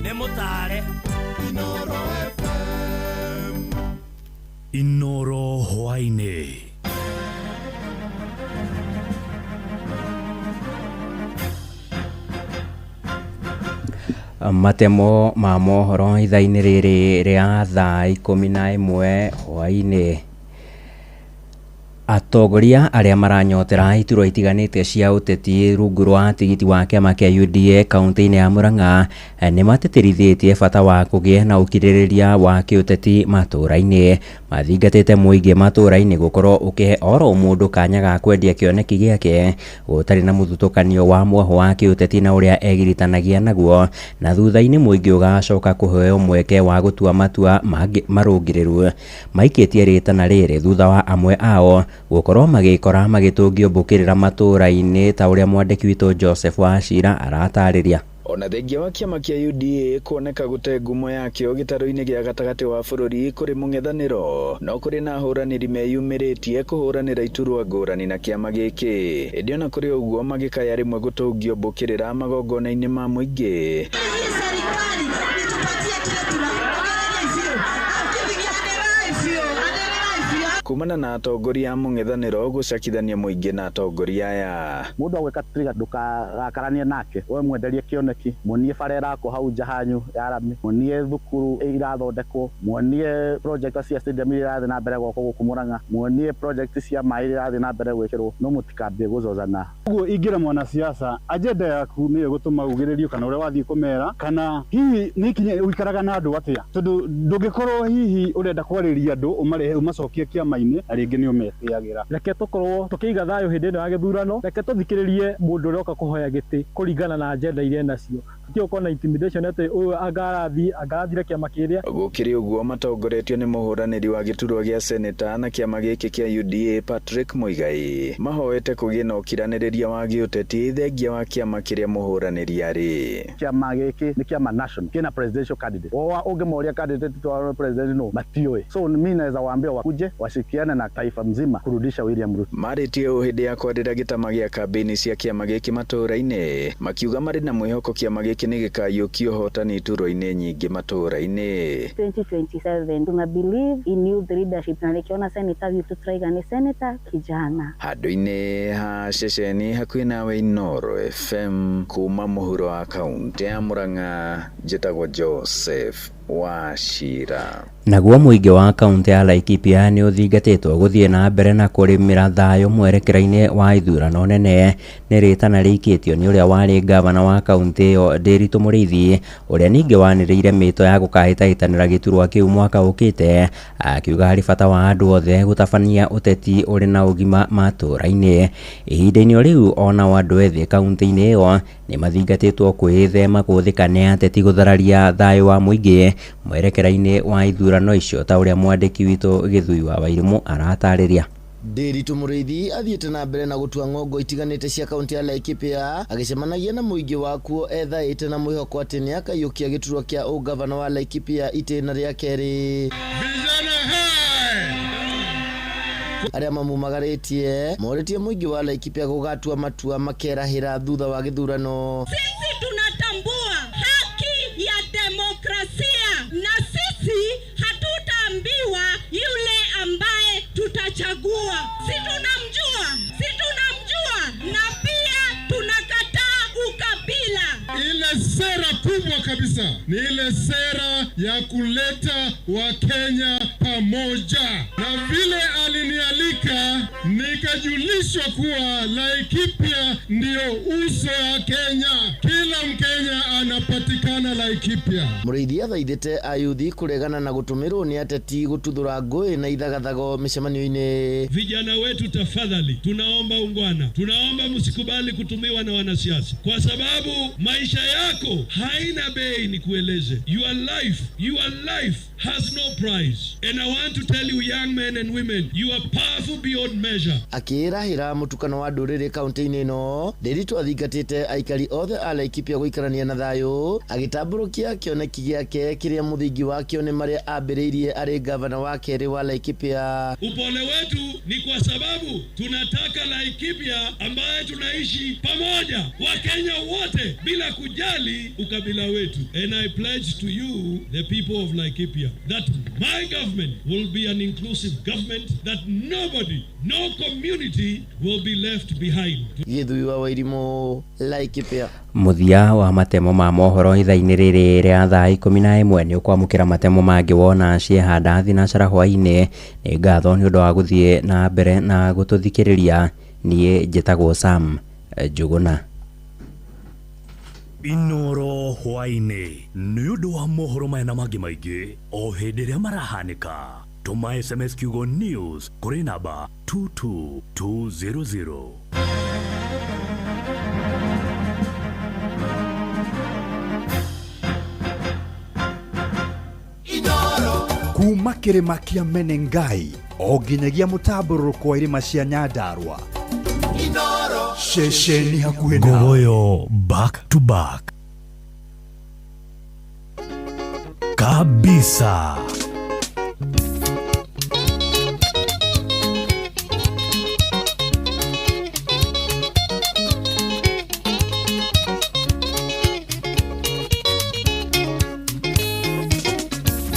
nĩ mũtare. Inooro FM. Inooro hwaĩ-inĩ. Matemo ma mohoro ithaa-inĩ rĩrĩ rĩa thaa 11 hwaĩ-inĩ. Atongoria arĩa maranyotera iturwa itiganĩte cia ũteti rungu rwa tigiti wa kĩama kĩa UDA kaunti-inĩ ya Murang'a nĩ matĩtĩrithĩtie bata wa kũgĩa na ũkirĩrĩria wa kĩũteti matũũra-inĩ. Mathingatĩte mũingĩ matũũra-inĩ gũkorwo ũkĩhe oro mũndũ kanya ga kwendia kĩoneki gĩake gũtarĩ na mũthutũkanio wa mwoho wa kĩũteti na ũrĩa egiritanagia naguo, na thutha-inĩ mũingĩ ũgacoka kũheo mweke wa gũtua matua mangĩ marũngĩrĩru. Maikĩtie rĩtana rĩrĩ thutha wa amwe ao gũkorwo magĩkora magĩtũngio mbũkĩrĩra matũũra-inĩ ta ũrĩa mwandĩki witũ Joseph Wachira aratarĩria. Ona thengia wa kĩama kĩa UDA kuoneka gũte ngumo yakĩo gĩtarũ-inĩ gĩa gatagatĩ wa bũrũri kũrĩ mũng'ethanĩro, no kũrĩ na ahũranĩri meyumĩrĩtie kũhũranĩra iturwa ngũrani na kĩama gĩkĩ. Ĩndĩ ona kũrĩ ũguo magĩkaya rĩmwe gũtũngio mbũkĩrĩra magongona-inĩ ma mũingĩ. Kumana na atongoria a mũng'ethanĩro gũcakithania mũingĩ na atongoria aya. Mũndũ agwĩka trigger ndũkarakaranie nake, we mwenderie kĩoneki, muonie bara ĩrakwo hau nja hanyu ya rami, muonie thukuru irathondekwo, muonie project cia stadium iria irathiĩ na mbere gwakwo gũkũ Murang'a, muonie project cia maĩ iria irathiĩ na mbere gwĩkĩrwo, no mũtikambie gũzozana. Ũguo ingĩra mwanasiasa, agenda yaku nĩyo ĩgũtũma ugĩrĩrio kana ũrĩa wathiĩ kũmera, kana hihi nĩ ikinya ũikaraga na andũ atĩa, tondũ ndũngĩkorwo hihi ũrenda kwarĩria andũ ũmarehe ũmacokie kĩama-inĩ na rĩngĩ nĩ ũmetĩagĩra. Reke tũkorwo tũkĩiga thayũ hĩndĩ ĩno ya gĩthurano, reke tũthikĩrĩrie mũndũ ũrĩa ũka kũhoya gĩtĩ kũringana na agenda iria enacio. Tũtige gũkorwo na intimidation atĩ ũyũ anga arathiĩ, anga arathire kĩama kĩrĩa. Gũkĩrĩ ũguo matongoretio nĩ mũhũranĩri wa gĩturwa gĩa seneta na kĩama gĩkĩ kĩa UDA Patrick Muigai mahoete kũgĩe na ũkiranĩrĩria wa gĩũteti thengia wa kĩama kĩrĩa mũhũranĩri arĩ. Kĩama gĩkĩ nĩ kĩama national, kĩna presidential candidate. Woa ũngĩmoria candidate wa president no matiũĩ. So mi naweza waambia wakuje washirikiane na taifa mzima kurudisha William Ruto. Marĩtie ũũ hĩndĩ ya kwarĩra gĩtama gĩa kambĩini cia kĩama gĩkĩ matũũra-inĩ, makiuga marĩ na mwĩhoko kĩama gĩkĩ nĩ gĩkaiyũkia ũhotani iturwa-inĩ nyingĩ matũũra-inĩ. 2027 tuna believe in youth leadership, na nikiona senator wetu Traiga ni senator kijana. Handũ-inĩ ha ceceni hakuhĩ nawe Inooro FM kuma mũhuro wa kaũntĩ ya Murang'a, njĩtagwo Joseph Wachira. Naguo mũingĩ wa kaũntĩ ya Laikipia nĩ ũthingatĩtwo gũthiĩ na mbere na kũrĩmĩra thayũ mwerekera-inĩ wa ithurano nene. Nĩ rĩtana rĩikĩtio nĩ ũrĩa warĩ ngavana wa kaũntĩ ĩyo Ndiritu Mũrĩithi, ũrĩa ningĩ wanĩrĩire mĩto ya gũkahĩtahĩtanĩra gĩturwa kĩu mwaka ũkĩte, akiuga harĩ bata wa andũ othe gũtabania ũteti ũrĩ na ũgima matũũra-inĩ. Ihinda-inĩ o rĩu onao andũ ethĩ kaũntĩ-inĩ ĩyo nĩ mathingatĩtwo kwĩthema kũhũthĩka nĩ ateti gũthararia thayũ wa mũingĩ mwerekera-inĩ wa ithurano icio, ta ũrĩa mwandĩki witũ Gĩthui wa Wairimũ aratarĩria. Ndiritu Mũrĩithi athiĩte na mbere na gũtua ng'ongo itiganĩte cia kaũntĩ ya Laikipia agĩcemanagia na mũingĩ wakuo ethaĩte na mwĩhoko atĩ nĩakaiyũkia gĩturwa kĩa ũgavana wa Laikipia itĩna rĩa kerĩ. Arĩa mamumagarĩtie morĩtie mũingĩ wa Laikipia gũgatua matua makerahĩra thutha wa gĩthurano. Sisi tunatambua haki ya demokrasia na sisi hatutaambiwa yule ambaye tutachagua. Si tunamjua, si tunamjua, na pia tunakataa ukabila. Ile sera kubwa kabisa ni ile sera ya kuleta Wakenya pamoja, na vile alinialika nikajulishwa kuwa Laikipia ndio uso wa Kenya, kila Mkenya anapatikana Laikipia. Mũrĩithi athaithĩte ayuthi kũregana na gũtũmĩrwo nĩ ateti gũtuthũra ngũĩ na ithagathago mĩcemanio-inĩ. Vijana wetu tafadhali, tunaomba ungwana, tunaomba msikubali kutumiwa na wanasiasa, kwa sababu maisha yako haina bei. Nikueleze, your life has no price. And I want to tell you young men and women, you are powerful beyond measure. Akĩĩrahĩra mũtukano wa ndũrĩrĩ kaũntĩ-inĩ ĩno, Ndiritu athingatĩte aikari othe a Laikipia gũikarania na thayũ, agĩtambũrũkia kĩoneki gĩake kĩrĩa mũthingi wakĩo nĩ marĩa ambĩrĩirie arĩ gavana wa kerĩ wa Laikipia. Upole wetu ni kwa sababu tunataka Laikipia ambaye tunaishi pamoja, Wakenya wote bila kujali ukabila wetu. And I pledge to you, the people of Laikipia, that my government will be an inclusive government, that nobody, no community will be left behind. Gĩthui wa Wairimũ, Laikipia. Mũthia wa matemo ma mohoro ithaa-inĩ rĩrĩ rĩa thaa 11 nĩ ũkwamũkĩra matemo mangĩ wona ciehanda thinacara hwaĩ-inĩ. Nĩ ngatho nĩ ũndũ wa gũthiĩ na mbere na gũtũthikĩrĩria. Niĩ njĩtagwo Sam Njuguna. Inooro hwaĩ-inĩ nĩ ũndũ wa mohoro maya na mangĩ maingĩ o hĩndĩ ĩrĩa marahanĩka. Tũma SMS kiugo news kũrĩ namba 22200. Kuma kĩrĩma kĩa Menengai o nginyagia mũtambũrũko wa irĩma cia Nyandarua. Ceceni hakuhĩ nawe. Ngogoyo back to back. Kabisa.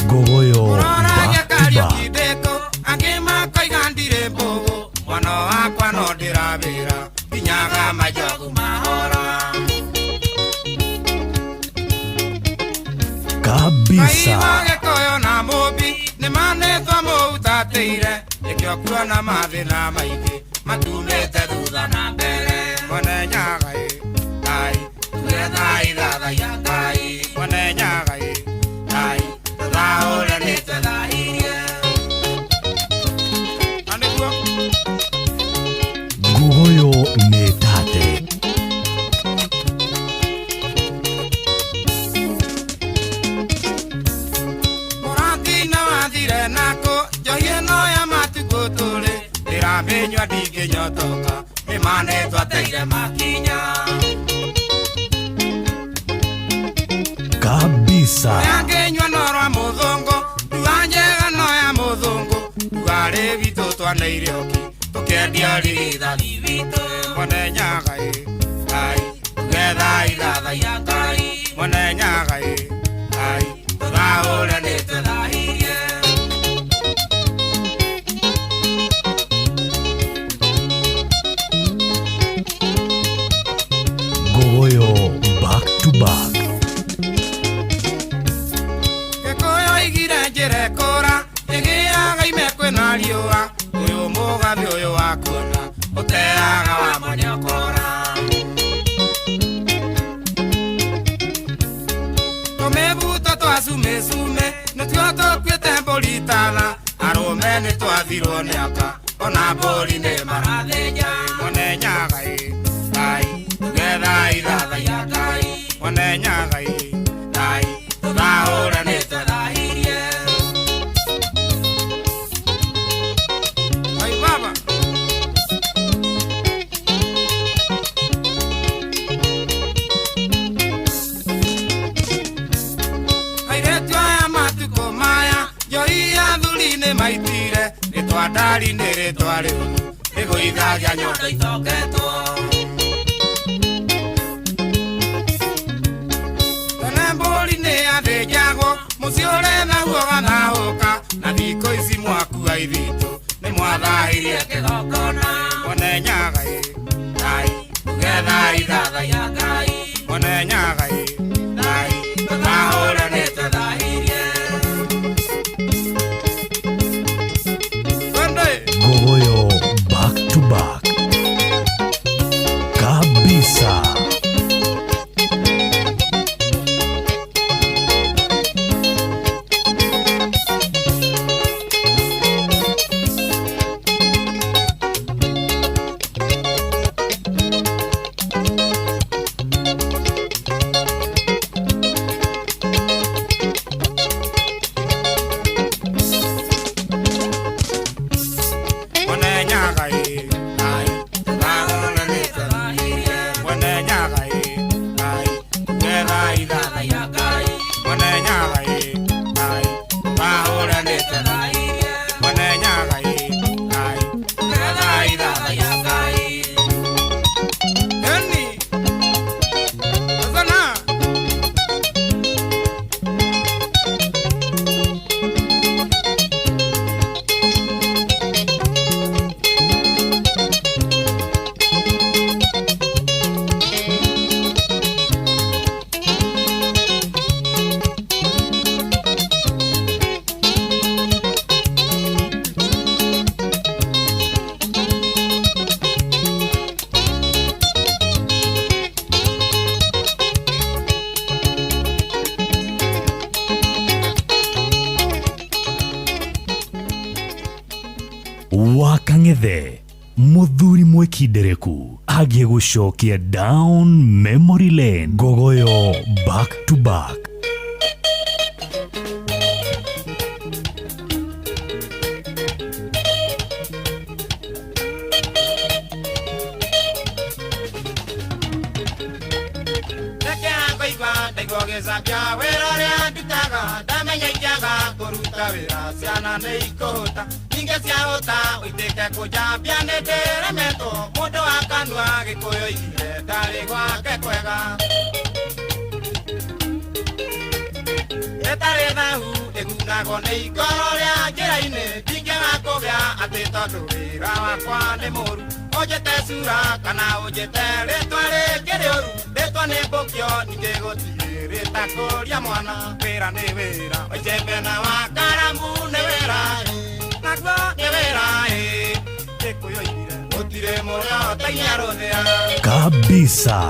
Gogoyo back to Ũroragia back. kindĩko angĩ makoiga ndirĩ mbũgũ mwana wakwa no ndĩrawĩra nginyaga majogu mahora. Kabisa. Ngai Gĩkũyũ na Mũmbi nĩmanĩtwo mũhutatĩire nĩkĩo kuona mathĩna maingĩ matumĩte thutha na mbere. Mwene Nyaga ĩ Ngai tuge thai thathaiya Ngai mwene Nyaga ĩ Ngai tũthahũre nĩtwethahirie na nĩguo. Gogoyo nĩ tate. Mũratina wathire nako njohi ĩno ya matukũ tũrĩ ndĩramĩnyua ndingĩnyotoka nĩmanĩtwo ateire makinya. Kabisa. Yangĩnyua no rwa mũthũngũ ndua njega no ya mũthũngũ nduarĩ witũ twaneire ũki tũkĩendia rithathi witũ. Mwene Nyaga ĩ Ngai tuge thai thathaiya Ngai mwene Nyaga ĩ Ngai tũthahũre nĩtwethahirie. Gogoyo back to back. Gĩkũyũ oigire njĩra ĩkũra ĩgĩaga ime kwĩna riũa ũyũ mũgathĩ ũyũ wa kuona ũteaga wa mũnyokora. Tũmĩbuto twa cumecume nĩtuo tũkuĩte mbũri tana arũme nĩtwathirwo nĩ aka ona mbũri nĩ marathĩnja. Mwene Nyaga ĩ Ngai tuge thai thathaiya Ngai mwene Nyaga ĩ Ngai tũthahũre nĩtwethahirie. Ai baba. Airĩtu aya matukũ maya njohi athuri nĩ maitire rĩtwa ndari nĩ rĩtwa rĩũru rĩgũithagia nyondo itoketwo. Tene mbũri nĩ yathĩnjagwo mũciĩ ũrethagwo ũgathahũka na thikũ ici mwakua ithitũ nĩ mwathahirie kĩgongona. Mwene Nyaga ĩ Ngai tuge thai thathaiya Ngai mwene Nyaga ĩ Ngai tũthahũre nĩtwethahirie. Twende. Gogoyo back to back. Kabisa. Mwene Nyaga ĩ Ngai tũthahũre nĩtwethahirie. Mwene Nyaga ĩ Ngai tuge thai thathaiya Ngai mwene Nyaga ĩ Ngai tũthahũre nĩtwethahirie. Mwene Nyaga ĩ Ngai tuge thai thathaiya Ngai. Eni Azana. Wakang'ethe muthuri mwikindereku agie gucokia down memory lane. Gogoyo back to back. Reke ngaigua. Ndaigua ũgĩcambia wĩra ũrĩa ndutaga ndamenya ingĩaga kũruta wĩra ciana nĩ ikũhũta ningĩ ciahũta ũitĩke kũnjambia nĩ ndĩremetwo mũndũ wa kanua gĩkũyũ oigire ndarĩ gwake kwega ĩtarĩ thahu ĩgunagwo nĩ ikoro rĩa njĩra-inĩ ndingĩaga kũgĩa atĩ tondũ wĩra wakwa nĩ mũru ũnjĩte cura kana ũnjĩte rĩtwa rĩngĩ rĩũru rĩtwa nĩ mbũkio ningĩ gũtirĩ rĩtakũria mwana wĩra nĩ wĩra icembe na wa karamu nĩ wĩra naguo nĩ wĩra gĩkũyũ oigire gũtirĩ mũrĩo ũtainia rũthĩa Kabisa.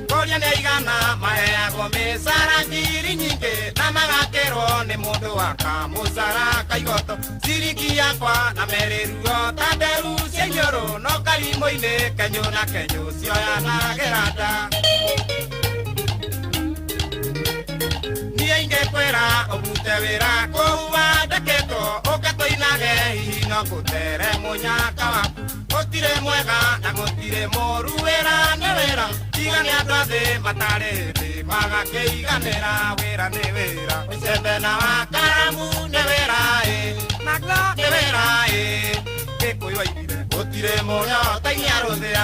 Kũria nĩ aigana maheagwo mĩcara ngiri nyingĩ na magakĩrwo nĩ mũndũ wa kamũcara kaigoto ciringi yakwa na merĩ ruo ta nderu cia iniũrũ no karimũ-inĩ kenyũ na kenyũ cioyanagĩra nda niĩ ingĩkwĩra ũbute wĩra kũu wandĩkĩtwo ũke tũinage hihi no ngũtere mũnyaka waku gũtirĩ mwega na gũtirĩ mũru wĩra nĩ wĩra tiga nĩ andũ a thĩ matarĩ hĩndĩ magakĩiganĩra wĩra nĩ wĩra icembe na wa karamu nĩ wĩra ĩ naguo nĩ wĩra ĩ gĩkũyũ oigire gũtirĩ mũrĩo ũtainia rũthĩa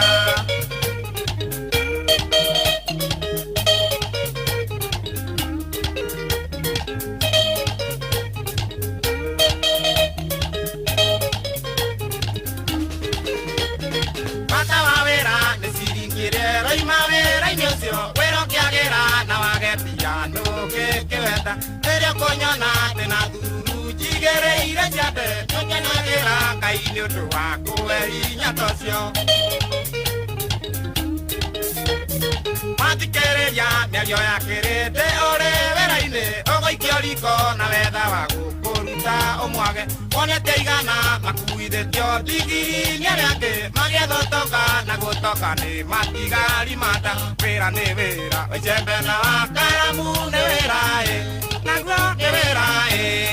bata wa wĩra nĩ ciringi ĩrĩa ĩroima wĩra-inĩ ũcio wĩra ũkĩagĩra na wage mbia ndũngĩkĩwenda rĩrĩa ũkũnyona atĩ na thururu njigĩrĩire ciande nĩũkenagĩra Ngai nĩ ũndũ wa kũhe hinya ta ũcio mathikĩrĩria mĩario ya kĩrĩndĩ ũrĩ wĩra-inĩ ũgũikio riko na wetha wa gũkũruta ũmwage wonete igana makuithĩtio ndigiri nĩ arĩa angĩ magĩetha ũtonga na gũtoka nĩ matigari manda wĩra nĩ wĩra icembe na wa karamu nĩ wĩra ĩ naguo nĩ wĩra ĩ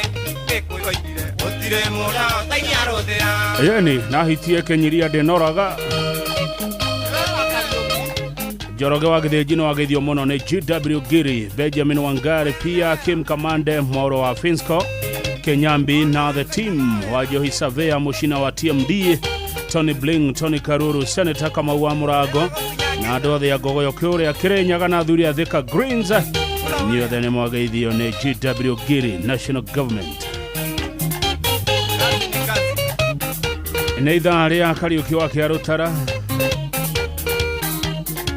gĩkũyũ oigire gũtirĩ mũrĩo ũtainia rũthĩa Yeni nahitie kenyiria ndĩnoraga Njoroge wa Gĩthĩnji nĩ wageithio mũno nĩ GW Giri, Benjamin Wangari, pia Kim Kamande Moro wa Finsco, Kenyambi na the team wa Johi Savea Mushina wa TMD, Tony Bling, Tony Karuru, Senator Kamau wa Mũrango na andũ othe a Ngogoyo kũrĩa Kĩrĩnyaga na athuri a Thika Greens, inyuothe nĩ mwageithio nĩ GW Giri, National Government. Nĩ ithaa rĩa Kariũki wa Kĩarũtara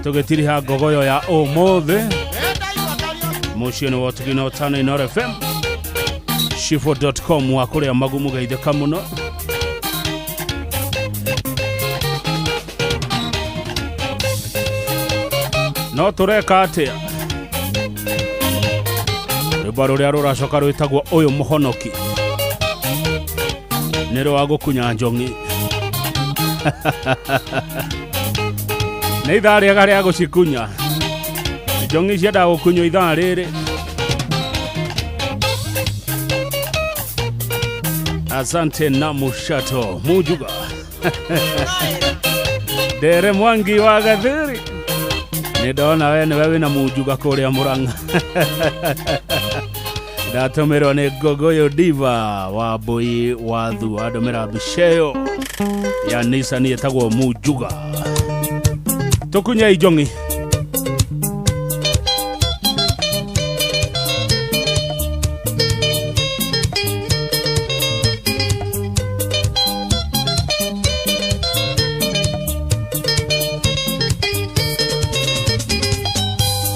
tũgĩtiriha ngogoyo ya ũmũthĩ mũciĩ nĩ wa ũtugi na ũtano Inooro FM shifo.com wa kũrĩa magumu geithĩka mũno no tũreka atĩa rwĩmbo rũrĩa rũracoka rwĩtagwo ũyũ mũhonoki nĩ rwa gũkunya njong'i nĩ ithaa rĩega rĩa gũcikunya njong'i ciendaga gũkunywo ithaa rĩrĩ asante na mushato mujuga ndere mwangi wa gathiri nĩ ndona we nĩwe wĩna mujuga kũrĩa Mũrang'a ndatũmĩrwo nĩ Ngogoyo Diva wa Mbui wa Thua andũmĩra mbica ĩyo ya Nissan ĩtagwo mujuga tukunyei njong'i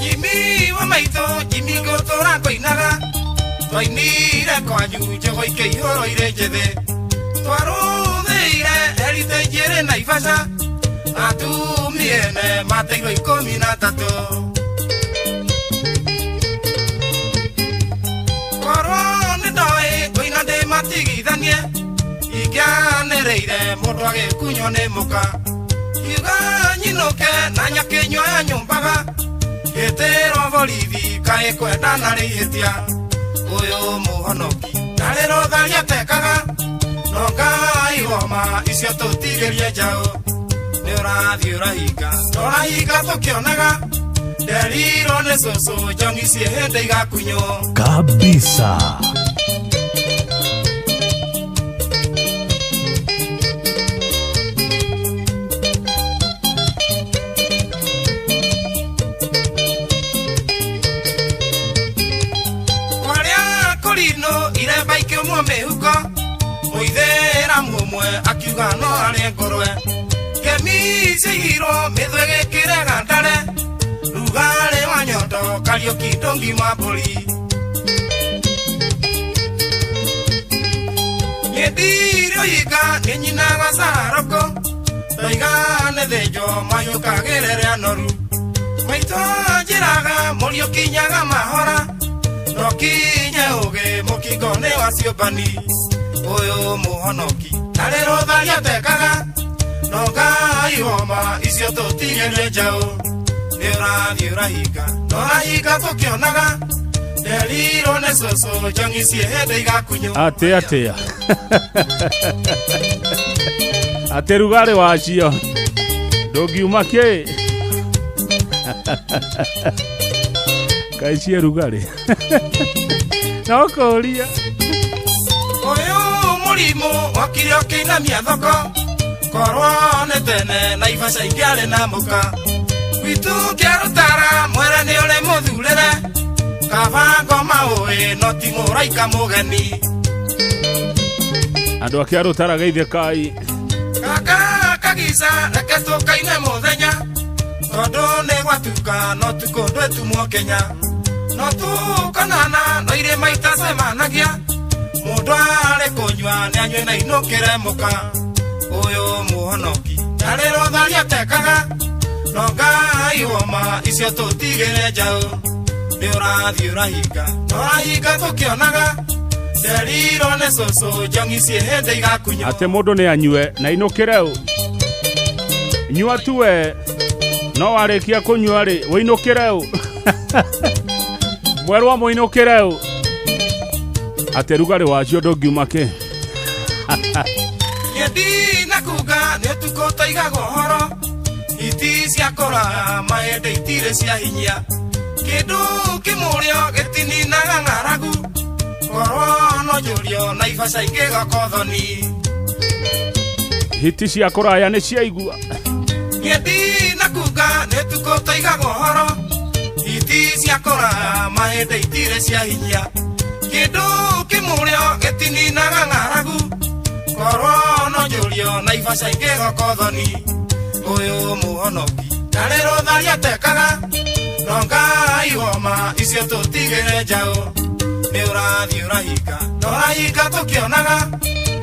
Jimmy wa maitũ Jimmy ngũtũra ngũinaga twainire kwanyu njogo ikĩihũrwo irĩ njĩthĩ twarũthĩire heritage ĩrĩ Naivasha atumia ene mateirwo 13 korwo nĩ ndoĩ ngũina ndĩ matigithanie ingĩanĩrĩire mũndũ agĩkunywo nĩ mũka kiuga nyinũke na nyakĩnyua ya nyũmbaga gĩtĩrwo borithi kaĩ kwendana rĩ ihĩtia Ũyũ mũhonoki ndarĩ rũtharia atekaga no Ngai woma icio tũtigĩrie njaũ. Nĩ ũrathiĩ ũrahinga ũrahinga tũkĩonaga nderirwo nĩ cũcũ njongi ciĩ hĩndĩ igakunywo. Kabisa. Kwarĩa kũrinũ iremba ikĩũmwo mĩhuko mũithĩramu ũmwe akiuga no arĩe ngũrwe kemi ciaigirwo mĩthwe gĩkĩrega ndare rugarĩ wa nyondo Kariũki ndũngima mbũri. Niĩ ndirĩ ũhinga nĩ nyinaga cararũkũ ndoiga nĩ thĩnjwo mahiũkagĩrĩre anoru maitũ anjĩraga mũriũ kinyaga mahora no kinye ũgĩ mũkingo nĩ wa ciũmbani. Ũyũ mũhonoki ndarĩ rũtharia atekaga no Ngai woma icio tũtigĩrie njaũ. Nĩ ũrathiĩ ũrahinga no ũrahinga tũkĩonaga nderirwo nĩ cũcũ njongi ciĩ hĩndĩ igakunywo. Atĩ atĩa atĩ rugarĩ wacio ndũngiuma kĩ kaĩ ciĩ rugarĩ no kũria. Ũyũ mũrimũ okire ũkĩinamia thoko korwo nĩ tene na ibaca ingĩarĩ na mũka gwitũ kĩarũtara mwere nĩ ũrĩ mũthurĩre kaba ngoma ũĩ no ti mũraika mũgeni. Andũ a kĩarũtara geithĩkai. Kaka kagica reke tũkaine mũthenya tondũ nĩ gwatuka no tukũ ndwĩtumwo Kenya no tũkonana no irĩma itacemanagia mũndũ arĩ kũnyua nĩ anyue na inũkĩre mũka. Ũyũ mũhonoki ndarĩ rũtharia atekaga no Ngai woma icio tũtigĩre njaũ. Nĩ ũrathiĩ ũrahinga no ũrahinga tũkĩonaga nderirwo nĩ cũcũ njongi ciĩ hĩndĩ igakunywo. Atĩ mũndũ nĩ anyue na inũkĩre ũ nyua tuwe no warĩkia kũnyua rĩ wĩinũkĩre ũ mwerwa mũinũkĩre ũ atĩ rugarĩ wacio ndũngiuma kĩ. Niĩ ndinakuga nĩ ũtukũ tũigaga ũhoro hiti cia kũraya mahĩndĩ itirĩ cia hinya kĩndũ kĩmũrĩo gĩtininaga ng'aragu korwo no njũrio na ibaca ingĩgoka ũthoni. Hiti cia kũraya nĩ ciaigua. Niĩ ndinakuga nĩ ũtukũ tũigaga ũhoro hiti cia kũraya mahĩndĩ itirĩ cia hinya kĩndũ kĩmũrĩo gĩtininaga ng'aragu korwo no njũrio na ibaca ingĩgoka ũthoni. Ũyũ mũhonoki ndarĩ rũtharia atekaga no Ngai woma icio tũtigĩre njaũ. Nĩ ũrathiĩ ũrahinga no ũrahinga tũkĩonaga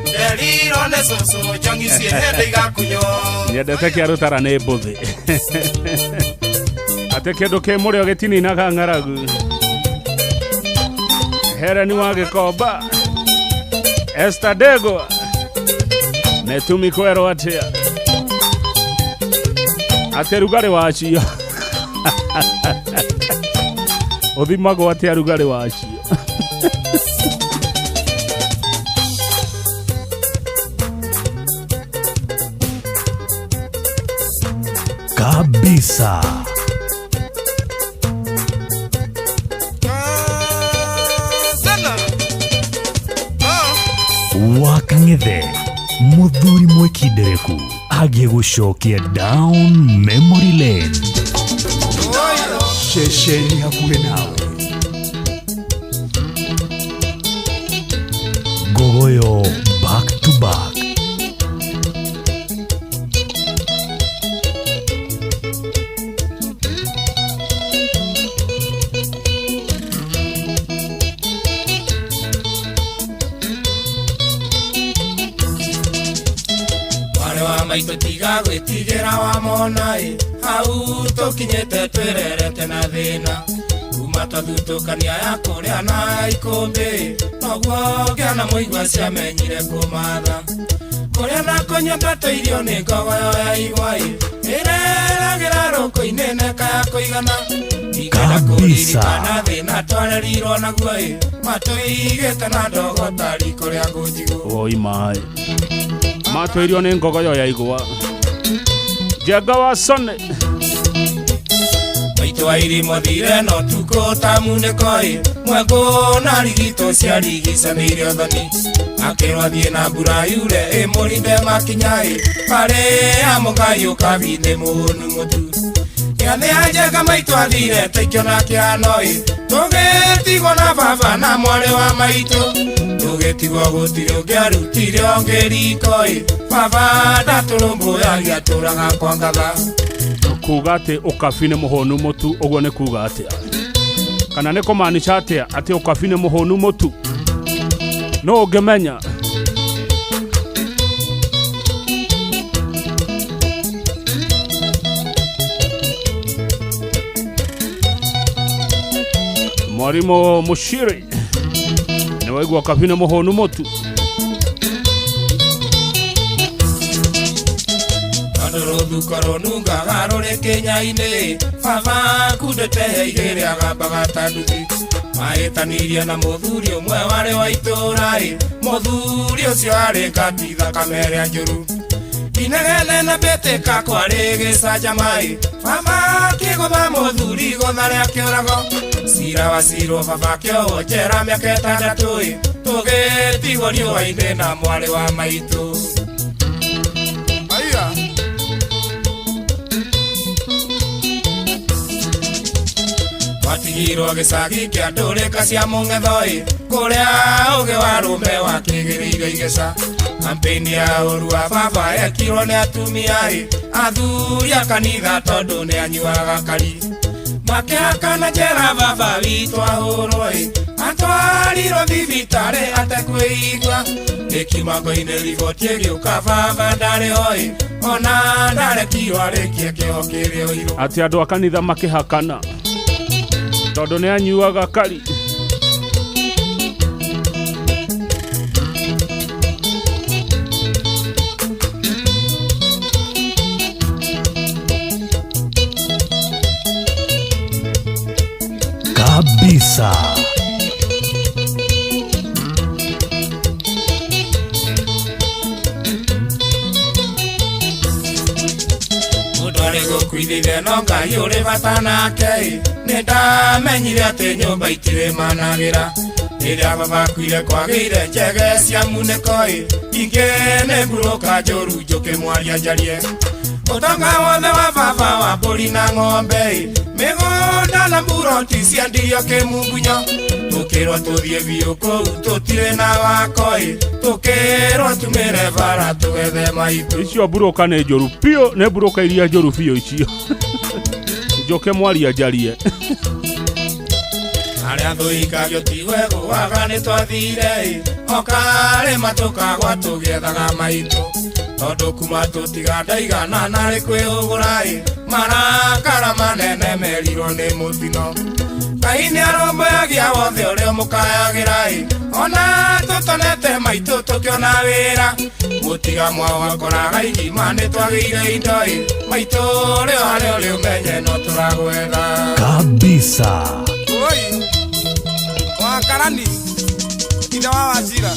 nderirwo nĩ cũcũ njongi ciĩ hĩndĩ igakunywo. Nyendete kĩarũtara nĩ mbũthĩ atĩ kĩndũ kĩ mũrĩo gĩtininaga ng'aragu. Hereni wa Gĩkomba Esther Ndegwa Metumi kwerwo atĩa atĩ rugarĩ wacio ũthimagwo atĩa rugarĩ wacio. Kabisa. Wakang'ethe muthuri mwikindereku agĩgũcokia down memory lane. Ceceni hakuhĩ nawe. Ngogoyo back to back. Maitũ tiga gwĩtigĩra wamona ĩ hau tũkinyĩte twĩrerete na thĩna kuma twathutũkania ya kũrĩa na ikũmbĩ noguo ngĩona mũigua ciamenyire kũmatha kũrĩa na kũnyua twatũirio nĩ ngogoyo ya igwa ĩ ĩreragĩra rũkũ-inĩ neka ya kũigana. Kabisa. Kũririkana thĩna twarerirwo naguo ĩ matũigĩte na ndogo ta riko rĩa ngũnjigũ. Oi maĩ matwĩirio nĩ ngogoyo ya igwa Njenga wa Sone. Maitũ wa irimo thire no tukũ ta munĩko ĩ mwekũ na rigito ciarigicanĩire ũthoni akĩrwo athiĩ na mbura yure ĩ mũrinde makinya ĩ barĩ ya mũgai ũkabi nĩ mũhũnu mũtu gĩathĩ ya Njenga maitũ athire taikĩona kĩhano ĩ tũgĩtigwo na baba na mwarĩ wa maitũ tũgĩtigwo gũtirĩ ũngĩarutire ũngĩ riko ĩ baba ndatũrũmbũyagia atũraga kwa ngatha. Kuga atĩ ũkabi nĩ mũhũnu mũtu ũguo nĩ kuga atĩa kana nĩ kũmaanisha atĩa atĩ ũkabi nĩ mũhũnu mũtu no ũngĩmenya. Mwarimu Mushiri nĩ waigua ũkabi nĩ mũhũnu mũtu. Tondũ rũthuko rũnungaga rũrĩ kĩnya-inĩ baba kundĩte igĩrĩ agambaga ta nduthi mahĩtanirie na mũthuri ũmwe warĩ wa itũũra ĩ mũthuri ũcio arĩ ngati thakame ĩrĩa njũru inegene na mbĩtĩka kwarĩ gĩcanjama ĩ baba akĩgũtha mũthuri igũtha rĩa kĩũrago cira wacirwo baba akĩohwo njera mĩaka 6 ĩ tũgĩtigwo riũa-inĩ na mwarĩ wa maitũ. Aya. Twatigirwo gĩcagi kĩa ndũrĩka cia mũng'etho ĩ kũrĩa ũgĩ wa rũme wakĩgĩrĩire igeca kampeni ya ũru wa baba yekirwo nĩ atumia ĩ athuri a kanitha tondũ nĩ anyuaga kari makĩhakana njera baba witũ ahũrwo ĩ atwarirwo thibitarĩ atekwĩigua ĩkiuma ngo-inĩ riboti ĩgĩũka baba ndarĩ ho ĩ ona ndarekirwo arĩkie kĩoho kĩrĩa oirwo. Atĩ andũ a kanitha makĩhakana tondũ nĩ anyuaga kari. Kabisa. Mũndũ arĩ gũkuithithia no Ngai ũrĩ bata nake ĩ nĩ ndamenyire atĩ nyũmba itirĩ managĩra rĩrĩa baba akuire kwagĩire njege cia munĩko ĩ ingĩ nĩ mburũka njũru njũkĩ mwaria njarie ũtonga wothe wa baba wa mbũri na ng'ombe ĩ mĩgũnda na mburoti ciendirio kĩmungunyo tũkĩrwo tũthiĩ biũ kũu tũtirĩ na wako ĩ tũkĩrwo tumĩre bara tũgethe maitũ. Icio mburũka nĩ njũru biũ nĩ mburũka iria njũru biũ icio njũke mwaria njarie. Arĩa thũikagio ti wegũaga nĩ twathire ĩ okarĩma tũkagwa tũgĩethaga maitũ tondũ kuma tũtiga ndaigana narĩ kwĩhũgũra ĩ marakara manene merirwo nĩ mũtino Ngai nĩ arũmbũyagia wothe ũrĩa ũmũkayagĩra ĩ ona tũtonete maitũ tũkĩona wĩra mũtiga mwao wakoraga igima nĩ twagĩire indo ĩ maitũ ũrĩ o harĩa ũrĩ ũmenye no tũragwetha. Kabisa. Oi. Wakarani ithe wa Wachira.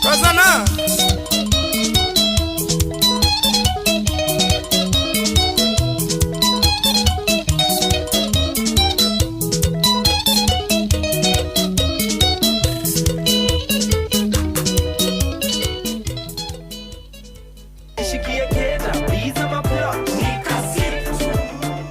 Kazana.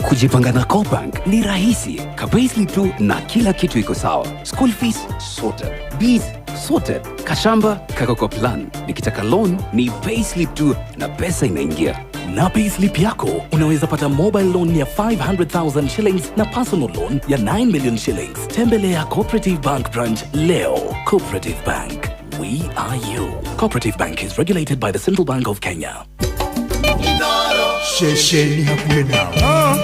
Kujipanga na CoBank ni rahisi. Ka-payslip tu na kila kitu iko sawa. School fees sorted, bees sorted, kashamba kako kwa plan. Nikitaka loan ni payslip tu na pesa inaingia. Na payslip yako unaweza pata mobile loan ya 500,000 shillings na personal loan ya 9 million shillings. Tembelea Cooperative Bank branch leo. Cooperative Bank, we are you. Cooperative Bank is regulated by the Central Bank of Kenya. Ceceni hakuhĩ nawe.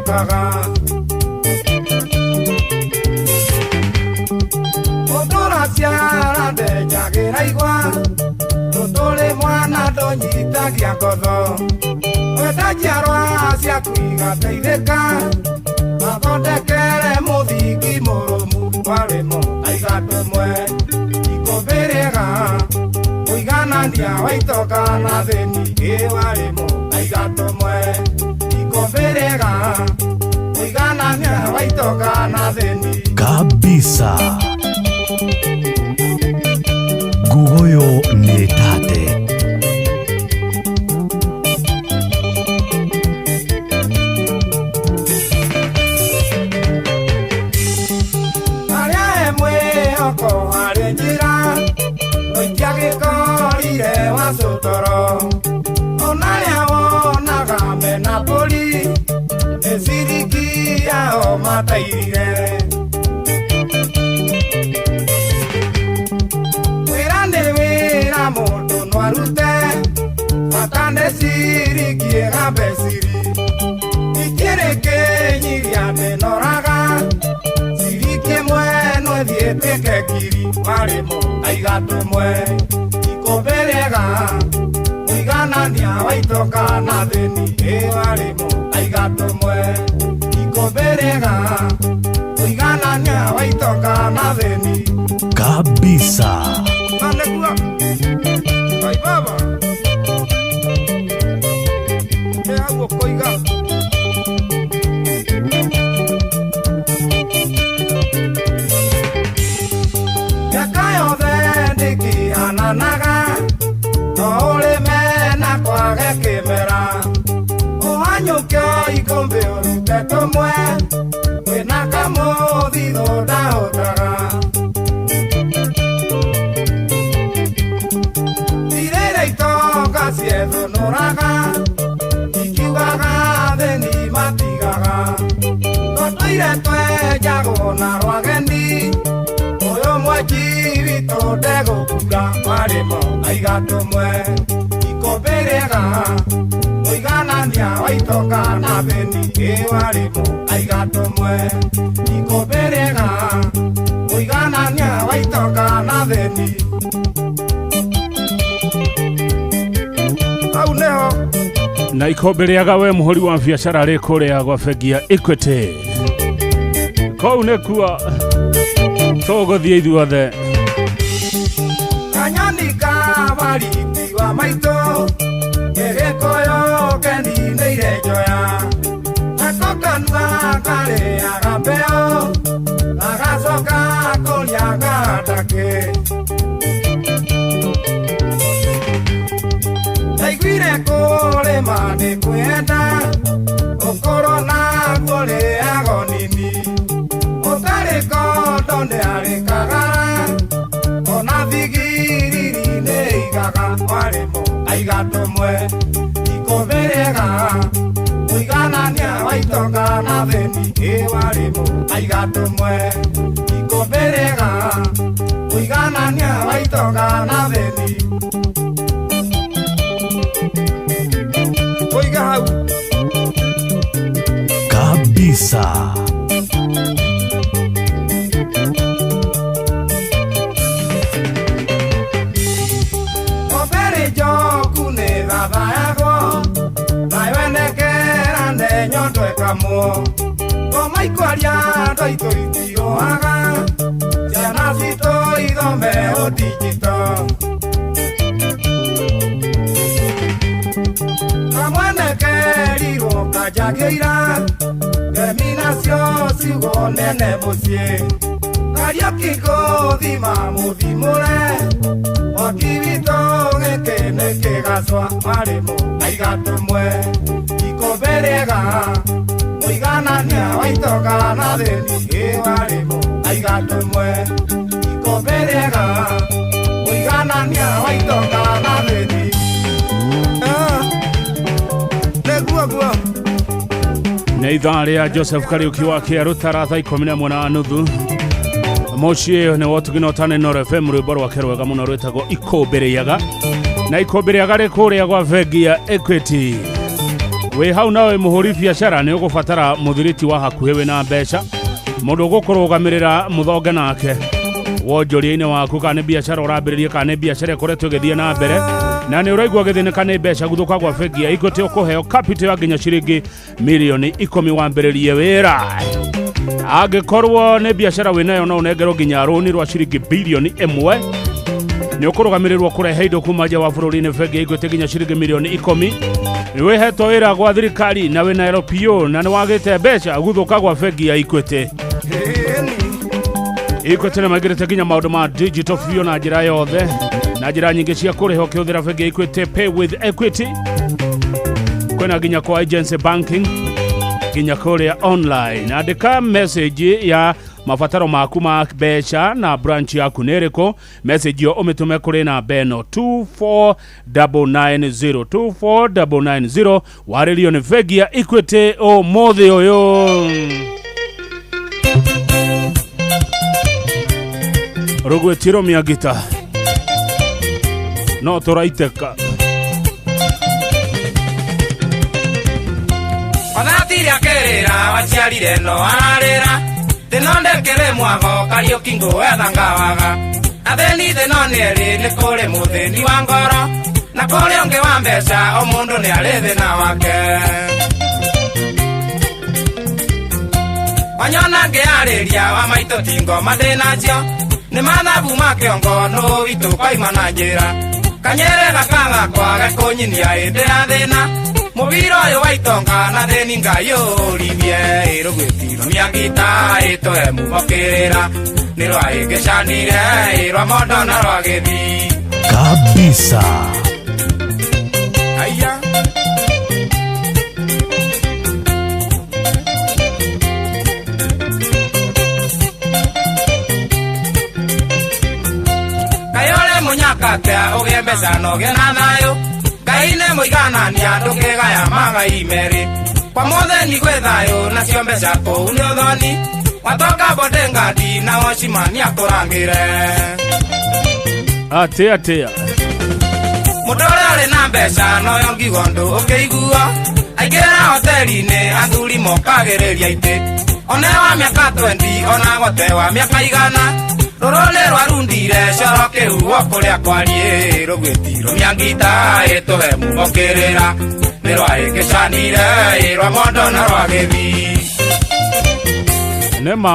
ndĩũkaga. Mũndũ ũraciara ndenjagĩra igwa, tũtũrĩ mwana ndũnyitagia ngotho. Wenda njiarwa ciaku igateithĩka, mathondekere mũthingi mũrũmu warĩmo aiga tũmwe. Ikũmbĩ rĩega mũiganania wa itonga na thĩni, ĩ warĩmo aiga tũmwe. Ikũmbĩ rĩega mũiganania wa itonga na thĩni. Kabisa. Ngugoyo nĩ tate. Arĩa e mwĩhoko harĩ njĩra, tũitiagĩkorire wacũtoro. Ona arĩa wonaga mena mbũri, nĩ ciringi yao matairire. Wĩra nĩ wĩra mũndũ no arute, bata nĩ ciringi ĩgambe ciri. Ikĩrĩ kĩnyiria ndĩnoraga, ciringi ĩmwe no ĩthiĩ ĩtuĩke ngiri, warĩmũ aiga tũmwe. Ikũmbĩ rĩega mũiganania wa itonga na thĩni, ĩ warĩmũ aiga tũmwe. Ikũmbĩ rĩega mũiganania wa itonga na thĩni. Kabisa. Na nĩguo. Ai baba. Nĩ hau ũkũiga. Mĩaka yothe ndĩkĩhananaga, no ũrĩme na kwage kĩmera. Ũhanyũke ikũmbĩ ũrute tũmwe, wĩna kamũthithũ ndahotaga. Irĩra itonga ciethũnũraga, ikiugaga thĩni matigaga. Tũtũire twenjagwo na rwageni, ũyũ mwenji witũ ndegũkura, warĩmo aiga tũmwe. Ikũmbĩ rĩega mũiganania wa itonga na thĩni, ĩ warĩmũ aiga tũmwe. Ikũmbĩ rĩega mũiganania wa itonga na thĩni. Hau nĩho. Na ikũmbĩ rĩaga we mũhũri wa biacara rĩ kũrĩa gwa bengi ya Equity. Kũu nĩkuo tũgũthiĩ ithuothe. Kanyoni ka bariti wa maitũ, gĩgĩkũyũ keni nĩire njoya. Nako kanua karĩaga mbeo, gagacoka kũrĩa gandakĩ. Ndaiguire kũrĩma nĩ kwĩenda, ũkũrũ naguo rĩago nini. Ũtarĩ kondo nĩ arĩ kagara, ona thigiriri nĩ igaga, warĩmũ aiga tũmwe. Ikũmbĩ rĩega mũiganania wa itonga na thĩni, ĩ warĩmũ aiga tũmwe. Ikũmbĩ rĩega mũiganania wa itonga na thĩni. Kũiga hau. Kabisa. Ng'ombe njoku nĩ thathayagwo, nayo enekera nĩ nyondo ĩkamwo. Ngoma ikwaria andũ aitũ itirũaga, ciana citũ ithome ũndigito. Kamwene kerirwo kanjagĩira, ngemi nacio ciugo nene mũciĩ. Kariũki ngũthima mũthimũre, mwaki witũ gĩkĩ nĩ kĩgacwa, warĩmũ aiga tũmwe. Ikũmbĩ rĩega mũiganania wa itonga na thĩni, ĩ warĩmũ aiga tũmwe. Ikũmbĩ rĩega mũiganania wa itonga na thĩni. Nĩguo guo. Nĩ ithaa rĩa Joseph Kariũki wa Kĩarũtara thaa ikũmi na ĩmwe na nuthu. Mũciĩ nĩ wotugi na ũtane Inooro FM, rwĩmbo rwake rwega mũno rwĩtagwo Ikũmbĩ Rĩaga. Na Ikũmbĩ Rĩaga rĩ kũrĩa gwa bengi ya Equity. Wĩ hau nawe mũhũri biacara nĩ ũgũbatara mũthiriti wa hakuhĩ wĩna mbeca, mũndũ ũgũkũrũgamĩrĩra mũthonge nake wonjoria-inĩ waku, kana nĩ biacara ũrambĩrĩria, kana nĩ biacara ĩkoretwo ĩgĩthiĩ na mbere na nĩ ũraigua gĩthĩnĩka nĩ mbeca, guthũka gwa bengi ya Equity ũkũheo capital ya nginya ciringi milioni 10 wambĩrĩrie wĩra. Angĩkorwo nĩ biacara wĩnayo no ũnengerwo nginya rũni rwa ciringi bilioni 1. Nĩ ũkũrũgamĩrĩrwo kũrehe indo kuma nja wa bũrũri nĩ bengi ya Equity nginya ciringi milioni 10. Nĩ wĩhetwo wĩra gwa thirikari na wĩna LPO na nĩ wagĩte mbeca, guthũka gwa bengi ya Equity. Equity nĩ maingĩrĩte nginya maũndũ ma digital biũ na njĩra yothe na njĩra nyingĩ cia kũrĩha ũkĩhũthĩra bengi ya Equity Pay with Equity. Kwĩna nginya kwa agency banking nginya kũrĩa online. Andĩka message ya mabataro maku ma mbeca na branch yaku nĩ ĩrĩkũ. Message ĩyo ũmĩtũme kũrĩ namba ĩno 24990 24990. Warĩrio nĩ bengi ya Equity ũmũthĩ ũyũ. Rũgwĩtiro mĩangita no tũraitĩka. Othatiria kĩrĩra waciarire no ararĩra thĩno ndekĩrĩ mwago Kariũki ngũwetha ngawaga athĩni thĩno nĩ erĩ nĩ kũrĩ mũthĩni wa ngoro na kũrĩ ũngĩ wa mbeca o mũndũ nĩ arĩ thĩna wake. Wanyona ngĩarĩria wa maitũ ti ngoma ndĩ nacio nĩ mathabu ma kĩongo nũ witũ kwaima na njĩra kanyere gaka gakwa gekũnyinia hĩndĩ ya thĩna mũbira ũyũ wa itonga na thĩni Ngai ũribie ĩrũgwĩtiro mĩangita ĩtũhe mumokĩrĩra nĩ rwaĩngĩcanire ĩrwa mondo na rwa gĩthii kabisa. Aya. Kayore mũnyakatea ũgĩe mbeca na ũgĩe na thayũ Ngai nĩ mũiganania ndũkĩgaya magai merĩ kwa mũthĩni gwĩ thayũ nacio mbeca kũu nĩ ũthoni watoka bondengadi na wocimania kũrangĩre. Atĩa atĩa. Mũndũ ũrĩa ũrĩ na mbeca noyo ngigo ndũ ũkĩigua aingĩra hoteli-inĩ athuri mokagĩrĩria itĩ one wa mĩaka 20 ona gote wa mĩaka 100 rũrũ nĩ rwarundire coro kĩhuo kũrĩa kwariĩ rũgwĩtiro mĩangita ĩtũhe mumokĩrĩra nĩ rwaĩngĩcanire ĩrwa mondo na rwa gĩthii. Nĩma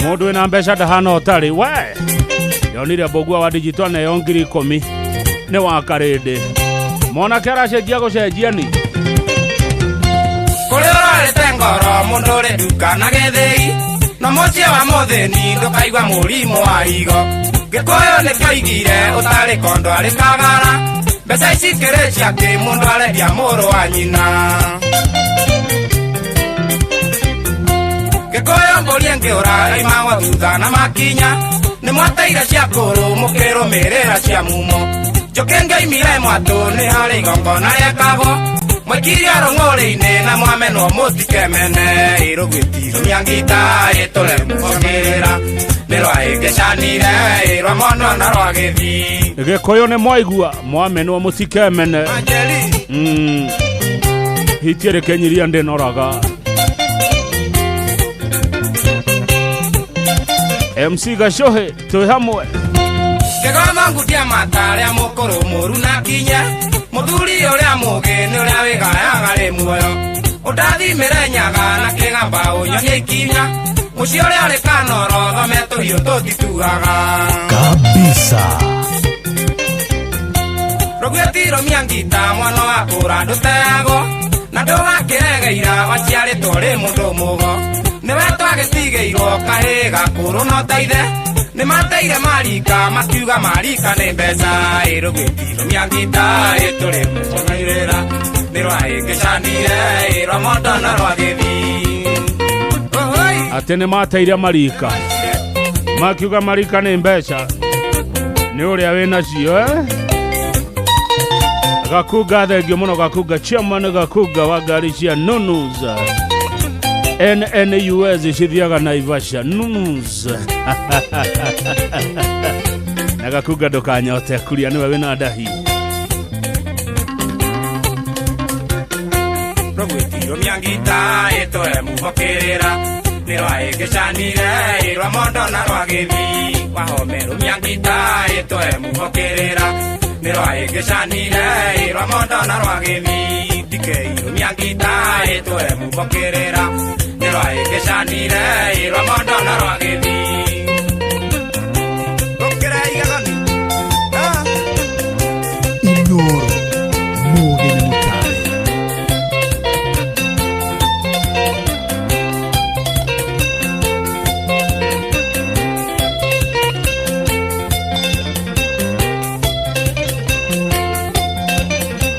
mũndũ wĩna mbeca ndahana ũtarĩ we. Ndonire mbũgua wa digital neo 10,000 nĩ wa karĩndĩ mwanake aracenjia gũcenjia ni kũrĩ ũrarĩte ngoro mũndũ ũrĩ nduka na gĩthĩi no mũciĩ wa mũthĩni ndũkaigua mũrimũ wa higo Gĩkũyũ nĩkĩoigire ũtarĩ kondo arĩ kagara mbeca ici kĩrĩ ciake mũndũ arendia mũrũ wa nyina. Gĩkũyũ mbũri ĩngĩũra ĩimagwo thutha na makinya nĩ mwateire cia kũrũ mũkĩrũmĩrĩra cia mumo njũkĩ ngĩoimire mwatũ nĩ harĩ igongona rĩekagwo mwekirie rũng'ũrĩ-inĩ na mwamenwo mũtikemene ĩrũgwĩtiro mĩangita ĩtũre mũkĩrĩra nĩ rwaĩngĩcanire ĩrwa mondo na rwa gĩthii. Gĩkũyũ nĩ mwaigua mwamenwo mũtikemene. Hitie rĩkenyiria ndĩnoraga. MC Gacohe twĩ hamwe. Kĩgoma ngutia mata rĩa mũkũrũ mũru na kinya mũthuri ũrĩa mũgĩ nĩ ũrĩa wĩgayaga rĩ muoyo ũndathimĩre nyaga na kĩgamba ũnyonie ikinya mũciĩ ũrĩa ũrĩ kanoro thome tũhiũ tũtituaga kabisa. Rũgwĩtiro mĩangita mwana wa kũra ndũteagwo na ndũgakĩregeira waciarĩtwo rĩ mũndũ mũgo nĩwe twagĩtigĩirwo kahĩĩ gakũrũ no teithe nĩ mateire marika makiuga marika nĩ mbeca ĩrũgwĩtiro mĩangita ĩtũrĩ mũcogairĩra nĩ rwaĩngĩcanire ĩrwa mondo na rwa gĩthii. Atĩ nĩ mateire marika makiuga marika nĩ mbeca nĩ ũrĩa wĩnacio Gakunga thengio mũno Gakunga chairman Gakunga wa ngari cia Nunus NNUS cithiaga Naivasha Nunus na Gakunga ndũkanyote kuria nĩwe wĩna ndahi. Rũgwĩtirwo mĩangita ĩtwe muhokĩrĩra nĩ rwaĩngĩcanire rwa mondo na rwa gĩthii wahomerwo mĩangita ĩtwe muhokĩrĩra nĩ rwaĩngĩcanire rwa mondo na rwa gĩthii ndikeirwo mĩangita ĩtwe muhokĩrĩra nĩ rwaĩngĩcanire rwa mondo na rwa gĩthii rũkĩra igagoni. Inoro Mugi nĩ mũtare.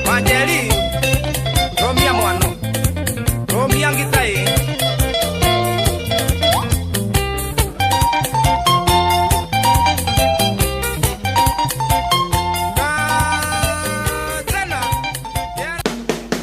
Wanjeri, Romia mwano, Romia ngitai.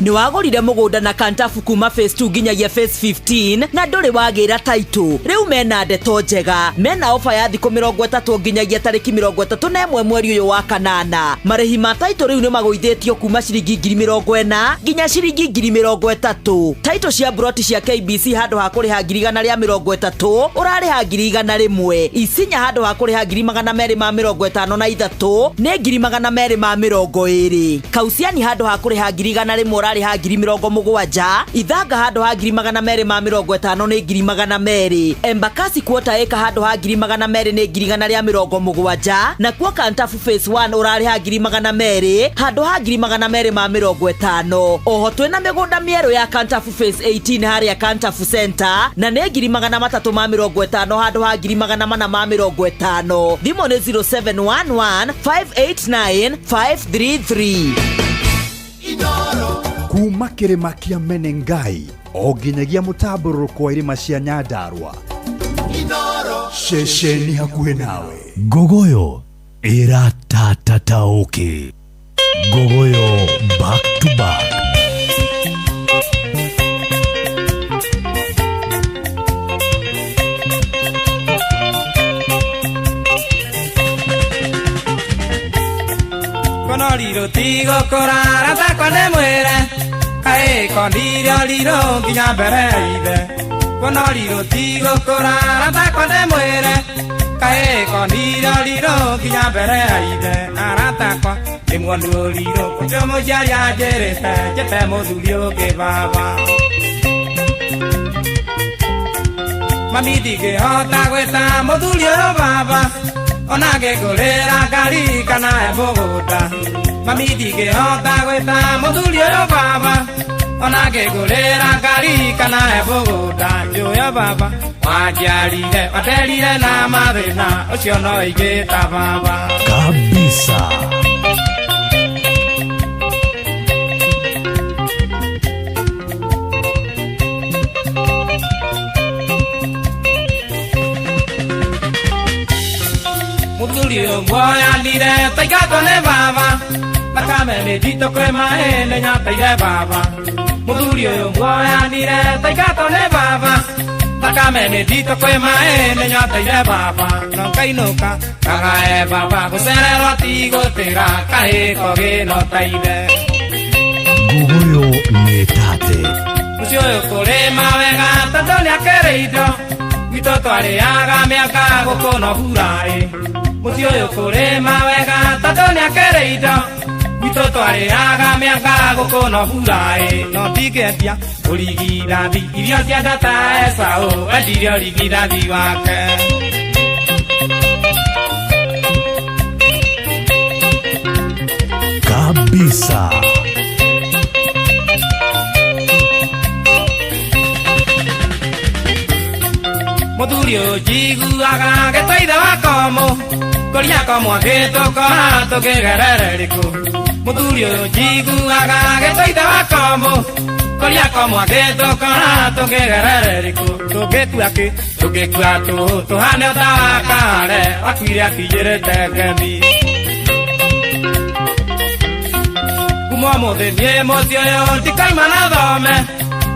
Nĩ wagũrire mũgũnda na Kantafu kuma phase 2 nginyagia phase 15 na ndũrĩ wagĩra taitũ. Rĩu mena ndeto njega, mena ofa ya thikũ 30 nginyagia tarĩki 31 mweri ũyũ wa kanana. Marĩhi ma taitũ rĩu nĩ magũithĩtio kuma ciringi 40,000 nginya ciringi 30,000. Taitũ cia broti cia KBC handũ ha kũrĩha 130,000 ũrarĩha 100,000. Isinya handũ ha kũrĩha 253,000 nĩ 220,000. Kausiani handũ ha kũrĩha 100,000 ũrarĩha 70,000. Ithanga handũ ha 250,000 nĩ 200,000. Embakasi quarter acre handũ ha 200,000 nĩ 170,000. Nakuo Kantafu phase 1 ũrarĩha 200,000 handũ ha 250,000. Oho twĩna mĩgũnda mĩerũ ya Kantafu phase 18 harĩa Kantafu Center na nĩ 350,000 handũ ha 450,000. Thimũ nĩ 0711 589 533. Kuma kĩrĩma kĩa Menengai o nginyagia mũtambũrũrũko wa irĩma cia Nyandarua, ceceni hakuhĩ nawe. Ngogoyo ĩratatatauki. Ngogoyo back to back. Kono riro tigo korara takwa nĩ mwĩre kaĩ kondirio riro nginya mbere ya ithe kono riro tigo korara takwa nĩ mwĩre kaĩ kondirio riro nginya mbere ya ithe aratakwa nĩ muonu riro ũcio mũciari anjĩrĩte njĩte mũthuri ũngĩ baba. Mami ndingĩhota gwĩta mũthuri ũyũ baba ona ngĩngũrĩra ngari kana he mũgũnda. Mami ndingĩhota gwĩta mũthuri ũyũ baba ona ngĩngũrĩra ngari kana he mũgũnda. Njũya baba wanjiarire waterire na mathĩna ũcio no ingĩta baba. Kabisa. Mũthuri ũyũ muoyanire taingatwo nĩ baba thakame nĩ nditũ kwĩ maĩ nĩ nyoteire baba. Mũthuri ũyũ muoyanire taingatwo nĩ baba thakame nĩ nditũ kwĩ maĩ nĩ nyoteire baba. No ngainũka kagae baba gũcererwo ti gũtĩra kahĩko gĩnota ithe. Ngogoyo nĩ tate. Mũciĩ ũyũ kũrĩma wega tondũ nĩakĩrĩ indo gwitũ twarĩaga mĩaka gũkũ no huraĩ. Mũciĩ ũyũ kũrĩma wega tondũ nĩakĩrĩ indo gwitũ twarĩaga mĩaka gũkũ no huraĩ. No ndingĩendia ũrigithathi irio cia ndata Esau endirie ũrigithathi wake. Kabisa. Mũthuri ũyũ njiguaga gĩtwaithe wa komũ kũria komũ agĩtũkora tũkĩgerere rĩkũ. Mũthuri ũyũ njiguaga gĩtwaithe wa komũ kũria komũ agĩtũkora tũkĩgerere rĩkũ. Tũngĩkua kĩ tũngĩkua tũũ tũhane ũta wa kare wakuire akinyĩrĩte ngemi. Kuma ũmũthĩ niĩ mũciĩ ũyũ ndikaima na thome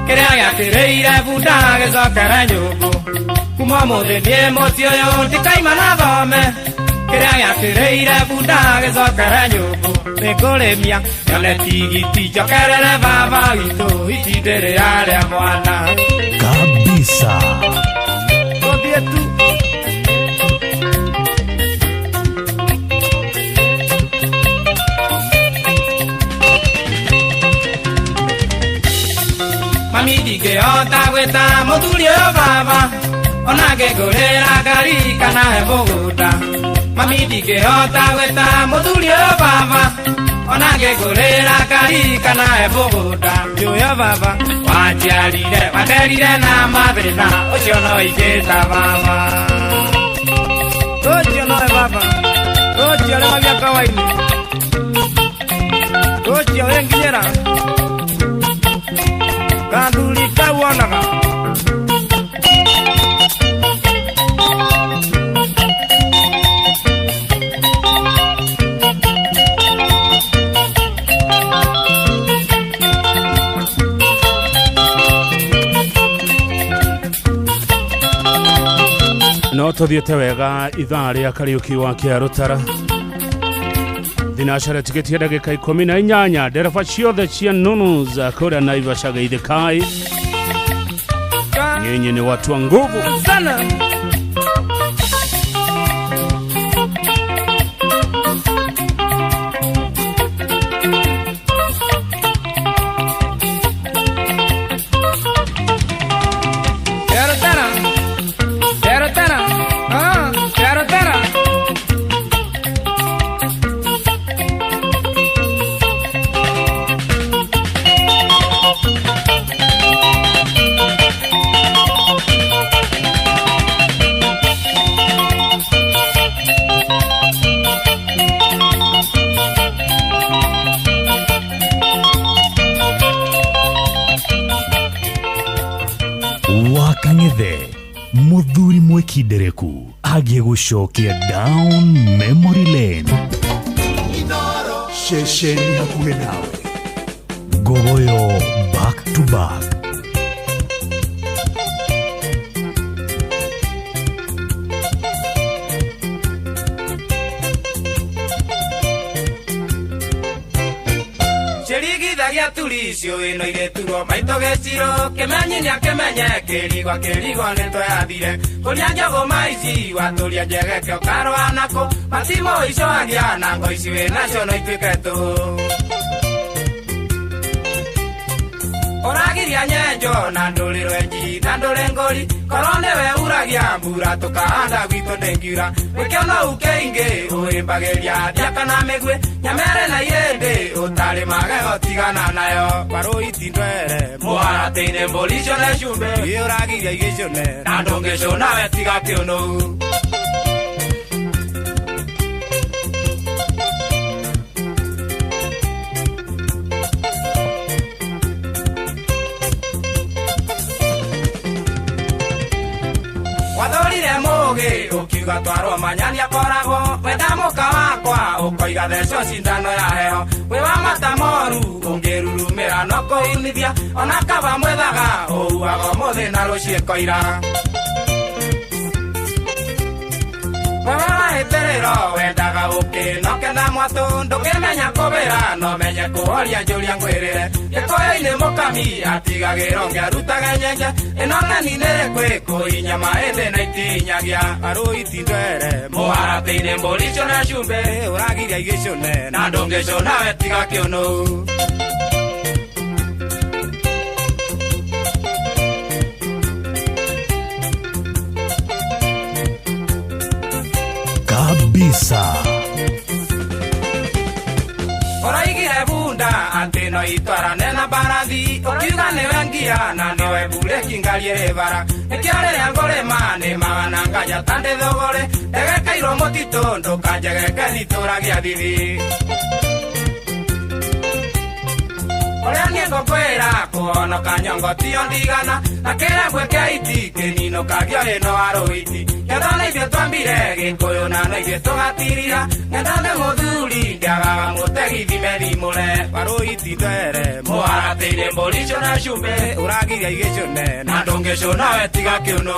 kĩrĩa gĩakĩrĩire bunda gĩcokere nyũngũ. Kuma ũmũthĩ niĩ mũciĩ ũyũ ndikaima na thome Kĩrĩa gĩakĩrĩire bunda gĩcokere nyũngũ nĩngũrĩmia nyone tigiti njokerere baba witũ itindĩrĩ yarĩa mwana Kabisa. Tũthiĩ tu. Mami ndingĩhota gwĩta mũthuri ũyũ baba ona ngĩngũrĩra ngari kana he mũgũnda. Mami ndingĩhota gwĩta mũthuri ũyũ baba ona ngĩngũrĩra ngari kana he mũgũnda. Njũyo baba wanjiarire wanderire na mathĩna ũcio no ingĩta baba. Ũcio nowe baba, ũcio arĩmagia kawaini, ũcio wĩnginyĩra gathuri kau wonaga. No tũthiĩte wega ithaa rĩa Kariũki wa Kĩarũtara thinacara tigĩtie ndagĩka 18 ndereba ciothe cia nunu za kũrĩa Naivasha geithĩkai, nyinyi ni watu wa nguvu sana. Kĩarũtara, Kĩarũtara, ah, Kĩarũtara. Wakang'ethe muthuri mwĩkindereku agiĩ gũcokia down memory lane. Ceceni hakuhĩ nawe. Ngogoyo back to back. Ciringithagia turi icio ĩno igĩturwo maitũ gĩciro kĩmenyi nĩakĩmenye kĩrigwa kĩrigwa nĩtweathire kũria njũgũma ici watũria njegeke ũkarũa nakũ matimũ icoagia na ngo ici wĩnacio no ituĩke tũhũ ũragiria nyenjo na ndũrĩ rwenji na ndũrĩ ngũri korwo nĩwe uragia mbura tũkahanda gwitũ ndĩngiura gwĩkĩona ũkĩingĩ ũhĩmbagĩria thiaka na mĩguĩ nyamere na irĩndĩ ũtarĩ magego tigana nayo warũ itindwere mũharatĩ-inĩ mbũri icũne cumbĩ ĩ ũragiria igĩcũne na ndũngĩcũna we tiga kĩũnũ. Wathorire mũgĩ ũkiuga twarwo manyani akoragwo wenda mũka wakwa ũkoiga theco cindano ya heho wĩ wa mata moru ũngĩrurumĩra no kũinithia ona kaba mwethaga ũuaga ũmũthĩ na rũciĩ koira. Wewe wahĩtĩrĩro wendaga ũkĩ no kenda mwatũ ndũngĩmenya kũbĩra no menye kũhoria njũria ngwĩrĩre gĩkũyũ-inĩ mũkami atigagĩrwo ngĩarutage nyenje ĩno ng'eni nĩrĩ kwĩkũinya maĩndĩ na itinyagia arũ itindwere mũharatĩ-inĩ mbũri icũne cumbĩ ũragiria igĩcũne na ndũngĩcũna we tiga kĩũnũ. Kabisa. Ũraigire bunda atĩ no itwarane na mbarathi ũkiuga nĩwe ngia na nĩwe mburĩki ngari ĩrĩ bara nĩkĩo rĩrĩa ngũrĩma nĩmaga na nganja ta ndĩ thũgũrĩ ndegekeirwo mũtitũ ndũkanjegeke thitũragia thithi. Ũrĩa niĩ ngũkwĩra kũhonoka nyongo tiyo ndigana na kĩrembwe kĩa iti kĩninũkagio ĩno arũiti ketha nĩ ithuĩ twambire gĩkũyũ na no ithuĩ tũgatirira ng'enda nĩ mũthuri ndiagaga mũtegi thime thimũre warũ itindwere mũharatĩ-inĩ mbũri icũne cumbĩ ũragiria igĩcũne na ndũngĩcũna we tiga kĩũnũ.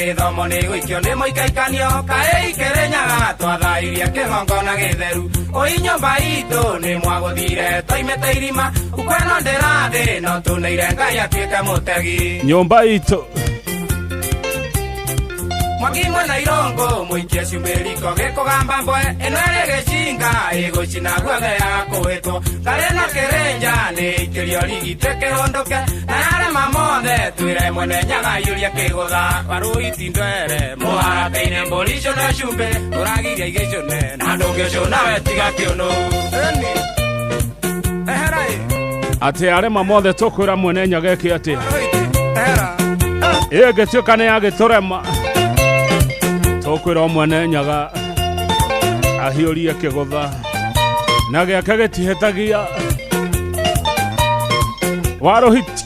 Gĩthomo nĩ gũikio nĩ mũikaikanio kaĩ ikĩrĩnyaga twathairie kĩgongona gĩtheru oi nyũmba itũ nĩ mwagũthire twaimĩte irima ukweno ndĩrathĩ no tũneire Ngai atuĩke mũtegi Nyũmba itũ mwaki mwena irongo mũikie cumbĩ riko gĩkũgamba mbwe ĩno ĩrĩ gĩcinga ĩgũcina guothe yakũĩtwo ngarĩ na kĩrĩnja nĩ ikĩrio rigitĩ kĩhũndũke na yarema mothe twĩre mwene nyaga yũrie kĩgũtha warũiti ndwere mũharatĩ-inĩ mbũri icũne cumbĩ ũragiria igĩcũne na ndũngĩcũna we tiga kĩũnũ. Atĩ arema mothe tũkwĩra mwene nyaga ĩke atĩa ĩngĩtuĩka nĩ yagĩtũrema tũkwĩra mwene nyaga ahiũrie kĩgũtha na gĩake gĩtihĩtagia warũhiti.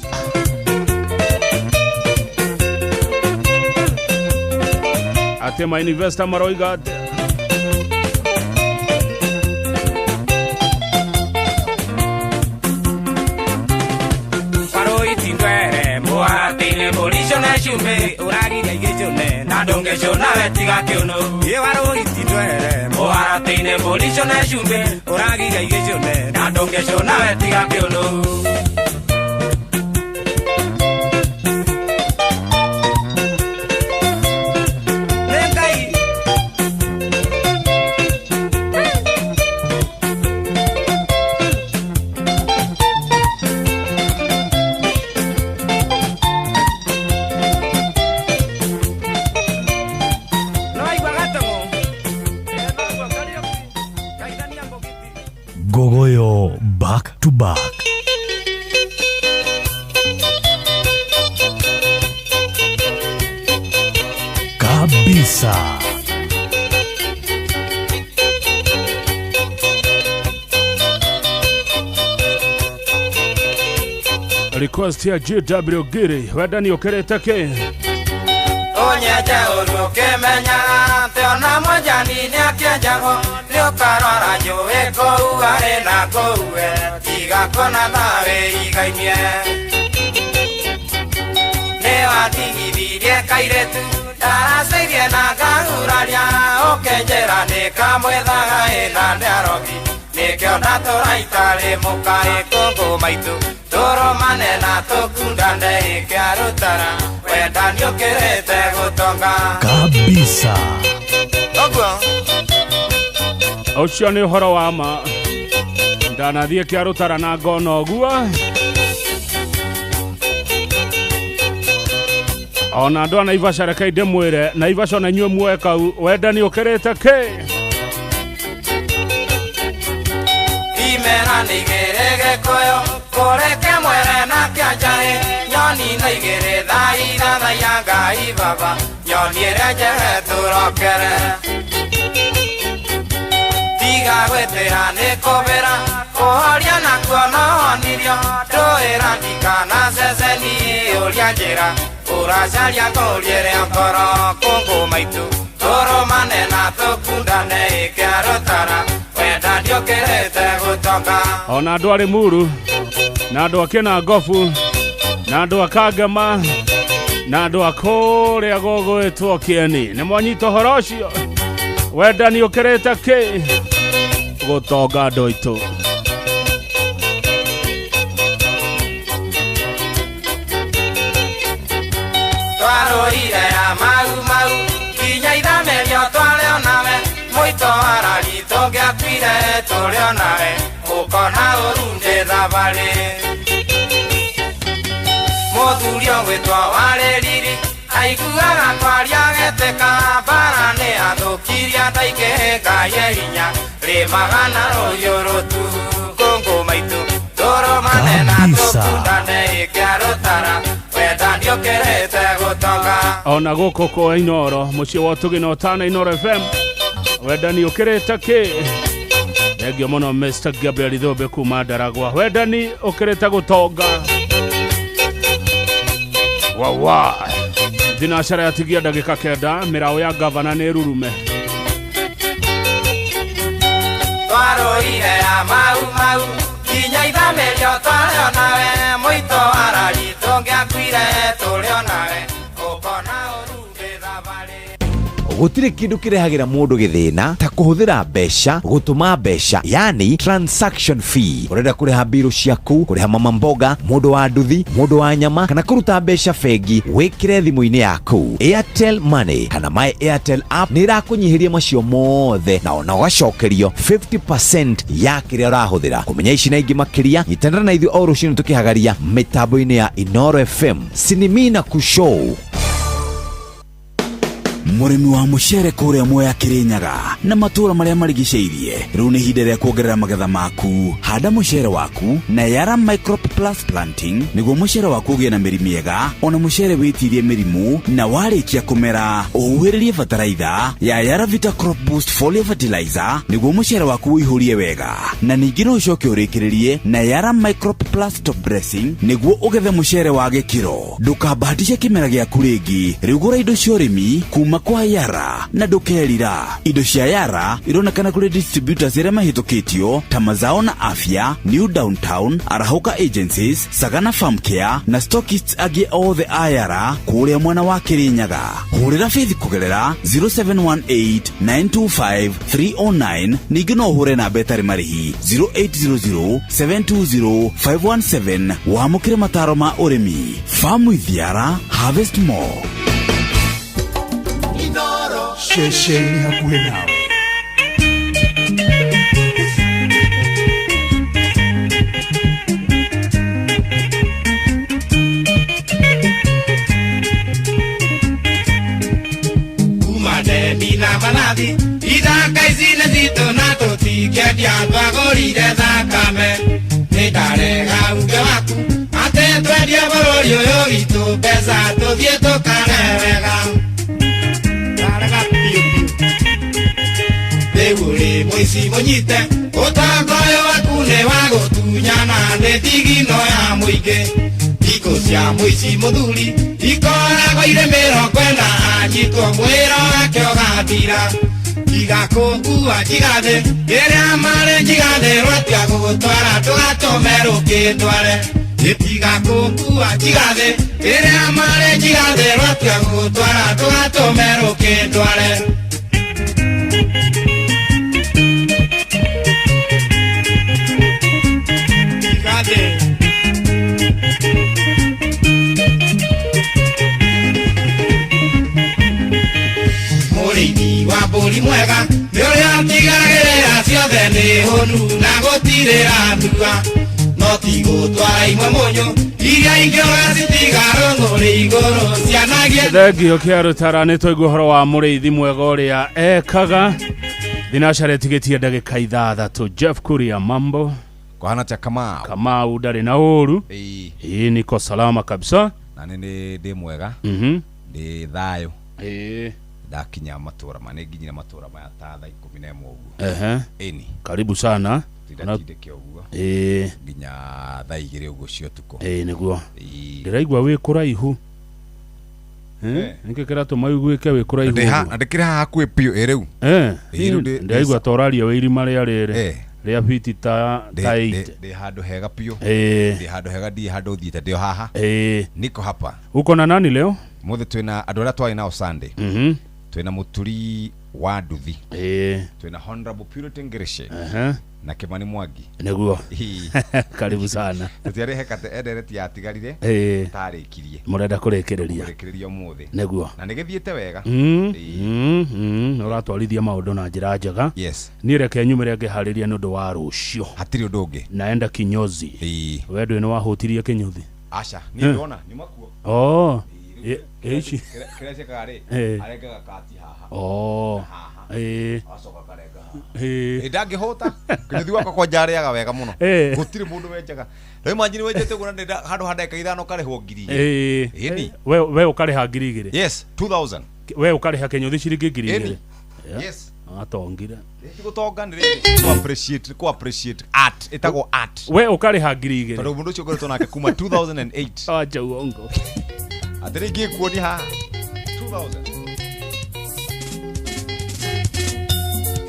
Atĩ mainvesta maroiga atĩa? Warũiti ndwere mũharatĩ-inĩ mbũri icũne cumbĩ ũragiria igĩcũne na ndũngĩcũna we tiga kĩũnũ. Ĩ warũiti ndwere mũharatĩ-inĩ mbũri icũne cumbĩ ũragiria igĩcũne na ndũngĩcũna we tiga kĩũnũ. Nĩ Ngai. No aigua gatong'o. Gogoyo back to back. Kabisa. Request ya GW Giri wendani ũkĩrĩte kĩ? Ũnyenje ũru ũkĩmenyaga atĩ ona mwenjani nĩakĩenjagwo nĩ ũkarora njũĩ kũu arĩ na kũu we tiga kuona thawe igainie. Nĩ watigithirie kairĩtu ndaracĩirie na ngahuraria ũkĩnjĩra nĩ kamwethaga ĩna ndĩarogi nĩkĩo ndatũra itarĩ mũkaĩ kũngũ maitũ tũrũmane na tũkundane ĩkĩarũtara wendani ũkĩrĩte gũtonga. Kabisa. Ũguo. Ũcio nĩ ũhoro wa ma ndanathiĩ kĩarũtara na ngona ũguo ona andũ a Naivasha reke ndĩmwĩre Naivasha ona inyuĩ muoe kau wendani ũkĩrĩte kĩ? Imera nĩ igĩrĩ gĩkũyũ kũrĩ kĩmwere na kĩanjarĩ nyoni no igĩrĩ thaithathaiya Ngai baba nyoni ĩrĩa njege tũrokere tiga gwĩtĩra nĩ kũbĩra kũhoria nakuo no honirio ndũĩra ndikana ceceni ũria njĩra ũracaria ngũriĩre ngoro kũngũ maitũ tũrũmane na tũkundane ĩkĩarũtara wendani ũkĩrĩte gũtonga. Ona andũ a Limuru na andũ a Kĩnangobu na andũ a Kangema na andũ a kũrĩa gũgwĩtwo Kĩeni nĩ mwanyita ũhoro ũcio wendani ũkĩrĩte kĩ? Gũtonga andũ aitũ. Twarũire ya mau mau nginya ithamĩrio twarĩ onawe mũito arari tũngĩakuire tũrĩ onawe ũkona ũru ndĩ thabarĩ mũthuri ũgwĩtwo warĩ riri aiguaga kwaria getĩka mbara nĩ athũkirie andũ aingĩ Ngai e hinya rĩmaga na rũhiũ rũtu kũngũ maitũ tũrũmane na tũkundane ĩkĩarũtara wendani ũkĩrĩte gũtonga. Ona gũkũ kwa Inooro mũciĩ wa ũtugi na ũtana Inooro FM wendani ũkĩrĩte kĩ? Thengio mũno Mr Gabriel Thũmbĩ kuma Ndaragwa wendani ũkĩrĩte gũtonga. Wawa thinacara yatigia ndagĩka 9 mĩraũ ya gavana nĩ rurume. Twarũire ya mau mau nginya ithamĩrio twarĩ onawe mũito arari tũngĩakuire tũrĩ onawe ũkona ũru ndĩ thabarĩ. Gũtirĩ kĩndũ kĩrehagĩra mũndũ gĩthĩna ta kũhũthĩra mbeca gũtũma mbeca, yani transaction fee. Ũrenda kũrĩha mbirũ ciaku, kũrĩha mama mboga, mũndũ wa nduthi, mũndũ wa nyama, kana kũruta mbeca bengi wĩkĩre thimũ-inĩ yaku. Airtel Money kana My Airtel app nĩ ĩrakũnyihĩria macio mothe na ona ũgacokerio 50% ya kĩrĩa ũrahũthĩra. Kũmenya ici na ingĩ makĩria, nyitanĩra na ithuĩ o rũcinĩ tũkĩhagaria mĩtambo-inĩ ya Inoro FM. Sinimina Kushow. Mũrĩmi wa mũcere kũrĩa Mwea Kĩrĩnyaga na matũũra marĩa marigicĩirie, rĩu nĩ ihinda rĩa kuongerera magetha maku. Handa mũcere waku na Yara Microp Plus Planting nĩguo mũcere waku ũgĩe na mĩri mĩega, ona mũcere wĩtirie mĩrimũ, na warĩkia kũmera ũhuhĩrĩrie bataraitha ya Yara Vita Crop Boost Foliar Fertilizer nĩguo mũcere waku ũihũrie wega, na ningĩ no ũcoke ũrĩkĩrĩrie na Yara Microp Plus Top Dressing nĩguo ũgethe mũcere wa gĩkĩro. Ndũkambahatishe kĩmera gĩaku rĩngĩ, rĩu gũra indo cia ũrĩmi kuma kwa Yara na ndũkerira. Indo cia Yara ironekana kũrĩ distributors arĩa mahĩtũkĩtio ta Mazao na Afya, New Downtown, Arahũka Agencies, Sagana Farm Care na stockists angĩ othe a Yara kũrĩa mwena wa Kĩrĩnyaga. Hũrĩra Faith kũgerera 0718 925 309, ningĩ no ũhũre namba ĩtarĩ marĩhi 0800 720 517 wamũkĩre mataro ma ũrĩmi. Farm with Yara, harvest more. Ceceni hakuhĩ nawe. Kuma ndemi na manathi ithaka ici nĩ citũ na tũtingĩendia twagũrire thakame. Nĩ ndarega uge waku atĩ twendie bũrũri ũyũ witũ mbeca tũthiĩ tũkare wega. Ndarega biũ biũ. Rĩu ũrĩ mũici mũnyite, ũtonga ũyũ waku nĩ wa gũtunyana, nĩ thigino ya mũingĩ. Thikũ cia mũici mũthuri ikoragwo irĩ 40, anyitwo mwĩra wake ũgathira. Tiga kũngua njigathĩ, rĩrĩa marĩ njigathĩ rwatia gũgũtwara ndũgatũme rũkĩndware. Tiga kũngua njigathĩ, rĩrĩa marĩ njigathĩ rwatia gũgũtwara ndũgatũme rũkĩndware. Njigathĩ. Mũrĩithi wa mbũri mwega nĩ ũrĩa ũtigagĩrĩra ciothe nĩ hũnu na gũtirĩ rathua, no ti gũtwara imwe mũnyũ iria ingĩ ũgacitiga rũng'ũrĩ igũrũ cianagie. Thengio kĩa rũtara, nĩ twaigua ũhoro wa mũrĩithi mwega ũrĩa ekaga. Thinacara ĩtigĩtie ndagĩka 6. Jeff Kuria, mambo? Kũhana ta Kamau. Kamau ndarĩ na ũru. Ĩĩ. Ĩĩ, niko salama kabisa. Na nĩ nĩ ndĩ mwega. Ndĩ thayũ. Ndakinya matũra ma nĩ nginyire matũra maya ta thaa 11 ũguo. Ĩni. Karibu sana. Tindatindĩke ũguo. Nginya thaa 2 ũguo cia ũtukũ. Ĩĩ nĩguo. Ĩĩ. Ndĩraigua wĩ kũraihu. Nĩkĩ kĩratũma ũiguĩke wĩ kũraihu Ndĩ ha- ũguo? na ndĩkĩrĩ haha hakuhĩ biũ ĩ rĩu. Ĩĩ, rĩu Ndĩraigua ta ũraria wĩ irima rĩa rĩrĩ rĩa fiti ta ta 8. Ndĩ handũ hega biũ. Ndĩ handũ hega, ndirĩ handũ thiĩte, ndĩ o haha. Niko hapa. Uko na nani leo? Mũthĩ twĩna andũ arĩa twarĩ nao Sunday. Twĩna mũturi wa nduthi. Twĩna Honorable Purity Ngirici. Na Kimani Mwangi. Nĩguo. Ĩĩ. Karibu sana. Tũtiarĩ hekate endereti yatigarire. Tarĩkirie. Mũrenda kũrĩkĩrĩria. Kũrĩkĩrĩria ũmũthĩ. Nĩguo. Na nĩ gĩthiĩte wega. Ũratwarithia maũndũ na njĩra njega. Yes. Niĩ reke nyumĩre ngĩharĩria nĩ ũndũ wa rũciũ. Hatirĩ ũndũ ũngĩ. Naenda kinyozi. We ndũĩ nĩ wahũtirie kĩnyũthi? Aca, niĩ ndona, nyuma kuo. Oh. Ici. Kĩrĩa ciĩkaga rĩ, arengaga kati haha. Oh. Na haha. Agacoka akarenga haha. Ĩ ndangĩhũta. Kĩnyũthi gwakwa kwanja arĩaga wega mũno. Gũtirĩ mũndũ wenjaga. Rĩu imagine wenjete ũguo na ndĩnda handũ ha ndagĩka 5 ũkarĩhwo 2000. Ĩni. We ũkarĩha 2000. Yes, 2000. We ũkarĩha kĩnyũthi ciringi 2000. Ĩni. Yeah. Yes. Atongire. Ti gũtonga nĩ rĩrĩ. Ku appreciate, ku appreciate art, ĩtagwo art. We ũkarĩha 2000. Tondũ mũndũ ũcio ngoretwo nake kuma 2008. Acha uongo. Atĩrĩ ingĩkuonia haha. 2000.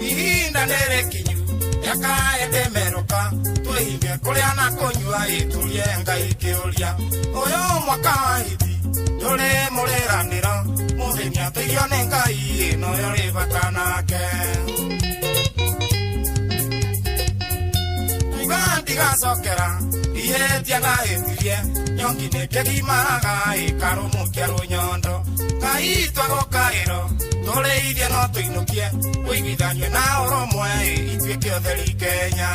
Ihinda nĩ rĩkinyu rĩakae ndĩmerũka, twĩhinge kũrĩa na kũnyua, ĩtũrie Ngai kĩũria. Ũyũ mwaka wa hiti ndũrĩ mũrĩranĩro mũthenya Tũirio nĩ Ngai noyo rĩ bata nake. Tuga ndigacokera ihĩtia ndahĩtirie nyongi nĩkĩgimaga ĩkarũmũkia rũnyondo. Ngai twagũkaĩro tũrĩithie no tũinũkie ũiguithanie na ũrũmwe ituĩke ũtheri Kenya.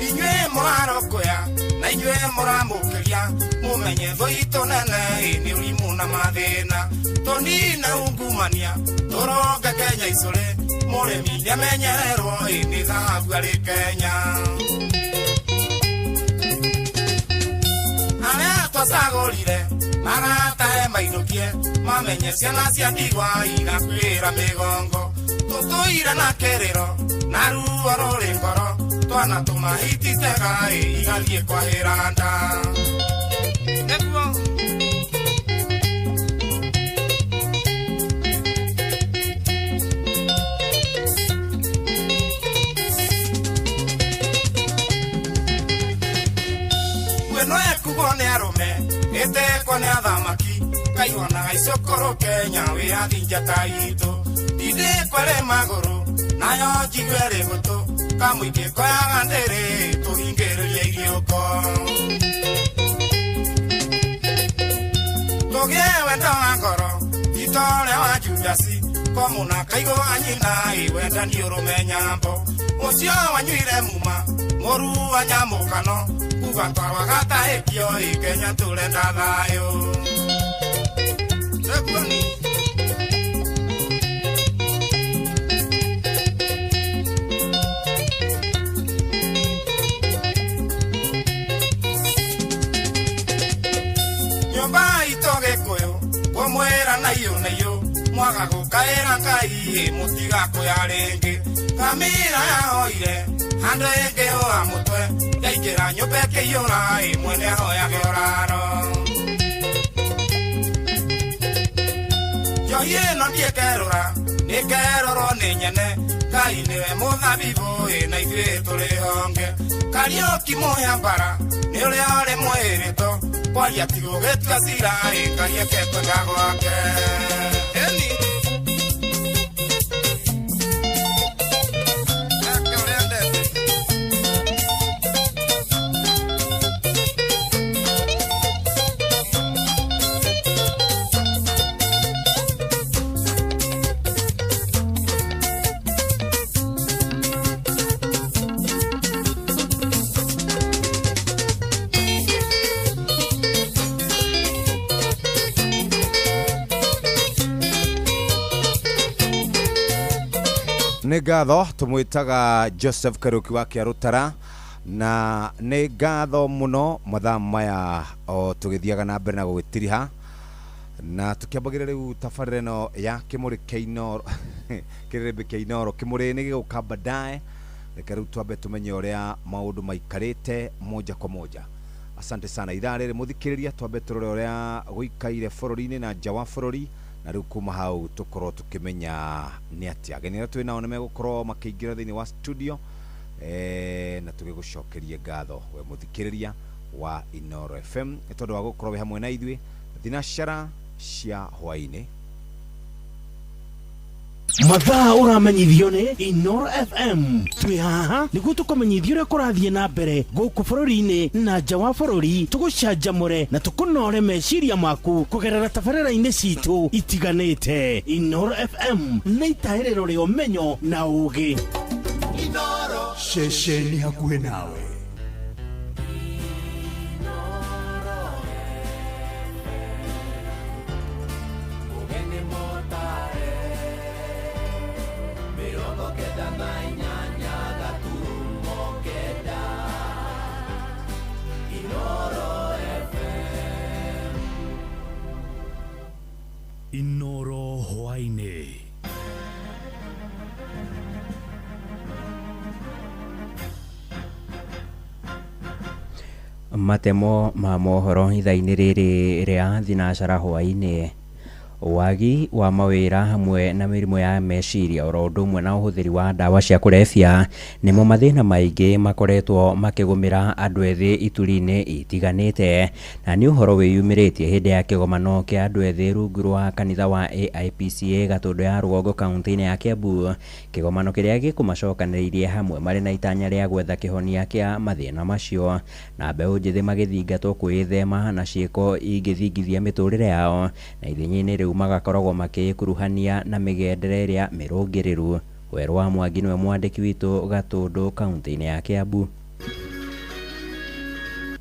Inyuĩ mũrarokoya na inyuĩ mũramũkĩria mũmenye thũ itũ nene nĩ ũrimũ na mathĩna. Tũnine ungumania tũronge Kenya icũrĩ mũrĩmi nĩamenyererwo nĩ thahabu arĩ Kenya. Arĩa twacagũrire maratahe mainũkie mamenye ciana cia ndigwa igakuĩra mĩgongo. Tũtũire na kĩrĩro na ruo rũrĩ ngoro twana tũmahititega igathiĩ kwahĩra nda. Nĩguo no ekugo nĩ arũme ĩtekwo nĩ athamaki kaihonaga icũkũrũ Kenya wĩyathi njata itũ. Ndindĩkwo ĩrĩ magũrũ nayo njigue ĩrĩ gũtũ kamũingĩ koyaga ndĩrĩ tũhingĩrĩrie iriũko. Tũgĩe wendo wa ngoro ti ta ũrĩa wa Judasi komũna kaigũa nyina wendani ũrũme nyambo. Ũcio wanyuire muma mũru wa nyamũkano kuga twarwaga tahĩkio Kenya tũrenda thayũ. Nĩguo nyũmba itũ Gĩkũyũ kũmwĩra na iyũ na iyũ mwaga gũkaĩra Ngai mũtigakũya rĩngĩ. Ngamĩra yahoire handũ ĩngĩhũa mũtwe yaingĩra nyũmba ĩkĩiyũra mwene ahoyage ũraro. Njohi ĩno ndiĩkerũra nĩkerũrwo nĩ nyene Ngai nĩwe mũthabibũ na ithuĩ tũrĩ honge. Kariũki mũhĩa mbara nĩ ũrĩa ũrĩ mwĩrĩto kwaria ti gũgĩtua cira Ngai eke kwenda gwake. Ĩni nĩ ngatho tũmwĩtaga Joseph Kariuki wa Kĩarũtara na nĩ ngatho mũno mathaa maya o tũgĩthiaga na mbere na gũgĩtiriha na tũkĩambagĩrĩria rĩu tabarĩra ĩno ya kĩmũrĩ kĩa Inooro kĩrĩrĩmbĩ kĩa Inooro kĩmũrĩ nĩ gĩgũka baadaye. Reke rĩu twambe tũmenye ũrĩa maũndũ maikarĩte moja kwa moja. Asante sana ithaa rĩrĩ mũthikĩrĩria twambe tũrore ũrĩa gũikaire bũrũri-inĩ na nja wa bũrũri na rĩu kuma hau tũkorwo tũkĩmenya nĩ atĩa ageni arĩa twĩ nao nĩ megũkorwo makĩingĩra thĩinĩ wa studio na tũgĩgũcokerie ngatho we mũthikĩrĩria wa Inooro FM nĩ tondũ wa gũkorwo wĩ hamwe na ithuĩ thinacara cia hwaĩ-inĩ. Mathaa ũramenyithio nĩ Inooro FM twĩ haha nĩguo tũkũmenyithie ũrĩa kũrathiĩ na mbere gũkũ bũrũri-inĩ na nja wa bũrũri tũgũcanjamũre na tũkũnore meciria maku kũgerera tabarĩra-inĩ citũ itiganĩte. Inooro FM nĩ itahĩrĩro rĩa ũmenyo na ũũgĩ. Ceceni hakuhĩ nawe. Inooro hwaĩ-inĩ. Matemo ma mohoro ithaa-inĩ rĩrĩ rĩa thinacara hwaĩ-inĩ. Wagi wa mawĩra hamwe na mĩrimũ ya meciria oro ũndũ ũmwe na ũhũthĩri wa ndawa cia kũrebia nĩmo mathĩna maingĩ makoretwo makĩgũmĩra andũ ethĩ ituri-inĩ itiganĩte, na nĩ ũhoro wĩyumĩrĩtie hĩndĩ ya kĩgomano kĩa andũ ethĩ rungu rwa kanitha wa AIPCA Gatũndũ ya Rũgongo kaunti-inĩ ya Kiambu. Kĩgomano kĩrĩa gĩkũmacokanĩrĩirie hamwe marĩ na itanya rĩa gwetha kĩhonia kĩa mathĩna macio, na mbeũ njĩthĩ magĩthingatwo kwĩthema na ciĩko ingĩthingithia mĩtũrĩre yao, na ithenya-inĩ rĩu magakoragwo makĩĩkuruhania na mĩgendere ĩrĩa mĩrũngĩrĩru. Werũ wa Mwangi nĩwe mwandĩki witũ Gatũndũ kaunti-inĩ ya Kiambu.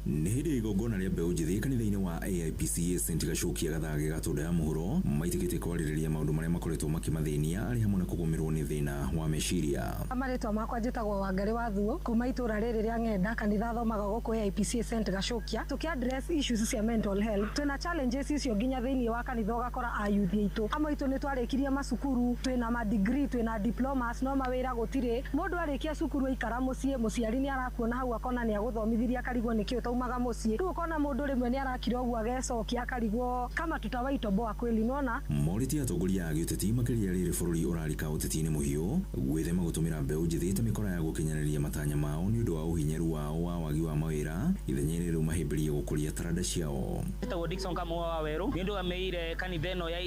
Nĩ hĩndĩ ya igongona rĩa mbeũ njĩthĩ kanitha-inĩ wa AIPCA St Gacukia Gathage Gatũndũ ya Mũhuro maitĩkĩtie kwarĩrĩria maũndũ marĩa makoretwo makĩmathĩnia arĩ hamwe na kũgũmĩrwo nĩ thĩna wa meciria. Marĩtwa makwa njĩtagwo Wangarĩ wa Thuo kuma itũra rĩrĩ rĩa Ng'enda, kanitha thomaga gũkũ AIPCA St Gacukia. Tũkĩ address issues cia mental health, twĩna challenges icio nginya thĩinĩ wa kanitha, ũgakora ayuthi aitũ amwe aitũ nĩ twarĩkirie macukuru, twĩna ma degree, twĩna diplomas, no mawĩra gũtirĩ. Mũndũ arĩkia cukuru aikara mũciĩ, mũciari nĩ arakuona hau akona nĩ agũthomithirie akarigwo nĩkĩ ũtaumaga mũciĩ. Rĩu ũkona mũndũ rĩmwe nĩ arakira ũguo agecokia akarigwo kama tutawaitoboa kweli, nona Morĩtie atongoria a gĩũteti makĩria rĩrĩ bũrũri ũrarika ũteti-inĩ mũhiũ gwĩthema gũtũmĩra mbeũ njĩthĩ ta mĩkora ya gũkinyanĩria matanya mao nĩ ũndũ wa ũhinyaru wao wa wagi wa mawĩra, ithenya-inĩ rĩu mahĩmbĩrie gũkũria taranda ciao. Njĩtagwo Dickson Kamau wa Waweru, nĩ ndũgamĩrĩire kanitha ĩno ya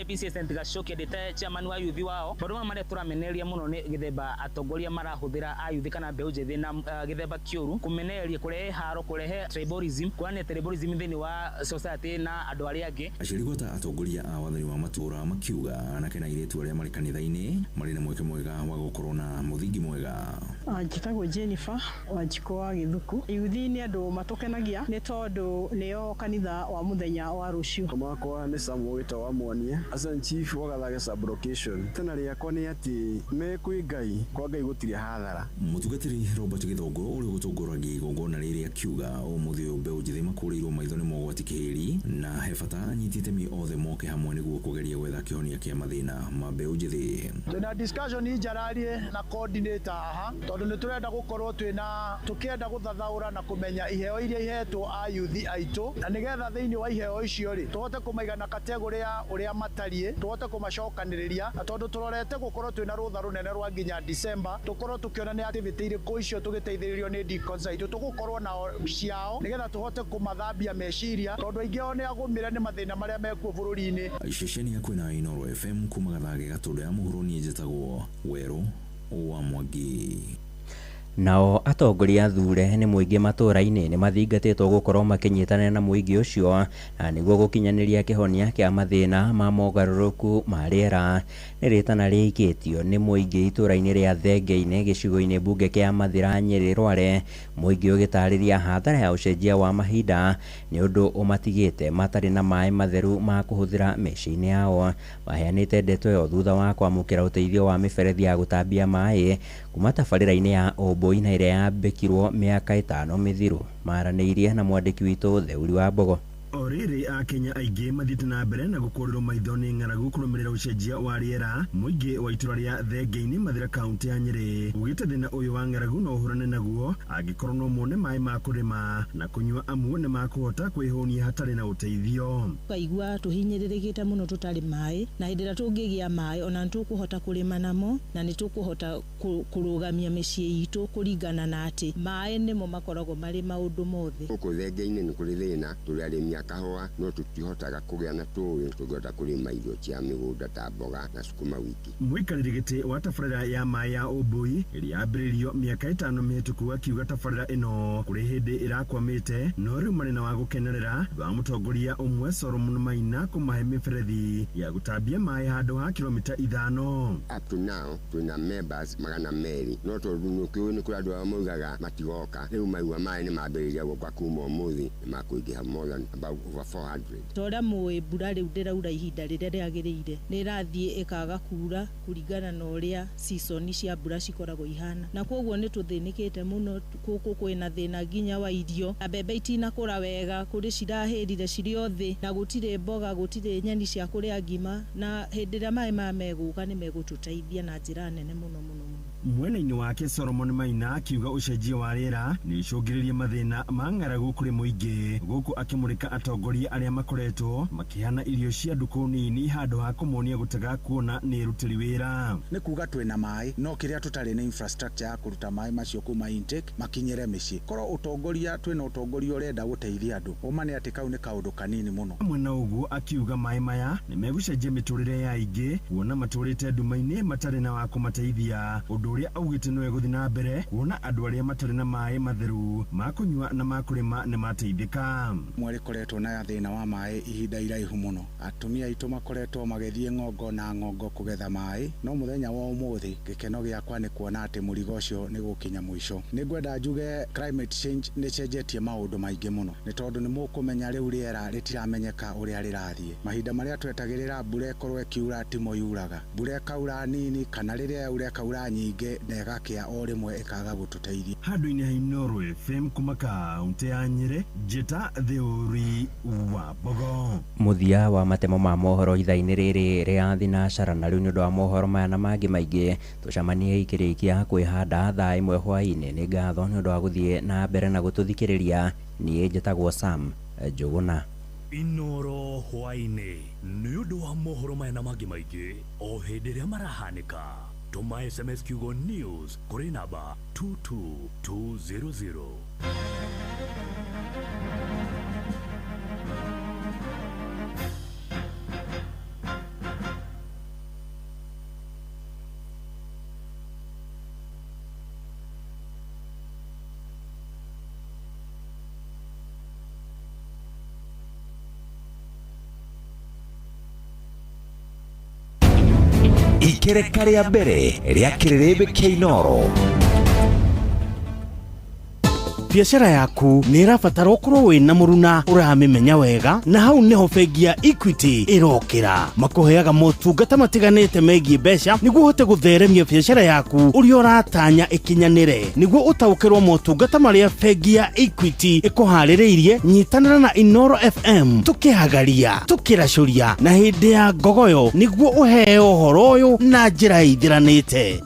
APC St Gacukia ndĩ chairman wa youth wao. Maũndũ mamwe marĩa tũramenereria mũno nĩ gĩthemba atongoria marahũthĩra ayuthi kana mbeũ njĩthĩ na gĩthemba kĩũru, kũmenereria, kũrehe haro, kũrehe tribalism, kuonania tribalism thĩinĩ wa society na andũ arĩa angĩ. Aciari gwata atongoria a wathani wa matũũra makiuga anake na airĩtu arĩa marĩ kanitha-inĩ marĩ na mweke mwega wa gũkorwo na mũthingi mwega. Njĩtagwo Jennifer Wanjikũ wa Gĩthuku. Yuthi nĩ andũ matũkenagia nĩ tondũ nĩo kanitha wa mũthenya wa rũciũ. Makwa nĩ Samuel wĩtagwo wa Mwania, Assistant Chief wa Gathage sub-location. Tena rĩakwa nĩ atĩ me kwĩ Ngai, kwa Ngai gũtirĩ hathara. Mũtungatĩri Robert Gĩthongo ũrĩa ũgũtongoragia igongona rĩrĩ akiuga ũmũthĩ ũyũ mbeũ njĩthĩ makũrĩirwo maitho nĩ mogwati kĩhĩri na he bata anyiti itemi othe moke hamwe nĩguo kũgeria gwetha kĩhonia kĩa mathĩna ma mbeũ njĩthĩ. Twĩna discussion njararie na coordinator haha tondũ nĩ tũrenda gũkorwo twĩna tũkĩenda gũthathaũra na kũmenya iheo iria ihetwo ayuthi aitũ, na nĩgetha thĩinĩ wa iheo icio rĩ tũhote kũmaiga na kategori ya ũrĩa matariĩ, tũhote kũmacokanĩrĩria, na tondũ tũrorete gũkorwo twĩna rũtha rũnene rwa nginya December, tũkorwo tũkĩona nĩ activity irĩkũ icio tũgĩteithĩrĩrio nĩ deacons aitũ tũgũkorwo nao ciao nĩgetha tũhote kũmathambia meciria tondũ aingĩ ao nĩ agũmĩre nĩ mathĩna marĩa mekuo bũrũri-inĩ. Ceceni ya kwĩna Inooro FM kuma Gathage Gatũndũ ya Mũhuro, niĩ njĩtagwo Werũ wa Mwangi. Nao atongoria athure nĩ mũingĩ matũũra-inĩ nĩ mathingatĩtwo gũkorwo makĩnyitanĩra na mũingĩ ũcio na nĩguo gũkinyanĩria kĩhonia kĩa mathĩna ma mogarũrũku ma rĩera. Nĩ rĩtana rĩikĩtio nĩ mũingĩ itũũra-inĩ rĩa Thenge-inĩ gĩcigo-inĩ mbunge kĩa Mathĩra Nyĩrĩ Rware, mũingĩ ũgĩtarĩria hathara ya ũcenjia wa mahinda nĩ ũndũ ũmatigĩte matarĩ na maĩ matheru ma kũhũthĩra mĩciĩ-inĩ yao. Maheanĩte ndeto ĩyo thutha wa kwamũkĩra ũteithio wa mĩberethi ya gũtambia maĩ kuma tabarĩra-inĩ ya Ũmbũi na ĩrĩa yambĩkirwo mĩaka 5 mĩthiru. Maranĩirie na mwandĩki witũ Theuri wa Mbogo. O rĩrĩ akenya aingĩ mathiĩte na mbere na gũkũrĩrwo maitho nĩ ng'aragu kũrũmĩrĩra ũcenjia wa rĩera, mũingĩ wa itũra rĩa Thenge-inĩ Mathĩra kaunti ya Nyĩrĩ ugĩte thĩna ũyũ wa ng'aragu no ũhũrane naguo angĩkorwo no mone maĩ ma kũrĩma na kũnyua amu nĩ makũhota kwĩhũnia hatarĩ na ũteithio. Tũkaigua tũhinyĩrĩrĩkĩte mũno tũtarĩ maĩ, na hĩndĩ ĩrĩa tũngĩgĩa maĩ ona nĩ tũkũhota kũrĩma namo na nĩ tũkũhota kũrũgamia mĩciĩ itũ kũringana na atĩ maĩ nĩmo makoragwo marĩ maũndũ mothe. Gũkũ Thenge-inĩ nĩ kũrĩ thĩna, tũrĩ arĩmi a kahũa no tũtihotaga kũgĩa na tũũĩ tũngĩhota kũrĩma irio cia mĩgũnda ta mboga na sukuma wiki. Mũikarĩri gĩtĩ wa tabarĩra ya maĩ ya Ũmbũi ĩrĩa yambĩrĩirio mĩaka 5 mĩhĩtũku akiuga tabarĩra ĩno kũrĩ hĩndĩ ĩrakwamĩte no rĩu marĩ na wa gũkenerera thutha wa mũtongoria ũmwe Solomon Maina kũmahe mĩberethi ya gũtambia maĩ handũ ha kilomita 5. Up to now twĩna members 200 no tondũ nĩũkĩũĩ nĩ kũrĩ andũ arĩa maugaga matigoka, rĩu maigua maĩ nĩ mambĩrĩria gũka kuma ũmũthĩ nĩ makũingĩha more than about over 400. Ta ũrĩa mũĩ mbura rĩu ndĩraura ihinda rĩrĩa rĩagĩrĩire, nĩ ĩrathiĩ ĩkaga kura kũringana na ũrĩa season cia mbura cikoragwo ihana, na koguo nĩ tũthĩnĩkĩte mũno. Gũkũ kwĩna thĩna nginya wa irio, na mbembe itinakũra wega, kũrĩ cirahĩrire cirĩ o thĩ, na gũtirĩ mboga, gũtirĩ nyeni cia kũrĩa ngima, na hĩndĩ ĩrĩa maĩ maya megũka nĩ megũtũteithia na njĩra nene mũno mũno mũno. Mwena-inĩ wake Solomon Maina akiuga ũcenjia wa rĩera nĩ ũcũngĩrĩrie mathĩna ma ng'aragu kũrĩ mũingĩ, gũkũ akĩmũrĩka atongoria arĩa makoretwo makĩheana irio cia ndukũ nini handũ ha kũmonia gũtega kuona nĩ erutĩri wĩra. Nĩ kuga twĩna maĩ no kĩrĩa tũtarĩ nĩ infrastructure ya kũruta maĩ macio kuma intake makinyĩre mĩciĩ. Korwo ũtongoria twĩna ũtongoria ũrenda gũteithia andũ, ũma nĩ atĩ kau nĩ kaũndũ kanini mũno. Hamwe na ũguo akiuga maĩ maya nĩ megũcenjia mĩtũrĩre ya aingĩ kuona matũrĩte nduma-inĩ matarĩ na wa kũmateithia, ũndũ ũrĩa augĩte nĩwe gũthiĩ na mbere kuona andũ arĩa matarĩ na maĩ matheru ma kũnyua na ma kũrĩma nĩ mateithĩka. Mweri koretwo na thĩna wa maĩ ihinda iraihu mũno. Atumia aitũ makoretwo magĩthiĩ ng'ongo na ng'ongo kũgetha maĩ, no mũthenya wa ũmũthĩ gĩkeno gĩakwa nĩ kuona atĩ mũrigo ũcio nĩ gũkinya mũico. Nĩ ngwenda njuge climate change nĩ ĩcenjetie maũndũ maingĩ mũno, nĩ tondũ nĩ mũkũmenya rĩu rĩera rĩtiramenyeka ũrĩa rĩrathiĩ. Mahinda marĩa twetagĩrĩra mbura ĩkorwo ĩkiura timo yuraga, mbura ĩkaura nini kana rĩrĩa yaura ĩkaura nyingĩ na ĩgakĩa o rĩmwe ĩkaga gũtũteithia. Handũ-inĩ ha Inooro FM kuma kaũntĩ ya Nyĩrĩ, Njĩta Theũri wa Mbogo. Mũthia wa matemo ma mohoro ithaa-inĩ rĩrĩ rĩa thinacara. Na rĩu nĩ ũndũ wa mohoro maya na mangĩ maingĩ, tũcemanie ikĩrĩkia kwĩhanda thaa 1 hwaĩ-inĩ. Nĩ ngatho nĩ ũndũ wa gũthiĩ na mbere na gũtũthikĩrĩria. Niĩ njĩtagwo Sam Njũgũna. Inooro hwaĩ-inĩ nĩ ũndũ wa mohoro maya na mangĩ maingĩ o hĩndĩ ĩrĩa marahanĩka. Tũma SMS kiugo news kũrĩ namba 22200. Ikereka rĩa mbere rĩa kĩrĩrĩmbĩ kĩa Inooro. Biacara yaku nĩ ĩrabatara ũkorwo wĩna mũruna ũramĩmenya wega, na hau nĩho bengi ya Equity ĩrokĩra. Makũheaga motungata matiganĩte megiĩ mbeca nĩguo ũhote gũtheremia biacara yaku ũrĩa ũratanya ĩkinyanĩre. Nĩguo ũtaũkĩrwo motungata marĩa bengi ya Equity ĩkũharĩrĩirie, nyitanĩra na Inooro FM tũkĩhagaria, tũkĩracũria na hĩndĩ ya ngogoyo nĩguo ũheo ũhoro ũyũ na njĩra ĩithiranĩte.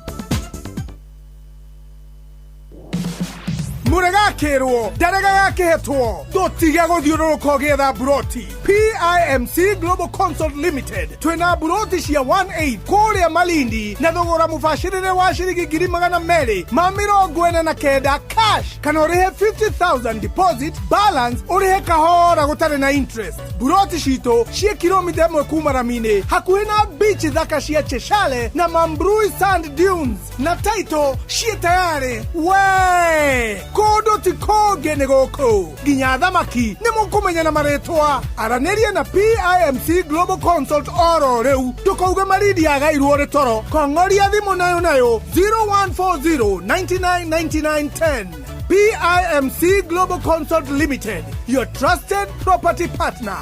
Mũregakĩrwo ndarega gakĩhetwo ndũtige gũthiũrũrũka ũgĩetha mburoti. PIMC Global Consult Limited twĩna mburoti cia 18 kũrĩa Malindi na thogora mũbacĩrĩre wa ciringi 249,000 cash, kana ũrĩhe 50,000 deposit, balance ũrĩhe kahora gũtarĩ na interest. Mburoti citũ ciĩ kilomita 1 kuma rami-inĩ hakuhĩ na beach thaka cia Cheshale na Mambrui Sand Dunes, na title ciĩ tayarĩ. We kũndũ ti kũngĩ nĩ gũkũ, nginya thamaki nĩ mũkũmenya na marĩtwa. Aranĩria na PIMC Global Consult oro rĩu, ndũkauge Malindi yagairwo rĩ toro. Kong'oria thimũ nayo nayo 0140 99 99 10. PIMC Global Consult Limited, your trusted property partner.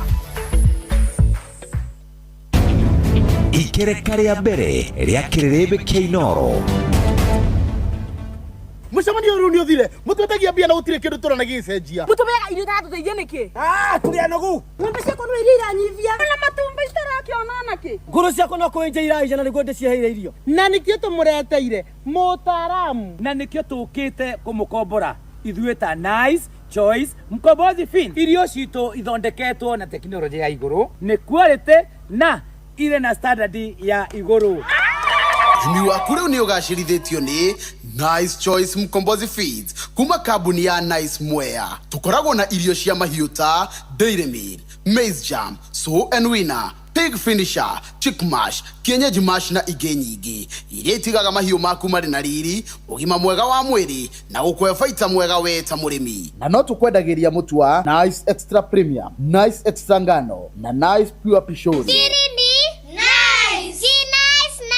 Ikereka rĩa mbere rĩa kĩrĩrĩmbĩ kĩa Inooro. Mũcemanio rĩu nĩ ũthire, mũtwetagia mbia na gũtirĩ kĩndũ tũrona gĩgĩcenjia. Mũtũmĩaga irio itaratũteithia nĩkĩ? Tũrĩ anogu. Ng'ombe ciakwa no iria iranyivia na matumbĩ citarakĩona nakĩ. Ngũrũ ciakwa no kũenja iraija na nĩguo ndĩciheire irio. Na nĩkĩo tũmũreteire mũtaaramu. Na nĩkĩo tũkĩte kũmũkombora ithuĩ ta Nice Choice Mkombozi Fin. Irio citũ ithondeketwo na tekinoronjĩ ya igũrũ, nĩ quality na irĩ na standard ya igũrũ. Ũrĩmi waku rĩu nĩ ũgacĩrithĩtio nĩ Nice Choice Mkombozi Feeds kuma kambuni ya Nice Mwea. Tũkoragwo na irio cia mahiũ ta Dairy Meal, Maize Jam, Sow and Winner, Pig Finisher, Chick Mash, Kienyeji Mash na ingĩ nyingĩ iria itigaga mahiũ maku marĩ na riri, ũgima mwega wa mwĩrĩ na gũkũhe baita mwega we ta mũrĩmi. Na no tũkwendagĩria mũtu wa Nice Extra Premium, Nice Extra Ngano na Nice Pure Pishori. Siri ni Nice. Si nice na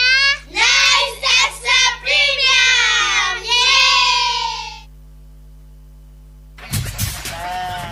Nice Extra Premium. Yeah!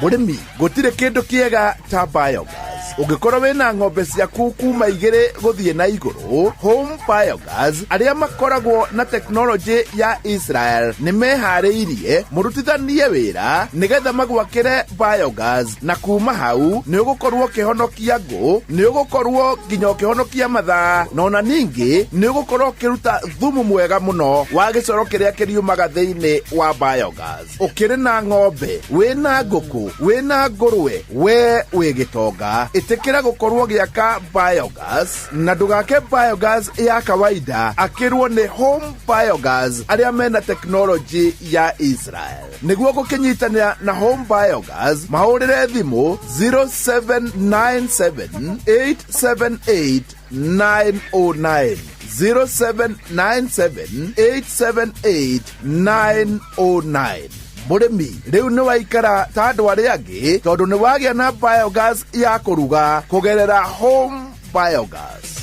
Mũrĩmi, gũtirĩ kĩndũ kĩega ta biogas. Ũngĩkorwo wĩna ng'ombe ciaku kuma 2 gũthiĩ na igũrũ, Home Biogas arĩa makoragwo na tekinoronjĩ ya Israel nĩ meharĩirie mũrutithanie wĩra nĩgetha magwakĩre biogas, na kuma hau nĩ ũgũkorwo ũkĩhonokia ngũ, nĩ ũgũkorwo nginya ũkĩhonokia mathaa, na ona ningĩ nĩ ũgũkorwo ũkĩruta thumu mwega mũno wa gĩcoro kĩrĩa kĩriumaga thĩinĩ wa biogas. Ũkĩrĩ na ng'ombe, wĩna ngũkũ, wĩna ngũrwe, we wĩ gĩtonga, ĩtĩkĩra gũkorwo gĩaka biogas, na ndũgake biogas ya kawaida, akĩrwo nĩ Home Biogas arĩa mena tekinoronjĩ ya Israel. Nĩguo gũkĩnyitanĩra na Home Biogas, mahũrĩre thimũ 0797 878 909, 0797 878 909. Mũrĩmi rĩu nĩ waikara ta andũ arĩa angĩ, tondũ nĩ wagĩa na biogas ya kũruga kũgerera Home Biogas.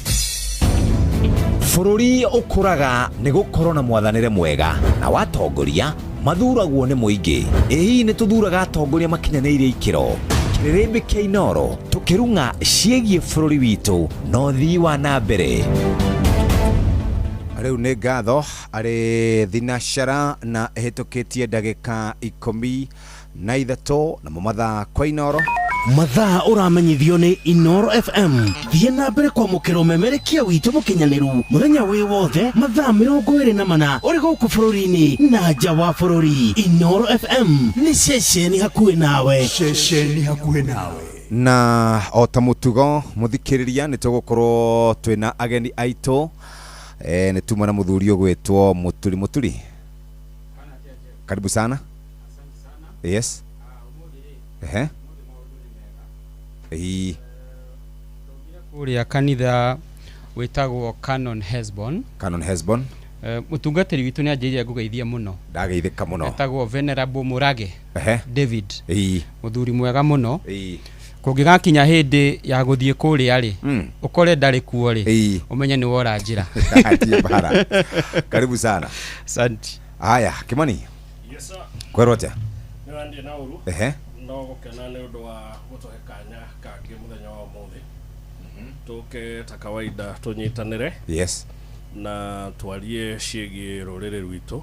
Bũrũri ũkũraga nĩ gũkorwo na mwathanĩre mwega, na watongoria mathuragwo nĩ mũingĩ. Ĩ hihi nĩ tũthuraga atongoria makinyanĩirie ikĩro? Kĩrĩrĩmbĩ kĩa Inoro tũkĩrung'a ciĩgiĩ bũrũri witũ na ũthii wa na mbere. Rĩu nĩ ngatho arĩ thinacara na ĩhĩtũkĩtie ndagĩka 13 namo mathaa kwa Inoro. Mathaa ũramenyithio nĩ Inoro FM. Thiĩ na mbere kwamũkĩra ũmemerekia witũ mũkinyanĩru mũthenya wĩ wothe mathaa 24 ũrĩ gũkũ bũrũri-inĩ na nja wa bũrũri. Inoro FM nĩ ceceni hakuhĩ nawe. Ceceni hakuhĩ nawe. Na o ta mũtugo mũthikĩrĩria, nĩ tũgũkorwo twĩna ageni aitũ. Nĩ tuma na mũthuri ũgwĩtwo Mũturi. Mũturi, karibu sana. Yes, ehe ii. Kũrĩa kanitha wĩtagwo Canon Hesbon. Canon Hesbon. Mũtungatĩri witũ nĩ anjĩrire ngũgeithie mũno. Ndageithĩka mũno. Etagwo Venerable Murage David. Mũthuri mwega mũno. Kũngĩgakinya hĩndĩ ya gũthiĩ kũrĩa rĩ, ũkore ndarĩ kuo rĩ, ũmenye nĩ wora njĩra. Hatirĩ mbara. Karibu sana. Asante. Haya, Kimani. Yes sir. Kwerwo atĩa? Nĩ wandiĩ na ũru. No gũkena nĩ ũndũ wa gũtũhe kanya kangĩ mũthenya wa ũmũthĩ. Tũke ta kawaida tũnyitanĩre. Yes. Na twarie ciĩgiĩ rũrĩrĩ rwitũ.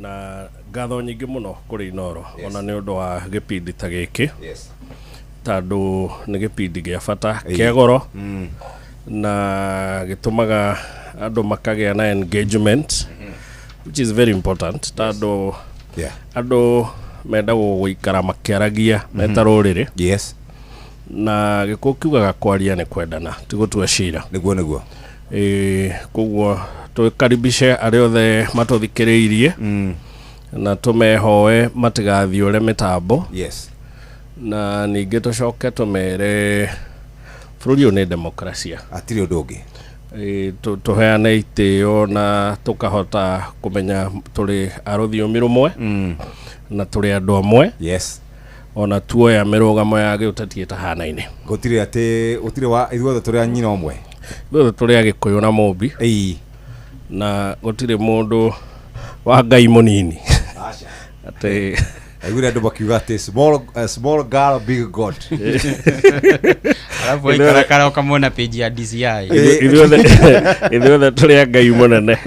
Na ngatho nyingĩ mũno kũrĩ Inoro. Ona nĩ ũndũ wa gĩbindi ta gĩkĩ. Yes. Tondũ nĩ gĩbindi gĩa bata, kĩa goro. Na gĩtũmaga andũ makagĩa na engagement, which is very important, tondũ andũ mendagwo gũikara makĩaragia meta rũrĩrĩ. Yes. Na gĩkũyũ kiugaga kwaria nĩ kwendana, ti gũtua cira. Nĩguo nĩguo. Koguo tũkaribishe arĩa othe matũthikĩrĩirie, na tũmehoe matigathiũre mĩtambo. Yes. Na ningĩ tũcoke tũmere bũrũri ũyũ nĩ demokrasia, hatirĩ ũndũ ũngĩ. Tũheane itĩo na tũkahota kũmenya tũrĩ a rũthiomi rũmwe, na tũrĩ andũ amwe. Yes. Ona tuoya mĩrũgamo ya gĩũteti ĩtahanaine. Gũtirĩ atĩ gũtirĩ wa ithuothe tũrĩ a nyina ũmwe. Ithuothe tũrĩ a Gĩkũyũ na Mũmbi. Na gũtirĩ mũndũ wa Ngai mũnini. Aca. Atĩ aiguire andũ makiuga atĩ small girl big god. Alafu waikarakara ũkamwona page ya DCI. Ithuothe tũrĩ a Ngai mũnene.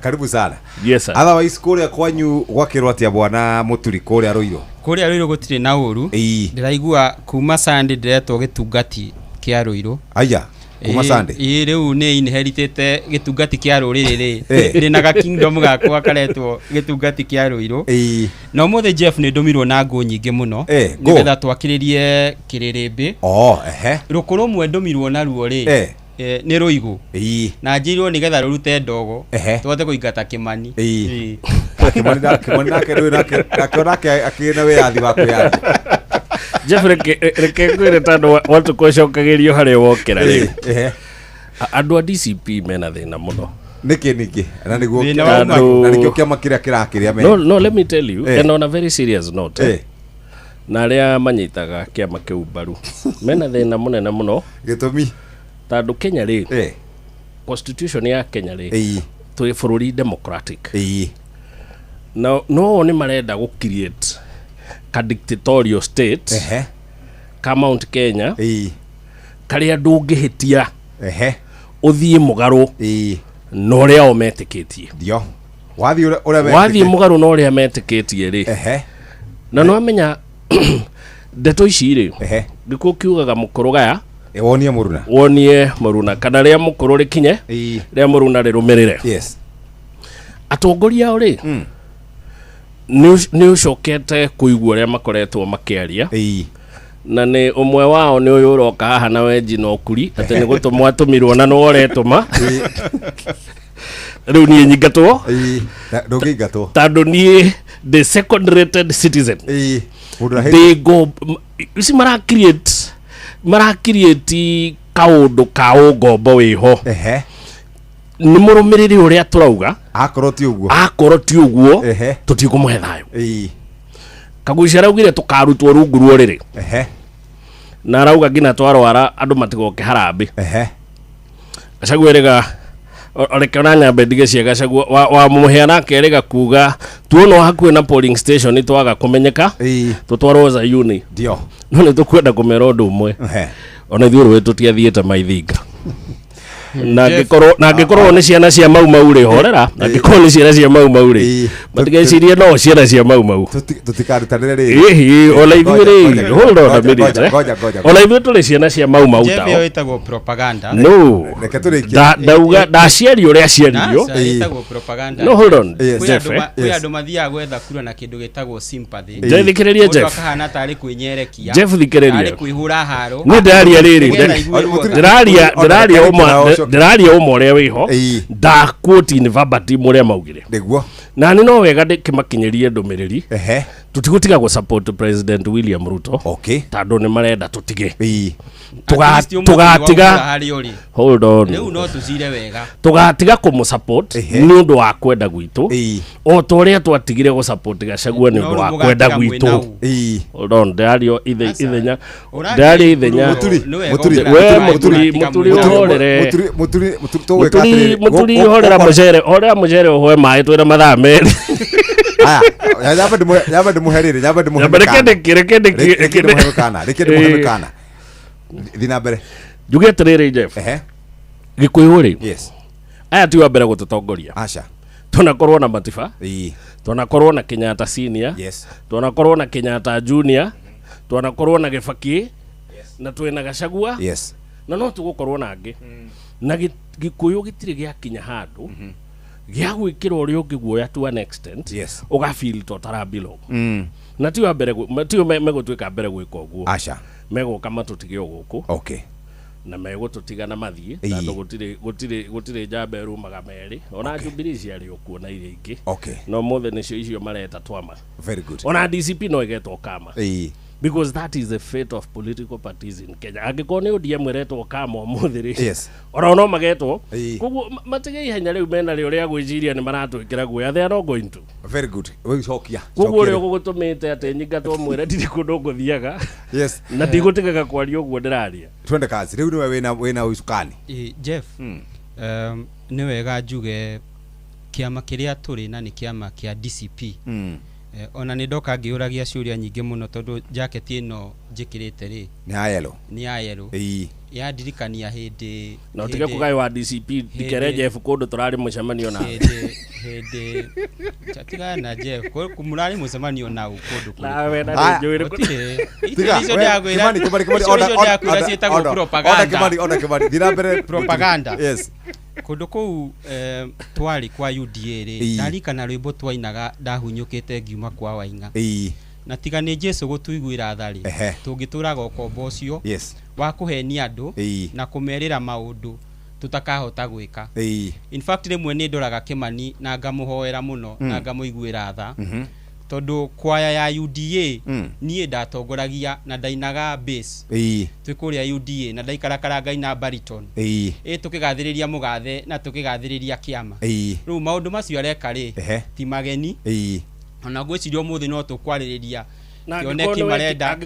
Karibu sana. Yes sir. Otherwise kũrĩa kwanyu gwakĩrwo atĩa bwana Mũturi kũrĩa Rũirũ? Kũrĩa Rũirũ gũtirĩ na ũru. Ndĩraigua kuma Sunday ndĩretwo gĩtungati kĩa Rũirũ. Aya, kuma Sunday. Ĩĩ, rĩu nĩ inheritĩte gĩtungati kĩa rũrĩrĩ rĩ. Ndĩna ga kingdom gakwa karetwo gĩtungati kĩa Rũirũ. Na ũmũthĩ Jeff nĩ ndũmirwo na ngũ nyingĩ mũno. Ngũ. Nĩgetha twakĩrĩrie kĩrĩrĩmbĩ. Oh, ehe. Rũkũ rũmwe ndũmirwo naruo rĩ. Nĩ rũigũ. Na njĩirwo nĩgetha rũrute ndogo. Tũhote kũingata Kĩmani. Kĩmani nake ndũĩ nake, nake onake akĩrĩ na wĩyathi wa kwĩyaria. Jeff, reke ngwĩre tondũ watukũcokagĩrio harĩa wokĩra rĩu. Andũ a DCP mena thĩna mũno. Nĩkĩ ningĩ? Na nĩguo Thĩna wa na nĩkĩo kĩama kĩrĩa kĩrakĩrĩa mena. No, no, let me tell you, and on a very serious note, na arĩa manyitaga kĩama kĩu mbaru mena thĩna mũnene mũno. Gĩtũmi? Tondũ Kenya rĩ, constitution ya Kenya rĩ, twĩ bũrũri democratic. Na no nĩ marenda gũ create ka dictatorial state. Ka Mount Kenya karĩa ndũngĩhĩtia ũthiĩ mũgarũ na ũrĩa o metĩkĩtie. Ndio wathiĩ ũrĩa wathiĩ mũgarũ na ũrĩa metĩkĩtie rĩ, na nĩwamenya ndeto ici rĩ, gĩkũ kiugaga mũkũrũ gaya wonie mũruna, wonie mũruna, kana rĩa mũkũrũ rĩkinye rĩa mũruna rĩrũmĩrĩre. Yes. Atongoria ao rĩ, nĩ ũcokete kũigua ũrĩa makoretwo makĩaria, na nĩ ũmwe wao nĩ ũyũ ũroka haha na wenji na ũkuri atĩ nĩ gũtũmwo atũmirwo na nĩwe ũretũma. Rĩu niĩ nyingatwo, ndũngĩingatwo tondũ niĩ the second rated citizen. They go ici mara create kaũndũ ka ũngombo wĩho. Nĩ mũrũmĩrĩri ũrĩa tũrauga, akorwo ti ũguo, akorwo ti ũguo tũtikũmũhe thayũ. Kagucia araugire tũkarutwo rungu rwa ũrĩrĩ, na arauga nginya twarwara andũ matigoke harambĩ. Gachagua erĩga reke ona nyambe ndige cia Gachagua wa mũhĩa nake erĩga kuga tuonwo hakuhĩ na polling station twaga kũmenyeka tũtwarwo Zayuni. Ndio no nĩ tũkwenda kũmera ũndũ ũmwe, ona ithuĩ rũĩ tũtiathiĩte maithinga. Na angĩkorwo nĩ ciana cia Mau Mau rĩ, horera, angĩkorwo nĩ ciana cia Mau Mau rĩ, matigecirie no ciana cia Mau Mau tũtikarutanĩre rĩ. Ĩhi, ona ithuĩ rĩ, hold on a minute, ona ithuĩ tũrĩ ciana cia Mau Mau tao. Jeff ĩtagwo propaganda. No, reke tũrĩkie. Ndauga ndaciario ũrĩa aciaririo. Ĩtagwo propaganda. No, hold on Jeff, kwĩ andũ mathiaga gwetha kura na kĩndũ gĩtagwo sympathy. Thikĩrĩria Jeff, akahana tarĩ kwĩnyerekia. Jeff thikĩrĩria, tarĩ kwĩhũra haro. Niĩ ndĩraria rĩrĩ, ndĩraria ũma ũrĩa wĩho, ndaquote in verbatim ũrĩa maugire. Nĩguo. Na nĩ no wega ndĩkĩmakinyĩrie ndũmĩrĩri, tũtigũtiga gũ support President William Ruto, tondũ nĩ marenda tũtige. Tũgatiga, hold on, rĩu no tũcire wega, tũgatiga kũmũ support nĩ ũndũ wa kwenda gwitũ, o ta ũrĩa twatigire gũ support Gachagua nĩ ũndũ wa kwenda gwitũ. Hold on, ndĩraria ithenya, ndĩraria ithenya. We mũturi ũhorere, mũturi horera mũcere, horera mũcere ũhoe maĩ twĩna mathaa merĩ. Aya, nyamba ndĩmũhe rĩrĩ, nyamba ndĩmũhe mĩkana, reke ndĩmũhe mĩkana. Thiĩ na mbere. Njuge atĩrĩrĩ Jeff, Gĩkũyũ rĩ, yes, aya ti wa mbere gũtũtongoria. Aca. Twanakorwo na Matiba, twanakorwo na Kenyatta Senior, yes, twanakorwo na Kenyatta Junior, twanakorwo na Gĩbakĩ, na twĩna Gachagua, yes, na no tũgũkorwo na angĩ. Na Gĩkũyũ gĩtirĩ gĩakinya handũ gĩa gwĩkĩra ũrĩa ũngĩ guoya to an extent, yes, ũgafeel ta ũtara belong. Na ti wa mbere, tio megũtuĩka mbere gwĩka ũguo. Aca. Megũka matũtige o gũkũ. Okay. Na megũtũtiga na mathiĩ, tondũ gũtirĩ njamba ĩrũmaga merĩ. Ona Jubilee ciarĩ o kuo na iria ingĩ. Okay. No mothe nĩcio icio mareta twama. Very good. Ona DCP no ĩgetwo kama. Because that is the fate of political parties in Kenya. Angĩkorwo nĩ ODM ĩretwo kama ũmũthĩ rĩ, yes, ona no magetwo. Koguo matige ihenya rĩu mena rĩo rĩa gwĩciria nĩ maratwĩkĩra guoya. They are not going to. Very good. Cokia. Koguo ũrĩa ũgũgũtũmĩte atĩ nyingatwo mwĩre ndirĩ kũndũ ngũthiaga. Yes. Na ndigũtigaga kwaria ũguo ndĩraria. Twende kazi. Rĩu nĩwe wĩna ũcukani. Jeff, nĩ wega njuge kĩama kĩrĩa tũrĩ na nĩ kĩama kĩa DCP. Ona nĩ ndoka ngĩũragia ciũria nyingĩ mũno tondũ jacket ĩno njĩkĩrĩte rĩ nĩ ya yellow, nĩ ya yellow. Yandirikania hĩndĩ na ũtige kũgaywo DCP ndikere Jeff kũndũ tũrarĩ mũcemanio na hĩndĩ tigana na Jeff mũrarĩ mũcemanio na kũndũ nawe na nĩnjũĩ gũtirĩ icio ndĩrakwĩra icio ciĩtagwo propaganda. Ona Kimani thiĩ na mbere propaganda. Yes. Kũndũ kũu twarĩ kwa UDA rĩ, ndarikana rwĩmbo twainaga ndahunyũkĩte ngiuma kwa Waing'a. Na tiga nĩ Jesu gũtũiguĩra tha rĩ, tũngĩtũraga ũkombo ũcio wa kũhenia andũ na kũmerĩra maũndũ tũtakahota gwĩka. In fact rĩmwe nĩ ndoraga Kimani na ngamũhoera mũno na ngamũiguĩra tha, tondũ kwaya ya UDA niĩ ndatongoragia na ndainaga bass twĩ kũrĩa UDA na ndaikarakara ngaina baritone, ĩ tũkĩgathĩrĩria mũgathe na tũkĩgathĩrĩria kĩama. Rĩu maũndũ macio areka rĩ ti mageni, ona ngwĩciria ũmũthĩ no tũkwarĩrĩria kĩoneki marenda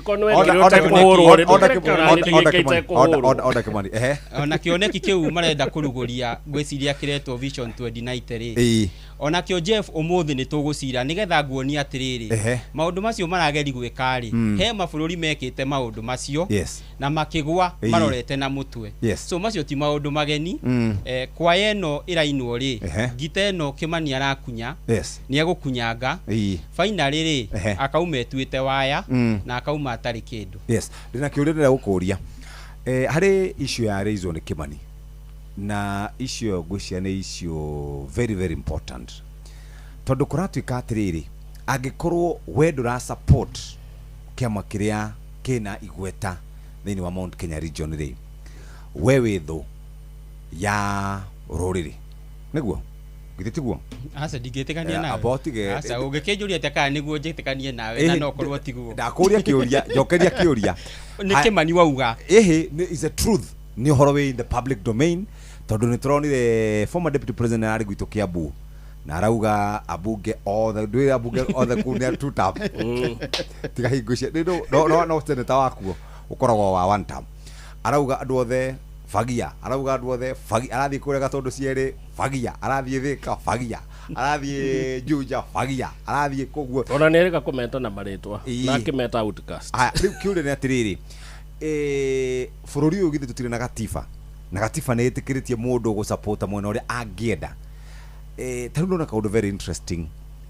ona kĩoneki kĩu marenda kũrugũria ngwĩciria kĩretwo Vision 2090 rĩ, Onakĩo Jeff, ũmũthĩ nĩ tũgũcira nĩgetha nguonie atĩrĩrĩ, maũndũ macio marageri gwĩka rĩ, he mabũrũri mekĩte maũndũ macio na makĩgwa marorete na mũtwe. So macio ti maũndũ mageni. Kwaya ĩno ĩrainwo rĩ, ngita ĩno Kĩmani arakunya, nĩ egũkunyanga. Finally rĩ, akauma etuĩte waya na akauma atarĩ kĩndũ. Yes, ndĩna kĩũria ndĩrenda gũkũria harĩ issue ya raiswo nĩ Kĩmani, na icio ngwĩciria nĩ issue very very important, tondũ kũratuĩka atĩrĩrĩ, angĩkorwo we ndũra support kĩama kĩrĩa kĩna igweta thĩinĩ wa Mount Kenya region rĩ, we wĩ thũ ya rũrĩrĩ, nĩguo? Githĩ tiguo? Aca, ndingĩtĩkania nawe. Amba ũtige. Aca, ũngĩkĩnjũria atĩa kana nĩguo njĩtĩkanie nawe na no korwo tiguo? Ndakũria kĩũria, njokeria kĩũria. Nĩ Kĩmani wauga. Ĩhĩ, is a truth, nĩ ũhoro wĩ in the public domain, tondũ nĩ tũronire former deputy president ararĩ gwitũ Kiambu na arauga ambunge othe, ndwĩre ambunge othe kũu nĩ a two term, tiga hingo cia no senator wakuo ũkoragwo wa one term. Arauga andũ othe fagia, arauga andũ othe fagia, arathiĩ kũrĩa Gatũndũ cierĩ fagia, arathiĩ Thĩka fagia, arathiĩ Juja fagia, arathiĩ koguo. Ona nĩ erĩga kũmeta na marĩtwa na akĩmeta outcast. Aya, rĩu kĩũria nĩ atĩrĩrĩ, bũrũri ũyũ githĩ tũtirĩ na gatiba, na gatiba nĩ ĩtĩkĩrĩtie mũndũ gũsapota mwena ũrĩa angĩenda? Ta rĩu ndona kaũndũ very interesting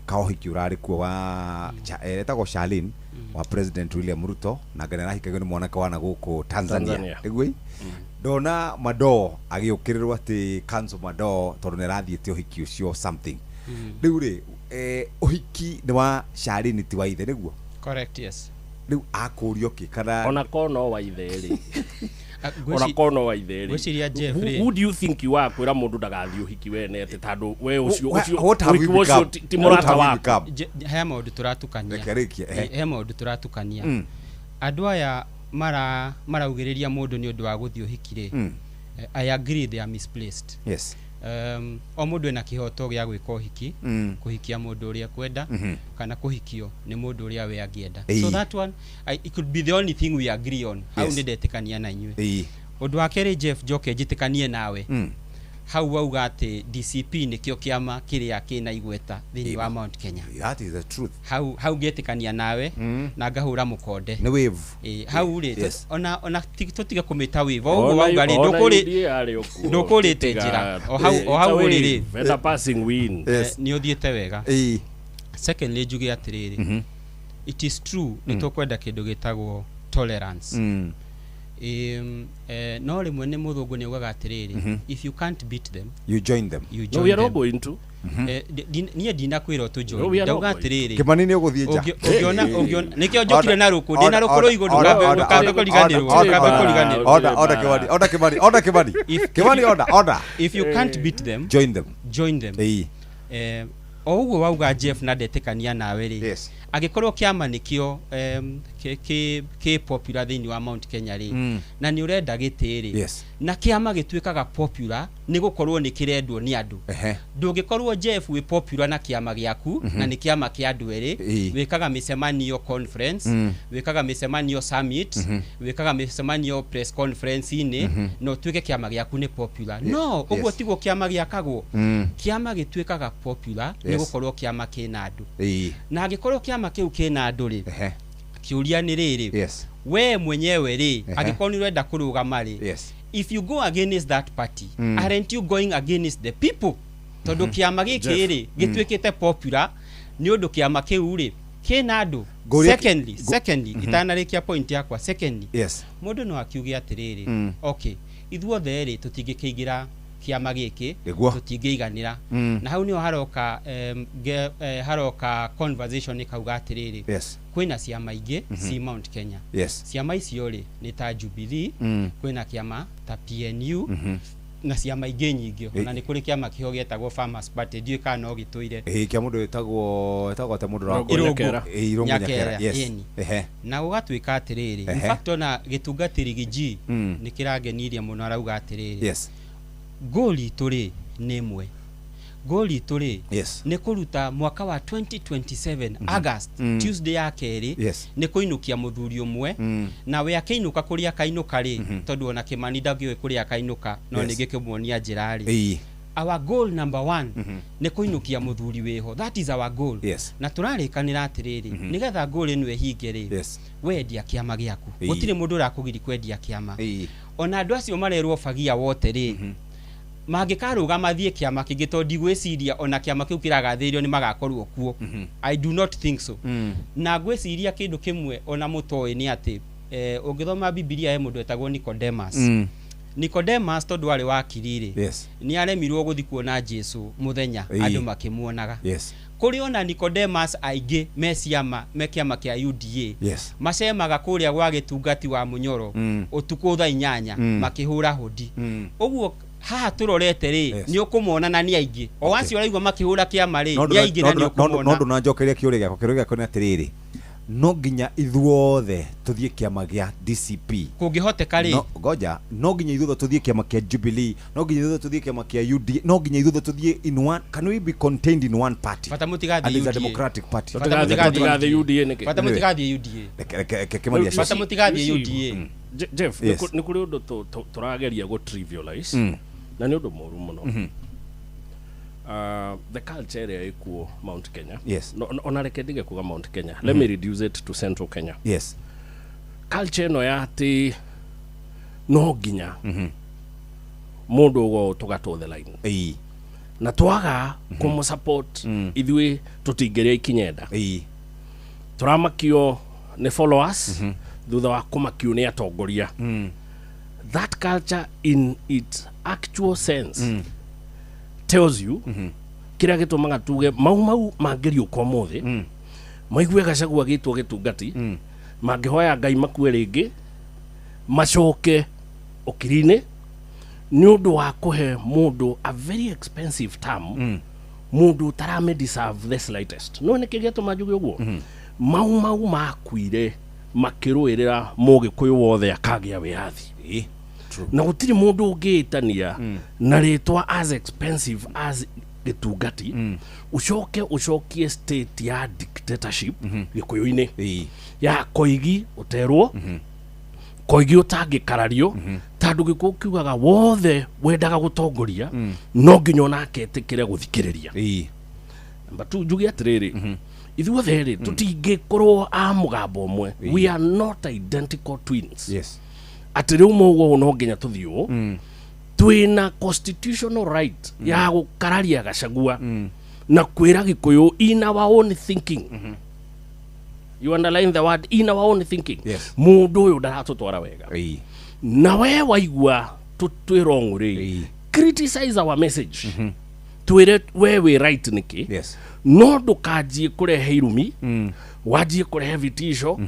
ka ũhiki ũrarĩ kuo wa etagwo Charlene wa President William Ruto, na ngana arahikagio nĩ mwanake wa na gũkũ Tanzania. Tanzania. Nĩguo ĩ? Ndona Madoo agĩũkĩrĩrwo atĩ cancel Madoo tondũ nĩ arathiĩte ũhiki ũcio something. Rĩu rĩ, ũhiki nĩ wa Charlene, ti wa ithe, nĩguo? Correct, yes. Rĩu akũrio kĩ kana Ona ko no wa ithe rĩ, ona ko no wa ithe rĩ, Ngwĩciria Jeff who rĩ, who do you think you are kwĩra mũndũ ndagathiĩ ũhiki wene atĩ tondũ we ũcio ũcio What have we ũhiki ũcio become? ti mũrata What have we waku? become? He maũndũ tũratukania. Reke rĩkie, ehe. He maũndũ tũratukania. Andũ aya maraugĩrĩria mũndũ nĩ ũndũ wa gũthiĩ ũhiki rĩ, I agree they are misplaced. O mũndũ ena kĩhoto gĩa gwĩka ũhiki, kũhikia mũndũ ũrĩa ekwenda, kana kũhikio nĩ mũndũ ũrĩa we angĩenda. So that one it could be the only thing we agree on. Hau nĩ ndetĩkania na inyuĩ. Ũndũ wa kerĩ, Jeff, njoke njĩtĩkanie nawe hau wauga atĩ DCP nĩkĩo kĩama kĩrĩa kĩna igweta thĩinĩ wa Mount Kenya. That is the truth. Hau ngĩtĩkania nawe na ngahũra mũkonde. Nĩ wave. Ĩ, hau rĩ, ona tũtige kũmĩta wave. O ũguo Ona wauga rĩ, ona ndũkũrĩ UDA arĩ o kuo. ndũkũrĩte Tiga- njĩra. O hau It's a ũrĩ rĩ. wave. Better passing win. Nĩ ũthiĩte wega. Secondly, njuge atĩrĩrĩ, it is true nĩ tũkwenda kĩndũ gĩtagwo tolerance. No rĩmwe nĩ mũthũngũ nĩ augaga atĩrĩrĩ, if you can't beat them, you join them. You No, join we are not them. going to. Niĩ ndinakwĩra ũtũ No, we are not ndauga going to. atĩrĩrĩ, Kĩmani nĩ ũgũthiĩ nja. Ũngĩona nĩkĩo njũkire na rũkũ, ndĩna rũkũ rũigũ, ndũkambe kũriganĩrwo, ndũkambe kũriganĩrwo. Order, order, Kimani, order, Kimani, order, Kimani. Kimani, order, order. If you can't beat them, join them. Join them. O ũguo wauga Jeff, na ndetĩkania nawe rĩ, angĩkorwo kĩama nĩkĩo kĩ popular thĩinĩ wa Mount Kenya rĩ, na nĩ ũrenda gĩtĩ rĩ, na kĩama gĩtuĩkaga popular nĩ gũkorwo nĩ kĩrendwo nĩ andũ. Ndũngĩkorwo Jeff wĩ popular na kĩama gĩaku, na nĩ kĩama kĩa andũ erĩ, wĩkaga mĩcemanio conference, wĩkaga mĩcemanio summit, wĩkaga mĩcemanio press conference-inĩ, na ũtuĩke kĩama gĩaku nĩ popular. No ũguo tiguo kĩama gĩakagwo. Kĩama gĩtuĩkaga popular nĩ gũkorwo kĩama kĩna andũ. Na angĩkorwo kĩama kĩu kĩna andũ rĩ, kĩũria nĩ rĩrĩ, we mwenyewe rĩ, angĩkorwo nĩ ũrenda kũrũgama rĩ, if you go against that party, aren't you going against the people? Tondũ kĩama gĩkĩ Jeff. rĩ, gĩtuĩkĩte popular nĩ ũndũ kĩama kĩu rĩ kĩna andũ. Ngũria- Secondly, secondly, itanarĩkia point yakwa, secondly, mũndũ no akiuge atĩrĩrĩ, okay, ithuothe rĩ tũtingĩkĩingĩra kĩama gĩkĩ, tũtingĩiganĩra. Na hau nĩho haroka haroka conversation ĩkauga atĩrĩrĩ, kwĩna ciama ingĩ ci Mount Kenya. Ciama icio rĩ nĩ ta Jubilee, kwĩna kĩama ta PNU, na ciama ingĩ nyingĩ. Ona nĩ kũrĩ kĩama kĩho gĩetagwo Farmers Party, ndiũĩ kana no gĩtũire. Ĩĩ, kĩa mũndũ wĩtagwo ta mũndũ Irũngũ Nyakera. Ĩĩ, Irũngũ Nyakera, Nyakera, yes. ĩni. Na gũgatuĩka atĩrĩrĩ, in fact ona gĩtungatĩri gĩji nĩ kĩrangenirie mũno, arauga atĩrĩrĩ, goal itũ rĩ nĩ ĩmwe, goal itũ rĩ nĩ kũruta mwaka wa 2027 August, Tuesday ya kerĩ, nĩ kũinũkia mũthuri ũmwe, na we akĩinũka kũrĩa akainũka rĩ, tondũ ona Kĩmani ndangĩũĩ kũrĩa akainũka, no nĩngĩkĩmuonia njĩra rĩ, Our goal number one nĩ kũinũkia mũthuri wĩho. That is our goal. Na tũrarĩkanĩra atĩrĩrĩ, nĩgetha goal ĩno ĩhinge rĩ, wendia kĩama gĩaku. Gũtirĩ mũndũ ũrakũgiri kwendia kĩama. Ona andũ acio marerwo fagia wote rĩ, mangĩkarũgama thiĩ kĩama kĩngĩ, tondũ ndigwĩciria ona kĩama kĩu kĩragathĩrĩrio nĩ magakorwo kuo. I do not think so. Na ngwĩciria kĩndũ kĩmwe ona mũtoĩ nĩ atĩ ũngĩthoma Bibilia he mũndũ etagwo Nicodemus. Nicodemus, tondũ arĩ wakiri rĩ, nĩ aremirwo gũthiĩ kuona Jesu mũthenya andũ makĩmuonaga. Kũrĩ ona Nicodemus aingĩ me ciama, me kĩama kĩa UDA, macemaga kũrĩa gwa gĩtungati wa Mũnyoro ũtukũ thaa 8 makĩhũra hũndi. Ũguo haha tũrorete rĩ, nĩ ũkũmona na nĩ aingĩ o acio ũraigua makĩhũra kĩama rĩ, nĩ aingĩ na nĩ no ũkũmona. Ndũnanjokeria kĩũria gĩakwa. Kĩũria gĩakwa nĩ atĩrĩrĩ, no nginya ithuothe tũthiĩ kĩama gĩa DCP? Kũngĩhoteka rĩ. No, ngoja, no nginya ithuothe tũthiĩ kĩama kĩa Jubilee, no nginya ithuothe tũthiĩ kĩama kĩa UDA, no nginya ithuothe tũthiĩ in one? Can we be contained in one party? Bata mũtigathiĩ And it's a UDA. democratic party. Bata mũtigathiĩ. Tũtigathiĩ UDA nĩkĩ? Bata mũtigathiĩ UDA. Reke Kĩmani acoke. Bata mũtigathiĩ You see, UDA. Jeff, nĩ kũrĩ ũndũ tũrageria gũ trivialize na nĩ ũndũ mũru mũno. The culture ĩrĩa ĩkuo Mount Kenya, no, ona reke ndige kuga Mount Kenya, let me reduce it to Central Kenya. Culture ĩno ya atĩ no nginya mũndũ ũgo tũgatwo the line na twaga kũmũ support, ithuĩ tũtingĩrĩa ikinyenda, tũramakio nĩ followers thutha wa kũmakio nĩ atongoria. That culture in its actual sense tells you kĩrĩa gĩtũmaga tuge mau mau mangĩriũka ũmũthĩ maigue Gachagua gĩtwo gĩtungati, mangĩhoya Ngai makue rĩngĩ macoke ũkiri-inĩ nĩ ũndũ wa kũhe mũndũ a very expensive term, mũndũ ũtarame deserve the slightest. No nĩkĩ gĩatũma njuge ũguo? Mau mau makuire makĩrũĩrĩra mũgĩkũyũ wothe akagĩa wĩyathi, na gũtirĩ mũndũ ũngĩĩtania na rĩtwa as expensive as gĩtungati ũcoke ũcokie state ya dictatorship gĩkũyũ-inĩ ya koigi ũterwo koigi ũtangĩkarario, tondũ gĩkũyũ kiugaga wothe wendaga gũtongoria no nginya onake etĩkĩre gũthikĩrĩria. Number two, njuge atĩrĩrĩ, ithuothe rĩ, tũtingĩkorwo a mũgambo ũmwe. We are not identical twins. Atĩ rĩu mũguo no nginya tũthiĩ ũũ. Twĩna constitutional right ya gũkararia Gachagua na kwĩra Gĩkũyũ in our own thinking, you underline the word "in our own thinking", mũndũ ũyũ ndaratũtwara wega. Na we waigua twĩ wrong rĩ, criticize our message, twĩre we wĩ right nĩkĩ. No ndũkanjie kũrehe irumi, wanjie kũrehe vitisho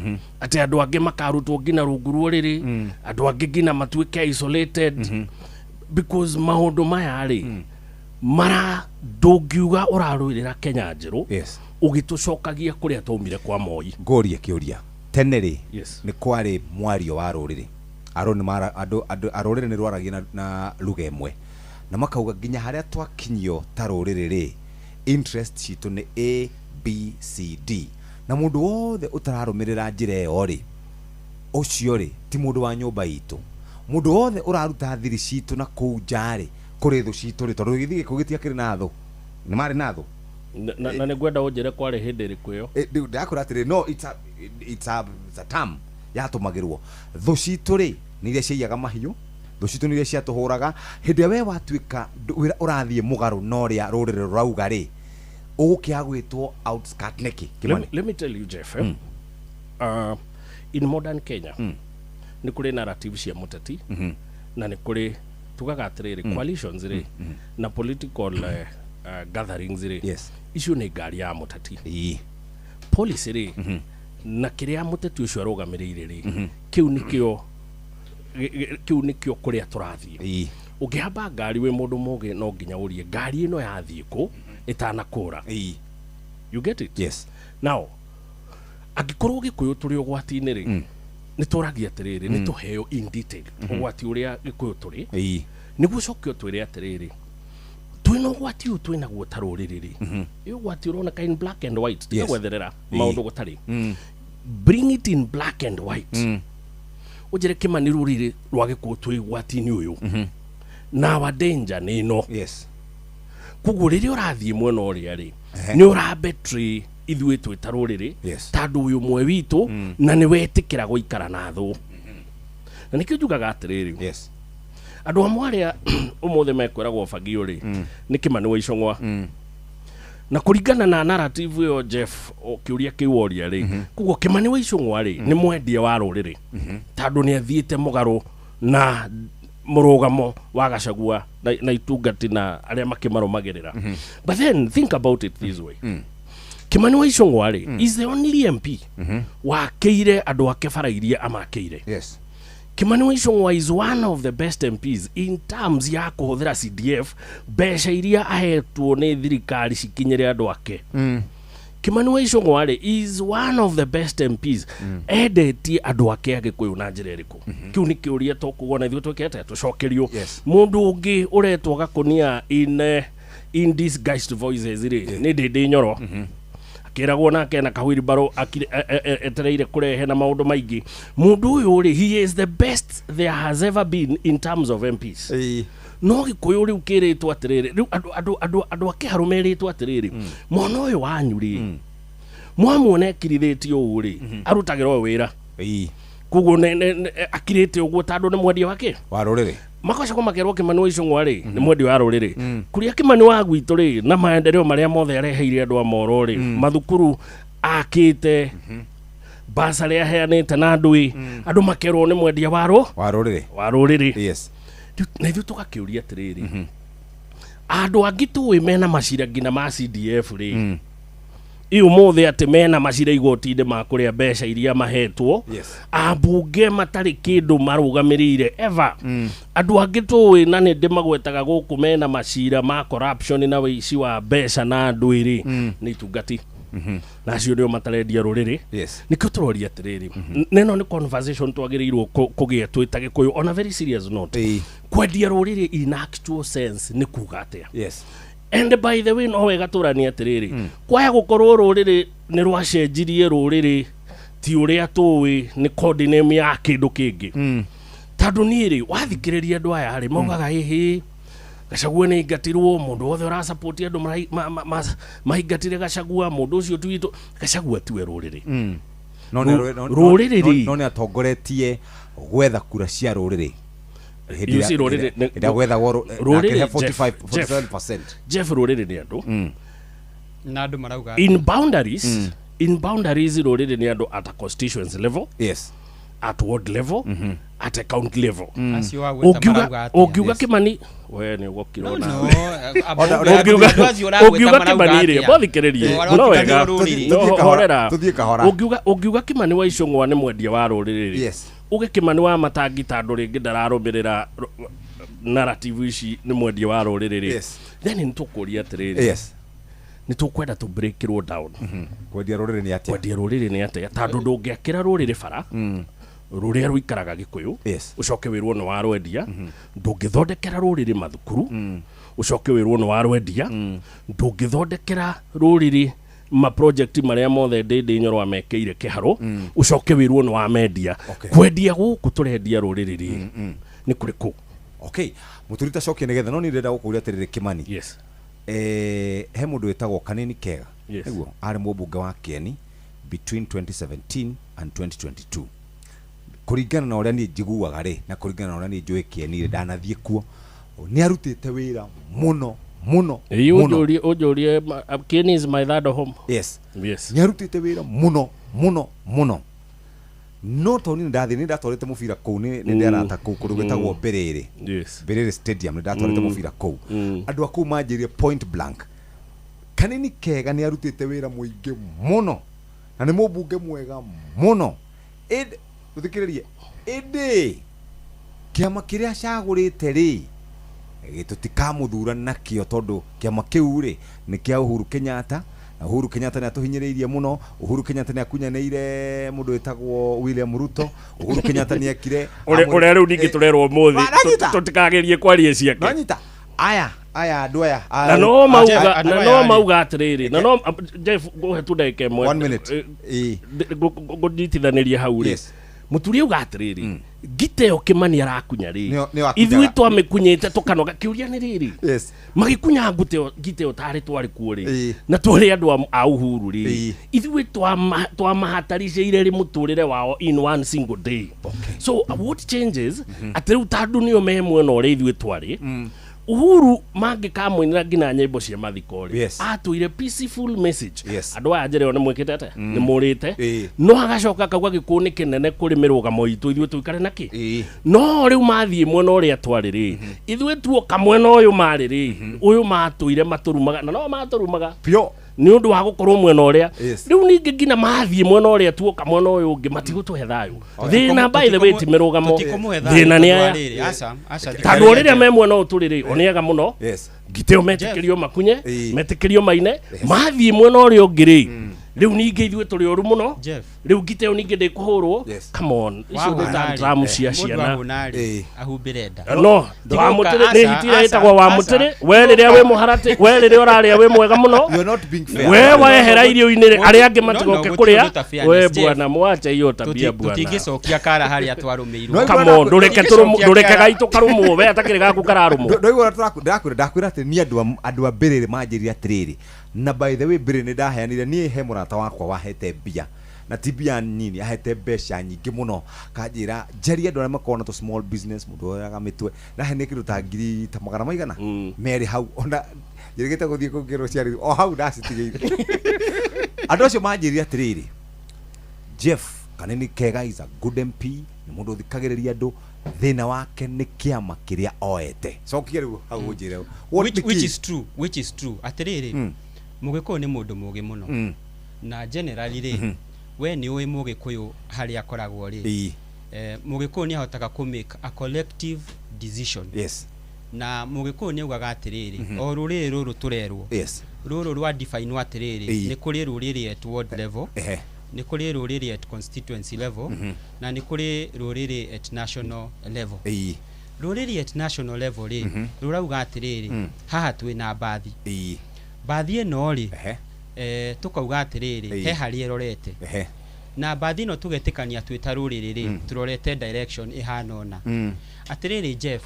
atĩ andũ angĩ makarutwo nginya rungu rwa ũrĩrĩ, andũ angĩ nginya matuĩke isolated, because maũndũ maya rĩ, mara ndũngiuga ũrarũĩrĩra Kenya njerũ ũgĩtũcokagia kũrĩa twaumire kwa Moi. Ngũrie kĩũria, tene rĩ, nĩ kwarĩ mwario wa rũrĩrĩ, andũ a rũrĩrĩ nĩ rwaragia na lugha ĩmwe na makauga nginya harĩa twakinyio ta rũrĩrĩ rĩ, interest citũ nĩ A B C D, na mũndũ wothe ũtararũmĩrĩra njĩra ĩyo rĩ, ũcio rĩ ti mũndũ wa nyũmba itũ. Mũndũ wothe ũraruta thiri citũ na kũu nja rĩ, kũrĩ thũ citũ rĩ, tondũ gĩthiĩ gĩkũ gĩtiakĩrĩ na thũ, nĩ marĩ na thũ. Na nĩ ngwenda ũnjĩre kwarĩ hĩndĩ ĩrĩkũ ĩyo. Ndĩrakwĩra atĩrĩ, no it's a term yatũmagĩrwo. Thũ citũ rĩ, nĩ iria ciaiyaga mahiũ, thũ citũ nĩ iria ciatũhũraga. Hĩndĩ ĩrĩa we watuĩka wĩra ũrathiĩ mũgarũ na ũrĩa rũrĩrĩ rũrauga rĩ, ũgũkĩaga gwĩtwo outskirt nĩkĩ? Kĩmani? Let me tell you, Jeff, eh? In modern Kenya nĩ kũrĩ narrative cia mũteti na nĩ kũrĩ tugaga atĩrĩrĩ, coalitions rĩ na political gatherings rĩ, icio nĩ ngari ya mũteti. Policy rĩ na kĩrĩa mũteti ũcio arũgamĩrĩire rĩ, kĩu nĩkĩo kũrĩa tũrathiĩ. Ũngĩhamba ngari wĩ mũndũ mũgĩ, no nginya ũrie ngari ĩno yathiĩ kũ ĩtanakũra. You get it? Yes. Now angĩkorwo Gĩkũyũ tũrĩ ũgwati-inĩ rĩ, nĩ tũragia atĩrĩrĩ, nĩ tũheo in detail ũgwati ũrĩa Gĩkũyũ tũrĩ, nĩguo ũcoke ũtwĩre atĩrĩrĩ, twĩna ũgwati ũyũ twĩnaguo ta rũrĩrĩ rĩ, ĩ ũgwati ũroneka in black and white, tiga gwetherera maũndũ gũtarĩ. Bring it in black and white, ũnjĩre Kĩmani, rũrĩrĩ rwa Gĩkũyũ twĩ ũgwati-inĩ ũyũ na our danger nĩ ĩno. Koguo rĩrĩa ũrathiĩ mwena ũrĩa rĩ, nĩ ũra betray ithuĩ twĩ ta rũrĩrĩ, tondũ ũyũ ũmwe witũ na nĩ wetĩkĩra gũikara na thũ. Na nĩkĩo njugaga atĩrĩrĩ, andũ amwe arĩa ũmũthĩ mekwĩragwo bagio rĩ, nĩ Kĩmani wa Icũng'wa. Na kũringana na narrative ĩyo, Jeff, kĩũria kĩu woria rĩ, koguo Kĩmani wa Icũng'wa rĩ, nĩ mwendia wa rũrĩrĩ, tondũ nĩ athiĩte mũgarũ na mũrũgamo wa Gachagua na itungati na arĩa makĩmarũmagĩrĩra. But then think about it this way: Kĩmani wa Icũng'wa rĩ, is the only MP wakĩire andũ ake bara iria amakĩire. Kimani wa Icũng'wa is one of the best MPs in terms ya kũhũthĩra CDF, mbeca iria ahetwo nĩ thirikari cikinyĩre andũ ake. Kimani wa Icũng'wa rĩ, is one of the best MPs. Endetie andũ ake a Gĩkũyũ na njĩra ĩrĩkũ? Kĩu nĩ kĩũria tũkugwo na ithuĩ twĩke atĩa tũcokerio. Mũndũ ũngĩ ũretwo gakũnia in disguised voices rĩ, nĩ Ndĩndĩ Nyoro, akĩragwo nake na kahwiribaro etereire kũrehe na maũndũ maingĩ. Mũndũ ũyũ rĩ, he is the best there has ever been in terms of MPs. No Gĩkũyũ rĩu kĩrĩtwo atĩrĩrĩ, rĩu andũ a Kĩharũ merĩtwo atĩrĩrĩ, mwana ũyũ wanyu rĩ, mwamuona ekirithĩtie ũũ rĩ, arutagĩra ũyũ wĩra. Koguo akirĩte ũguo tondũ nĩ mwendia wake wa rũrĩrĩ. Magacoka makerwo Kĩmani wa Icũng'wa rĩ, nĩ mwendia wa rũrĩrĩ. Kũrĩa Kĩmani wa gwitũ rĩ, na maendeleo marĩa mothe areheire andũ a Moro rĩ, mathukuru akĩte, basarĩ aheanĩte na andũ ĩ, andũ makerwo nĩ mwendia wa rũ wa rũrĩrĩ. Wa rũrĩrĩ. Na ithuĩ tũgakĩũria atĩrĩrĩ, andũ angĩ tũĩ mena macira nginya ma CDF rĩ, ĩ ũmũthĩ atĩ mena macira igoti-inĩ ma kũrĩa mbeca iria mahetwo, ambunge matarĩ kĩndũ marũgamĩrĩire ever, andũ angĩ tũĩ na nĩ ndĩmagwetaga gũkũ mena macira ma corruption na wĩici wa mbeca na andũ ĩrĩ, nĩ itungati na acio nĩo matarendia rũrĩrĩ. Nĩkĩo tũroria atĩrĩrĩ, na ĩno nĩ conversation twagĩrĩirwo kũgĩa twĩ ta Gĩkũyũ on a very serious note: kwendia rũrĩrĩ in actual sense nĩ kuga atĩa? And by the way, no wega tũranie atĩrĩrĩ, kwaya gũkorwo rũrĩrĩ nĩ rwacenjirie rũrĩrĩ ti ũrĩa tũĩ, nĩ code name ya kĩndũ kĩngĩ. Tondũ niĩ rĩ, wathikĩrĩria andũ aya rĩ, maugaga ĩhĩ Gachagua nĩ aingatirwo, mũndũ wothe ũrasupport andũ mahingatire Gachagua, mũndũ ũcio ti witũ. Gachagua tiwe rũrĩrĩ. No Rũrĩrĩ rĩ, no nĩ atongoretie gwetha kura cia rũrĩrĩ hĩndĩ You see, rũrĩrĩ hĩndĩ ĩrĩa gwethagwo rũrĩrĩ, nakĩrehe 45 Jeff, 47%. Jeff, rũrĩrĩ nĩ andũ Na andũ marauga in boundaries. In boundaries, rũrĩrĩ nĩ andũ at a constituency level, at ward level, at a county level. Acio wagweta marauga atĩa? Ũngiuga Kĩmani, we nĩ ũgokira. No, ona no, Ũngiuga acio ũragweta ũngiuga marauga Kĩmani rĩ, atĩa? bothikĩrĩrie Arĩa no wega rũrĩrĩ. No, Tũthiĩ kahora, horera. tũthiĩ kahora. Ũngiuga Kĩmani wa Icũng'wa nĩ mwendia wa rũrĩrĩ rĩ, uge Kĩmani wa Matangi, tondũ rĩngĩ ndararũmĩrĩra narrative ici, nĩ mwendia wa rũrĩrĩ rĩ, then nĩ tũkũria atĩrĩrĩ, nĩ tũkwenda tũ breakirwo down. Kwendia rũrĩrĩ nĩ atĩa? Kwendia rũrĩrĩ nĩ atĩa? Tondũ ndũngĩakĩra rũrĩrĩ bara rũrĩa rũikaraga Gĩkũyũ, ũcoke wĩrwo nĩ warwendia. Ndũngĩthondekera rũrĩrĩ mathukuru, ũcoke wĩrwo nĩ warwendia. Ndũngĩthondekera rũrĩrĩ ma project marĩa mothe Ndĩndĩ Nyoro amekĩire kĩharũ, ũcoke wĩrwo nĩ wamendia. Kwendia gũkũ tũrendia rũrĩrĩ rĩ, nĩ kũrĩkũ? Okay, mũturi, ta cokia nĩgetha, no niĩ ndĩrenda gũkũria atĩrĩrĩ, Kĩmani. He mũndũ wĩtagwo Kanini Kega. Nĩguo arĩ mũmbunge wa Kĩeni between 2017 and 2022. Kũringana na ũrĩa niĩ njiguaga rĩ, na kũringana na ũrĩa niĩ njũĩ Kĩeni rĩ, ndanathiĩ kuo, nĩ arutĩte wĩra mũno mũno Ĩĩ, mũno. Ũnjũrie, Kieni is my third home. Nĩ arutĩte wĩra mũno mũno mũno, no tondũ niĩ ndathiĩ, nĩ ndatwarĩte mũbira kũu, nĩ ndĩarata kũu kũndũ gwĩtagwo Mbĩrĩrĩ, Mbĩrĩrĩ Stadium, nĩ ndatwarĩte mũbira kũu. Andũ a kũu manjĩrire point blank, Kanini Kega nĩ arutĩte wĩra mũingĩ mũno na nĩ mũmbunge mwega mũno. Ĩndĩ tũthikĩrĩrie, ĩndĩ kĩama kĩrĩa acagũrĩte rĩ, tũtikamũthura nakĩo, tondũ kĩama kĩu rĩ, nĩ kĩa Uhuru Kenyatta, na Uhuru Kenyatta nĩ atũhinyĩrĩirie mũno. Uhuru Kenyatta nĩ akunyanĩire mũndũ wĩtagwo William Ruto. Uhuru Kenyatta nĩ ekire Ũrĩa rĩu ningĩ tũrerwo ũmũthĩ Nanyita. tũtikagerie kwaria ciake. Nanyita aya aya andũ aya Na no mauga, na no mauga atĩrĩrĩ, na no Jeff, ngũhe tu ndagĩka ĩmwe. One minute. Ngũnyitithanĩrie hau rĩ, mũturi auga atĩrĩrĩ, Ngite ĩyo Kĩmani arakunya rĩ, ithuĩ twamĩkunyĩte tũkanoga. Kĩũria nĩ rĩrĩ, magĩkunya ngite ĩyo tarĩ twarĩ kuo rĩ, na twarĩ andũ a Uhuru rĩ, ithuĩ twamahataricĩire rĩ mũtũrĩre wao in one single day. So what changes atĩ rĩu tondũ nĩo me mwena ũrĩa ithuĩ twarĩ, Uhuru mangĩkamũinĩra nginya nyĩmbo cia mathiko rĩ, atwĩre peaceful message. Andũ aya njĩra ĩyo nĩ mwĩkĩte atĩa, nĩ mũrĩte, no agacoka akauga gĩkuũ nĩ kĩnene kũrĩ mĩrũgamo itũ, ithuĩ tũikare nakĩ. No rĩu mathiĩ mwena ũrĩa twarĩ rĩ, ithuĩ tuoka mwena ũyũ marĩ rĩ, ũyũ matũire matũrumaga, na no matũrumaga nĩ ũndũ wa gũkorwo mwena ũrĩa. Rĩu ningĩ nginya mathiĩ mwena ũrĩa tuoka mwena ũyũ ũngĩ matigũtũhe thayũ. Thĩna by the way ti mĩrũgamo, thĩna nĩ aya tondũ rĩrĩa me mwena ũyũ tũrĩ rĩ, o nĩ ega mũno, ngite ĩyo metĩkĩrio makunye, metĩkĩrio maine, mathiĩ mwena ũrĩa ũngĩ rĩ, rĩu ningĩ ithuĩ tũrĩ ũru mũno, rĩu ngite ĩyo ningĩ ndĩkũhũrwo. Come on, icio nĩ tantrum cia ciana. No wamũtĩrĩ nĩ hitira ĩtagwo wamũtĩrĩ. We rĩrĩa wĩ mũharatĩ, we rĩrĩa ũrarĩa wĩ mwega mũno, we wehera irio-inĩ rĩ, arĩa angĩ matigoke kũrĩa. We bwana, mwache hiyo tabia bwana. Tũtingĩcokia kara harĩa twarũmĩirwo. Come on, ndũreke gaitũ karũmwo, we atakĩrĩ gaku kararũmwo. Ndũigua ndakwĩra atĩ niĩ andũ a mbĩrĩrĩ manjĩrire atĩrĩrĩ, na by the way mbĩrĩrĩ nĩ ndaheanire niĩ he mũrata wakwa wahete mbia, na ti mbia nini, ahete mbeca nyingĩ mũno, kanjĩra njarie andũ arĩa makoragwo na tũ small business, mũndũ oyaga mĩtwe, ndaheanire kĩndũ ta ngiri ta magana maigana merĩ hau, ona njĩrĩgĩte gũthiĩ kũngĩrwo ciarĩ o hau ndacitigĩire. Andũ acio manjĩrire atĩrĩrĩ, Jeff Kanini Kega is a good MP, nĩ mũndũ ũthikagĩrĩria andũ, thĩna wake nĩ kĩama kĩrĩa oete. Cokia rĩu hau ũnjĩre. Which is true, which is true. Atĩrĩrĩ, Mũgĩkũyũ nĩ mũndũ mũũgĩ mũno, na generally rĩ, we nĩ ũĩ Mũgĩkũyũ harĩa akoragwo rĩ, Mũgĩkũyũ nĩ ahotaga kũ make a collective decision. Na Mũgĩkũyũ nĩ augaga atĩrĩrĩ, o rũrĩrĩ rũrũ tũrerwo, rũrũ rwa define atĩrĩrĩ, nĩ kũrĩ rũrĩrĩ at ward level, nĩ kũrĩ rũrĩrĩ at constituency level, na nĩ kũrĩ rũrĩrĩ at national level. Rũrĩrĩ at national level rĩ, rũrauga atĩrĩrĩ, haha twĩna mbathi, mbathi ĩno rĩ, tũkauga atĩrĩrĩ, he harĩa ĩrorete, na mbathi ĩno tũgetĩkania twĩ ta rũrĩrĩ rĩ, tũrorete direction ĩhana ũna. Atĩrĩrĩ Jeff,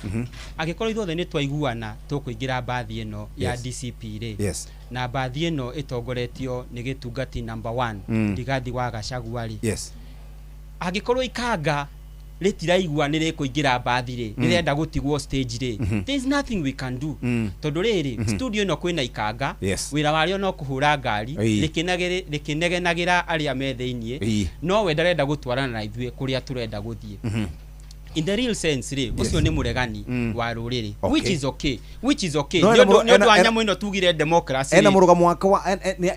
angĩkorwo ithuothe nĩ twaiguana tũkũingĩra mbathi ĩno ya DCP rĩ, na mbathi ĩno ĩtongoretio nĩ gĩtungati number 1 Rigathi wa Gachagua rĩ, angĩkorwo ikanga rĩtiraigua nĩ rĩkũingĩra mbathi rĩ, rĩrenda gũtigwo stage rĩ, there is nothing we can do. Tondũ rĩrĩ, studio ĩno kwĩna ikanga, wĩra warĩo no kũhũra ngari rĩkĩnegenagĩra arĩa me thĩiniĩ, no we ndarenda gũtwarana na ithuĩ kũrĩa tũrenda gũthiĩ. In the real sense rĩ, ũcio nĩ mũregani wa rũrĩrĩ, which is okay, which is okay. Nĩ ũndũ wa nyamũ ĩno tugire democracy, ena mũrũgamo wake wa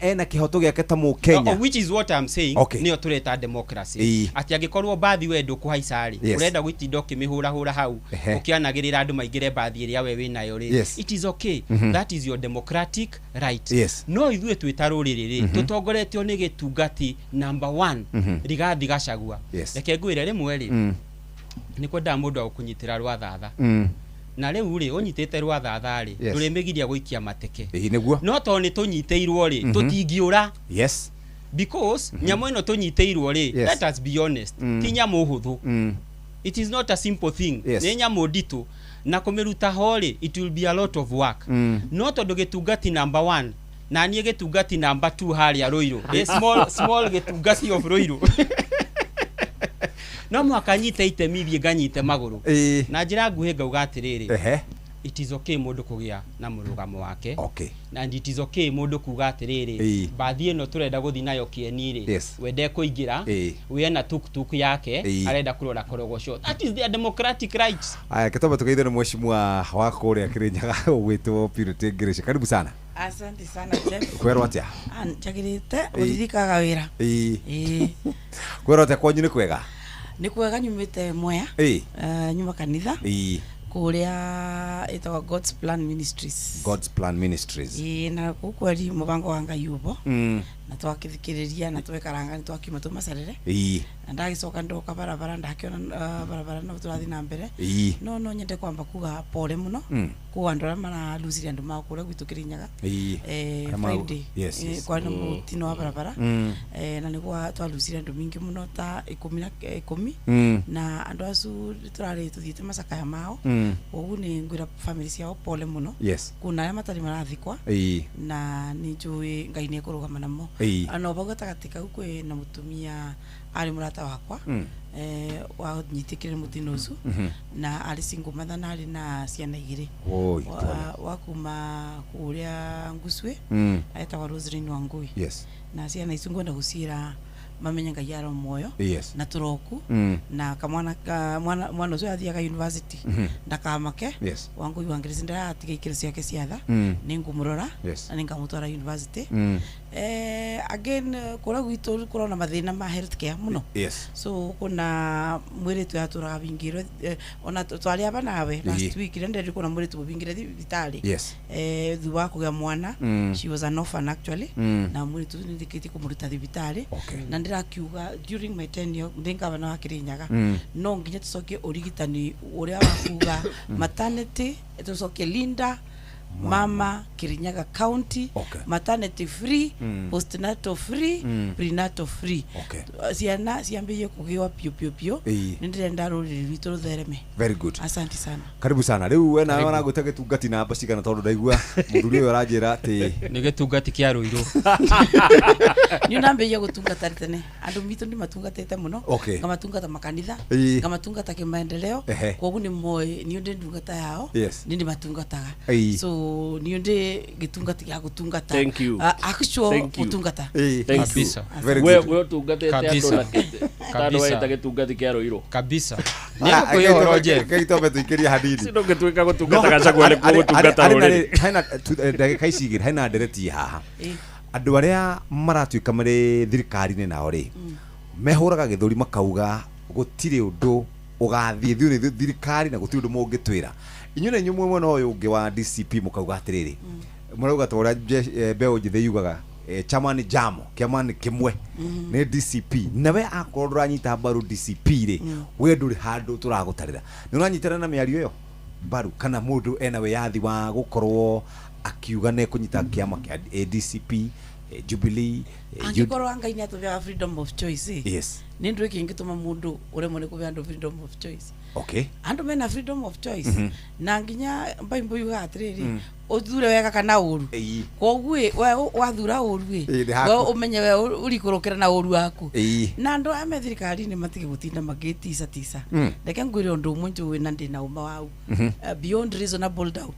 ena kĩhoto gĩake ta Mũkenya, which is what I'm saying, nĩyo tũreta democracy. Atĩ angĩkorwo mbathi we ndũkũhaica rĩ, ũrenda gũtinda ũkĩmĩhũrahũra hau ũkĩanagĩrĩra andũ maingĩre mbathi ĩrĩa we wĩnayo rĩ, it is okay, that is your democratic right. No ithuĩ twĩ ta rũrĩrĩ rĩ, tũtongoretio nĩ gĩtungati number 1 Rigathi Gachagua. Reke ngwĩre rĩmwe rĩ, nĩ kwendaga mũndũ wa gũkũnyitĩra rwathatha, na rĩu rĩ, ũnyitĩte rwathatha rĩ, ndũrĩmĩgiria gũikia mateke, no tondũ nĩ tũnyitĩirwo rĩ, tũtingĩũra. Because nyamũ ĩno tũnyitĩirwo rĩ, let us be honest, ti nyamũ hũthũ. It is not a simple thing. Nĩ nyamũ nditũ, na kũmĩruta ho rĩ, it will be a lot of work. No tondũ gĩtungati number 1 na niĩ gĩtungati number 2 harĩa Ruiru, a small small gĩtungati of Ruiru, no mũhaka nyite itemi thiĩ nganyite magũrũ. Na njĩra nguhĩ ngauga atĩrĩrĩ, it is okay mũndũ kũgĩa na mũrũgamo wake, and it is okay mũndũ kuga atĩrĩrĩ, mbathi ĩno tũrenda gũthiĩ nayo kĩeni rĩ, we ndekũingĩra, we ena tuktuk yake, arenda kũrora Korogocho. That is their democratic rights. Aya, kĩtomba tũgeithio nĩ mheshimiwa wa kũrĩa Kĩrĩnyaga ũgwĩtwo Purity Ngirici. Karibu sana. Asante sana Jeff. Kwĩrwo atĩa? Njagĩrĩte ũririkaga wĩra. Kwĩrwo atĩa kwanyu nĩ kwega? Nĩ kwega, nyumĩte Mwea, nyuma kanitha kũrĩa ĩtagwo God's Plan Ministries. God's Plan Ministries. Na kũu kweri mũbango wa Ngai ũbo. Na twakithikiriria na twekaranga ni twakiuma tumacerere. Na ndagicoka ndoka barabara ndakiona barabara no turathi na mbere. No no nyende kwamba kuga pole muno ku andu aria maralucirie andu mao kuria gwitu Kirinyaga. Friday kwari na mutino wa barabara na niguo twalucirie andu mingi muno ta 10 na andu acu turari tuthiite macakaya mao. Koguo ni ngwira family ciao pole muno. Kuna aria matari marathikwa na ni njui Ngai ni ekurugama namo. Ano bau gatagati kau kwi na mutumia ari murata wakwa wa nyitikire mutino ucu na ari single mother na ari na ciana igiri wa kuma kuria Nguswe etagwa Roseline Wangui. Na ciana icu ngwenda guciira mamenye Ngai aro moyo na turoku na kamwana mwana ucio athiaga university ndakamake. Wangui wangirisi ndaratiga ikiro ciake ciatha ni ngumurora na ningamutwara university. Again kura gwitu kurona mathina ma health care muno. So kuna mwiritu yaturaga bingirwe ona twari aba nawe last week ndende kuna mwiritu bingire thibitari thutha wa kugia mwana. She was an orphan actually. Na mwiritu nindikiti kumuruta thibitari. Na ndirakiuga during my tenure ndi gavana wa Kirinyaga no nginya tucokie urigitani uria wa kuga maternity tucokie Linda Mama Kirinyaga County. Maternity free, postnatal free, prenatal free. Ciana ciambirie kugiwa pio pio pio. Nindirenda ruriri rwitu ruthereme. Very good. Asante sana. Karibu sana. Riu we nawe aragwita gitungati namba cigana tondu ndaigua muthuri uyu aranjira ati ni gitungati kia Ruiru. Ni nambirie gutungata tene. Andu mitu ni matungatite muno. Ngamatungata makanitha, ngamatungata kimaendeleo. Koguo ni moi ni ndi ndungata yao. Ni ndi matungataga. So ni ndi gitungati gya gutungata. Actual gutungata. Kabisa. We we tungatete andu na tano weta gitungati kia Ruiru. Kabisa. Ni kuyo Roger. Kaito betuikiria hanini. Sino gituika gutungata Gachagua ni gutungata ruriri. Hena ndagika ici igiri hena ndereti haha. Andu aria maratuika mari thirikari-inĩ nao ri mehũraga gĩthũri makauga gũtirĩ ũndũ ũgathiĩ thiĩ nĩ thirikari na gũtirĩ ũndũ mũngĩtwĩra. Inyuĩ na inyuĩ mwena ũyũ ũngĩ wa DCP mũkauga atĩrĩrĩ mũrauga ta ũrĩa mbeũ njĩthĩ yugaga chama ni jamo kĩama nĩ kĩmwe nĩ DCP nawe akorwo ndũranyita mbaru DCP rĩ we ndũrĩ handũ tũragũtarĩra. Nĩ ũranyitana na mĩario ĩyo mbaru kana mũndũ ena wĩyathi wa gũkorwo akiuga nĩ kũnyita kĩama kĩa DCP Jubilee? Angikorwo Ngai nĩ atũheaga freedom of choice. Nĩ ndũ kĩngĩtũma mũndũ ũremwo nĩ kũhe andũ freedom of choice. Andu mena freedom of choice. Na nginya Bible yugaga atiriri uthure wega kana uru. Koguo we wathura uru we umenye we urikurukira na uru waku. Na andu aya me thirikari-inĩ matige gutinda magĩtisa tisa. Reke ngwire undu umwe njũĩ na ndĩ na ũma wau beyond reasonable doubt.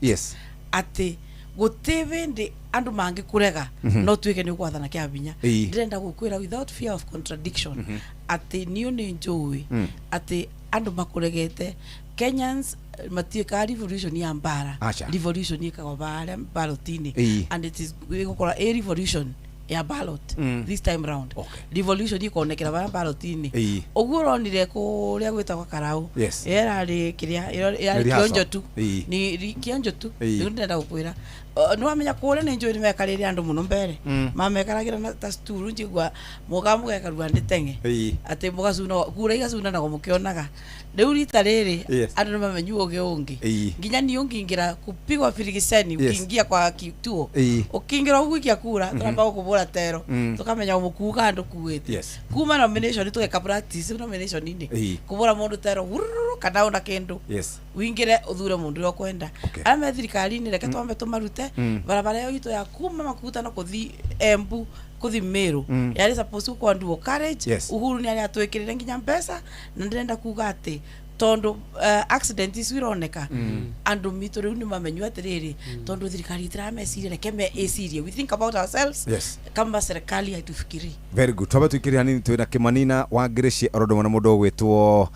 Atĩ guti bindi andu mangikurega no tuike ni gwathana kia binya. Ndirenda gukwira without fear of contradiction ati niyo ni njui ati andu makuregete Kenyans matiika revolution ya mbara. Revolution ikagwa bara ballot-ini and it is igukora a revolution ya ballot this time round. Revolution ikonekera bara ballot-ini uguo uronire kuria gwitagwo Karau erari kiria ya kionjo tu ni kionjo tu ndenda gukwira ni wamenya kuria ni njui ni mekarire andu muno mbere mamekaragira na ta sturu njigua muga mugekarua nditenge ati mugacuna kura igacuna nago mukionaga riu rita riri andu ni mamenyu ugi ungi nginya ni ungingira kupigwa firigiceni ukiingia kwa kituo ukiingira uguikia kura turamba gukubura tero tukamenya umukuga andu kuite kuma nomination tugeka practice nomination ini kubura mundu tero kana ona kindu wingire uthure mundu uria ukwenda aria me thirikari-inĩ reke twambe tumarute barabara ĩyo itũ ya kuma Makutano kuthi Embu kuthi Meru yari supposed gukorwo dual carriage. Uhuru ni aria atwikirire nginya mbeca na ndirenda kuga ati tondu accident icio ironeka andu mitu riu ni mamenyu atiriri tondu thirikari itirameciria reke me icirie we think about ourselves kama serikali haitufikiri. Very good. Twambe tuikire hanini twina Kimanina wa Ngirici orondo na mundu ugwitwo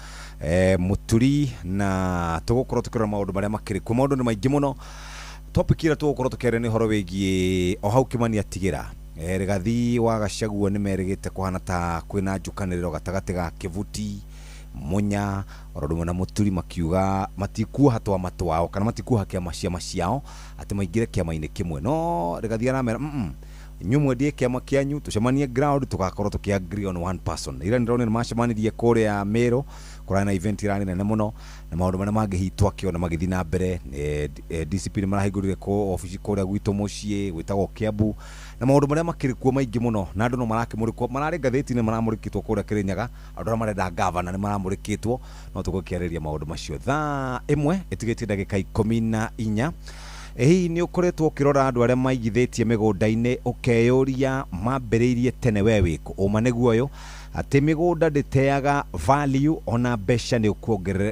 Muturi na tugukorwo tukirora maundu maria makiri ku maundu ni maingi muno topic ira tugukorwo tukiaria ni horo wigie o hau Kimani atigira Rigathi wa Gachagua ni merigite kuhana ta kwina njukaniriro gatagati ga Kivuti Munya orondo na Muturi makiuga matikuoha twa matwao kana matikuoha kiama ciama ciao ati maingire kiama-inĩ kĩmwe no Rigathi aramera Inyuĩ mwendie kĩama kĩanyu, tũcemanie ground, tũgakorwo tũkĩ agree on one person. Ira nĩndĩronire nĩmacemanirie kũrĩa Meru, kũrarĩ na event irarĩ nene mũno, na maũndũ marĩa mangĩ hihi twakĩona magĩthiĩ na mbere. DCP nĩ marahingũrire obici kũrĩa gwitũ mũciĩ gwĩtagwo Kiambu, na maũndũ marĩa makĩrĩ kuo maingĩ mũno, na andũ no marakĩmũrĩkwo, mararĩ ngathĩti-inĩ maramũrĩkĩtwo kũrĩa Kĩrĩnyaga, andũ arĩa marenda gavana nĩ maramũrĩkĩtwo, no tũgũkĩarĩrĩria maũndũ macio thaa 1 ĩtigĩtie ndagĩka 14. Hihi nĩ ũkoretwo ũkĩrora andũ arĩa maigithĩtie mĩgũnda-inĩ ũkeyũria mambĩrĩirie tene we wĩkũ? Ũma nĩguo ũyũ atĩ mĩgũnda ndĩteaga value, ona mbeca nĩ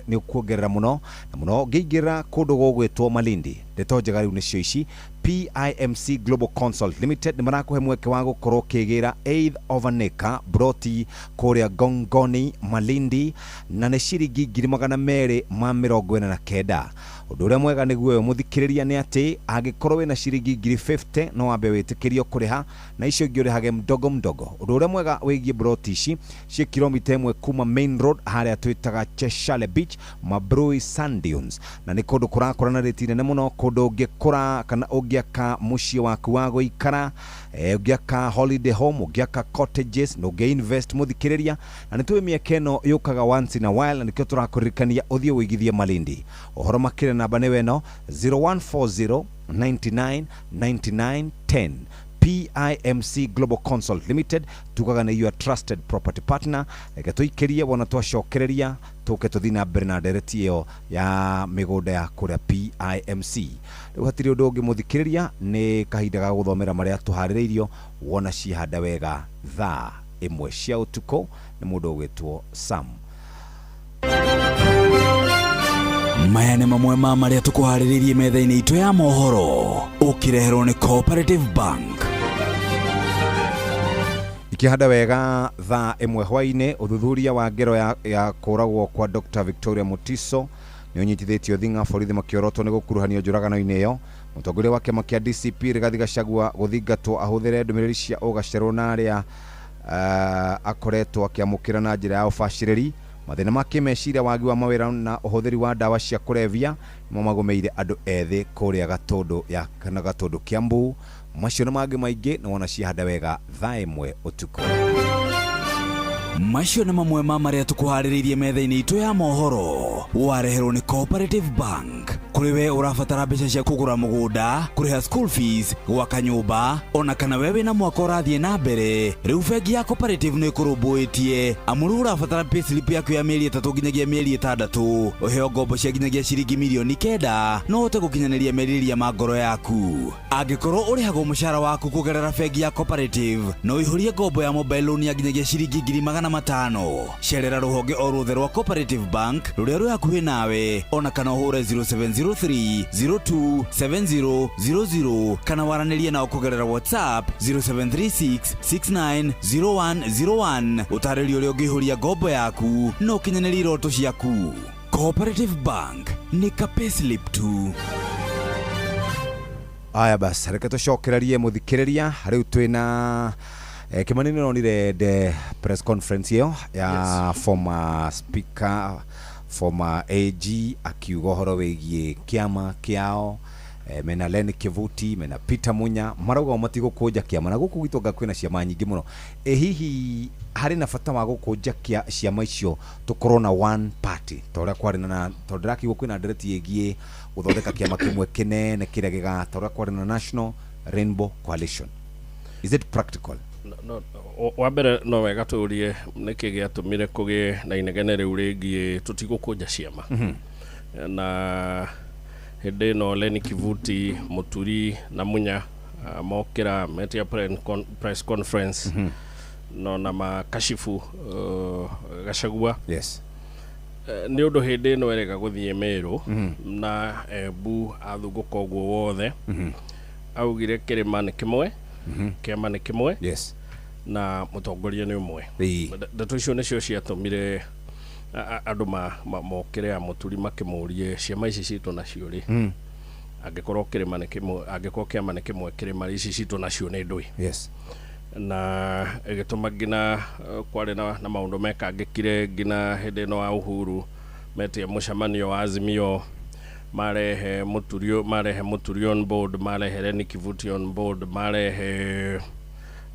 ũkuongerera mũno na mũno. Ũngĩingĩra kũndũ gũgwĩtwo Malindi, ndeto njega rĩu nĩcio ici. PIMC Global Consult Limited nĩ marakũhe mweke wa gũkorwo ũkĩgĩra eighth of an acre broti kũrĩa Gongoni Malindi, na nĩ ciringi 249,000. Ũndũ ũrĩa mwega nĩguo ũyũ mũthikĩrĩria nĩ atĩ angĩkorwo wĩna ciringi 50,000 no wambe wĩtĩkĩrio kũrĩha, na icio ingĩ ũrĩhage mdogo mdogo. Ũndũ ũrĩa mwega wĩgiĩ broti ici ciĩ kilomita 1 kuma main road harĩa twĩtaga Cheshale Beach, Mabrui Sand Dunes, na nĩ kũndũ kũrakũra na rĩti nene mũno, kũndũ ũngĩkũra kana ũngĩaka mũciĩ waku wa gũikara, ũngĩaka holiday home, ũngĩaka cottages, na ũngĩ invest mũthikĩrĩria. Na nĩ tũĩ mĩeke ĩno yũkaga once in a while, na nĩkĩo tũrakũririkania ũthiĩ ũigithie Malindi. Ũhoro makĩria namba nĩ weno 0140 99 99 10. PIMC Global Consult Limited tugaga nĩ your trusted property partner. Reke tũikĩrie wona twacokereria tũke tũthiĩ na mbere na ndereti ĩyo ya mĩgũnda ya kũrĩa PIMC. Rĩu hatirĩ ũndũ ũngĩ mũthikĩrĩria, nĩ kahinda ga gũthomera marĩa tũharĩrĩirio wona cihanda wega thaa 1 cia ũtukũ nĩ mũndũ ũgwĩtwo Sam. Maya nĩ mamwe ma marĩa tũkũharĩrĩirie metha-inĩ itũ ya mohoro, ũkĩreherwo nĩ Cooperative Bank. Ikĩhanda wega thaa 1 hwaĩ-inĩ, ũthuthuria wa ngero ya kũragwo kwa Dr. Victoria Mutiso nĩ ũnyitithĩtio thing'a, borithi makĩorotwo nĩ gũkuruhanio njũragano-inĩ ĩyo. Mũtongoria wa kĩama kĩa DCP Rigathi Gachagua gũthingatwo ahũthĩre ndũmĩrĩri cia ũgacerwo na arĩa akoretwo akĩamũkĩra na njĩra ya ũbacĩrĩri. Mathĩna ma kĩmeciria, wagi wa mawĩra na ũhũthĩri wa ndawa cia kũrebia nĩmo magũmĩire andũ ethĩ kũrĩa Gatũndũ ya kana Gatũndũ Kiambu. Macio na mangĩ maingĩ nĩ wona cihanda wega thaa 1 ũtukũ. Macio nĩ mamwe ma marĩa tũkũharĩrĩirie metha-inĩ itũ ya mohoro, wareherwo nĩ Cooperative Bank. Kũrĩ we ũrabatara mbeca cia kũgũra mũgũnda, kũrĩha school fees, gwaka nyũmba, ona kana we wĩna mwaka ũrathiĩ na mbere, rĩu bengi ya Cooperative nĩ ĩkũrũmbũĩtie. Amu rĩu ũrabatara payslip yaku ya mĩeri 3 nginyagia mĩeri 6, ũheo ngombo cia nginyagia ciringi mirioni 9, no ũhote gũkinyanĩria merirĩria ma ngoro yaku. Angĩkorwo ũrĩhagwo mũcara waku kũgerera bengi ya Cooperative, no ũihũrie ngombo ya mobile loan ya nginyagia ciringi 500,000. Cerera rũhonge o ruothe rwa Cooperative Bank rũrĩa rwĩ hakuhĩ nawe, ona kana ũhũre 0703 02 7000 kana waranĩrie nao kũgerera WhatsApp 0736 690101. Ũtarĩrio ũrĩa ũngĩihũria ngombo yaku na ũkinyanĩrie iroto ciaku. Cooperative Bank nĩ ka payslip tu. Aya basi, reke tũcokererie mũthikĩrĩria. Rĩu twĩna Kimani nĩ ronire the press conference ĩyo ya former speaker, former AG akiuga ũhoro wĩgiĩ kĩama kĩao, mena Len Kivuti, mena Peter Munya, marauga o matigũkũnja kĩama, na gũkũ gwitũ anga kwĩna ciama nyingĩ mũno. Hihi harĩ na bata wa gũkũnja ciama icio tũkorwo na one party ta ũrĩa kwarĩ na, tondũ ndĩrakiuga kwĩna ndereti ĩgiĩ gũthondeka kĩama kĩmwe kĩnene kĩrĩa gĩga ta ũrĩa kwarĩ na National Rainbow Coalition. Is it practical? No, wa mbere no wega tũrie nĩkĩ gĩatũmire kũgĩe na inegene rĩu rĩgiĩ tũtigũkũnja ciama. Na hĩndĩ ĩno Lenny Kivuti, Mũturi na Munya mokĩra metia press conference no na makashifu Gachagua. Yes. Nĩ ũndũ hĩndĩ ĩno erega gũthiĩ Meru na Embu athungũka ũguo wothe, augire kĩrĩma nĩ kĩmwe, kĩama nĩ kĩmwe, yes, na mũtongoria nĩ ũmwe. Ndeto icio nĩcio ciatũmire andũ mokĩre a Mũturi makĩmũrie ciama ici citũ nacio rĩ, angĩkorwo kĩrĩma nĩ kĩmwe, angĩkorwo kĩama nĩ kĩmwe, kĩrĩma ici citũ nacio nĩ ndũĩ. Yes. Na ĩgĩtũma nginya kwarĩ na maũndũ mekangĩkire nginya hĩndĩ ĩno ya Uhuru metie mũcemanio wa Azimio, marehe Mũturi on board, marehe Lenny Kivuti on board, marehe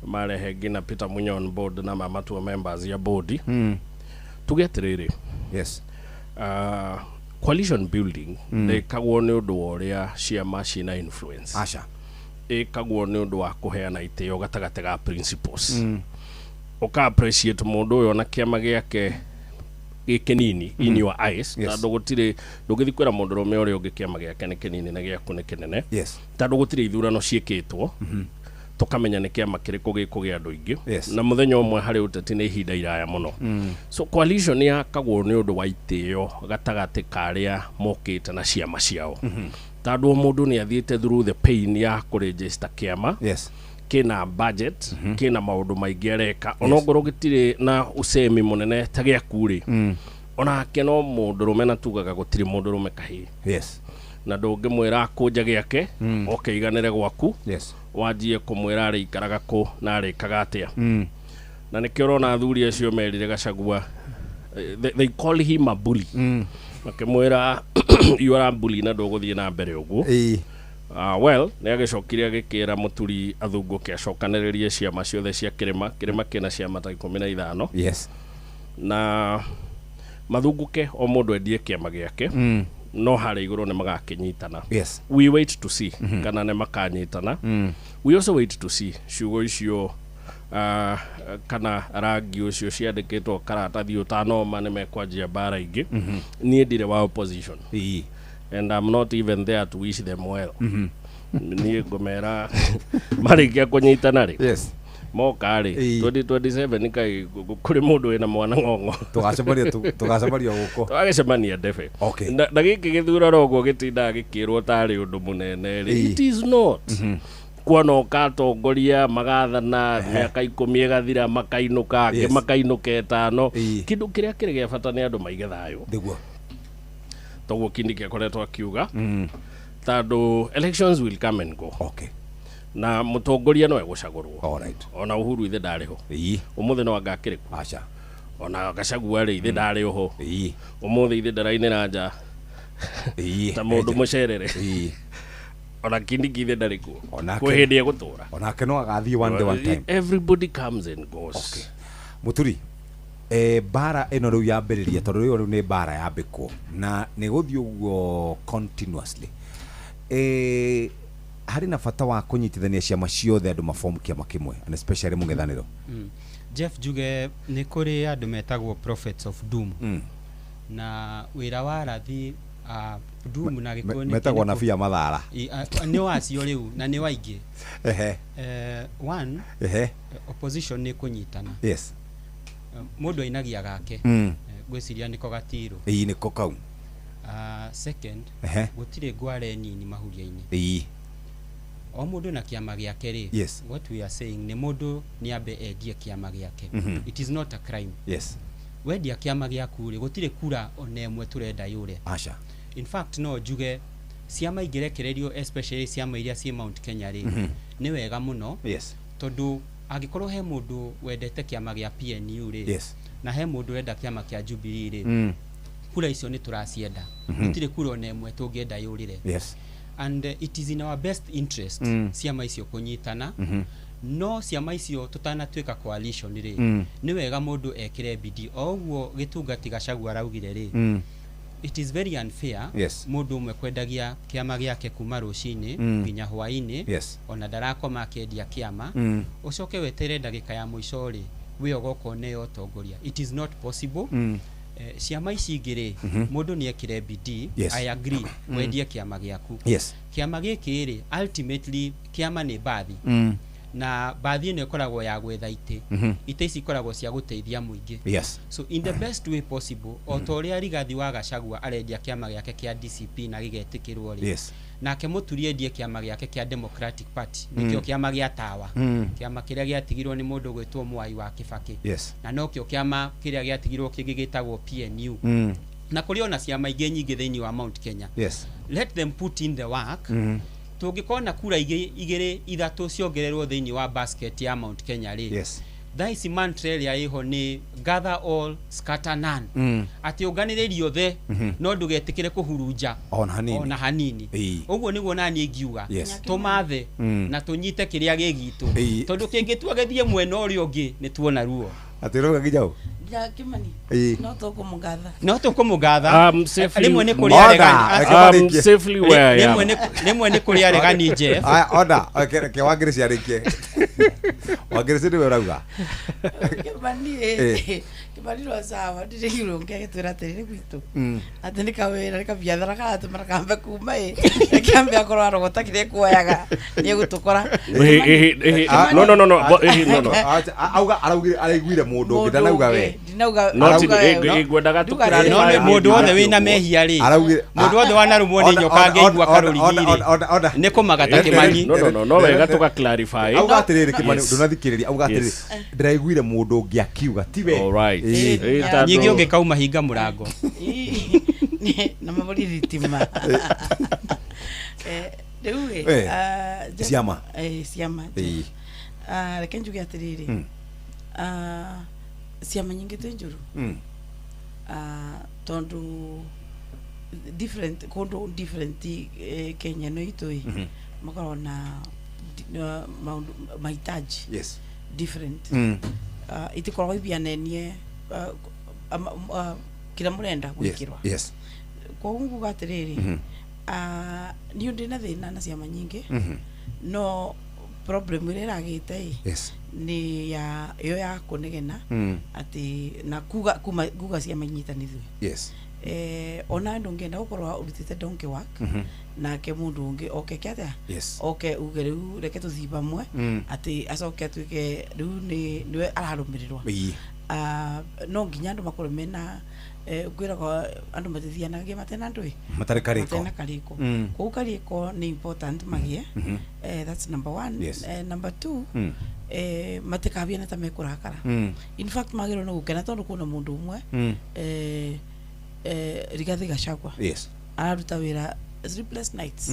Marehe nginya Peter Munya on board na mamatua members ya board. Tuge atĩrĩrĩ, coalition building ndĩkagwo nĩ ũndũ wa ũrĩa ciama ciĩna influence. Aca. Ĩkagwo nĩ ũndũ wa kũheana itĩo gatagatĩ ga principles. Ũka appreciate mũndũ ũyũ na kĩama gĩake gĩ kĩnini in your eyes, tondũ gũtirĩ, ndũngĩthiĩ kwĩra mũndũrũme ũrĩa ũngĩ kĩama gĩake nĩ kĩnini na gĩaku nĩ kĩnene, tondũ gũtirĩ ithurano ciĩkĩtwo tũkamenya nĩ kĩama kĩrĩkũ gĩkũgĩa andũ aingĩ. Na mũthenya ũmwe harĩ ũteti nĩ ihinda iraya mũno. So coalition yakagwo nĩ ũndũ wa itĩo gatagatĩ ka arĩa mokĩte na ciama ciao, tondũ o mũndũ nĩ athiĩte through the pain ya kũregister kĩama kĩna budget, kĩna maũndũ maingĩ areka, onokorwo gĩtirĩ na ũcemi mũnene ta gĩaku rĩ, onake no mũndũrũme, na tugaga gũtirĩ mũndũrũme kahĩĩ. Na ndũngĩmwĩra akũnja gĩake oke iganĩre gwaku, wanjie kũmwĩra arĩikaraga kũ na arĩkaga atĩa. Na nĩkĩo ũrona athuri acio merire Gachagua, they call him a bully, makĩmwĩra you are a bully na ndũgũthiĩ na mbere ũguo. Well, nĩ agĩcokire agĩkĩra Mũturi athungũke acokanĩrĩrie ciama ciothe cia kĩrĩma. Kĩrĩma kĩna ciama ta 15. Na mathungũke o mũndũ endie kĩama gĩake, no harĩa igũrũ nĩ magakĩnyitana. We wait to see kana nĩ makanyitana. We also wait to see ciugo icio, kana rangi ũcio ciandĩkĩtwo karatathi ũtanoma nĩ mekwanjia mbara ingĩ. Niĩ ndirĩ wa opposition and I'm not even there to wish them well. Niĩ ngũmera marĩkia kũnyitana rĩ, moka rĩ, 2027 kai kũrĩ mũndũ wĩna mwana ng'ong'o. Tũgacemania gũkũ. Tũgagĩcemania ndebe. Na gĩkĩ gĩthurano ũguo gĩtindaga gĩkĩrwo tarĩ ũndũ mũnene rĩ, it is not. Kuona ũkatongoria magathana mĩaka 10 ĩgathira, makainũka angĩ, makainũka 5. Kĩndũ kĩrĩa kĩrĩ gĩa bata nĩ andũ maige thayũ. Nĩguo. Toguo Kindiki akoretwo akiuga, tondũ elections will come and go. Na mũtongoria no egũcagũrwo. Ona Uhuru ithe ndarĩ ho. Ũmũthĩ no anga akĩrĩ kuo. Aca. Ona Gachagua rĩ, ithe ndarĩ ho. Ũmũthĩ ithe ndarainĩra nja ta mũndũ mũcerere. Ona Kindiki ithe ndarĩ kuo. Kwĩ hĩndĩ egũtũra. Onake no agathiĩ one day, one time. Everybody comes and goes. Mũturi, mbara ĩno rĩu yambĩrĩria, tondũ rĩu nĩ mbara yambĩkwo na nĩ gũthiĩ ũguo continuously, harĩ na bata wa kũnyitithania ciama ciothe andũ mabomu kĩama kĩmwe, and especially mũng'ethanĩro. Jeff, njuge nĩ kũrĩ andũ metagwo prophets of doom, na wĩra wa rathi doom na Gĩkũyũ metagwo nabii a mathara. Nĩ wacio rĩu na nĩ waingĩ. One, opposition nĩ kũnyitana. Mũndũ ainagia gake. Ngwĩciria nĩko gatirũ. Ĩĩ, nĩko kau. Second, gũtirĩ ngware nini mahuria-inĩ. O mũndũ na kĩama gĩake rĩ, what we are saying nĩ mũndũ nĩ ambe endie kĩama gĩake. It is not a crime. Wendia kĩama gĩaku rĩ, gũtirĩ kura ona ĩmwe tũrenda yũre. Aca. In fact, no njuge ciama ingĩrekererio, especially ciama iria ciĩ Mount Kenya rĩ, nĩ wega mũno, tondũ angĩkorwo he mũndũ wendete kĩama gĩa PNU rĩ, na he mũndũ wenda kĩama kĩa Jubilee rĩ, kura icio nĩ tũracienda. Gũtirĩ kura ona ĩmwe tũngĩenda yũrĩre. And it is in our best interest ciama icio kũnyitana. No ciama icio tũtanatuĩka coalition rĩ, nĩ wega mũndũ ekĩre bidii o ũguo gĩtungati Gachagua araugire rĩ, it is very unfair mũndũ ũmwe kwendagia kĩama gĩake kuma rũcinĩ nginya hwaĩ-inĩ, ona ndarakoma akĩendia kĩama, ũcoke wetere ndagĩka ya mũico rĩ, wĩ ũgoka ũneo ũtongoria. It is not possible. Ciama ici ingĩ rĩ, mũndũ nĩ ekĩre bidii. I agree, wendie kĩama gĩaku. Kĩama gĩkĩ rĩ, ultimately kĩama nĩ bathi, na bathi ĩno ĩkoragwo ya gwetha itĩ. Itĩ ici ikoragwo cia gũteithia mũingĩ. So in the best way possible, o ta ũrĩa Rigathi wa Gachagua arendia kĩama gĩake kĩa DCP na gĩgetĩkĩrwo rĩ, nake Mũturi endie kĩama gĩake kĩa Democratic Party, nĩkĩo kĩama gĩa tawa, kĩama kĩrĩa gĩatigirwo nĩ mũndũ gwĩtwo Mwai wa Kibaki, na nokĩo kĩama kĩrĩa gĩatigirwo kĩngĩ gĩtagwo PNU, na kũrĩ ona ciama ingĩ nyingĩ thĩinĩ wa Mount Kenya. Let them put in the work. Tũngĩkona kura igĩrĩ ithatũ ciongererwo thĩinĩ wa basket ya Mount Kenya rĩ, Thaa ici mantra ĩrĩa ĩho nĩ gather all, scatter none. Atĩ ũnganĩrĩrie othe, no ndũgetĩkĩre kũhurunja ona hanini. Ona hanini. Ũguo nĩguo naniĩ ingiuga. Tũmathe na tũnyite kĩrĩa gĩ gitũ, tondũ kĩngĩtua gĩthiĩ mwena ũrĩa ũngĩ nĩ tuona ruo. Atĩ ũrauga nginya ũ? Nginya Kimani. No tũkũmũgatha. No tũkũmũgatha. Safely- Rĩmwe nĩ kũrĩ aregani. I'm safely where I am. Rĩmwe nĩ kũrĩ aregani, Jeff. Aya, ona ke Wangĩrĩ ciarĩkie. Wangĩrĩ nĩwe ũrauga. Kimani. Kimani no sawa, ndirĩgirwo ũngĩ agĩtwĩra atĩrĩrĩ gwitũ atĩ nĩ kawĩra, nĩ kabiathara karatũmĩra kambe kuma ĩ, reke ambe akorwo arogota kĩrĩa ekuoyaga nĩ egũtũkora. No, no, no, no, no, no. Auga araugire araiguire mũndũ ũngĩ, ndanauga we. Ndinauga. No, arauga we. Ngwendaga Nduga tũ No nĩ mũndũ wothe wĩna mehia rĩ, Araugire mũndũ wothe wanarũmwo nĩ nyoka angĩigua karũrigi rĩ, nĩ kũmaga ta Kĩmani. No, no, no, no wega tũga clarify. Auga atĩrĩrĩ, Kĩmani, ndũnathikĩrĩria, auga atĩrĩrĩ, ndĩraiguire mũndũ ũngĩ akiuga ti we. All right. Nyingĩ ũngĩkauma hinga mũrango. Na mabũri thitima. Rĩu ĩ, Jeff- Ciama. Ciama. Ah, reke njuge atĩrĩrĩ, ah, ciama nyingĩ tĩ njũru. Ah, tondũ different kũndũ different, Kenya ĩno itũ ĩ, makoragwo na maũndũ mahitaji different. Ah, itikoragwo ibianenie, kĩrĩa mũrenda gwĩkĩrwo. Koguo nguga atĩrĩrĩ, ah, niĩ ndĩna thĩna na ciama nyingĩ, no problem ĩrĩa ĩragĩte ĩ nĩ ya ĩyo ya kũnegena atĩ na kuga kuma kuga ciama inyitanithio. Ona ndũngĩenda gũkorwo ũrutĩte donkey work, nake mũndũ ũngĩ oke ke atĩa, oke uge rĩu reke tũthiĩ pamwe, atĩ acoke atuĩke rĩu nĩ nĩwe ararũmĩrĩrwo. Ah, no nginya andũ makorwo mena, ngwĩraga andũ matithianagia matena ndũĩ matarĩ karĩko. Matena karĩko. Koguo karĩko nĩ important magĩe. That's number one. Number two, matikabiane ta mekũrakara. In fact, magĩrĩirwo nĩ gũkena tondũ kwĩna mũndũ ũmwe, Rigathi Gachagua, araruta wĩra sleepless nights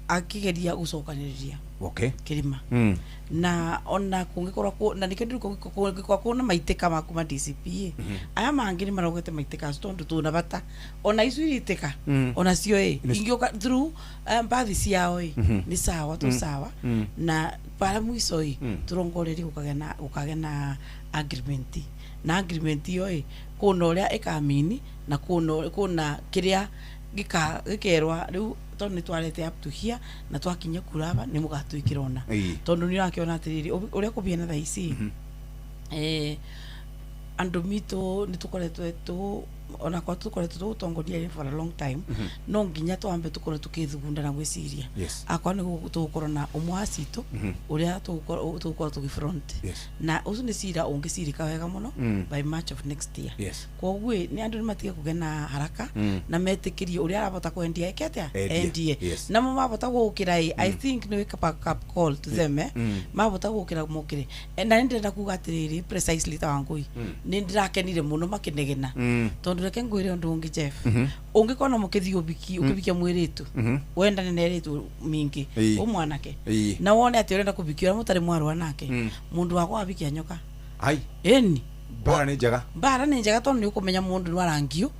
akĩgeria gũcokanĩrĩria kĩrĩma. Na ona kũngĩkorwo na nĩkĩo ndĩrĩ kũngĩkorwo kwĩna maitĩka ma kuma DCP ĩ, aya mangĩ nĩ maraugĩte maitĩka acio tondũ tũna bata ona icio iritĩka, ona cio ĩ ingĩũka through mbathi ciao ĩ, nĩ sawa tu, sawa. Na bara mwico ĩ, tũrongorerie gũkagĩa na agreement, na agreement ĩyo ĩ kũna ũrĩa ĩkamini na kũna kĩrĩa gĩkerwa rĩu, tondũ nĩ twarete up to here na twakinya kuraba nĩ mũgatwĩkĩra ona, tondũ nĩ ũrakĩona atĩrĩrĩ ũrĩa kũbiana thaa ici, andũ mitũ nĩ tũkoretwo tũ onakwa tũkoretwo tũgũtongoria for a long time. No nginya twambe tũkorwo tũkĩthugunda na gwĩciria akwa nĩ tũgũkorwo na ũmwe wa citũ ũrĩa tũgũkorwo tũgĩ front, na ũcio nĩ cira ũngĩcirĩka wega mũno by March of next year. Koguo ĩ, nĩ andũ nĩ matige kũgĩa na haraka na metĩkĩrie ũrĩa arabota kwendia eke atĩa. Endie. Endie. Namo mabota gũkĩra ĩ, I think nĩ wake up call to them, mabota gũkĩra mokĩre. Na nĩ ndĩrenda kuga atĩrĩrĩ, precisely ta Wangũi, nĩ ndĩrakenire mũno makĩnegena, tondũ reke ngwĩre ũndũ ũngĩ, Jeff. Ũngĩkona mũkĩthiĩ ũbiki, ũkĩbikia mwĩrĩtu, wendane na erĩtu mingĩ, ũmwanake, na wone atĩ ũrenda kũbikia ũrĩa mũtarĩ mwarũa nake, mũndũ wakwa wabikia nyoka. Ai. Ĩni. Mbara nĩ njega. Mbara nĩ njega tondũ nĩ ũkũmenya mũndũ nĩ warangio.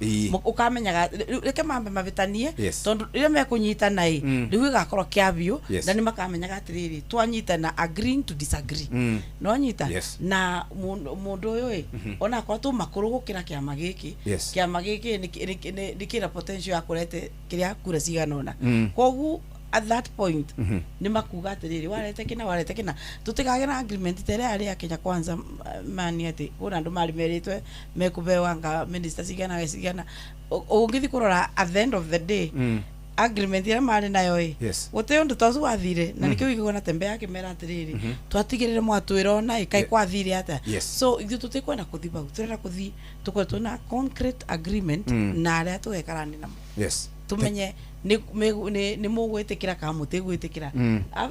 Ũkamenyaga rĩu reke mambe mabĩtanie, tondũ rĩrĩa mekũnyitana ĩ, rĩu ĩgakorwo kĩa biũ, na nĩ makamenyaga atĩrĩrĩ, twanyitana, agreeing to disagree. Nĩwanyita? Yes. Na mũndũ ũyũ ĩ, onakorwo tũ makũrũ gũkĩra kĩama gĩkĩ, kĩama gĩkĩ nĩ kĩna potential ya kũrete kĩrĩa kura cigana ũna. Koguo at that point nĩ makuga atĩrĩrĩ, warete kĩna, warete kĩna, tũtikagĩa na agreement ta ĩrĩa yarĩ ya Kenya Kwanza, mani atĩ kwĩna andũ marĩ merĩtwe mekũbewa nga minister cigana cigana. Ũngĩthiĩ kũrora at the end of the day, agreement ĩrĩa marĩ nayo ĩ, gũtĩ ũndũ ta ũcio wathire, na nĩkĩo wĩigagwo na tembe yakĩmera atĩrĩrĩ, twatigĩrĩre mwatwĩra ona ĩ kaĩ kwathire atĩa. So ithuĩ tũtikwenda kũthi bau, tũrenda kũthi tũkorwo twĩna concrete agreement na arĩa tũgekarani namo, tumenye nĩ mũgwĩtĩkĩra kana mũtigwĩtĩkĩra.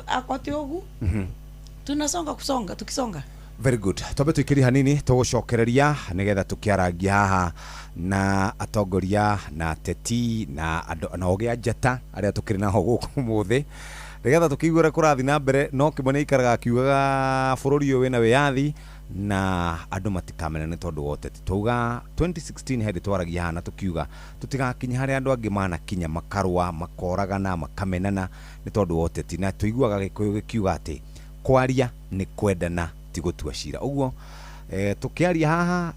Akwa ti ũguo, tunasonga kusonga tukisonga. Very good. Twambe tuikĩrie hanini, tũgũcokereria nĩgetha tũkĩarangia haha na atongoria na ateti na andũ na ogĩ a njata arĩa tũkĩrĩ nao gũkũ ũmũthĩ, nĩgetha tũkĩigue ũrĩa kũrathiĩ na mbere. No Kĩmwe nĩ aikaraga akiugaga bũrũri ũyũ wĩna wĩyathi. Na andũ matikamene nĩ tondũ wa ũteti. Twauga 2016 hĩndĩ twaragia haha na tũkiuga tũtigakinya harĩa andũ angĩ manakinya makarũa, makoragana, makamenana nĩ tondũ wa ũteti. Na tũiguaga Gĩkũyũ gĩkiuga atĩ kwaria nĩ kwendana ti gũtua cira. Ũguo tukiaria haha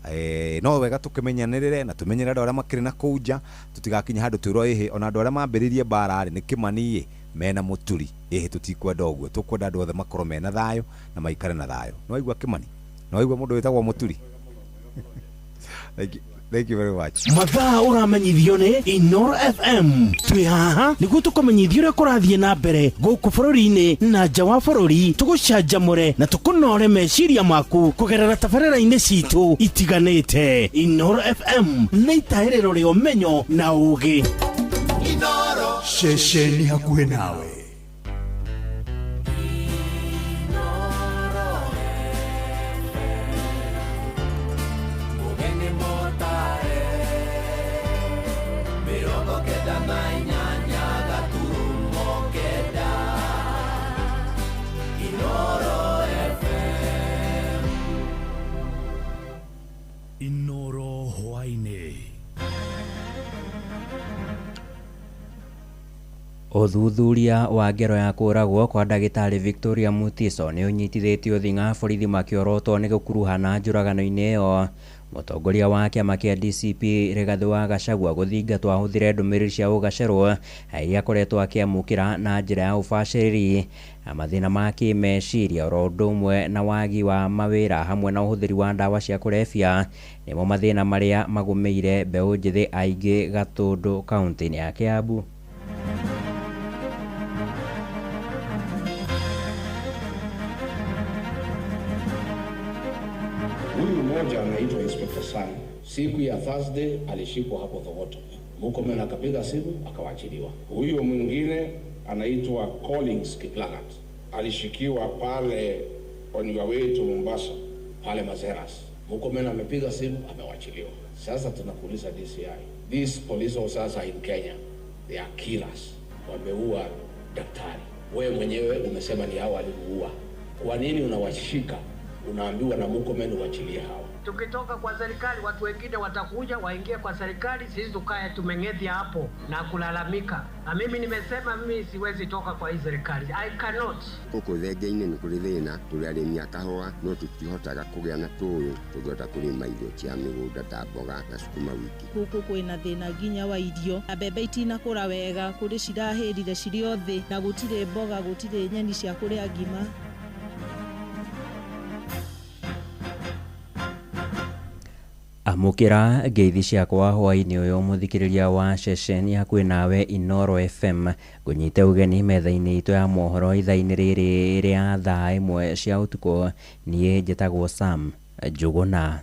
no wega tukimenyanĩrĩre na tumenyere andũ arĩa makĩrĩ na kũu nja, tũtigakinya handũ twĩrwo ĩhĩ ona andũ arĩa mambĩrĩirie mbara rĩ nĩ Kĩmani ĩ mena Mũturi ĩhĩ, tũtikwenda ũguo. Tũkwenda andũ othe makorwo mena thayũ na maikare na thayũ. No waigua Kĩmani? No waigua mũndũ wĩtagwo Mũturi? Thank you. Thank you very much. Mathaa ũramenyithio nĩ Inoro FM. Twĩ haha nĩguo tũkũmenyithia ũrĩa kũrathiĩ na mbere gũkũ bũrũri-inĩ na nja wa bũrũri, tũgũcanjamũre na tũkũnore meciria maku kũgerera tabarĩra-inĩ citũ itiganĩte. Inoro FM nĩ itahĩrĩro rĩa ũmenyo na ũũgĩ. Inoro ceceni hakuhĩ nawe. Inoro hwaĩ-inĩ. Ũthuthuria wa ngero ya kũragwo kwa ndagĩtarĩ Victoria Mutiso nĩ ũnyitithĩtio thing'a borithi makĩorotwo nĩ gũkuruhana njũragano-inĩ ĩyo. Mũtongoria wa kĩama kĩa DCP Rigathĩ wa Gachagua gũthingatwo ahũthĩre ndũmĩrĩri cia ũgacerwo iria akoretwo akĩamũkĩra na njĩra ya ũbacĩrĩri na mathĩna ma kĩmeciria oro ũndũ ũmwe na wagi wa mawĩra hamwe na ũhũthĩri wa ndawa cia kũrebia nĩmo mathĩna marĩa magũmĩire mbeũ njĩthĩ aingĩ Gatũndũ kaũntĩ-inĩ ya Kiambu. Huyu mmoja anaitwa Inspector Sang. Siku ya Thursday alishikwa hapo Thogoto. Murkomen akapiga simu akawachiliwa. Huyu mwingine anaitwa Collins Kiplagat. Alishikiwa pale on your way to Mombasa, pale Mazeras. Murkomen amepiga simu amewachiliwa. Sasa tunakuuliza DCI. These police officers are in Kenya. They are killers. Wameua daktari. Wewe mwenyewe umesema ni hao walimuua. Kwa nini unawashika? Unaambiwa na Murkomen uachilie hawa. Tukitoka kwa serikali watu wengine watakuja waingie kwa serikali, sisi tukae tumeng'ethia hapo na kulalamika. Na mimi nimesema mimi siwezi toka kwa hii serikali. I cannot. Gũkũ thenge-inĩ nĩ kũrĩ thĩna, tũrĩ arĩmi a kahũa no tũtihotaga kũgĩa na tũũĩ tũngĩhota kũrĩma irio cia mĩgũnda ta mboga na sukuma wiki. Gũkũ kwĩna thĩna nginya wa irio, na mbembe itinakũra wega, kũrĩ cirahĩrire cirĩ o thĩ, na gũtirĩ mboga, gũtirĩ nyeni cia kũrĩa ngima. Amũkĩra ngeithi ciakwa hwaĩ-inĩ ũyũ mũthikĩrĩria wa ceceni hakuhĩ nawe Inoro FM. Ngũnyite ũgeni metha-inĩ itũ ya mohoro ithaa-inĩ rĩrĩ rĩa thaa 1 cia ũtukũ. Niĩ njĩtagwo Sam Njũgũna.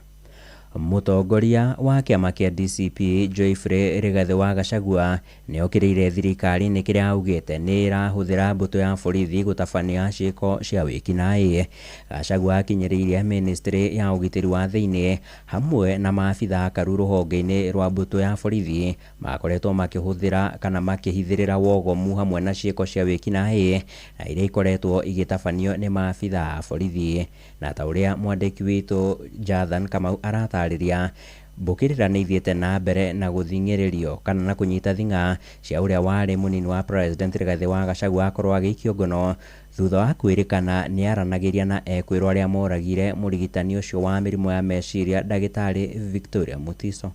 Mũtongoria wa kĩama kĩa DCP Geoffrey Rigathĩ wa Gachagua nĩ okĩrĩire thirikari nĩ kĩrĩa augĩte nĩ ĩrahũthĩra mbũtũ ya borithi gũtabania ciĩko cia wĩkinaĩ. Gachagua akinyĩrĩirie ministry ya ũgitĩri wa thĩinĩ hamwe na maabitha akaru rũhonge-inĩ rwa mbũtũ ya borithi makoretwo makĩhũthĩra kana makĩhithĩrĩra wogomu hamwe na ciĩko cia wĩkinaĩ na iria ikoretwo igĩtabanio nĩ maabitha a borithi. Na ta ũrĩa mwandĩki witũ Jathan Kamau arata mbũkĩrĩra nĩ ithiĩte na mbere na gũthing'ĩrĩrio kana na kũnyita thing'a cia ũrĩa warĩ mũnini wa president Rigathĩ wa Gachagua akorwo agĩikio ngono thutha wa kwĩrĩkana nĩ aranagĩria na ekwĩrwo arĩa moragire mũrigitani ũcio wa mĩrimũ ya meciria ndagĩtarĩ Victoria Mutiso.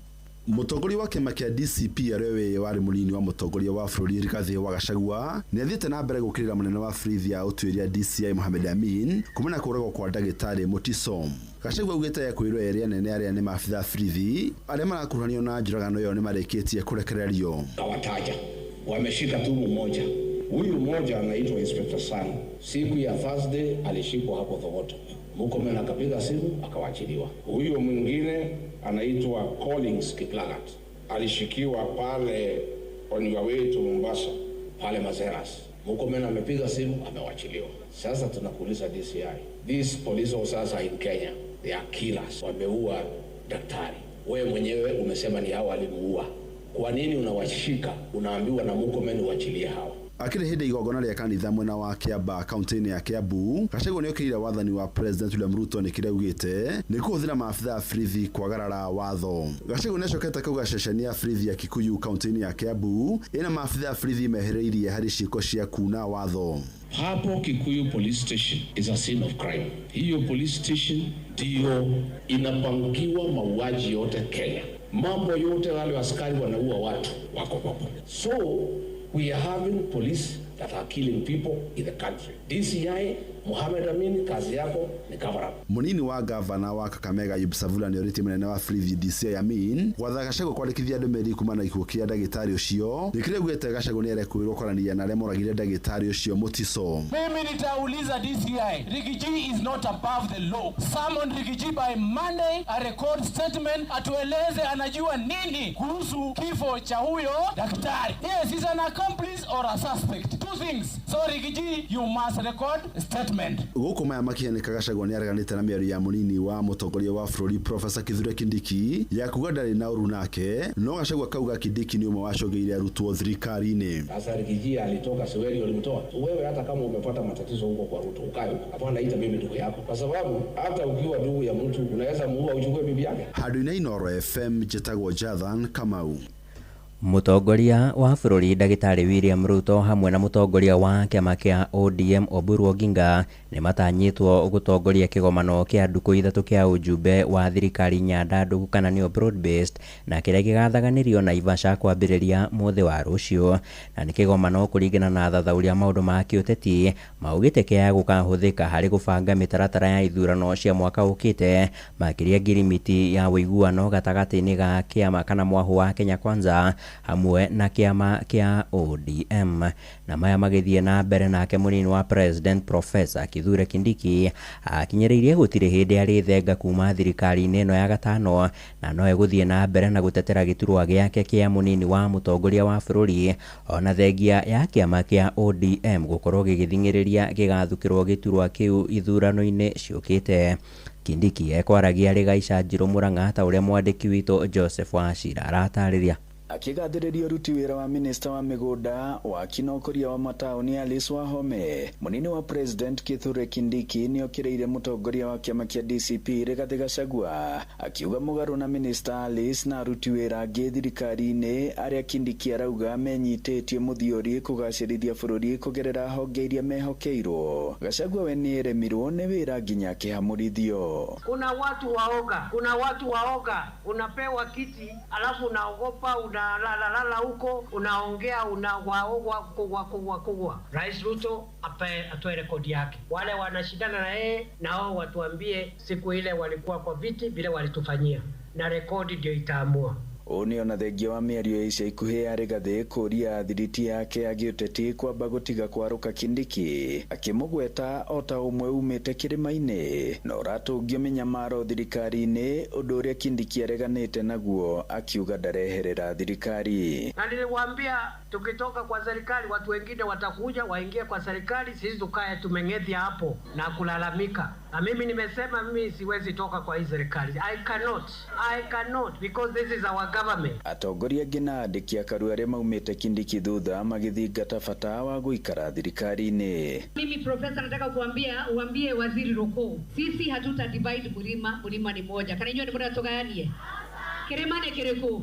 Mũtongoria wa kĩama kĩa DCP arĩa we warĩ mũnini wa mũtongoria wa bũrũri Rigathĩ wa Gachagua nĩ athiĩte na mbere gũkĩrĩra mũnene wa borithi ya ũtuĩria DCI Mohamed Amin kumana na kũragwo kwa ndagĩtarĩ Mutiso. Gachagua augĩte ekwĩrwo erĩ anene arĩa nĩ maabitha a borithi arĩa marakuruhanio na njũragano ĩyo nĩ marĩkĩtie kũrekererio. Kawataja wameshika tu mmoja. Huyu mmoja anaitwa Inspector Sang. Siku ya Thursday alishikwa hapo Thogoto. Murkomen akapiga simu akawachiliwa. Huyu mwingine anaitwa Collins Kiplagat. Alishikiwa pale on your way to Mombasa, pale Mazeras. Murkomen amepiga simu amewachiliwa. Sasa tunakuuliza DCI. These police officers are in Kenya. They are killers. Wameua daktari. Wewe mwenyewe umesema ni hao walimuua. Kwa nini unawashika? Unaambiwa na Murkomen uachilie hawa. Akĩrĩ hĩndĩ igongona rĩa kanitha mwena wa Kiambaa kaunti-inĩ ya Kiambu, Gachagua nĩokĩrĩire wathani wa President William Ruto nĩ kĩrĩa augĩte nĩ kũhũthĩra maabitha a borithi kwagarara watho. Gachagua nĩacokete kauga ceceni ya borithi ya Kikuyu kaunti-inĩ ya Kiambu ĩna maabitha a borithi mehereirie harĩ ciĩko cia kuna watho. Hapo Kikuyu police station is a scene of crime. Hiyo police station ndiyo inapangiwa mauaji yote Kenya. Mambo yote wale askari wanaua watu wako hapo. So we are having police that are killing people in the country. DCI Mohamed Amin, kazi yako ni cover up. Munini wa gavana wa Kakamega Ayub Savula nĩorĩtie mũnene wa borithi DCI Amin gwatha Gachagua kwandĩkithia ndũmĩrĩri kumana na gĩkuũ kĩa ndagĩtarĩ ũcio nĩ kĩrĩa augĩte Gachagua nĩarekwĩrwo kwaranĩria na arĩa moragire ndagĩtarĩ ũcio Mutiso. Mimi nitauliza DCI, Riggy G is not above the law. Summon Riggy G by Monday, a record statement, atueleze anajua nini kuhusu kifo cha huyo daktari. Yes, he's an accomplice or a suspect. Two things. So Riggy G, you must record statement. Gũkũ maya makĩhanĩka Gachagua nĩareganĩte na mĩario ya mũnini wa mũtongoria wa bũrũri Professor Kithure Kindiki ya kuga ndarĩ na ũru nake, no Gachagua kauga Kindiki nĩ ũmwe wacũngĩire arutwo thirikari-inĩ. Sasa Riggy G alitoka Siweri, ulimtoa wewe. Hata kama umepata matatizo huko kwa Ruto, ukae huko. Hapana, ita mimi ndugu yako, kwa sababu hata ukiwa ndugu ya mtu unaweza muua uchukue bibi yake. Handũ-inĩ Inooro FM, njĩtagwo Jathan Kamau. Mũtongoria wa bũrũri ndagĩtarĩ William Ruto hamwe na mũtongoria wa kĩama kĩa ODM Oburu Oginga nĩ matanyĩtwo gũtongoria kĩgomano kĩa ndukũ ithatũ kĩa ũjumbe wa thirikari nyandandũku kana nĩyo broad based, na kĩrĩa gĩgathaganĩrio Naivasha kwambĩrĩria mũthĩ wa rũciũ. Na nĩ kĩgomano kũringana na athathaũri a maũndũ ma kĩũteti maugĩte kĩa gũkahũthĩka harĩ gũbanga mĩtaratara ya ithurano cia mwaka ũkĩte, makĩria ngirimiti ya ũiguano gatagatĩ-inĩ ga kĩama kana mwahũ wa Kenya Kwanza hamwe na kĩama kĩa ODM. Na maya magĩthiĩ na mbere, nake mũnini wa President Professor Kithure Kindiki akinyĩrĩirie gũtirĩ hĩndĩ arĩ thenga kuma thirikari-inĩ ĩno ya gatano, na no egũthiĩ na mbere na gũtetera gĩturwa gĩake kĩa mũnini wa mũtongoria wa bũrũri, ona thengia ya kĩama kĩa ODM gũkorwo gĩgĩthing'ĩrĩria gĩgathukĩrwo gĩturwa kĩu ithurano-inĩ ciũkĩte. Kindiki ekwaragia arĩ Gaica Njirũ Mũrang'a ta ũrĩa mwandĩki witũ Joseph Wachira aratarĩria. Akĩgathĩrĩria ũruti wĩra wa minista wa mĩgũnda waki na ũkũria wa mataũni Alice Wahome, mũnini wa President Kithure Kindiki nĩokĩrĩire mũtongoria wa kĩama kĩa DCP Rigathi Gachagua, akiuga mũgarũ na minista Alice na aruti wĩra angĩ thirikari-inĩ arĩa Kindiki arauga menyitĩtie mũthiori kũgacĩrithia bũrũri kũgerera honge iria mehokeirwo. Gachagua we nĩeremirwo nĩ wĩra nginya akĩhamũrithio. Kuna watu waoga, kuna watu waoga, unapewa kiti alafu unaogopa, una lala huko, unaongea, unawaogwa kugwa kugwa kugwa. Rais Ruto atoe rekodi yake. Wale wanashindana na yeye nao watuambie siku ile walikuwa kwa viti vile walitufanyia, na rekodi ndio itaamua. Ũũ nĩ ona thengia wa mĩario ya ica ikuhĩ ya Rigathĩ kũria thiriti yake ya gĩũteti kwamba gũtiga kwarũka Kindiki, akĩmũgweta o ta ũmwe umĩte kĩrĩma-inĩ na ũratũngio mĩnyamaro thirikari-inĩ, ũndũ ũrĩa Kindiki areganĩte naguo akiuga ndareherera thirikari. Na niliwaambia tukitoka kwa serikali watu wengine watakuja waingie kwa serikali, sisi tukae tumeng'ethia hapo na kulalamika. Na mimi nimesema mimi siwezi toka kwa hii serikali. I cannot because this is our government. Atongoria angĩ na andĩki a Karua arĩa maumĩte Kindiki thutha magĩthingata bata wa gũikara thirikari-inĩ. Mimi profesa nataka kuambia uambie waziri Roko, sisi hatuta divide mlima, mlima ni moja. Kana inyuĩ nĩ mũratũgayanie? Kĩrĩma nĩ kĩrĩkũ?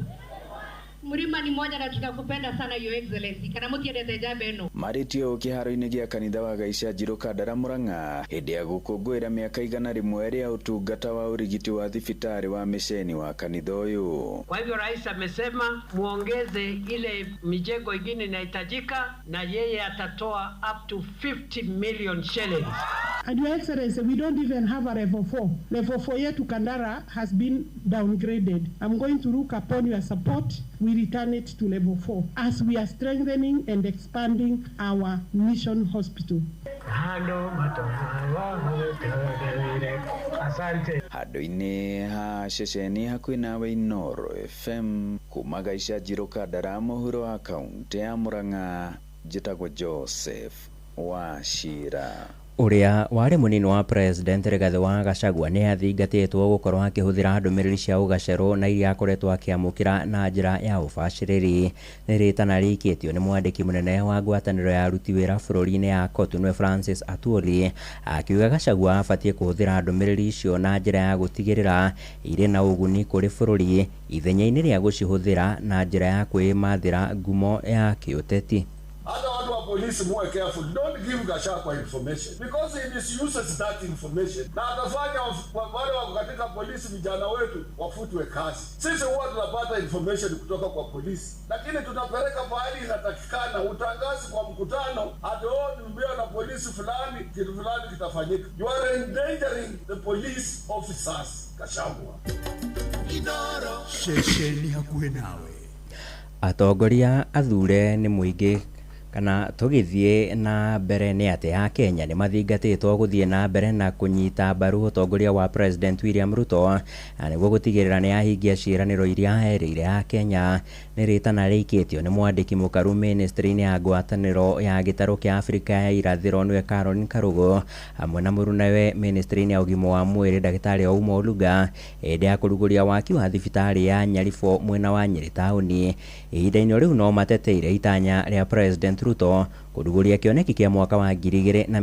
Mlima ni moja na tunakupenda sana Your Excellency. Kana mutiendete njamba ĩno. Marĩtie ũũ kĩharo-inĩ gĩa kanitha wa Gaica Njirũ Kandara Murang'a hĩndĩ ya gũkũngũĩra mĩaka 100 ya ũtungata wa ũrigiti wa thibitarĩ wa mĩceni wa kanitha ũyũ. Kwa hivyo rais amesema muongeze ile mijengo ingine inahitajika, na yeye atatoa up to 50 million shillings. And Your Excellency, we don't even have a level 4. Level 4 yetu Kandara has been downgraded. I'm going to look upon your support. We return it to level 4 as we are strengthening and expanding our mission hospital. Asante. Handũ-inĩ ha ceceni hakuhĩ nawe Inooro FM kuma Gaica Njirũ Kandara mũhuro wa kaũntĩ ya Murang'a, njĩtagwo Joseph Wachira. Ũrĩa warĩ mũnini wa President Rigathĩ wa Gachagua nĩ athingatĩtwo gũkorwo akĩhũthĩra ndũmĩrĩri cia ũgacerũ na iria akoretwo akĩamũkĩra na njĩra ya ũbacĩrĩri. Nĩ rĩtana rĩikĩtio nĩ mwandĩki mũnene wa ngwatanĩro ya aruti wĩra bũrũri-inĩ ya COTU nĩwe Francis Atwoli, akiuga Gachagua abatiĩ kũhũthĩra ndũmĩrĩri icio na njĩra ya gũtigĩrĩra irĩ na ũguni kũrĩ bũrũri ithenya-inĩ rĩa gũcihũthĩra na njĩra ya kwĩmathĩra ngumo ya kĩũteti. Hata watu wa polisi muwe careful. Don't give Gachagua information because he misuses that information, na atafanya wale wako katika polisi, vijana wetu wafutwe kazi. Sisi huwa tunapata information kutoka kwa polisi, lakini tunapeleka pahali inatakikana. Utangazi kwa mkutano ati oh, nimeambiwa na polisi fulani kitu fulani kitafanyika. You are endangering the police officers, Gachagua. Ceceni hakuhĩ nawe. Atongoria athure nĩ mũingĩ kana tũgĩthiĩ na mbere nĩ atĩ a Kenya nĩ mathingatĩtwo gũthiĩ na mbere na kũnyita mbaru ũtongoria wa President William Ruto na nĩguo gũtigĩrĩra nĩ ahingia ciĩranĩro iria erĩire a Kenya. Nĩ rĩtana rĩikĩtio nĩ mwandĩki mũkaru ministry-inĩ ya ngwatanĩro ya gĩtarũ kĩa Afrika ya irathĩro nĩwe Caroline Karugo hamwe na mũrunawe ministry-inĩ ya ũgima wa mwĩrĩ ndagĩtarĩ Ouma Oluga hĩndĩ ya kũrugũria waki wa thibitarĩ ya Nyaribũ mwena wa Nyĩrĩ taũni. Ihinda-inĩ rĩu no mateteire itanya rĩa President Ruto kũrugũria kĩoneki kĩa mwaka wa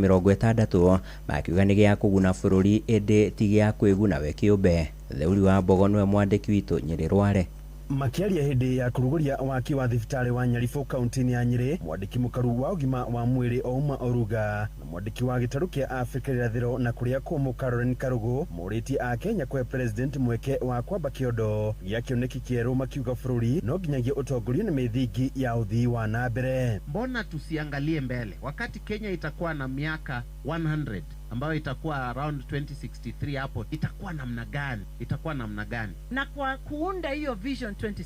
2060 makiuga nĩ gĩa kũguna bũrũri ĩndĩ ti gĩa kwĩguna we kĩũmbe. Theuri wa Mbogo nĩwe mwandĩki witũ Nyĩrĩ Rware. Makiaria hĩndĩ ya kũrugũria waki wa thibitarĩ wa Nyaribũ kaunti-inĩ ya Nyĩrĩ, mwandĩki mũkaru wa ũgima wa mwĩrĩ Ouma Oruga na mwandĩki wa gĩtarũ kĩa Afrika irathĩro na kũrĩa kũmũ Caroline Karugu morĩtie a Kenya kũhe president mweke wa kwamba kĩondo gĩa kĩoneki kĩerũ, makiuga bũrũri no nginyagia ũtongorio nĩ mĩthingi ya ũthii wa na mbere. Mbona tusiangalie mbele wakati Kenya itakuwa na miaka 100 ambayo itakuwa around 2063 hapo itakuwa namna gani? Itakuwa namna gani? Na kwa kuunda hiyo Vision 2060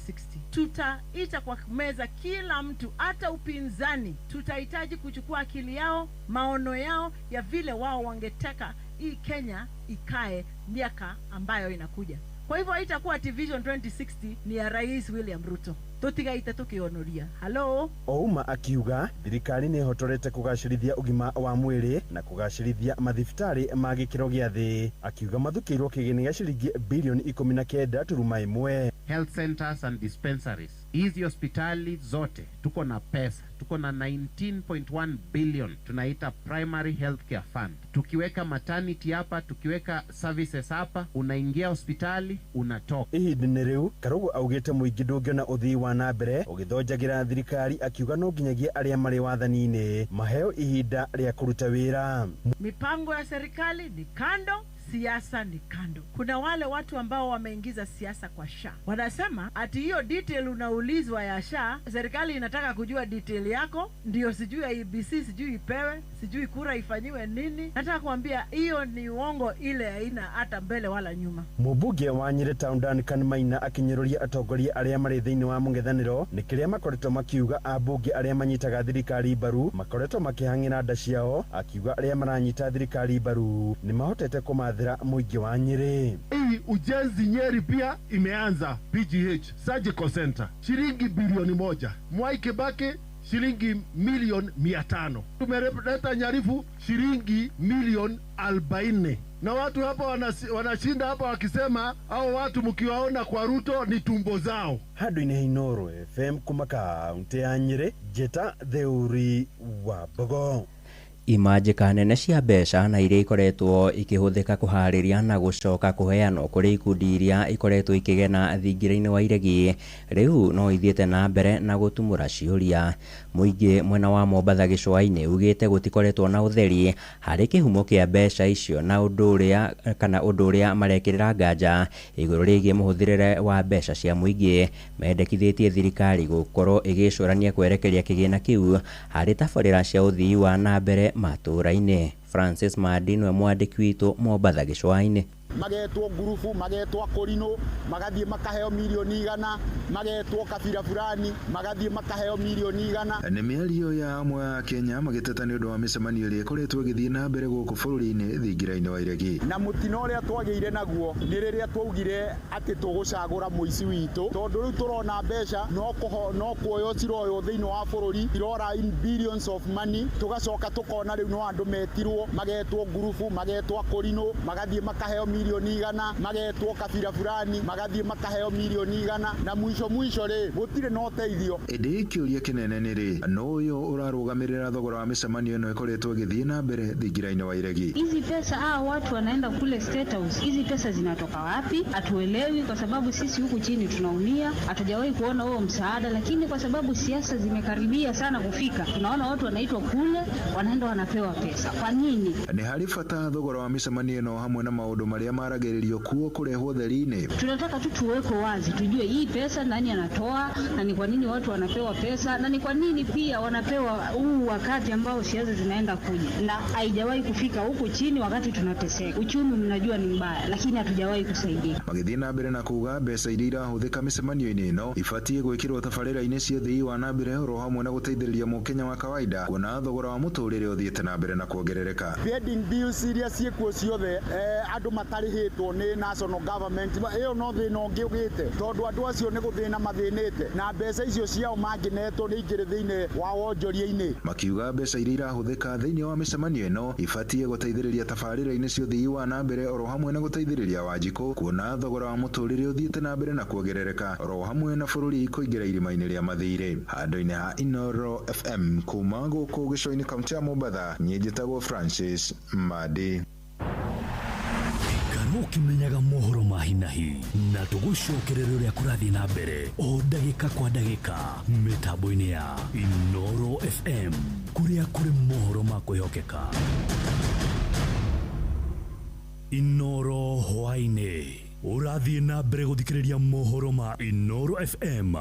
tutaita kwa meza kila mtu, hata upinzani. Tutahitaji kuchukua akili yao, maono yao ya vile wao wangetaka hii Kenya ikae miaka ambayo inakuja. Kwa hivyo haitakuwa ati Vision 2060 ni ya Rais William Ruto. Tutigaite tukionoria. Hello? Ouma akiuga thirikari nĩ ĩhotorete kũgacĩrithia ũgima wa mwĩrĩ na kũgacĩrithia mathibitarĩ ma gĩkĩro gĩa thĩ, akiuga mathukĩirwo kĩgĩna gĩa ciringi bilioni 19.1. Health centers and dispensaries, hizi hospitali zote tuko na pesa, tuko na 19.1 billion tunaita primary healthcare fund. Tukiweka maternity hapa, tukiweka services hapa, unaingia hospitali unatoka. Ihinda-inĩ rĩu Karugu augĩte mũingĩ ndũngĩona ũthii wa na mbere ũgĩthonjagĩra thirikari, akiuga no nginyagia arĩa marĩ wathani-inĩ maheo ihinda rĩa kũruta wĩra. Mipango ya serikali ni kando, siasa ni kando. Kuna wale watu ambao wameingiza siasa kwa SHA. Wanasema ati hiyo detail unaulizwa ya SHA, serikali inataka kujua detail yako, ndio sijui IEBC, sijui ipewe, sijui kura ifanyiwe nini. Nataka kuambia hiyo ni uongo, ile haina hata mbele wala nyuma. Mũmbunge wa Nyĩrĩ Town Duncan Maina akĩnyũrũria atongoria arĩa marĩ thĩinĩ wa mũng'ethanĩro nĩ kĩrĩa makoretwo makiuga ambunge arĩa manyitaga thirikari mbaru makoretwo makĩhang'ĩra nda ciao, akiuga arĩa maranyita thirikari mbaru nĩ mahotete kũmathĩra mũingĩ wa Nyĩrĩ. Hii ujenzi Nyeri pia imeanza, PGH Surgical Center shilingi bilioni 1, Mwai Kibaki shilingi milioni 500, tumeleta Nyarifu shilingi milioni 40, na watu hapa wanashinda hapa wakisema hao watu mkiwaona kwa Ruto ni tumbo zao. Handũ-inĩ Inooro FM kuma kaunti ya Nyĩrĩ, Njĩta Theuri wa Mbogo. Imanjĩka nene cia mbeca na iria ikoretwo ikĩhũthĩka kũharĩria na gũcoka kũheanwo kũrĩ ikundi iria ikoretwo ikĩgena thingira-inĩ wa iregi rĩu no ithiĩte na mbere na gũtumũra ciũria. Mũingĩ mwena wa Mombatha gĩcũa-inĩ ugĩte gũtikoretwo na ũtheri harĩ kĩhumo kĩa mbeca icio na ũndũ ũrĩa kana ũndũ ũrĩa marekĩrĩra nganja igũrũ rĩgiĩ mũhũthĩrĩre wa mbeca cia mũingĩ. Mendekithĩtie thirikari gũkorwo ĩgĩcũrania kwerekeria kĩgĩna kĩu harĩ tabarĩra cia ũthii wa na mbere matũũra-inĩ. Francis Mandi nĩwe mwandĩki witũ Mombatha gĩcũa-inĩ. Magetwo ngurubu, magetwo akũrinũ, magathiĩ makaheo mirioni 100, magetwo kabira fulani, magathiĩ makaheo mirioni 100. Nĩ mĩario ya amwe a Kenya magĩteta nĩ ũndũ wa mĩcemanio ĩrĩa ĩkoretwo ĩgĩthiĩ na mbere gũkũ bũrũri-inĩ thingira-inĩ wa iregi. Na mũtino ũrĩa twagĩire naguo nĩ rĩrĩa twaugire atĩ tũgũcagũra mũici witũ, tondũ rĩu tũrona mbeca no kuoywo ciroywo thĩinĩ wa bũrũri, irora in billions of money, tũgacoka tũkona rĩu no andũ metirwo, magetwo ngurubu, magetwo akũrinũ, magathiĩ makaheo mirioni 100, magetwo kabira fulani, magathiĩ makaheo mirioni 100, na mwisho mwisho rĩ gũtirĩ na ũteithio. Ĩndĩ kĩũria kĩnene nĩ rĩ, nũ ũyũ ũrarũgamĩrĩra thogora wa mĩcemanio ĩno ĩkoretwo ĩgĩthiĩ na mbere thingira-inĩ wa iregi? Hizi pesa hao watu wanaenda kule State House, hizi pesa zinatoka wapi? Hatuelewi, kwa sababu sisi huku chini tunaumia, hatujawahi kuona huo msaada, lakini kwa sababu siasa zimekaribia sana kufika, tunaona watu wanaitwa kule, wanaenda wanapewa pesa. Kwa nini? Nĩ harĩ bata thogora wa mĩcemanio ĩno hamwe na maũndũ marĩa maragĩrĩrio kuo kũrehwo theri-inĩ. Tunataka tu tuwekwe wazi, tujue hii pesa nani anatoa na ni kwa nini watu wanapewa pesa na ni kwa nini pia wanapewa huu wakati ambao siasa zinaenda kuja, na haijawahi kufika huku chini wakati tunateseka. Uchumi mnajua ni mbaya, lakini hatujawahi kusaidia. Magĩthiĩ na mbere na kuga mbeca iria irahũthĩka mĩcemanio-inĩ ĩno ibatiĩ gwĩkĩrwo tabarĩra-inĩ cia ũthii wa na mbere oro hamwe na gũteithĩrĩria mũkenya wa kawaida kuona thogora wa mũtũrĩre ũthiĩte na mbere na kuongerereka. Pending bills iria ciĩkuo ciothe andũ matarĩhĩtwo nĩ national government, ĩyo no thĩna ũngĩ ũgĩte, tondũ andũ acio nĩ gũthĩna mathĩnĩte na mbeca icio ciao mangĩnetwo nĩ ingĩrĩ thĩinĩ wa wonjoria-inĩ. Makiuga mbeca iria irahũthĩka thĩinĩ wa mĩcemanio ĩno ibatiĩ gũteithĩrĩria tabarĩra-inĩ cia ũthii wa na mbere oro hamwe na gũteithĩrĩria Wanjikũ kuona thogora wa mũtũrĩre ũthiĩte na mbere na kuongerereka oro hamwe na bũrũri kũingĩra irima-inĩ rĩa mathirĩ. Handũ-inĩ ha Inoro FM kuma gũkũ gĩcũa-inĩ kaunti ya Mombatha, niĩ njĩtagwo Francis Madi. Ũkĩmenyaga mohoro ma hi na hi na tũgũcokerera ũrĩa kũrathiĩ na mbere o ndagĩka kwa ndagĩka mĩtambo-inĩ ya Inoro FM kũrĩa kũrĩ mohoro ma kwĩhokeka. Inoro hwaĩ-inĩ ũrathiĩ na mbere gũthikĩrĩria mohoro ma Inoro FM.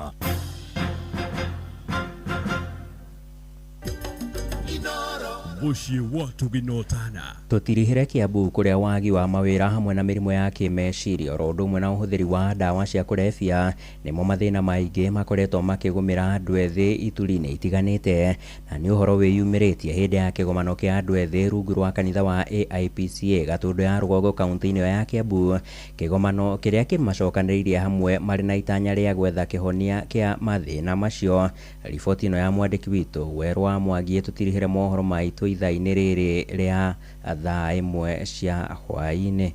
Mũciĩ wa tũginotana. Tũtirihĩre Kiambu kũrĩa wagi wa mawĩra hamwe na mĩrimũ ya kĩmeciria oro ũndũ ũmwe na ũhũthĩri wa ndawa cia kũrebia nĩmo mathĩna maingĩ makoretwo makĩgũmĩra andũ ethĩ ituri-inĩ itiganĩte, na nĩ ũhoro wĩyumĩrĩtie hĩndĩ ya kĩgomano kĩa andũ ethĩ rungu rwa kanitha wa AIPCA Gatũndũ ya Rũgongo kaunti-inĩ ya Kiambu, kĩgomano kĩrĩa kĩmacokanĩrĩirie hamwe marĩ na itanya rĩa gwetha kĩhonia kĩa mathĩna macio. Riboti ĩno ya mwandĩki witũ Werũ wa Mwangi tũtirihĩre mohoro maitũ ithaa-inĩ rĩrĩ rĩa thaa 1 cia hwaĩ-inĩ.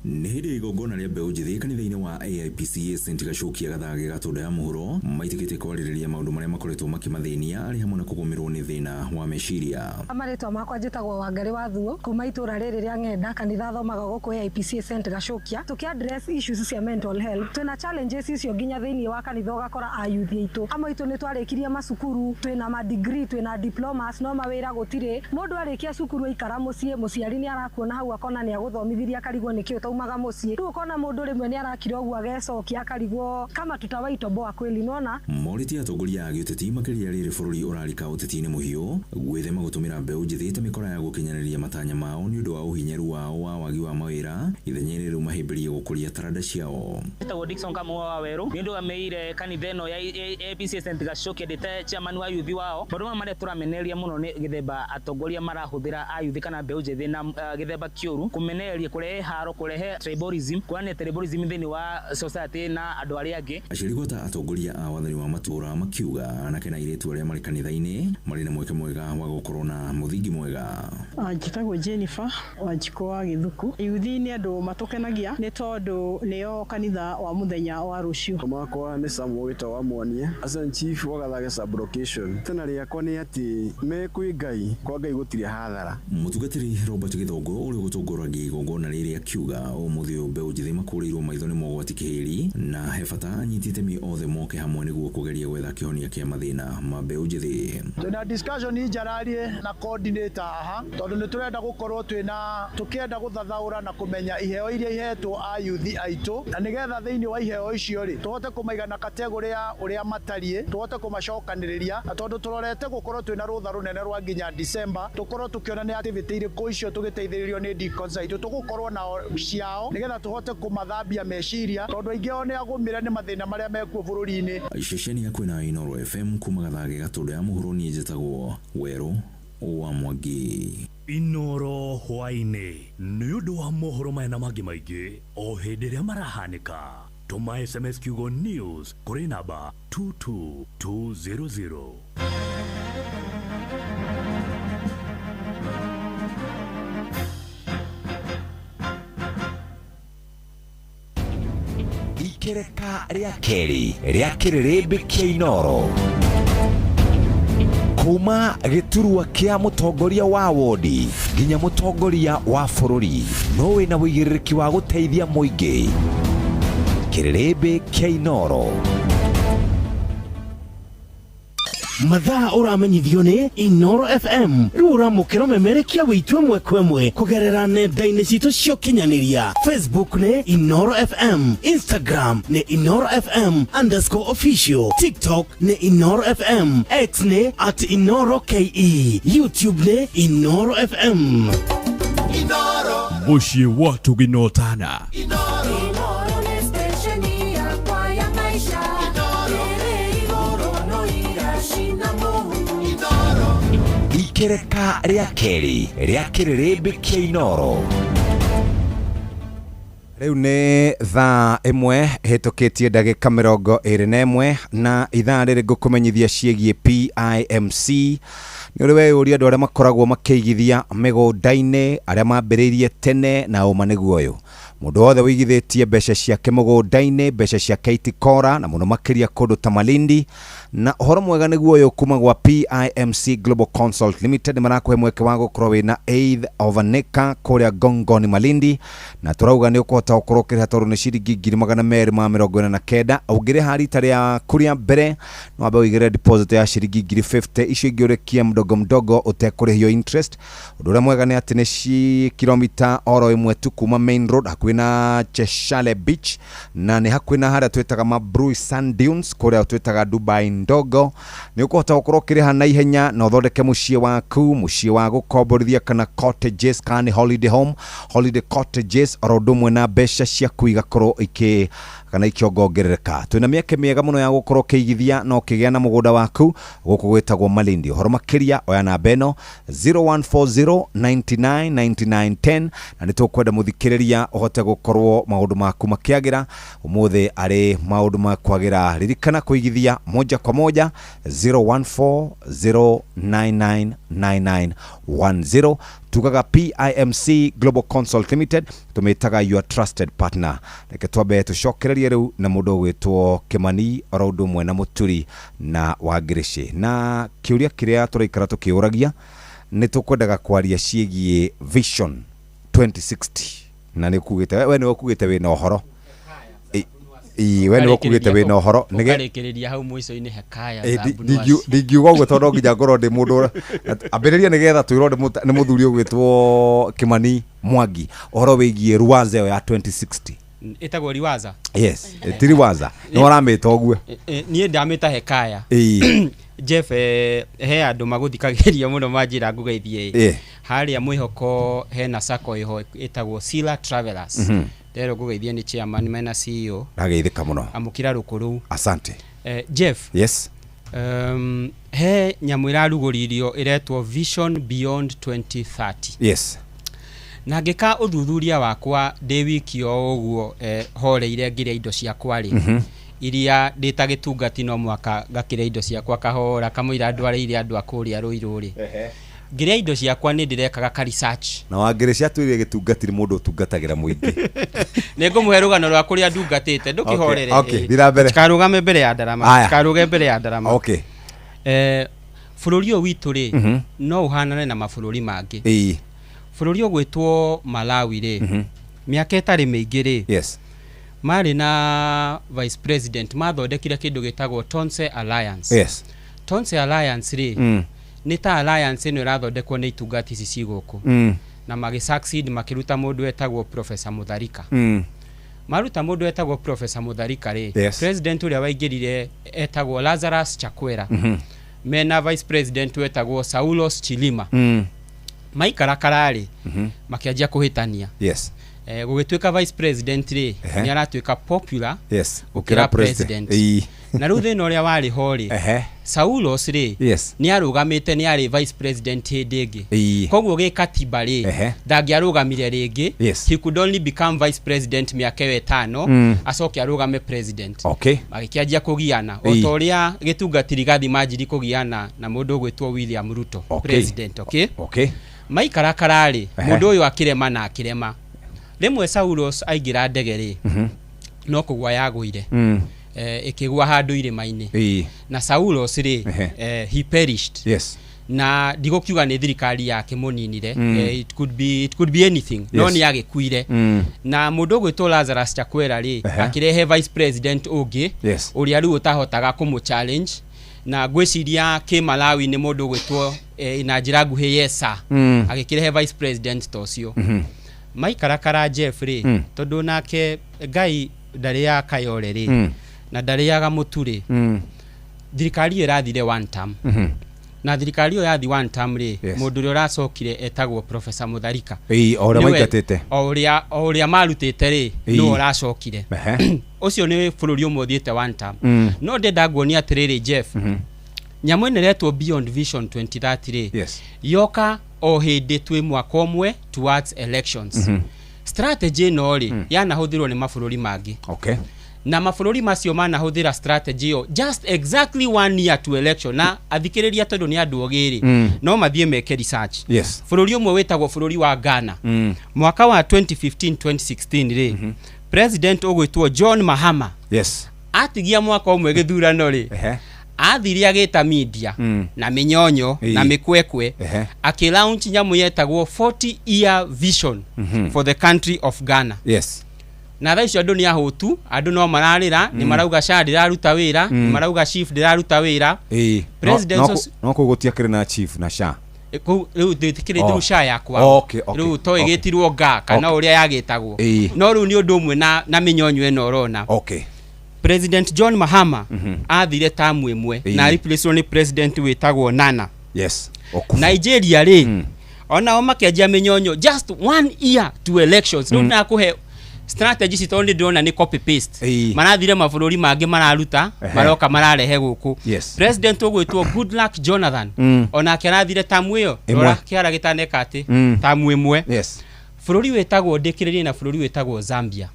Nĩ hĩndĩ igongona rĩa mbeũ njĩthĩ kanitha-inĩ wa AIPCA St Gacukia Gathage Gatũndũ ya Mũhuro maitĩkĩtie kwarĩrĩria maũndũ marĩa makoretwo makĩmathĩnia arĩ hamwe na kũgũmĩrwo nĩ thĩna wa meciria. Marĩtwa makwa njĩtagwo Wangari wa Thuo kuma itũra rĩrĩ rĩa Ng'enda, kanitha thomaga gũkũ AIPCA St Gacukia. Tũkĩ address issues cia mental health, twĩna challenges icio nginya thĩinĩ wa kanitha ũgakora ayuthi aitũ amwe aitũ nĩ twarĩkirie macukuru, twĩna ma degree, twĩna diplomas, no mawĩra gũtirĩ. Mũndũ arĩkia cukuru aikara mũciĩ, mũciari nĩ arakuona hau akona nĩ agũthomithirie akarigwo nĩkĩ ũtaumaga mũciĩ. Rĩu ũkona mũndũ rĩmwe nĩ arakira ũguo agecokia akarigwo kama tutawaitoboa kweli, nona. Morĩtie atongoria a gĩũteti makĩria rĩrĩ bũrũri ũrarika ũteti-inĩ mũhiũ gwĩthema gũtũmĩra mbeũ njĩthĩ ta mĩkora ya gũkinyanĩria matanya mao nĩ ũndũ wa ũhinyaru wao wa wagi wa mawĩra ithenya-inĩ rĩu mahĩmbĩrie gũkũria taranda ciao. Njĩtagwo Dickson Kamau wa Werũ, nĩ ndũgamĩrĩire kanitha ĩno ya AIPCA St Gacukia ndĩ ta chairman wa youth wao. Maũndũ maya marĩa tũramenereria mũno nĩ gĩthemba atongoria marahũthĩra a youth kana mbeũ njĩthĩ na gĩthemba kĩũru kũmenereria, kũrehe haro, kũrehe tribalism, kuonania tribalism thĩinĩ wa society na andũ arĩa angĩ. Aciari gwata atongoria a wathani wa matũũra makiuga anake na airĩtu arĩa marĩ kanitha-inĩ marĩ na mweke mwega wa gũkorwo na mũthingi mwega. Njĩtagwo Jennifer Wanjikũ wa Gĩthuku. Yuthi nĩ andũ matũkenagia nĩ tondũ nĩo kanitha wa mũthenya wa rũciũ. Makwa nĩ Samuel wĩtagwo wa Mwonie, Assistant Chief wa Gathage sub-location. Tena rĩakwa nĩ atĩ me kwĩ Ngai, kwa Ngai gũtirĩ hathara. Mũtungatĩri Robert Gĩthongo ũrĩa ũgũtongoragia igongona rĩrĩ akiuga ũmũthĩ ũyũ mbeũ njĩthĩ makũrĩirwo maitho nĩ mogwati kĩhĩri na he bata anyiti itemi othe moke hamwe nĩguo kũgeria gwetha kĩhonia kĩa mathĩna ma mbeũ njĩthĩ. Twĩna discussion njararie na coordinator haha tondũ nĩ tũrenda gũkorwo twĩna tũkĩenda gũthathaũra na kũmenya iheo iria mahetwo ayuthi aitũ, na nĩgetha thĩinĩ wa iheo icio rĩ tũhote kũmaiga na kategori ya ũrĩa matariĩ, tũhote kũmacokanĩrĩria, na tondũ tũrorete gũkorwo twĩna rũtha rũnene rwa nginya December, tũkorwo tũkĩona nĩ activity irĩkũ icio tũgĩteithĩrĩrio nĩ deacons aitũ tũgũkorwo nao ciao, nĩgetha tũhote kũmathambia meciria, tondũ aingĩ ao nĩ agũmĩre nĩ mathĩna marĩa mekuo bũrũri-inĩ. Ceceni ya kwĩna Inooro FM kuma Gathage Gatũndũ ya mũhuro, niĩ njĩtagwo Werũ wa Mwangi. Inooro hwaĩ-inĩ nĩ ũndũ wa mohoro maya na mangĩ maingĩ o hĩndĩ ĩrĩa marahanĩka, tũma SMS kiugo news kũrĩ namba 22200. Ikereka rĩa kerĩ rĩa kĩrĩrĩmbĩ kĩa Inooro kuma gĩturwa kĩa mũtongoria wa wodi nginya mũtongoria wa bũrũri, no wĩna wĩigĩrĩrĩki wa gũteithia mũingĩ. Kĩrĩrĩmbĩ kĩa Inooro. Mathaa ũramenyithio nĩ Inooro FM. Rĩu ũramũkĩra ũmemerekia wĩitũ ĩmwe kwa ĩmwe kũgerera nenda-inĩ citũ cia ũkinyanĩria. Facebook nĩ Inooro FM, Instagram nĩ Inooro FM underscore official, TikTok nĩ Inooro FM, X nĩ at Inooro KE, YouTube nĩ Inooro FM. Mũciĩ wa tũginotana. Inooro nĩ stesheni yakwa ya maisha. Ĩrĩ igũrũ no iracina mũhu. Ikereka rĩa kerĩ rĩa kĩrĩrĩmbĩ kĩa Inooro. Rĩu nĩ thaa 1 ĩhĩtũkĩtie ndagĩka 21, na ithaa rĩrĩ ngũkũmenyithia ciĩgiĩ PIMC. Nĩ ũrĩ weyũria andũ arĩa makoragwo makĩigithia mĩgũnda-inĩ, arĩa mambĩrĩirie tene na ũma nĩguo ũyũ. Mũndũ wothe wĩigithĩtie mbeca ciake mũgũnda-inĩ, mbeca ciake itikora, na mũno makĩria kũndũ ta Malindi. Na ũhoro mwega nĩguo ũyũ kuma gwa PIMC Global Consult Limited, nĩ marakũhe mweke wa gũkorwo wĩna eighth of an acre kũrĩa Gongoni Malindi, na tũrauga nĩ ũkũhota gũkorwo ũkĩrĩha tondũ nĩ ciringi 249,000. Ũngĩrĩha rita rĩaku rĩa mbere no wambe ũigĩrĩre deposit ya ciringi 50,000, icio ingĩ ũrĩkie mdogo mdogo ũtekũrĩhio interest. Ũndũ ũrĩa mwega nĩ atĩ nĩ kilomita oro ĩmwe tu kuma main road hakuhĩ na Cheshale Beach, na nĩ hakuhĩ na harĩa twĩtaga Mabrui Sand Dunes, kũrĩa twĩtaga Dubai ndogo. Nĩ ũkũhota gũkorwo ũkĩrĩha na ihenya na ũthondeke mũciĩ waku, mũciĩ wa gũkomborithia kana cottages, kana nĩ holiday home, holiday cottages, oro ũndũ ũmwe na mbeca ciaku igakorwo ikĩ kana ikĩongongerereka. Twĩna mĩeke mĩega mũno ya gũkorwo ũkĩigithia na ũkĩgĩa na mũgũnda waku gũkũ gwĩtagwo Malindi. Ũhoro makĩria oya namba ĩno 0140 99 99 10, na nĩ tũkwenda mũthikĩrĩria ũhote gũkorwo maũndũ maku makĩagĩra ũmũthĩ arĩ maũndũ ma kwagĩra. Ririkana kũigithia moja kwa moja 0140 99 99 10. Tugaga PIMC Global Consult Limited, tumĩtaga your trusted partner. Reke twambe tũcokererie rĩu na mũndũ ũgwĩtwo Kĩmani oro ũndũ ũmwe na Mũturi na Wangĩrĩcĩ, na kĩũria kĩrĩa tũraikara tũkĩũragia nĩ tũkwendaga kwaria ciĩgiĩ Vision 2060, na nĩ ũkugĩte we nĩwe ũkugĩte wĩna ũhoro. We nĩwe ũkugĩte wĩna ũhoro. Ũkarĩkĩrĩria hau mũico-inĩ hekaya. Ndingiuga ũguo tondũ no nginya ngorwo ndĩ mũndũ ambĩrĩria nĩgetha twĩrwo nĩ mũthuri ũgwĩtwo Kĩmani Mwangi ũhoro wĩgiĩ Ruwaza ĩyo ya 2060. Ĩtagwo Riwaza? Yes, ti Riwaza, nĩ ũramĩta ũguo. Niĩ ndamĩta hekaya. Jeff, he andũ magũthikagĩrĩria mũno manjĩra ngũgeithie. Harĩa mwĩhoko hena sacco ĩho ĩtagwo Sila Travelers. Ndero ngũgeithie nĩ chairman mena CEO. Ndageithĩka mũno. Amũkĩra rũkũ rũu. Asante. Jeff. Yes. He nyamũ ĩrarugũririo ĩretwo Vision Beyond 2030. Yes. Na ngĩka ũthuthuria wakwa ndĩ wiki o ũguo, horeire ngĩrĩa indo ciakwa rĩ, iria ndĩ ta gĩtungati no mwaka ngakĩrĩa indo ciakwa kahora kamũira ndwarĩire andũ a kũrĩa Rũirũ rĩ. Ngĩrĩa indo ciakwa nĩ ndĩrekaga ka research. Na Wangĩrĩcĩ atwĩrire gĩtungati nĩ mũndũ ũtungatagĩra mũingĩ. Nĩ ngũmũhe rũgano rwa kũrĩa ndungatĩte, ndũkĩhorere. Okay, thiĩ na mbere. Tikarũgame mbere ya ndarama. Tikarũge mbere ya ndarama. Okay. Bũrũri ũyũ witũ rĩ, no ũhanane na mabũrũri mangĩ. Bũrũri ũgwĩtwo Malawi rĩ, mĩaka ĩtarĩ mĩingĩ rĩ, yes, marĩ na vice president mathondekire kĩndũ gĩtagwo Tonse Alliance. Yes. Tonse Alliance rĩ, nĩ ta alliance ĩno ĩrathondekwo nĩ itungati ici ci gũkũ. Na magĩ succeed makĩruta mũndũ wetagwo Professor Mutharika. Maruta mũndũ wetagwo Professor Mutharika rĩ, president ũrĩa waingĩrire etagwo Lazarus Chakwera, mena vice president wetagwo Saulos Chilima. Maikarakara rĩ, makĩanjia kũhĩtania. Gũgĩtuĩka vice president rĩ, nĩ aratuĩka popular gũkĩra president. Na rĩu thĩna ũrĩa warĩ ho rĩ, Saulos rĩ, nĩ arũgamĩte, nĩ arĩ vice president hĩndĩ ĩngĩ. Koguo gĩkatiba rĩ, ndangĩarũgamire rĩngĩ. He could only become vice president mĩaka ĩyo 5, acoke arũgame president. Magĩkĩanjia kũgiana o ta ũrĩa gĩtungatĩri Rigathi manjiri kũgiana na mũndũ ũgwĩtwo William Ruto, president, okay? Maikarakara rĩ, mũndũ ũyũ akĩrema na akĩrema. Rĩmwe Saulos aingĩra ndege rĩ, no kũgwa yagũire, ĩkĩgwa handũ irĩma-inĩ. Na Saulos rĩ, he perished. Na ndigũkiuga nĩ thirikari yakĩmũninire. It could be anything, no nĩ agĩkuire. Na mũndũ ũgwĩtwo Lazarus Chakwera rĩ, akĩrehe vice president ũngĩ, ũrĩa rĩu ũtahotaga kũmũ challenge, na ngwĩciria kĩ Malawi nĩ mũndũ ũgwĩtwo, na njĩra nguhĩ, yesa. Agĩkĩrehe vice president ta ũcio. Maikarakara Jeff rĩ, tondũ nake Ngai ndarĩaga kayore rĩ, na ndarĩaga mũtu rĩ, thirikari ĩyo ĩrathire one term. Na thirikari ĩyo yathi one term rĩ, mũndũ ũrĩa ũracokire etagwo Professor Mutharika. Ĩĩ, o ũrĩa Nĩwe- maingatĩte. O ũrĩa marutĩte rĩ, nĩwe ũracokire. Ũcio nĩ bũrũri ũmwe ũthiĩte one term. No ndenda nguonia atĩrĩrĩ, Jeff, nyamũ ĩno ĩretwo Beyond Vision 2030 rĩ, yoka o hĩndĩ twĩ mwaka ũmwe towards elections. Strategy ĩno rĩ, yanahũthĩrwo nĩ mabũrũri mangĩ, na mabũrũri macio manahũthĩra strategy ĩyo just exactly one year to election. Na athikĩrĩria, tondũ nĩ andũ ogĩ rĩ, no mathiĩ meke research. Bũrũri ũmwe wĩtagwo bũrũri wa Ghana, mwaka wa 2015 2016 rĩ, president ũgwĩtwo John Mahama atigia mwaka ũmwe gĩthurano rĩ, athire agĩta media na mĩnyonyo na mĩkwekwe, akĩlaunch nyamũ yetagwo 40 year vision for the country of Ghana. Na thaa icio andũ nĩ ahũtu, andũ no mararĩra, nĩ marauga SHA ndĩraruta wĩra, nĩ marauga SHIF ndĩraruta wĩra. President No kũu gũtiakĩrĩ na chief na SHA. Kũu rĩu ndĩtĩkĩrĩte rĩu SHA yakwa. Rĩu to ĩgĩtirwo nga kana ũrĩa yagĩtagwo. No rĩu nĩ ũndũ ũmwe na mĩnyonyo ĩno ũrona. President John Mahama athire tamu ĩmwe na replacewo nĩ president wĩtagwo Nana. Nigeria rĩ, onao makĩanjia mĩnyonyo just one year to elections. Rĩu ndakũhe strategy ici tondũ nĩ ndĩrona nĩ copy paste. Marathire mabũrũri mangĩ mararuta, maroka mararehe gũkũ. President ũgwĩtwo Goodluck Jonathan, onake arathire tamu ĩyo. Ĩmwe. Rora kĩara gĩtaneka atĩ, tamu ĩmwe. Bũrũri wĩtagwo, ndĩkĩrĩrie na bũrũri wĩtagwo Zambia.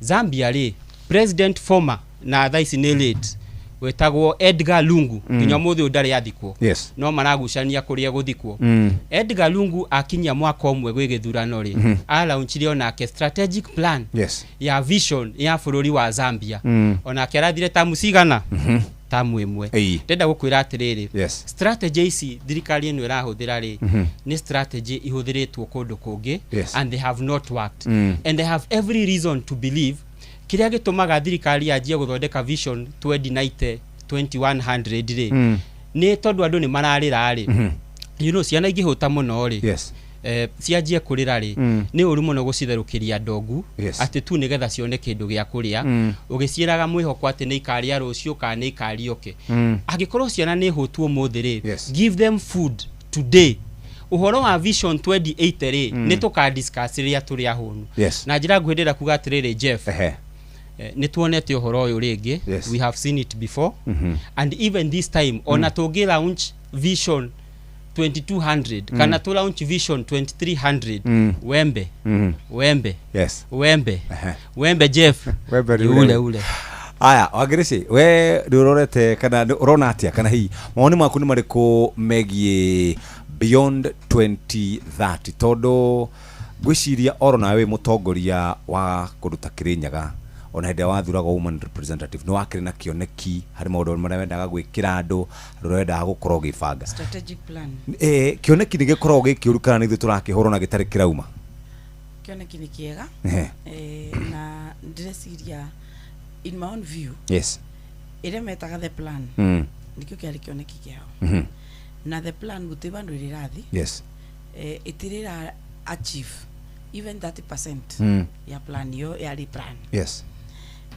Zambia rĩ, president former na thaa ici nĩ late, wĩtagwo Edgar Lungu, nginya ũmũthĩ ũyũ ndarĩ athikwo. No maragucania kũrĩa gũthikwo. Edgar Lungu akinyia mwaka ũmwe gwĩ gĩthurano rĩ, alaunchire onake strategic plan ya vision ya bũrũri wa Zambia. Onake arathire tamu cigana? Tamu ĩmwe. Ndenda gũkwĩra atĩrĩrĩ, strategy ici thirikari ĩno ĩrahũthĩra rĩ, nĩ strategy ihũthĩrĩtwo kũndũ kũngĩ, and they have not worked. And I have every reason to believe kĩrĩa gĩtũmaga thirikari yanjie gũthondeka vision 2090 2100 rĩ, nĩ tondũ andũ nĩ mararĩra rĩ. Ciana ingĩhũta mũno rĩ, cianjie kũrĩra rĩ, nĩ ũru mũno gũcitherũkĩria ndongu, atĩ tu nĩgetha cione kĩndũ gĩa kũrĩa, ũgĩciĩraga mwĩhoko atĩ nĩ ikarĩa rũciũ kana nĩ ikariũke. Angĩkorwo ciana nĩ hũtu ũmũthĩ rĩ, give them food today. Ũhoro wa vision 2080 rĩ, nĩ tũka discuss rĩrĩa tũrĩ ahũnu. Na njĩra nguhĩ ndĩrenda kuga atĩrĩrĩ, Jeff, nĩ tuonete ũhoro ũyũ rĩngĩ. We have seen it before, and even this time, ona tũngĩ launch vision 2200 kana tũ launch vision 2300, wembe, wembe, wembe, wembe, Jeff, Wembe ni ni ule ule. ule. Aya, wangĩrĩci, we nĩ ũrorete kana nĩ ũrona atĩa, kana hihi mawoni maku nĩ marĩkũ megiĩ Beyond 2030? Tondũ ngwĩciria oro nawe wĩ mũtongoria wa kũndũ ta Kĩrĩnyaga, ona hĩndĩ ĩrĩa wathuragwo woman representative, nĩ wakĩrĩ na kĩoneki harĩ maũndũ marĩa wendaga gwĩkĩra andũ, andũ arĩa wendaga gũkorwo ũgĩbanga. Strategic plan. Kĩoneki nĩ gĩkoragwo gĩ kĩũru kana nĩ ithuĩ tũrakĩhũrwo na gĩtarĩ kĩrauma? Kĩoneki nĩ kĩega. Na ndĩreciria, in my own view, ĩrĩa metaga the plan, nĩkĩo kĩarĩ kĩoneki kĩao. Na the plan gũtirĩ bandũ ĩrĩ ĩrathi. Ĩtirĩ ĩra achieve even 30% ya plan yo yari plan. Yes.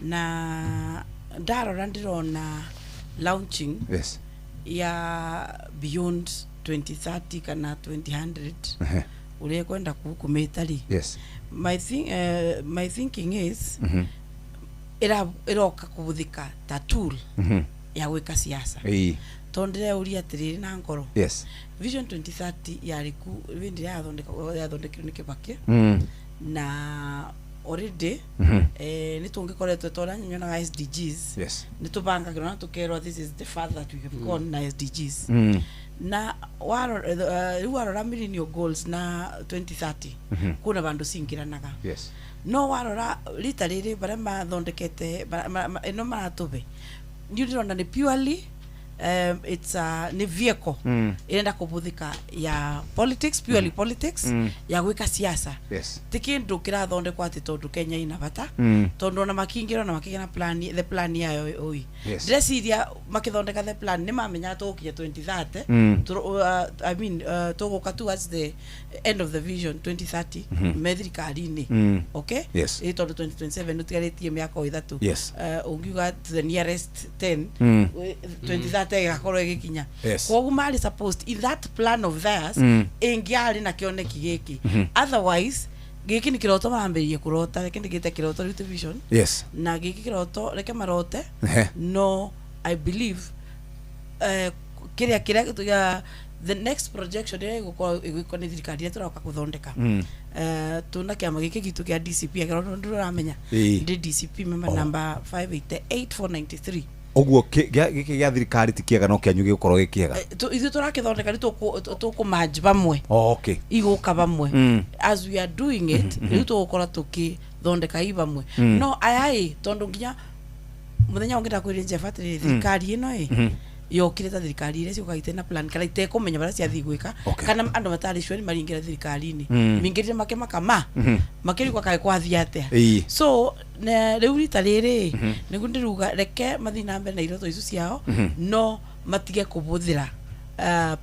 Na ndarora ndirona launching yes ya beyond 2030 kana 2000 uria kwenda kukumita ri. Yes. My thinking is iroka kubuthika ta tool ya gwika siasa. Tondu ndĩreuria atiriri na ngoro. Yes. Vision 2030 yari ku windi yathondekirwo ni Kibaki. Na already ni tungikoretwe tora nyonaga SDGs. Yes. Ni tubangagirwo na tukerwo this is the path that we have gone na SDGs. Na riu warora millennium goals na 2030 kuna bandu cingiranaga. Yes. No warora rita riri baria mathondekete ino maratube ni ndirona ni purely it's a ni vehicle irenda kubuthika ya politics purely politics ya gwika siasa. Yes. Ti kindu kirathondekwa ati tondu Kenya ina bata tondu ona makingirwo na makigia na plan the plan yayo oi. Yes. Ndĩreciria makithondeka the plan ni mamenya tugukinya 2030 I mean tuguka towards the end of the vision 2030 me thirikari-inĩ. Okay. Yes. Tondu 2027 nutigarĩtie mĩaka o ithatu. Yes. Ungiuga to the nearest 10 2030 igakorwo igikinya. Yes. Koguo mari supposed in that plan of theirs ingiari na kioneki giki. Otherwise giki ni kiroto marambĩrĩrie kurota reke ndigite kiroto riu vision. Yes. Na giki kiroto reke marote. No, I believe kiria kiria the next projection ĩrĩa ĩgũkorwo ĩgwĩkwo nĩ thirikari ĩrĩa tũroka gũthondeka. Tuna kĩama gĩkĩ gitũ kĩa DCP angĩkorwo ndũramenya ndĩ DCP member number 588493. Ũguo gĩkĩ gĩa thirikari ti kĩega no kĩanyu gĩgũkorwo gĩ kĩega. Ithuĩ tũrakĩthondeka nĩ tũkũmanji vamwe. Oh, okay. Igũka vamwe. As we are doing it rĩu tũgũkorwo tũkĩthondeka i vamwe. No aya ĩ tondũ nginya mũthenya ũngĩ ndakwĩrire Jeff atĩrĩrĩ thirikari ĩno ĩ yokire ta thirikari iria ciũkaga itarĩ na plan kana itekũmenya barĩa ciathiĩ gwĩka kana andũ matarĩ sure nĩ maringĩra thirikari-inĩ mingĩrire makĩmaka ma makĩrigwo kaĩ kwathiĩ atĩa. So rĩu rita rĩrĩ nĩguo ndĩruga reke mathiĩ na mbere na iroto icio ciao no matige kũbũthĩra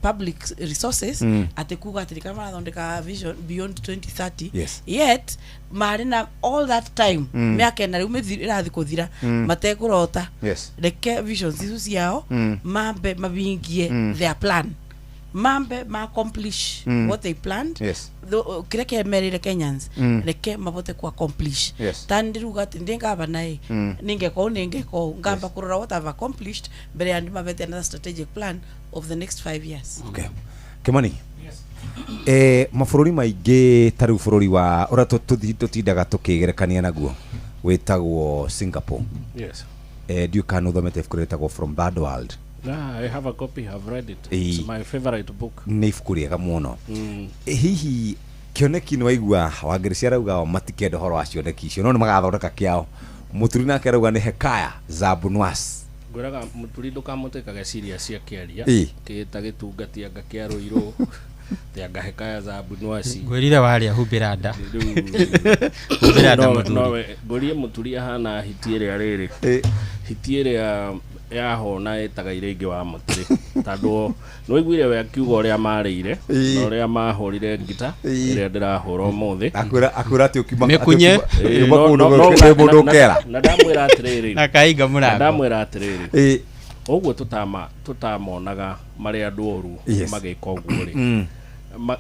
public resources ati kuga ati kana marathondeka vision beyond 2030. Yes. Yet marĩ na all that time mĩaka ĩna rĩu ĩrathiĩ kũthira matekũrota. Yes. Reke visions icio ciao mambe mabingie their plan mambe ma accomplish what they planned. Yes. Kĩrĩa kĩemerire Kenyans reke mabote ku accomplish. Yes. Ta ndiruga ati ndi ngavana ĩ ningeka ũũ ningeka ũũ ngamba kũrora what I've accomplished mbere ya ndimabete another strategic plan of the next 5 years. Okay. Kimani. Yes. Mabũrũri maingĩ ta rĩu bũrũri wa ũrĩa tũtindaga tũkĩgerekania naguo wĩtagwo Singapore. Yes. Ndiũĩ kana ũthomete ibuku rĩtagwo From Bad World. Nah, I have a copy. I've read it. It's my favorite book. Nĩ ibuku rĩega mũno. Hihi kĩoneki nĩ waigua Wangĩrĩ ciarauga o matikenda ũhoro wa cioneki icio no nĩ magathondeka kĩao. Mũturi nake arauga nĩ Hekaya za Abunuwasi. Ngwĩraga Mũturi ndũkamũtĩkage serious akĩaria kĩta gĩtungati anga kĩa Rũirũ anga Hekaya za Abunuwasi. Ngwĩrire warĩa humbĩra nda. Humbĩra nda Mũturi. Nowe ngũrie Mũturi ahana hiti ĩrĩa rĩrĩ. Hiti ĩrĩa yahona ĩtaga iria ingĩ wa mũtĩ tondũ nĩwaiguire we akiuga ũrĩa marĩire na ũrĩa mahũrire ngita ĩrĩa ndĩrahũra ũmũthĩ. Akwĩra atĩ ũkiuma Mĩkunye. ũkiuma kũu mũndũ ũkera. Na ndamwĩra atĩrĩrĩ. Na kahinga mũrango. Ndamwĩra atĩrĩrĩ. Ũguo tũtamonaga marĩ andũ oru magĩka ũguo rĩ.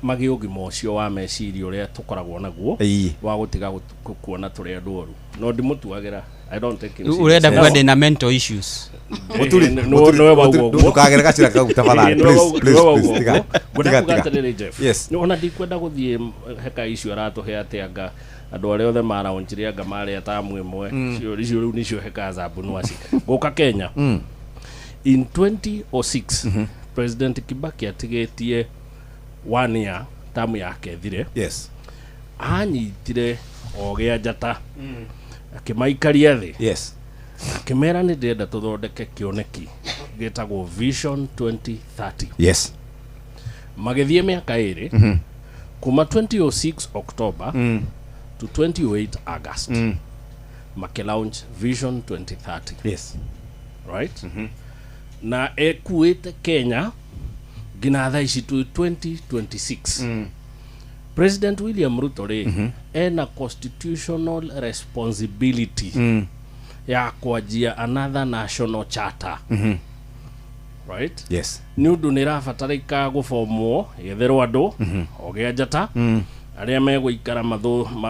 Magĩ ũgima ũcio wa meciria ũrĩa tũkoragwo naguo wa gũtiga kuona tũrĩ andũ oru. No ndimũtuagĩra. I don't take him. Urenda kuga ndĩna mental issues. Mũturi ndũkagere gacĩra kau tafadhali. Please, please, tiga. Ngwenda kuga atĩrĩrĩ Jeff. Yes. Ona ndikwenda gũthiĩ heka icio aratũhe atĩ anga andũ arĩa othe maraonjire anga marĩa tamu ĩmwe. Icio rĩu nĩcio Hekaya za Abunuwasi. Gũka Kenya. In 2006 President Kibaki atigĩtie 1 year tamu yake thire. Yes. Anyitire o gĩa njata. Akĩmaikaria thĩ. Yes. Akĩmera nĩ ndĩrenda tũthondeke kĩoneki gĩtagwo Vision 2030. Yes. Magĩthiĩ mĩaka ĩrĩ kuma 2006 October to 2008 August. Makĩlaunch Vision 2030. Yes. Right? Na ekuĩte Kenya nginya thaa ici twĩ 2026. President William Ruto rĩ, ena constitutional responsibility ya kwanjia another national charter, right? Yes. Nĩ ũndũ nĩ ĩrabatarĩka gũbomwo yetherwo andũ ogĩa njata arĩa megũikara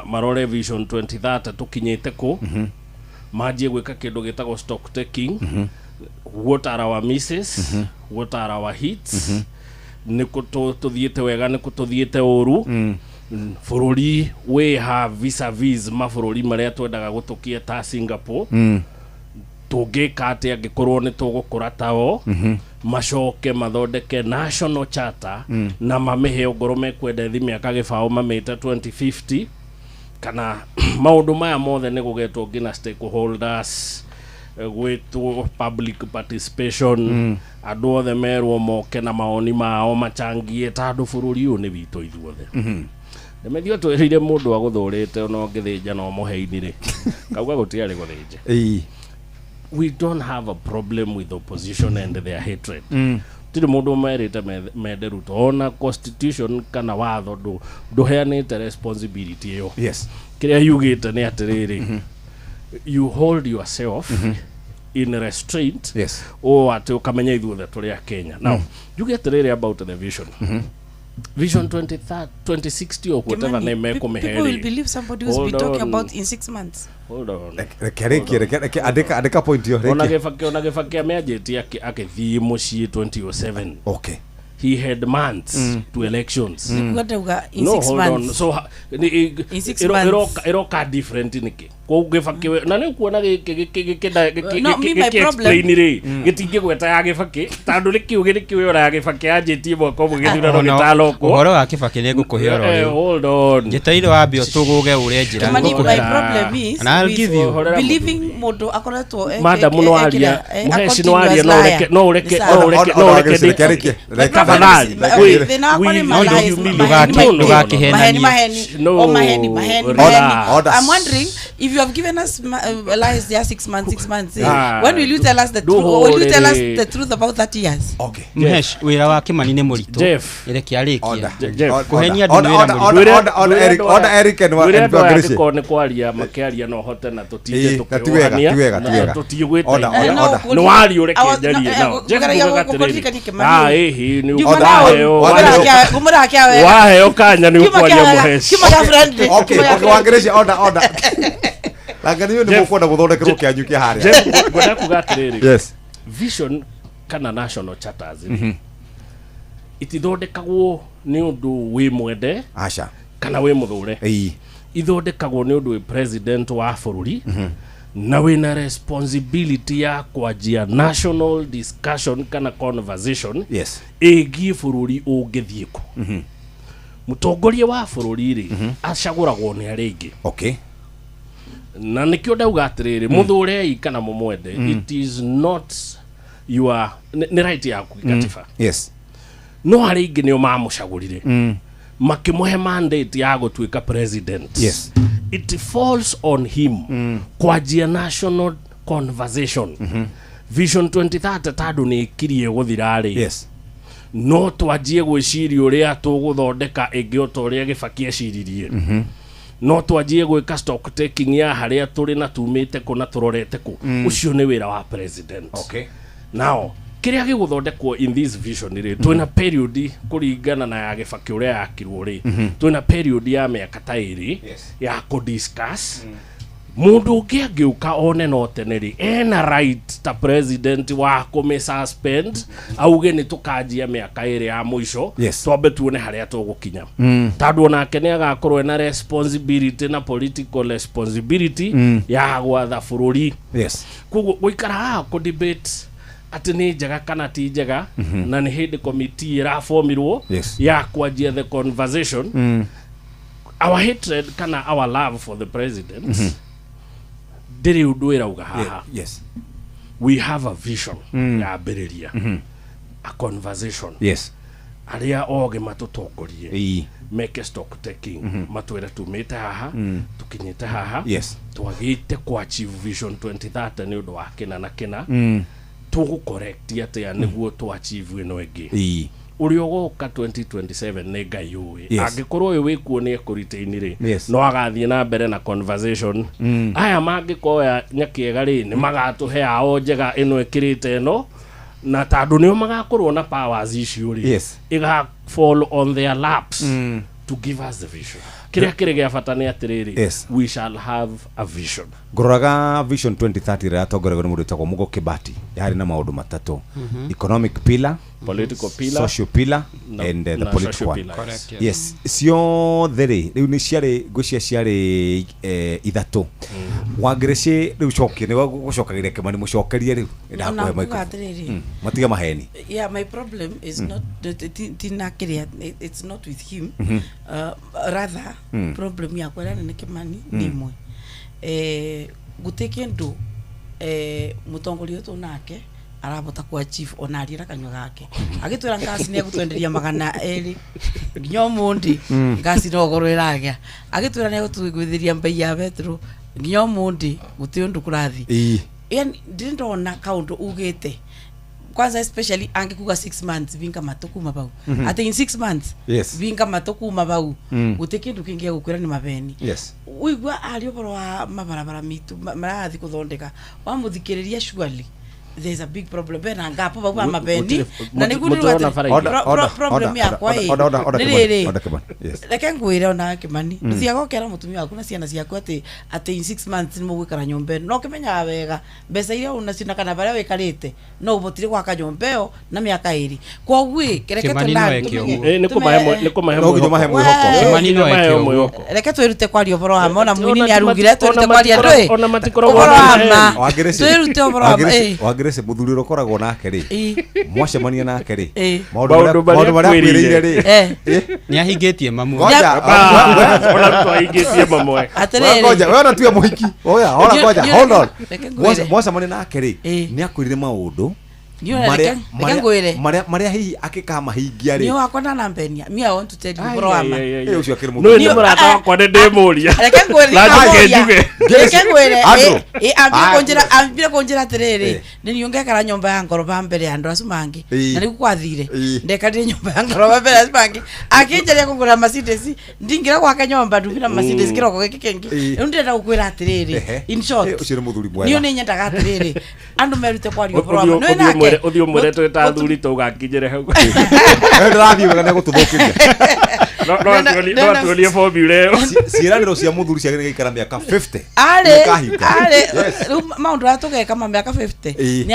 marore vision 2030 tũkinyĩte kũ, manjie gwĩka kĩndũ gĩtagwo stock taking, what are our misses, what are our hits, nĩ kũ tũthiĩte wega, nĩ kũ tũthiĩte ũru, bũrũri wĩha vis-a-vis mabũrũri marĩa twendaga gũtũkia ta Singapore, tũngĩka atĩa angĩkorwo nĩ tũgũkũra tao. Macoke mathondeke national charter na mamĩhe ongorwo mekwenda ĩthi mĩaka gĩbaũ, mamĩte 2050 kana maũndũ maya mothe nĩ gũgetwo nginya stakeholders, gwĩtwo public participation, andũ othe merwo moke na maoni mao machangie, tondũ bũrũri ũyũ nĩ witũ ithuothe. Ndemethio twĩrĩire mũndũ agũthũrĩte ona ũngĩthĩnja no mũheini rĩ, kauga gũtiarĩ gũthĩnja. We don't have a problem with opposition and their hatred. Tiri mũndũ merĩte mende Ruto, ona constitution kana watho ndũheanĩte responsibility ĩyo. Kĩrĩa yugĩte nĩ atĩrĩrĩ, you hold yourself in restraint, o atĩ ũkamenya ithuothe tũrĩ a Kenya. Now njuge atĩrĩrĩ about the vision, vision 2030, 2060 or whatever Kimani, name mekũmĩhe people will rĩ. believe somebody who's Hold been talking on. about in 6 months. Hold on. Reke rĩkie, reke andĩka point ĩyo. Ona rĩkie. Gĩbakĩ, ona Gĩbakĩ amĩanjĩtie akĩthiĩ mũciĩ 2007. He had months to elections. Nĩkuga ndauga in No, 6 hold on. months. So In 6 months. Ĩroka different nĩkĩ? Kwoguo Gĩbakĩ na nĩ ũkuona gĩkĩ gĩkĩ No, me, my gĩkĩ problem- explain rĩ, gĩtingĩgweta ya Gĩbakĩ tondũ nĩ kiu nĩ kiu ĩyo ya Gĩbakĩ yanjĩtie mwaka ũmwe gĩthurano Ona- gĩtanokwo. Ũhoro wa Kĩbakĩ nĩ ngũkũhe oro Eh, rĩu. hold on. Njetereire wambe ũtũgũge ũrĩa njĩra Kimani, my ngũkũhe. problem is And I'll with give you. believing mũndũ akoretwo Madam, no aria, Mũheci no aria, no ũreke no ũreke no ũreke no ũreke Reke rĩkie. Tafadhali. Thĩna wakwa nĩ ma-lies, Ndũgakĩhenanie. maheni, maheni, No. o maheni, maheni, Order. maheni. Order. I'm wondering if you have given us lies there 6 months, 6 months, eh, Ah, when will you tell us the do truth? Will you tell us hold the truth about 30 years? Okay. Mhesh, wĩra wa Kĩmani nĩ mũritũ. Jeff. Reke arĩkie. Order. Jeff. Kũhenia andũ nĩ wĩra Order, mũritũ. order, order, order, Eric, order, Eric and Mwĩre and andũ aya Wangereshi. angĩkorwo nĩ kwaria makĩaria no hote na tũtinde Ĩĩ, na ti wega, tũkĩohania ti wega, ti wega. tũtigwĩteithia. Order, order, No, order. Nĩ waria ũreke no, njarie nao. Jeff ngũgeria ngugaga atĩrĩrĩ. gũkũririkania Kĩmani. Ah, ĩhĩ, nĩ Ngiuma waheo ngũmũra kĩa wega. Waheo kanya nĩ Kiuma ũkwaria kĩa wega. Mũheci. Kiuma kĩa friendly. Okay, Kiuma kĩa okay, Wangereshi, order, order. Langa nĩ Jeff. mũkwenda mũthondekerwo kĩanyu kĩa harĩa. Jeff, ngwenda kuga atĩrĩrĩ, Yes. vision kana national charters rĩ, itithondekagwo nĩ ũndũ wĩ mwende Aca. kana wĩ mũthũre. Ĩĩ. Ithondekagwo nĩ ũndũ wĩ president wa bũrũri na wĩna responsibility ya kwanjia national discussion kana conversation ĩgiĩ bũrũri ũngĩthiĩ kũ. Mũtongoria wa bũrũri rĩ, acagũragwo nĩ arĩa aingĩ. Na nĩkĩo ndauga atĩrĩrĩ, mũthũrei kana mũmwende, it is not your nĩ right yaku gatiba. No arĩa aingĩ nĩo mamũcagũrire, makĩmũhe mandate ya gũtuĩka president. It falls on him kwanjia national conversation. Vision 2030 tondũ nĩ ĩkirie gũthira rĩ, no twanjie gwĩciria ũrĩa tũgũthondeka ĩngĩ o ta ũrĩa Gĩbakĩ eciririe. No twanjie gwĩka stock taking ya harĩa tũrĩ na tumĩte kũ na tũrorete kũ. Ũcio nĩ wĩra wa president. Now kĩrĩa gĩgũthondekwo in this vision rĩ, twĩna period kũringana na ya Gĩbakĩ ũrĩa yakirwo rĩ, twĩna period ya mĩaka ta 2 ya kũdiscuss. Mũndũ ũngĩ angĩũka one no tene rĩ, ena right ta president wa kũmĩ suspend, auge nĩ tũkanjia mĩaka 2 ya mũico, twambe tuone harĩa tũgũkinya, tondũ onake nĩ agakorwo ena responsibility na political responsibility ya gwatha bũrũri. Koguo gũikara haha kũ debate atĩ nĩ njega kana ti njega, na nĩ hĩndĩ committee ĩrabomirwo ya kwanjia the conversation, our hatred kana our love for the president ndĩrĩ ũndũ ĩrauga haha. We have a vision yambĩrĩria a conversation. Arĩa ogĩ matũtongorie, meke stock taking, matwĩre tumĩte haha, tũkinyĩte haha, twagĩte ku achieve vision 2030 nĩ ũndũ wa kĩna na kĩna, tũgũ correct atĩa nĩguo tũ achieve ĩno ĩngĩ. Ũrĩa ũgoka 2027 nĩ Ngai ũĩ. Yes. Angĩkorwo ũyũ wĩkuo nĩ ekũritaini rĩ, Yes. no agathiĩ na mbere na conversation. Aya mangĩkoya nyakĩega rĩ, nĩ magatũhe ao njega ĩno ĩkĩrĩte ĩno, na tondũ nĩo magakorwo na powers icio rĩ, Yes. ĩga fall on their laps to give us the vision. Kĩrĩa kĩrĩ gĩa bata nĩ atĩrĩrĩ, Yes. we shall have a vision. Ngũroraga Vision 2030 ĩrĩa yatongoragio nĩ mũndũ wĩtagwo Mugo Kibati, yarĩ na maũndũ matatũ: economic pillar, political pillar, social pillar, and the na political social one. pillar, yes. Correct, yes. Yes, ciothe rĩ, rĩu nĩ ciarĩ ngwĩciria ciarĩ ithatũ. Wangĩrĩci rĩu cokie, nĩ gũcokagĩria Kĩmani, mũcokerie rĩu. Ona Nĩndakũhe nguga microphone. atĩrĩrĩ. Matige maheni. Yeah, my problem is not tina kiria, it's not with him. Rather problem yakwa ĩrĩa nene Kimani nĩ ĩmwe, gũtĩ kĩndũ mũtongoria ũyũ nake arabota ku achieve ona arie na kanyua gake agĩtwĩra ngasi nĩ egũtwenderia 200 nginya ũmũndĩ ngasi no goro ĩragĩa, agĩtwĩra nĩ egũtũgũithĩria mbei ya betro nginya ũmũndĩ gũtĩ ũndũ kũrathiĩ. Yani ndiri ndona kaundu ugite kwanza, especially angikuga 6 months vinga matu kuma bau, ati in 6 months vinga matu kuma bau, guti kindu kingi gukwira ni mabeni. Uigua ari uboro wa mabarabara mitu marathi kuthondeka wamuthikiriria, surely there's a big problem bena ngapo bau wa mabeni na niguo Mũtũrona bara ingĩ. Order, order, problem order, yakwa order, ĩ order, order, order, nĩ Kimani, rĩrĩ. order, Kimani. Yes. Reke ngwire ona Kimani, nduthiaga ũkera mũtumia waku na ciana ciaku atĩ in 6 months nĩ mũgũikara nyũmba ĩno, no ũkĩmenyaga wega mbeca iria ũnacio na kana harĩa wĩikarĩte no ũbotire gwaka nyũmba ĩyo na mĩaka 2. Koguo ĩ kereke Kimani no eke ũguo. Nĩ kũmahe No nginya mahe mwĩhoko. Kimani no Nĩ eke kũmahe ũguo. mwĩhoko. Reke twĩrute kwaria ũhoro wa ma, ona mũini Ona nĩ arugire twĩrute kwaria ndũĩ ona matikoragwo ũhoro wa na ma. Wangĩrĩci, Twĩrute ũhoro wa ma. Wangĩrĩci, mũthuri ũrĩa ũkoragwo nake rĩ, mwacemania nake rĩ, maũndũ Maũndũ maũndũ marĩa marĩa akwĩrĩire rĩ, Nĩ ahingĩtie mamwe. Ngoja, Ona twaingĩtie mamwe. Atĩrĩrĩ. Ngoja, we ona tuya mũhiki. Oya, ora ngoja, hold on. Reke ngwĩre. Mwacemania nake rĩ, nĩ akwĩrire maũndũ Niĩ ona reke ngwĩre. marĩa hihi akĩkamahingia Niĩ rĩ. wakwa ndanambenia, me I want to tell you ũhoro wa ma. Ũcio akĩrĩ Nĩ mũthuri. nĩ mũrata wakwa nĩ ndĩmũria. Reke ngwĩre. Na njoke njuge. Reke ngwĩre. Andrew. Ambire kũnjĩra atĩrĩrĩ, nĩ niĩ ngekara nyũmba ya ngoroba mbere ya andũ acio mangĩ, na nĩguo kwathire ndekarire nyũmba ya ngoroba mbere ya acio mangĩ, akĩnjaria kũngũrĩra Mercedes, ndingĩra gwake nyũmba ndumire Mercedes kĩroko gĩkĩ kĩngĩ. Rĩu ndĩrenda gũkwĩra atĩrĩrĩ, in short, Ũcio nĩ mũthuri mwega. niĩ nĩ nyendaga atĩrĩrĩ andũ merute kwaria ũhoro wa ma. Nĩ nake Ũthiĩ ũmwĩre twĩ ta athuri tũgakinyĩre hau. Ndĩrathiĩ wega, nĩegũtũthũkĩria. No atuonie formula ĩyo. Ciĩranĩro cia mũthuri ciagĩrĩire gũikara mĩaka 50. Arĩ Nĩkahinga. arĩ Yes. rĩu maũndũ marĩa tũgeka ma mĩaka 50, nĩ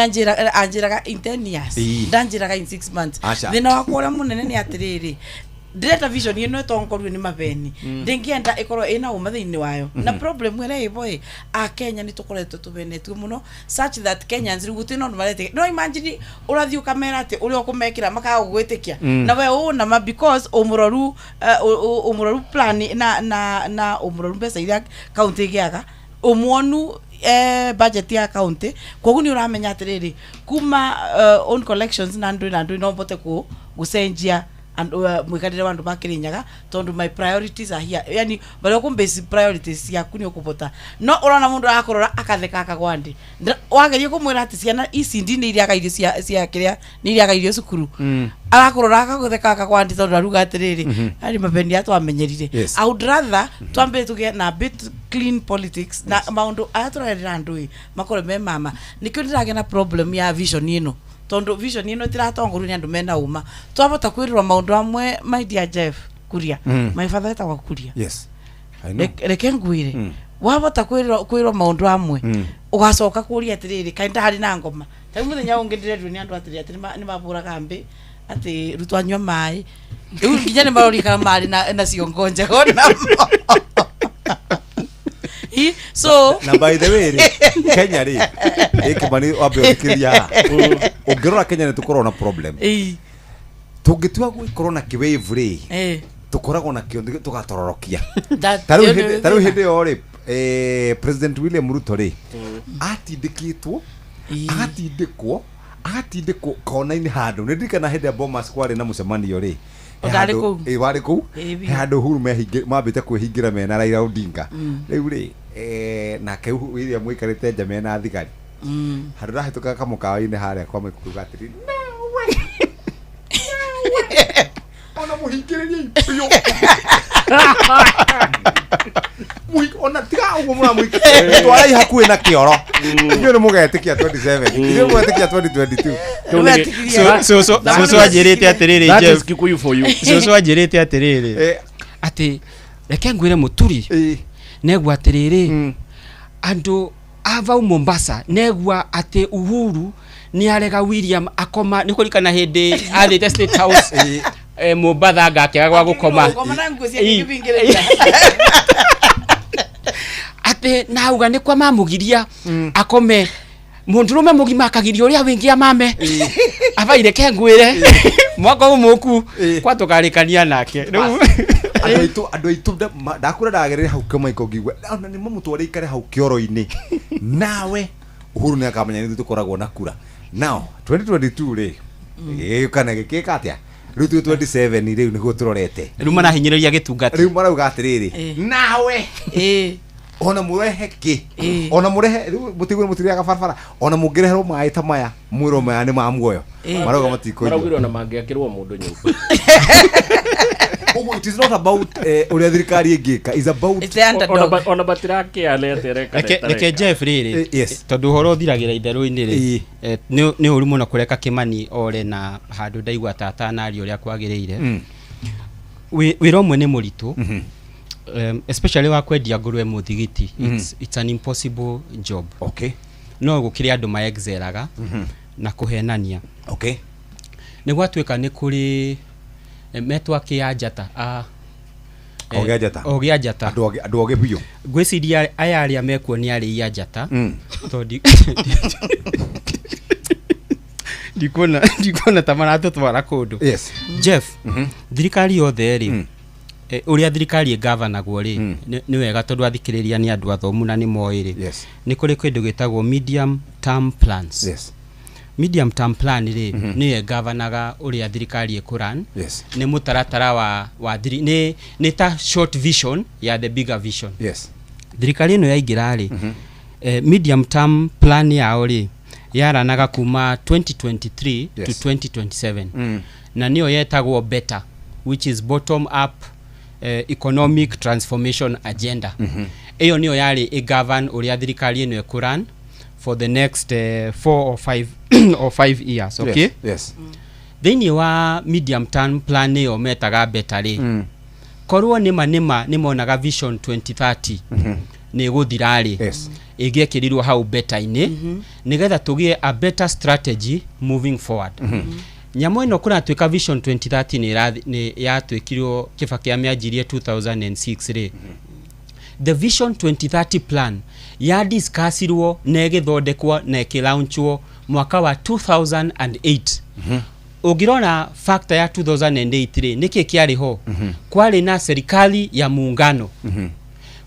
anjĩraga in 10 years, ndanjĩraga in 6 months. Aca. Thĩna wakwa ũrĩa mũnene nĩ atĩrĩrĩ, ndĩrenda vision ĩno ĩtongorio nĩ mabeni, ndĩngĩenda ĩkorwo ĩna ũma thĩinĩ wayo, na problem ĩrĩa ĩbo ĩ akenya nĩ tũkoretwo tũvenetio mũno such that Kenyans rĩu gũtirĩ na ũndũ maretĩkia. No imagine ũrathiĩ ũkamera atĩ ũrĩa ũkũmekĩra makaga gũgwĩtĩkia, na we ũna ma because ũmũroru ũmũroru plan na ũmũroru mbeca iria kaunti ĩgĩaga ũmuonu budget ya county, koguo nĩ ũramenya atĩrĩrĩ kuma own collections na ndũ na ndũ no mbote kũ gũcenjia mwĩkarĩre wa andũ ba Kĩrĩnyaga tondũ my priorities are here, yani barĩa ũkũ priorities ciaku nĩ ũkũbota, no ũrona mũndũ arakũrora akatheka akagwa ndĩ. Wageria kũmwĩra atĩ ciana ici ndi nĩ iriaga irio cia kĩrĩa nĩ iriaga irio cukuru, arakurora akagutheka akagwa ndĩ tondũ aruga atĩrĩrĩ arĩ mabeni aya twamenyerire. I would rather twambe tũgĩe na bit clean politics na maũndũ aya tũrarĩra andũ ĩ makorwo me mama. Nĩkĩo ndĩragĩa na problem ya vision ĩno, tondũ vision ĩno ĩtiratongorio nĩ andũ mena ũma twabota kwĩrĩrwo maũndũ amwe. My dear Jeff Kuria, my father etagwo Kuria. Yes. I know. Reke ngwĩre, wabota kwĩrwo maũndũ amwe, ũgacoka kũria atĩrĩrĩ kaĩ ndaharĩ na ngoma ta rĩu mũthenya ũngĩ ndĩrerirwo nĩ andũ atĩrĩ atĩ nĩ mabũraga mbĩ atĩ Ruto anyua maĩ, rĩu nginya nĩ marorikana marĩ na ciongo njega onamo. So Na by the way rĩ, Kenya rĩ, Kĩmani, wambe ũthikĩrĩria haha. Ũngĩrora Kenya nĩ tũkoragwo na problem. Tũngĩtua gũkorwo na kĩwave rĩ, tũkoragwo nakĩo tũgatororokia. Ta rĩu ĩyo nĩ ta rĩu thĩna. Hĩndĩ ĩyo rĩ, President William Ruto rĩ, atindĩkĩtwo, agatindĩkwo, agatindĩkwo kona-inĩ handũ. Nĩ ndirikana hĩndĩ ya Bomas kwarĩ na mũcemanio rĩ, O ndarĩ kũu. Ĩ, warĩ kũu. Ĩ, He handũ Uhuru mambĩte kwĩhingĩra mena Raila Odinga. Rĩu rĩ, nake William ũikarĩte nja mena thigari, handũ ndahĩtũkaga kamũkawa-inĩ harĩa kwa Maikuga atĩrĩ, Mũhingĩrĩrie biũ. Ona tiga ũguo mũramũhingĩrĩria. Twarai hakuhĩ na kĩoro. Inyuĩ nĩ mũgetĩkia 27. Inyuĩ mũgetĩkia 2022. Cũcũ anjĩrĩte atĩrĩrĩ That Jeff. is Kikuyu for you. Cũcũ anjĩrĩte atĩrĩrĩ atĩ reke ngwĩre mũturi negua atĩrĩrĩ andũ a vau Mombasa negua atĩ Uhuru nĩ arega William akoma nĩ kũririkana hĩndĩ athĩte State House Mombatha ngakĩaga gwa gũkoma Gũkoma na nguo ciake ikĩbingĩrĩria. atĩ nauga nĩ kwa mamũgiria akome mũndũrũme mũgima akagiria ũrĩa wĩngĩ amame abaire ke ngwĩre mwaka ũyũ mũku kwa tũkarĩkania nake Rĩu- Andũ aitũ ndakũra ndagerere hau kĩmaiko ngiuga ona nĩ mamũtware ikare hau kĩoro-inĩ nawe Uhuru nĩ akamenya nĩ ithuĩ tũkoragwo na kura. Now 2022 rĩ gĩgĩũka na gĩkĩka atĩa rĩu twĩ 27 rĩu nĩguo tũrorete rĩu marahinyĩrĩria gĩtungati rĩu marauga atĩrĩrĩ nawe ona mũrehe kĩ ona mũrehe rĩu mũtigue mũtirĩaga barabara ona mũngĩreherwo maĩ ta maya mwĩrwo maya nĩ ma muoyo marauga matikũnyua. Maraugire ona mangĩakĩrwo mũndũ nyũmba. Ũguo it is not about ũrĩa thirikari ĩngĩka is about Ona matirakĩane atĩ areka Reke Jeff rĩrĩ tondũ ũhoro ũthiragĩra itherũ-inĩ rĩ nĩ ũru mũno kũreka Kĩmani ore na handũ ndaigua ta atanaria ũrĩa kwagĩrĩire. Wĩra ũmwe nĩ mũritũ especially wa kwendia ngũrwe mũthigiti. It's an impossible job. Okay. No gũkĩrĩ andũ maexeraga na kũhenania. Okay. Nĩ gwatuĩka nĩ kũrĩ metwo akĩa njata Ogĩ a njata. Ogĩ a njata. Andũ ogĩ biũ. Ngwĩciria aya arĩa mekuo nĩ arĩi a njata tondũ ndikuona ta maratũtwara kũndũ. Yes. Jeff, thirikari yothe rĩ ũrĩa thirikari ĩgavanagwo rĩ nĩ wega tondũ athikĩrĩria nĩ andũ athomu na nĩ moĩ rĩ nĩ kũrĩ kĩndũ gĩtagwo medium term plans. Yes. Medium term plan rĩ nĩyo ĩgavanaga ũrĩa thirikari ĩkũran. Yes. Nĩ mũtaratara wa thiri nĩ ta short vision ya the bigger vision. Yes. Thirikari ĩno yaingĩra rĩ medium term plan yao rĩ yaranaga kuma 2023 Yes. to 2027 na nĩyo yetagwo BETA, which is bottom up economic transformation agenda. Ĩyo nĩyo yarĩ ĩgovern ũrĩa thirikari ĩno ĩkũran for the next 4 or 5 or 5 years. Okay? Yes. Yes. Thĩinĩ wa medium term plan ĩyo metaga BETA rĩ korwo nĩma nĩmonaga vision 2030 nĩ ĩgũthira rĩ Yes. ĩngĩekĩrirwo hau BETA-inĩ nĩgetha tũgĩe a better strategy moving forward. Nyamũ ĩno kũratuĩka vision 2030 nĩ yatuĩkirwo Kibaki amĩanjirie 2006 rĩ the vision 2030 plan ya discussirwo na ĩgĩthondekwo na ĩkĩlaunchwo mwaka wa 2008. Ũngĩrora factor ya 2008 rĩ nĩkĩ kĩarĩ ho kwarĩ na serikali ya muungano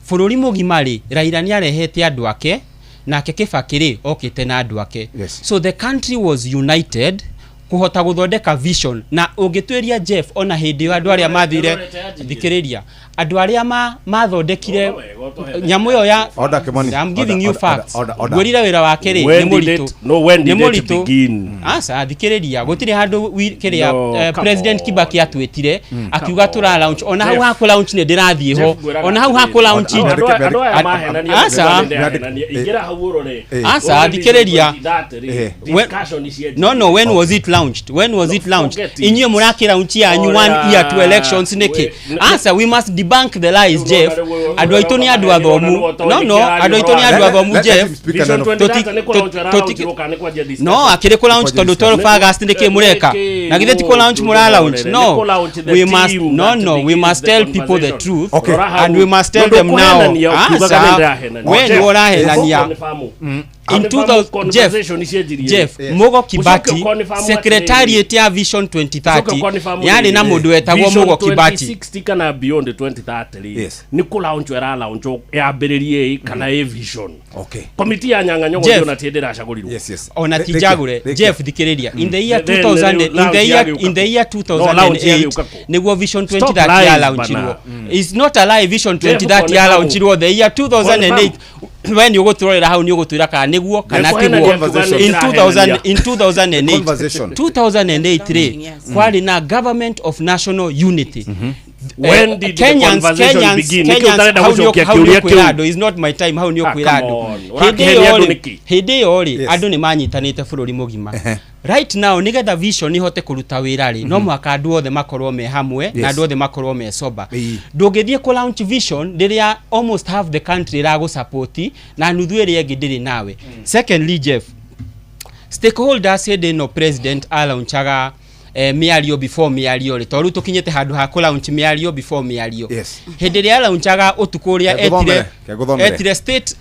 bũrũri mũgima rĩ Raila nĩarehete andũ ake nake Kibaki rĩ okĩte na andũ ake. Yes. So the country was united kũhota gũthondeka vision na ũngĩtuĩria Jeff ona hĩndĩ ĩyo andũ arĩa mathire thikĩrĩria andũ arĩa mathondekire nyamũ ĩyo ya Order, Kimani. I'm giving Order, you order, facts. order, order. Ngwĩrire wĩra wake rĩ When nĩ did mũritũ it- no, when did nĩ it mũritũ begin? Aca thikĩrĩria gũtirĩ handũ kĩrĩa No, come President on. Kibaki atwĩtire akiuga Come tũra launch ona hau Jeff. ha kũ launch nĩ ndĩrathiĩ ho Jeff, ngwĩraga ona hau ha kũ launch Andũ aya mahenania Aca. ingĩra hau ũrore Aca, thikĩrĩria. Discussion ici No, when was it launched? When was it launched? forget it. Inyuĩ mũrakĩ launch yanyu Oya, 1 year to elections nĩkĩ? Aca, we must debunk the lies, Jeff. Andũ aitũ nĩ andũ athomu. No, andũ aitũ nĩ andũ athomu, Jeff. No, akĩrĩ kũ launch tondũ 12 August nĩkĩ mũreka? Na githĩ ti kũ launch mũra launch? No. We must no, we must tell people the truth. Okay. And we must tell them now. Aca, we nĩwe ũrahenania. In 2000 Jeff, Mugo Kibaki secretariat ya Vision 2030 yarĩ na mũndũ wetagwo Mugo Kibaki. 2060 kana beyond 2030 rĩ nĩ kũ launch ĩra launch yambĩrĩrie kana ĩ vision. Okay. Komiti ya Nyang'a Nyong'o Jeff. ona ti ndĩracagũrirwo. Yes, yes. Ona ti njagũre Jeff thikĩrĩria in the year Then, 2000 rĩu in the launch year yagĩũka in the year kũ? No, launch 2008 yagĩũka kũ? nĩguo Vision Stop 2030 lies, ya launchirwo. bana. It's not a lie, Vision Jeff, 2030 ya confirm. launchirwo the year 2008. We nĩ ũgũtũrorera hau, nĩ ũgũtwĩra kana nĩguo kana tiguo. In 2000, in 2008, 2008 rĩ, kwarĩ na government of national unity. When did the conversation begin? Nĩkĩ ũtarenda gũcokia kĩũria kĩu? Is not my time. Hau nĩ ũkwĩra andũ. Hĩndĩ ĩyo rĩ, andũ nĩ manyitanĩte bũrũri mũgima. Right now, nĩgetha vision ihote kũruta wĩra rĩ, no mũhaka andũ othe makorwo me hamwe na andũ othe makorwo me sober. Ndũngĩthiĩ kũ launch vision rĩrĩa almost half the country ĩragũsupport na nuthu ĩrĩa ĩngĩ ndĩrĩ nawe. Secondly, Jeff, stakeholders, hĩndĩ ĩno president alaunchaga mĩario before mĩario rĩ, tondũ rĩu tũkinyĩte handũ ha kũ-launch mĩario before mĩario. Hĩndĩ ĩrĩa alaunchaga ũtukũ ũrĩa etire state.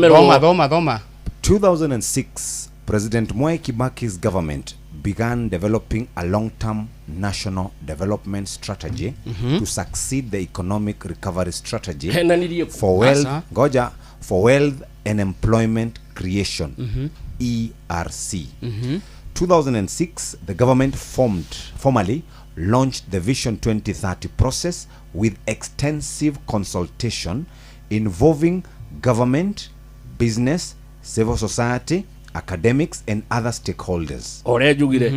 Thoma, thoma, thoma. 2006, President Mwai Kibaki's government began developing a long-term national development strategy to succeed the economic recovery strategy for wealth, goja, for wealth and employment creation, ERC. 2006, the government formally launched the Vision 2030 process with extensive consultation involving government, business, civil society, academics and other stakeholders. Ũrĩa njugire.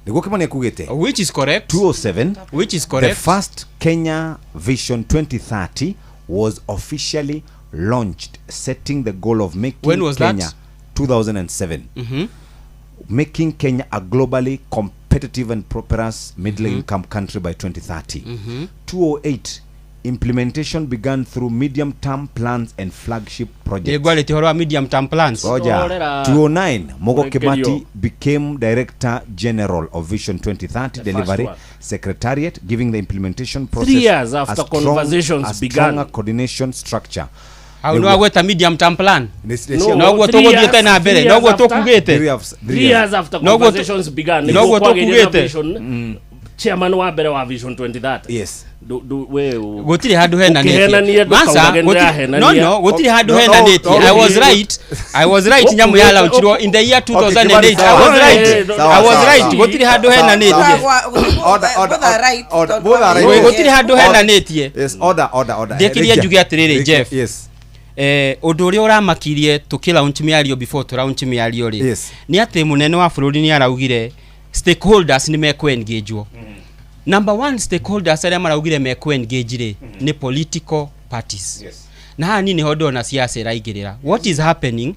Nĩguo Kimani akugĩte. Which is correct. 207, Which is correct. The first Kenya Vision 2030 was officially launched, setting the goal of making When was Kenya that? 2007. Making Kenya a globally competitive and prosperous middle income country by 2030. 208, implementation began through medium-term plans and flagship projects. Ndĩngwarĩtie ũhoro wa medium term plans. Roger. 209, Mugo Kibati became Director General of Vision 2030 The Delivery first one. Secretariat, giving the implementation process 3 years after a strong, conversations a began. stronger coordination structure. Hau nĩ wagweta medium term plan. No, Noguo tũgũthiĩte na mbere, noguo tũkugĩte. 3 years after conversations began, Noguo nĩguo kwagĩire na tũkugĩte. vision, chairman wa mbere wa Vision 2030. We Gũtirĩ handũ Ũkĩhenania henanĩtie. ndũkaugage ndĩrahenania. No, gũtirĩ handũ henanĩtie. I was right, I was right. Nyamũ ya launchirwo in the year 2008. I was right, I was right. Gũtirĩ handũ henanĩtie. Gũtirĩ handũ henanĩtie. Yes, order, order, order. Ndĩkĩrie njuge atĩrĩrĩ, Jeff. Yes. Ũndũ ũrĩa ũramakirie tũkĩ launch mĩario before tũ launch mĩario rĩ, nĩ atĩ mũnene wa bũrũri nĩ araugire stakeholders nĩ mekũ-engage. Number one, stakeholders arĩa maraugire mekũ-engage rĩ, nĩ political parties. Na haha niĩ nĩho ndona siasa ĩraingĩrĩra. What is happening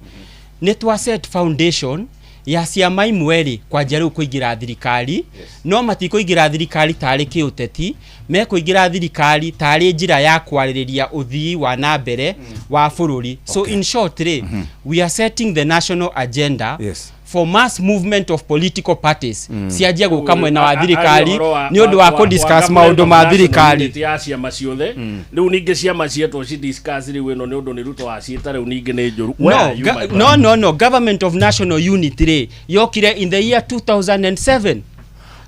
nĩ twa set foundation ya ciama imwe rĩ kwanjia rĩu kũingĩra thirikari, no matikũingĩra thirikari tarĩ kĩũteti, mekũingĩra thirikari tarĩ njĩra ya kwarĩrĩria ũthii wa na mbere wa bũrũri. So in short rĩ, we are setting the national agenda for mass movement of political parties cianjia gũka mwena wa thirikari nĩ ũndũ wa kũ-discuss maũndũ ma thirikari. Ya ciama ciothe rĩu, ningĩ ciama cietwo ci discuss rĩu, ĩno nĩ ũndũ nĩ Ruto waciĩta rĩu, ningĩ nĩ njũru. Where No, are you, my brother? no, no, no. Government of national unity rĩ, yokire in the year 2007.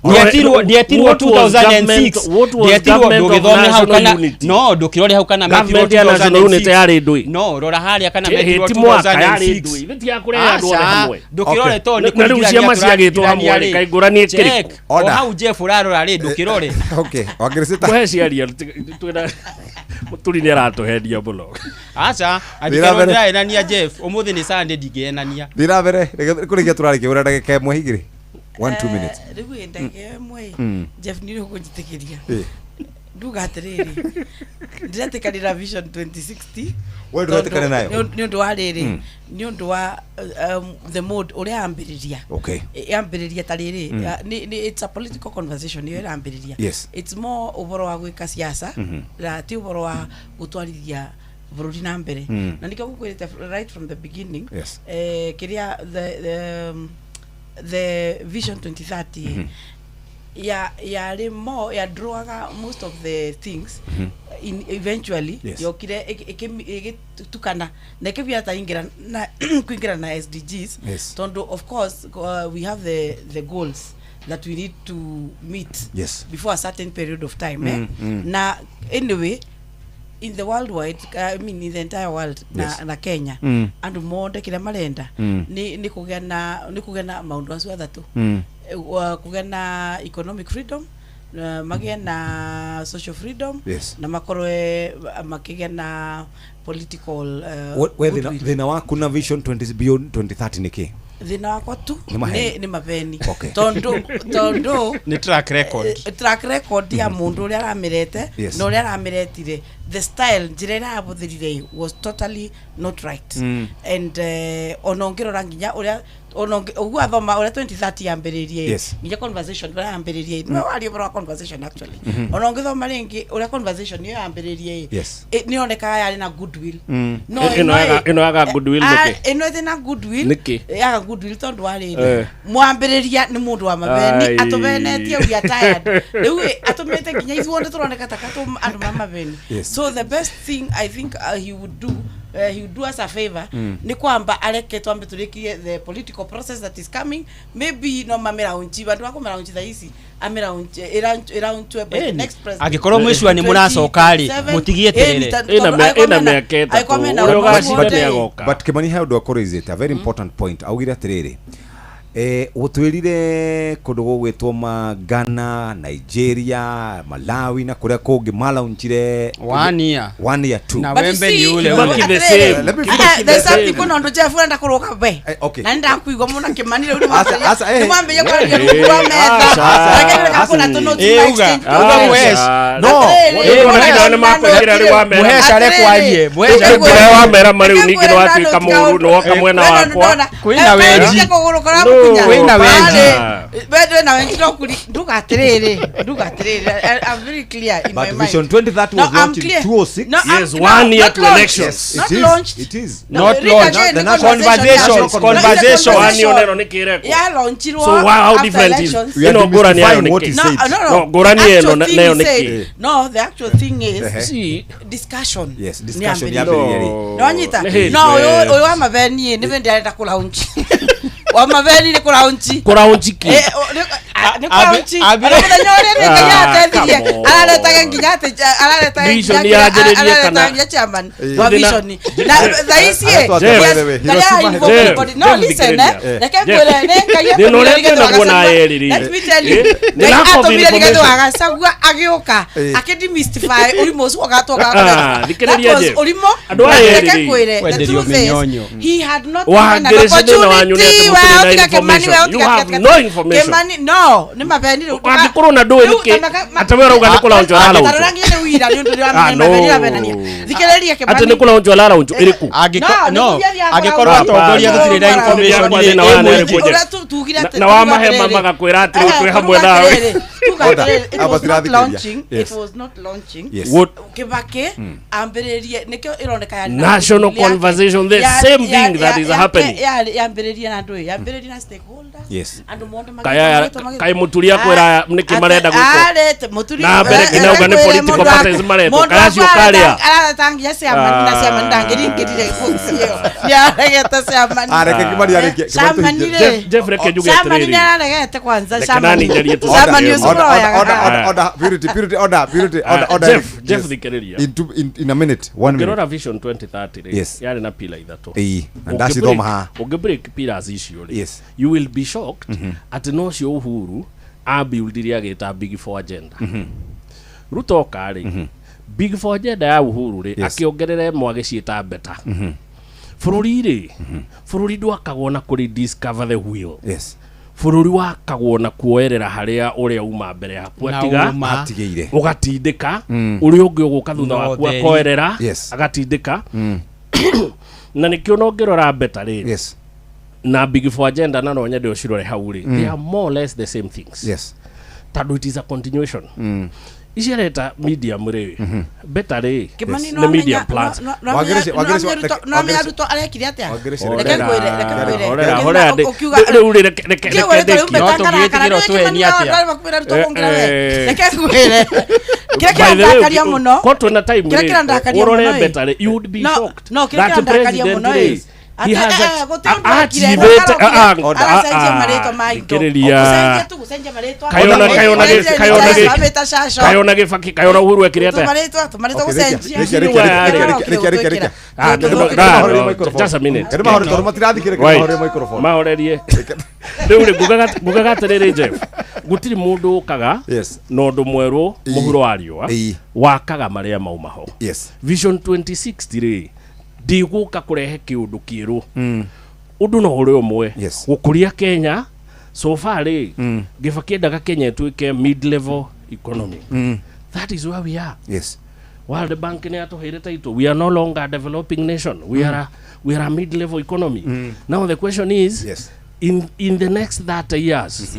Ndietirwo, ndietirwo What was 2006. what was Ndietirwo. government of Ndũgĩthome hau national kana unity? no ndũkĩrore hau kana metirwo Government ya national unity 2006. yarĩ ndũĩ? No, rora harĩa kana metirwo Ti mwaka yarĩ 2006. ndũĩ? Nĩ ti ya kũrehe andũ othe Aca, hamwe. ndũkĩrore to nĩ Na rĩu ciama ciagĩtwo hamwe rĩ, kaĩ ngũrani ĩkĩrĩkũ? Check. O hau Jeff ũrarora rĩ, ndũkĩrore. Okay, Wangĩrĩcita. Kũhe ciaria twĩna Mũturi nĩ aratũhendia mũno. Aca, Thĩna angĩkorwo mbere. ndĩraenania, Jeff, ũmũthĩ nĩ Sunday, ndingĩenania. Thiĩ na mbere kũrĩkia tũrarĩkia ũrĩa ndagĩka ĩmwe igĩrĩ, 1 2 minutes. Rĩu ĩ ndagĩka ĩmwe. Jeff, nĩ ũkũnjĩtĩkĩria nduga atĩrĩrĩ, ndiretĩkanĩra Vision 2060. We ndũretĩkania nayo? Nĩ ũndũ wa rĩrĩ, nĩ ũndũ wa the mode ũrĩa ambĩrĩria. Yambĩrĩria ta rĩrĩ, it's a political conversation ĩyo ĩrambĩrĩria. It's more ũhoro wa gwĩka siasa na ti ũhoro wa gũtwarithia bũrũri na mbere. Na nĩkĩo ngũkwĩrĩte right from the beginning, kĩrĩa the Vision 2030 ya yarĩ more ya drawaga most of the things in eventually yokire ĩgĩtukana na ĩkĩbia ta ingĩra na kuingĩra na SDGs. Tondu of course we have the goals that we need to meet before a certain period of time. Na anyway, in the worldwide, I mean in the entire world na, na Kenya, andu mothe kĩrĩa marenda nĩ kũgĩa na maũndũ acio atatũ. Kũgĩa na economic freedom, magĩe na social freedom, na makorwe makĩgĩa na political We goodwill. thĩna waku na vision 20 beyond 2030 nĩ kĩ? Thĩna wakwa tu Nĩ maheni. nĩ mabeni. Okay. Tondu Nĩ track record. Track record ya mundu uria aramirete Yes. na uria aramiretire, the style, njira ĩrĩa arabũthĩrire was totally not right. And ona ũngĩrora nginya ũrĩa ona ũguo athoma ũrĩa 2030 yambĩrĩirie, Yes. nginya conversation ũrĩa yambĩrĩirie, no warie ũhoro wa conversation actually, ona ũngĩthoma rĩngĩ ũrĩa conversation ĩyo yambĩrĩirie, nĩ yonekaga yarĩ na goodwill. No Ĩno yaga goodwill nĩkĩ? Ĩno ĩthĩ na goodwill. Nĩkĩ? Yaga goodwill tondũ wa rĩrĩ, mwambĩrĩria nĩ mũndũ wa mabeni. Ai. Atũbenetie, we are tired rĩu ĩ, atũmĩte nginya ithuothe tũroneka ta katũ andũ ma mabeni. Yes. So the best thing I think he would do, he would do us a favor, nĩ kwamba areke twambe tũrĩkie the political process that is coming. Maybe no mamĩraunchi bandu bakũmĩraunchi thaa ici, amĩraunchi ĩraunchwe by the next president. Angĩkorwo mwĩcua nĩ mũracoka rĩ, 2027. mũtigieterere. Ĩna mĩaka 3, ũrĩa ũgacinda nĩ agoka. But Kimani, he ũndũ akũraisĩte, a very important point. Augire atĩrĩrĩ, gũtwĩrire kũndũ gũgwĩtwo ma Ghana, Nigeria, Malawi na kũrĩa kũngĩ malaunchire One year. One year two. Na But you wembe see, ni ule but ule. Kibaki the atĩrĩrĩ, same. Let me ah, finish. there's something, kuna ũndũ Jeff ũrenda kũrũga we. Okay. Na nĩndakuigua mũno Kĩmani rĩu Asa, nĩ mwambĩrĩria kwaria rungu rwa metha. Aca. Reke reke kuna tũnotes Eh, ma uga. exchange. Uga Atĩrĩrĩ, Mwesh. No. atĩrĩrĩ, Ĩno nĩ nĩ makwĩra rĩu wamera. Mũhesha arekwarie, Mũhesha Atĩrĩrĩ, Ũrĩa wamera marĩu reke ningĩ ngwĩre nĩwatuĩka ndanote mũũru, nĩwoka mwena Wena wakwa. ndona. Kwĩna Eh, wenji. reke kũgũrũ kũrĩa No. mũkinya. Kwĩna wenji. Barĩ, we ndwĩna wenji no kuri nduga atĩrĩrĩ, nduga atĩrĩrĩ, I'm very clear in But my mind. Vision 2030 No, was I'm launched in clear. 2006. No, I'm- Yes, no, one year not to launched. elections. Yes, Not it is. launched. It is. No, Not read launched. again The the national conversation. Conversations, No, conversations. it's a One year nero nĩ kĩrekwo. Yeah, launchirwo So wow, how after different is elections. We are ĩno ngũrani yayo demystifying what nĩkĩ? he No, said. no, no. No, ngũrani The ĩno actual thing nayo he nĩkĩ? said- No, the actual thing is See, discussion. Yes, discussion Nĩ yambĩrĩirie yambĩrĩirie. rĩ. Nĩwanyita? Nĩ hĩndĩ. No, ũyũ ũyũ wa mabeni nĩ hĩndĩ arenda kũlaunch. Wa mabeni nĩ kũlaunch. Kũraunchi kĩ? Eh, nĩ kũlaunch. Ambire- Ona mũthenya ũrĩa nĩ Ngai Ah, ateithirie, come on. araretaga nginya atĩ araretaga Vision nginya yanjĩrĩrie araretaga kana- nginya chairman wa Thĩna- vision. Na thaa ici ĩ, Arĩtwo atĩa, yes, by the way? na Hiroshima nĩ involve Jeff, everybody. No, Jeff, listen, eh, thikĩrĩria. reke Jeff. ngwĩre, nĩ Ngai Thĩna ũrĩa atũmire Rigathĩ wa twĩnaguo na Gachagua. erĩ rĩ. Let me tell you, Eh, nĩ Ngai lack of atũmire Rigathĩ wa information. Gachagua agĩũka Eh. akĩdemystify ũrimũ ũcio ũgatwoka. Ah, thikĩrĩria That was Jeff. ũrimũ. Andũ aya Reke erĩ rĩ. ngwĩre, the Kwenderio truth is, mĩnyonyo. he had not given an Wangĩrĩci thĩna wanyu nĩ atĩ opportunity. mũtirĩ na Wewe tiga Kimani, wewe information. You tiga have tiga- no information. Kimani, no, nĩ mabeni rĩu. Angĩkorwo na ndũĩ Rĩu nĩkĩ, ta atĩ we ũrauga nĩ kũlaunchwo aralaunchwo. Tarora nginya nĩ wira nĩ ũndũ Ah, wa no. mabeni rabenania. Thikĩrĩria Kimani. Atĩ nĩ kũlaunchwo aralaunchwo ĩrĩkũ? No, No, nĩ kũthiĩ angĩkorwo athiaga atongoria tũtirĩ na information Thĩna rĩ, wa ĩ nĩ mũingĩ. ĩrĩkũ, Jeff? Ũrĩa tugire atĩ- Na wamahe tuga atĩrĩrĩ. magakwĩra atĩ rĩu twĩ Eh, hamwe tuga nawe. atĩrĩrĩ, tuga Order. atĩrĩrĩ, it Aba was not tũrathikĩrĩria. launching, it Yes. was not launching. Yes. What? Kibaki ambĩrĩrie nĩkĩo ĩroneka yarĩ na National goodwill yake. conversation, the same thing that is happening. Yambĩrĩrie na ndũĩ, yambĩrĩrie na stakeholders. Yes. Andũ mothe Kaya- magĩtwo kaĩ mũturi akwĩra nĩkĩ marenda gwĩkwo? Arete mũturi Na mbere nginya auga nĩ political parties maretwo. Kaya acio karĩa. Aratangia ciamani na ciamani ndangĩringĩrire box ĩyo. Nĩaregete ciamani. Ah, reke Kimani arĩkie. Kimani Ciamani tũhingie. rĩ. Jeff, reke njuge Ciamani atĩrĩrĩ. nĩararegete kwanza Reke ciamani. nani njarie tu. Ciamani Order, ũcio Order, ũroyaga. order, order, order, Purity, Purity, order, Purity, order, Ah, order. Jeff, Jeff Yes. thikĩrĩria. In a minute, one minute. Ũngĩrora Vision 2030 rĩ, Yes. yarĩ na pila ithatũ. Ĩĩ, na ndacithoma haha. Ũngĩ break pillars icio rĩ, Yes. you will be shocked atĩ nocio Uhuru abuildire agĩta Big Four agenda. Ruto oka rĩ, Big Four agenda ya Uhuru rĩ, Yes. akĩongerera ĩmwe agĩciĩta beta. Bũrũri rĩ, bũrũri ndwakagwo na kũrĩ discover the wheel. Yes. Bũrũri wakagwo na kuoerera harĩa ũrĩa uma mbere yaku Na atiga ũma. Atigĩire. ũgatindĩka ũrĩa ũngĩ ũgũka thutha Na waku ũtheri. akoerera Yes. agatindĩka na nĩkĩo na ũngĩrora beta rĩ Yes. na Big Four agenda na no nyende ũcirore hau rĩ, they are more or less the same things. Yes. Tondũ it is a continuation. Ici areta medium rĩ, beta rĩ Kimani nĩ medium plans. Nĩwamenya Ruto arekire atĩa? Wangĩrĩci- Reke ngwĩre, reke ngwĩre. Horera, Reke horera, ũkiuga- rĩu rĩ, reke Ndiũĩ ũrĩa ndĩkie. tũrĩ No ũmetangara tũngĩĩtigĩra tũheni atĩa? Ruto kũngĩra we. Eh, eh. Reke ngwĩre. Kĩrĩa By the way, kĩrandakaria mũno. ko twĩna time Kĩrĩa rĩ, kĩrandakaria ũrore mũno ĩ. beta rĩ, you would be No, shocked no, kĩrĩa that kĩrandakaria president mũno rĩ ĩ. He has Ate- eh, gũtirĩ ũndũ ekire, achievĩte- arokire, ah, ah, aracenjia ah, marĩtwa ma indo. thikĩrĩria. Gũcenjia tu, gũcenjia marĩtwa. Kayona kayona Gũcenjia kayona amĩta Shasho. kayona gĩbaki kayona Uhuru ekire atĩa? Tũmarĩtwa, tũmarĩtwa Okay, Rikia, gũcenjia. Rikia, Rikia, Rikia, Rikia, Rikia, Rikia. Ah, Rikia, no, no, Rikia, no, mahorerie no, microphone. just a minute. Keri mahorerie, tondũ matirathikĩrĩria, Right. mahorerie microphone. Mahorerie. Rĩu rĩ ngugaga atĩrĩrĩ Jeff, gũtirĩ mũndũ ũkaga Yes. na ũndũ mwerũ mũhuro wa riũa Ĩĩ. wakaga marĩa mauma ho. Yes. Vision 2060 rĩ ndĩgũka kũrehe kĩũndũ kĩerũ ũndũ no ũrĩ ũmwe Yes. gũkũria Kenya so far rĩ Kibaki endaga Kenya ĩtuĩke mid level economy that is where we are. Yes. World Bank nĩ yatũheire title we are no longer a developing nation we are a, we are a mid level economy now the question is Yes. in the next 30 years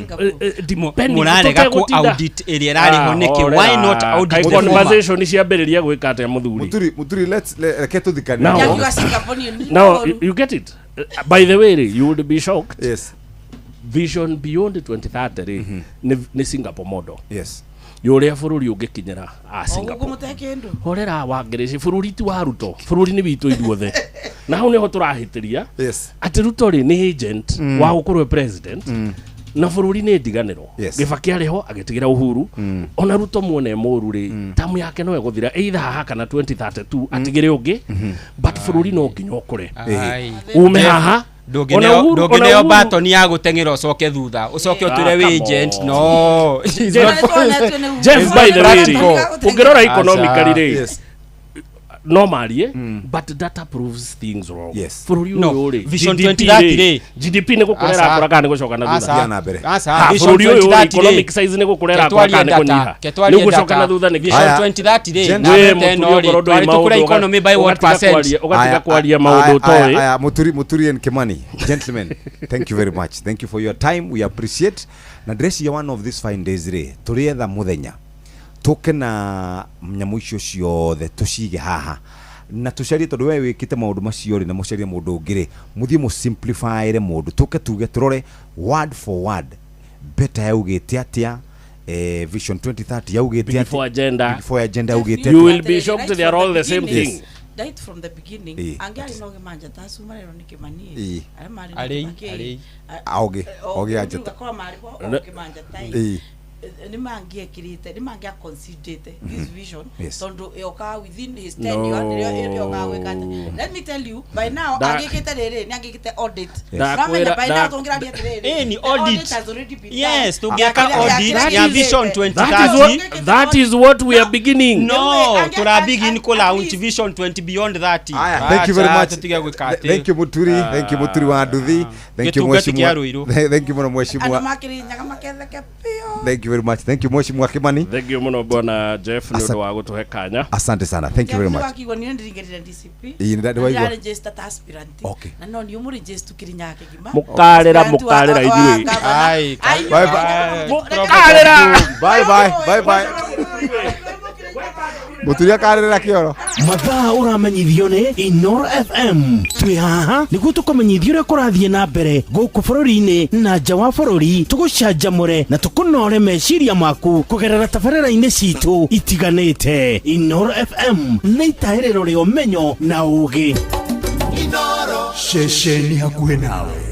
depending Mũrarega kũ tũtegũtinda- audit ĩrĩa ĩrarĩ ho nĩkĩ? Ah, Why not horera. audit Kaĩ the former? conversation ciambĩrĩria gwĩka atĩa mũthuri Muturi, Muturi, let's reke tũthikanie. Now- Ngiuga Singapore nĩ- now you get it. By the way rĩ, you would be shocked. Yes. Vision beyond 2030 rĩ nĩ Singapore model. Yes. Ya ũrĩa bũrũri ũngĩkinyĩra a O Singapore. gũkũ mũte kĩndũ. Horera wangereci bũrũri ti wa Ruto, bũrũri nĩ witũ ithuothe na hau nĩho tũrahĩtĩria. Yes. Atĩ Ruto rĩ nĩ agent wa gũkorwo e president na bũrũri nĩ ndiganĩro. Yes. Gĩbaki arĩ ho agĩtigĩra Uhuru ona Ruto muone e mũru rĩ tamu yake no ĩgũthira either haha kana 2032 atigĩre ũngĩ, but bũrũri no nginya ũkũre Ai. ume haha. Ona Ndũngĩneo Uhuru- ona ndũngĩneo Uhuru- batoni ya gũteng'era ũcoke thutha ũcoke ũtwĩre Ah, wĩ come agent on. no. It's Jeff- not- Jeff, it's by not the way rĩ, practical. ũngĩrora economically Aca. rĩ Yes. no marie but data proves things wrong. Yes. Bũrũri No, ũyũ rĩ Vision GDP 2030 rĩ rĩ. GDP nĩ gũkũra Aca. ĩrakũra kana nĩ gũcoka na thutha? Aca. Thiĩ na mbere. Aca. Ha, Vision bũrũri ũyũ rĩ, 2030 rĩ. economic size nĩ gũkũra ĩrakũra Ketwarie kana nĩ data, kũnyiha? ketwarie Nĩ gũcoka data. na thutha nĩkĩ? Vision Aya. 2030 rĩ, Gen- na Wĩ mbete ĩno mũturi rĩ, okorwo ndũĩ twarĩ tũkũre maũndũ, economy by what ũgatiga percent? ũgatiga Aya, kwaria aya, maũndũ aya, ũtoĩ. aya, Muturi, Muturi and Kimani, gentlemen, thank you very much. Thank you for your time. We appreciate. Na ndĩreciria one of these fine days rĩ, tũrĩetha mũthenya tũke na nyamũ icio ciothe tũcige haha na tũcarie, tondũ we wĩkĩte maũndũ macio rĩ, na mũcarie mũndũ ũngĩ rĩ, mũthiĩ mũsimplifyre mũndũ, tũke tuge tũrore word for word beta yaugĩte atĩa, vision 2030 yaugĩte Big atĩa, Four agenda. Big Four agenda yaugĩte You atĩa. will be shocked, Right they are from all the same beginning. thing. Right from the beginning. Ĩĩ. Angĩarĩ na ũgĩmanja ta acu marerwo nĩ Kĩmani Ĩĩ. arĩa marĩ na Arĩi, Kĩbakĩ, arĩi. Aũgĩ, aũgĩ a njata. ũgakorwo marĩ ho Ne- ũgĩmanja ta Ĩĩ. nĩ mangĩekĩrĩte nĩ mangĩaconsiderĩte this vision Yes. tondũ yokaga within his No. tenure nĩrĩo yokaga gwĩka atĩ let me tell you by now Da- angĩkĩte rĩrĩ nĩ angĩkĩte audit. Ndakwĩra- Ũramenya by now da- tũngĩraria atĩrĩrĩ Ĩĩ, ni the audit audit. has already been Yes, done. tũngĩaka Ya kĩrĩa- audit ya ya kĩrĩa Vision kĩrĩa That is 2030. what, that is what we are beginning. No, Ange- tũra begin at kũ launch least- Vision 20 beyond 30. Aya, thank you very Acha, much. tũtige gwĩka atĩ. Thank you Muturi, thank you Muturi wa Nduthi. Thank you Gĩtungati Mheshimiwa. kĩa Ruiru. Thank you mũno andũ Mheshimiwa. makĩrĩnyaga maketheke biũ. Thank you very much. Thank you Mheshimiwa Kimani. Thank you mũno bwana Jeff nĩ Asa- ũndũ wa gũtũhe kanya. Asante sana. Thank you very much. Wakigua niĩ ndĩringĩrire DCP. Ĩĩ, nĩ waigua. Ndĩraregister ta aspirant. Okay. Na no niĩ ũmũregister Kĩrĩnyaga kĩgima. Mũkarĩra, Aspirant mũkarĩra wa ithuĩ. gavana. Ai, Ai, Bye bye. Mũkarĩra. Bye bye. Bye bye. Muturi akarĩra kĩoro. Mathaa ũramenyithio nĩ Inoro FM twĩ haha nĩguo tũkũmenyithia ũrĩa kũrathiĩ na mbere gũkũ bũrũri-inĩ na nja wa bũrũri, tũgũcanjamũre na tũkũnore meciria maku kũgerera tabarĩra-inĩ citũ itiganĩte. Inoro FM nĩ itahĩrĩro rĩa ũmenyo na ũũgĩ. Ceceni hakuhĩ nawe.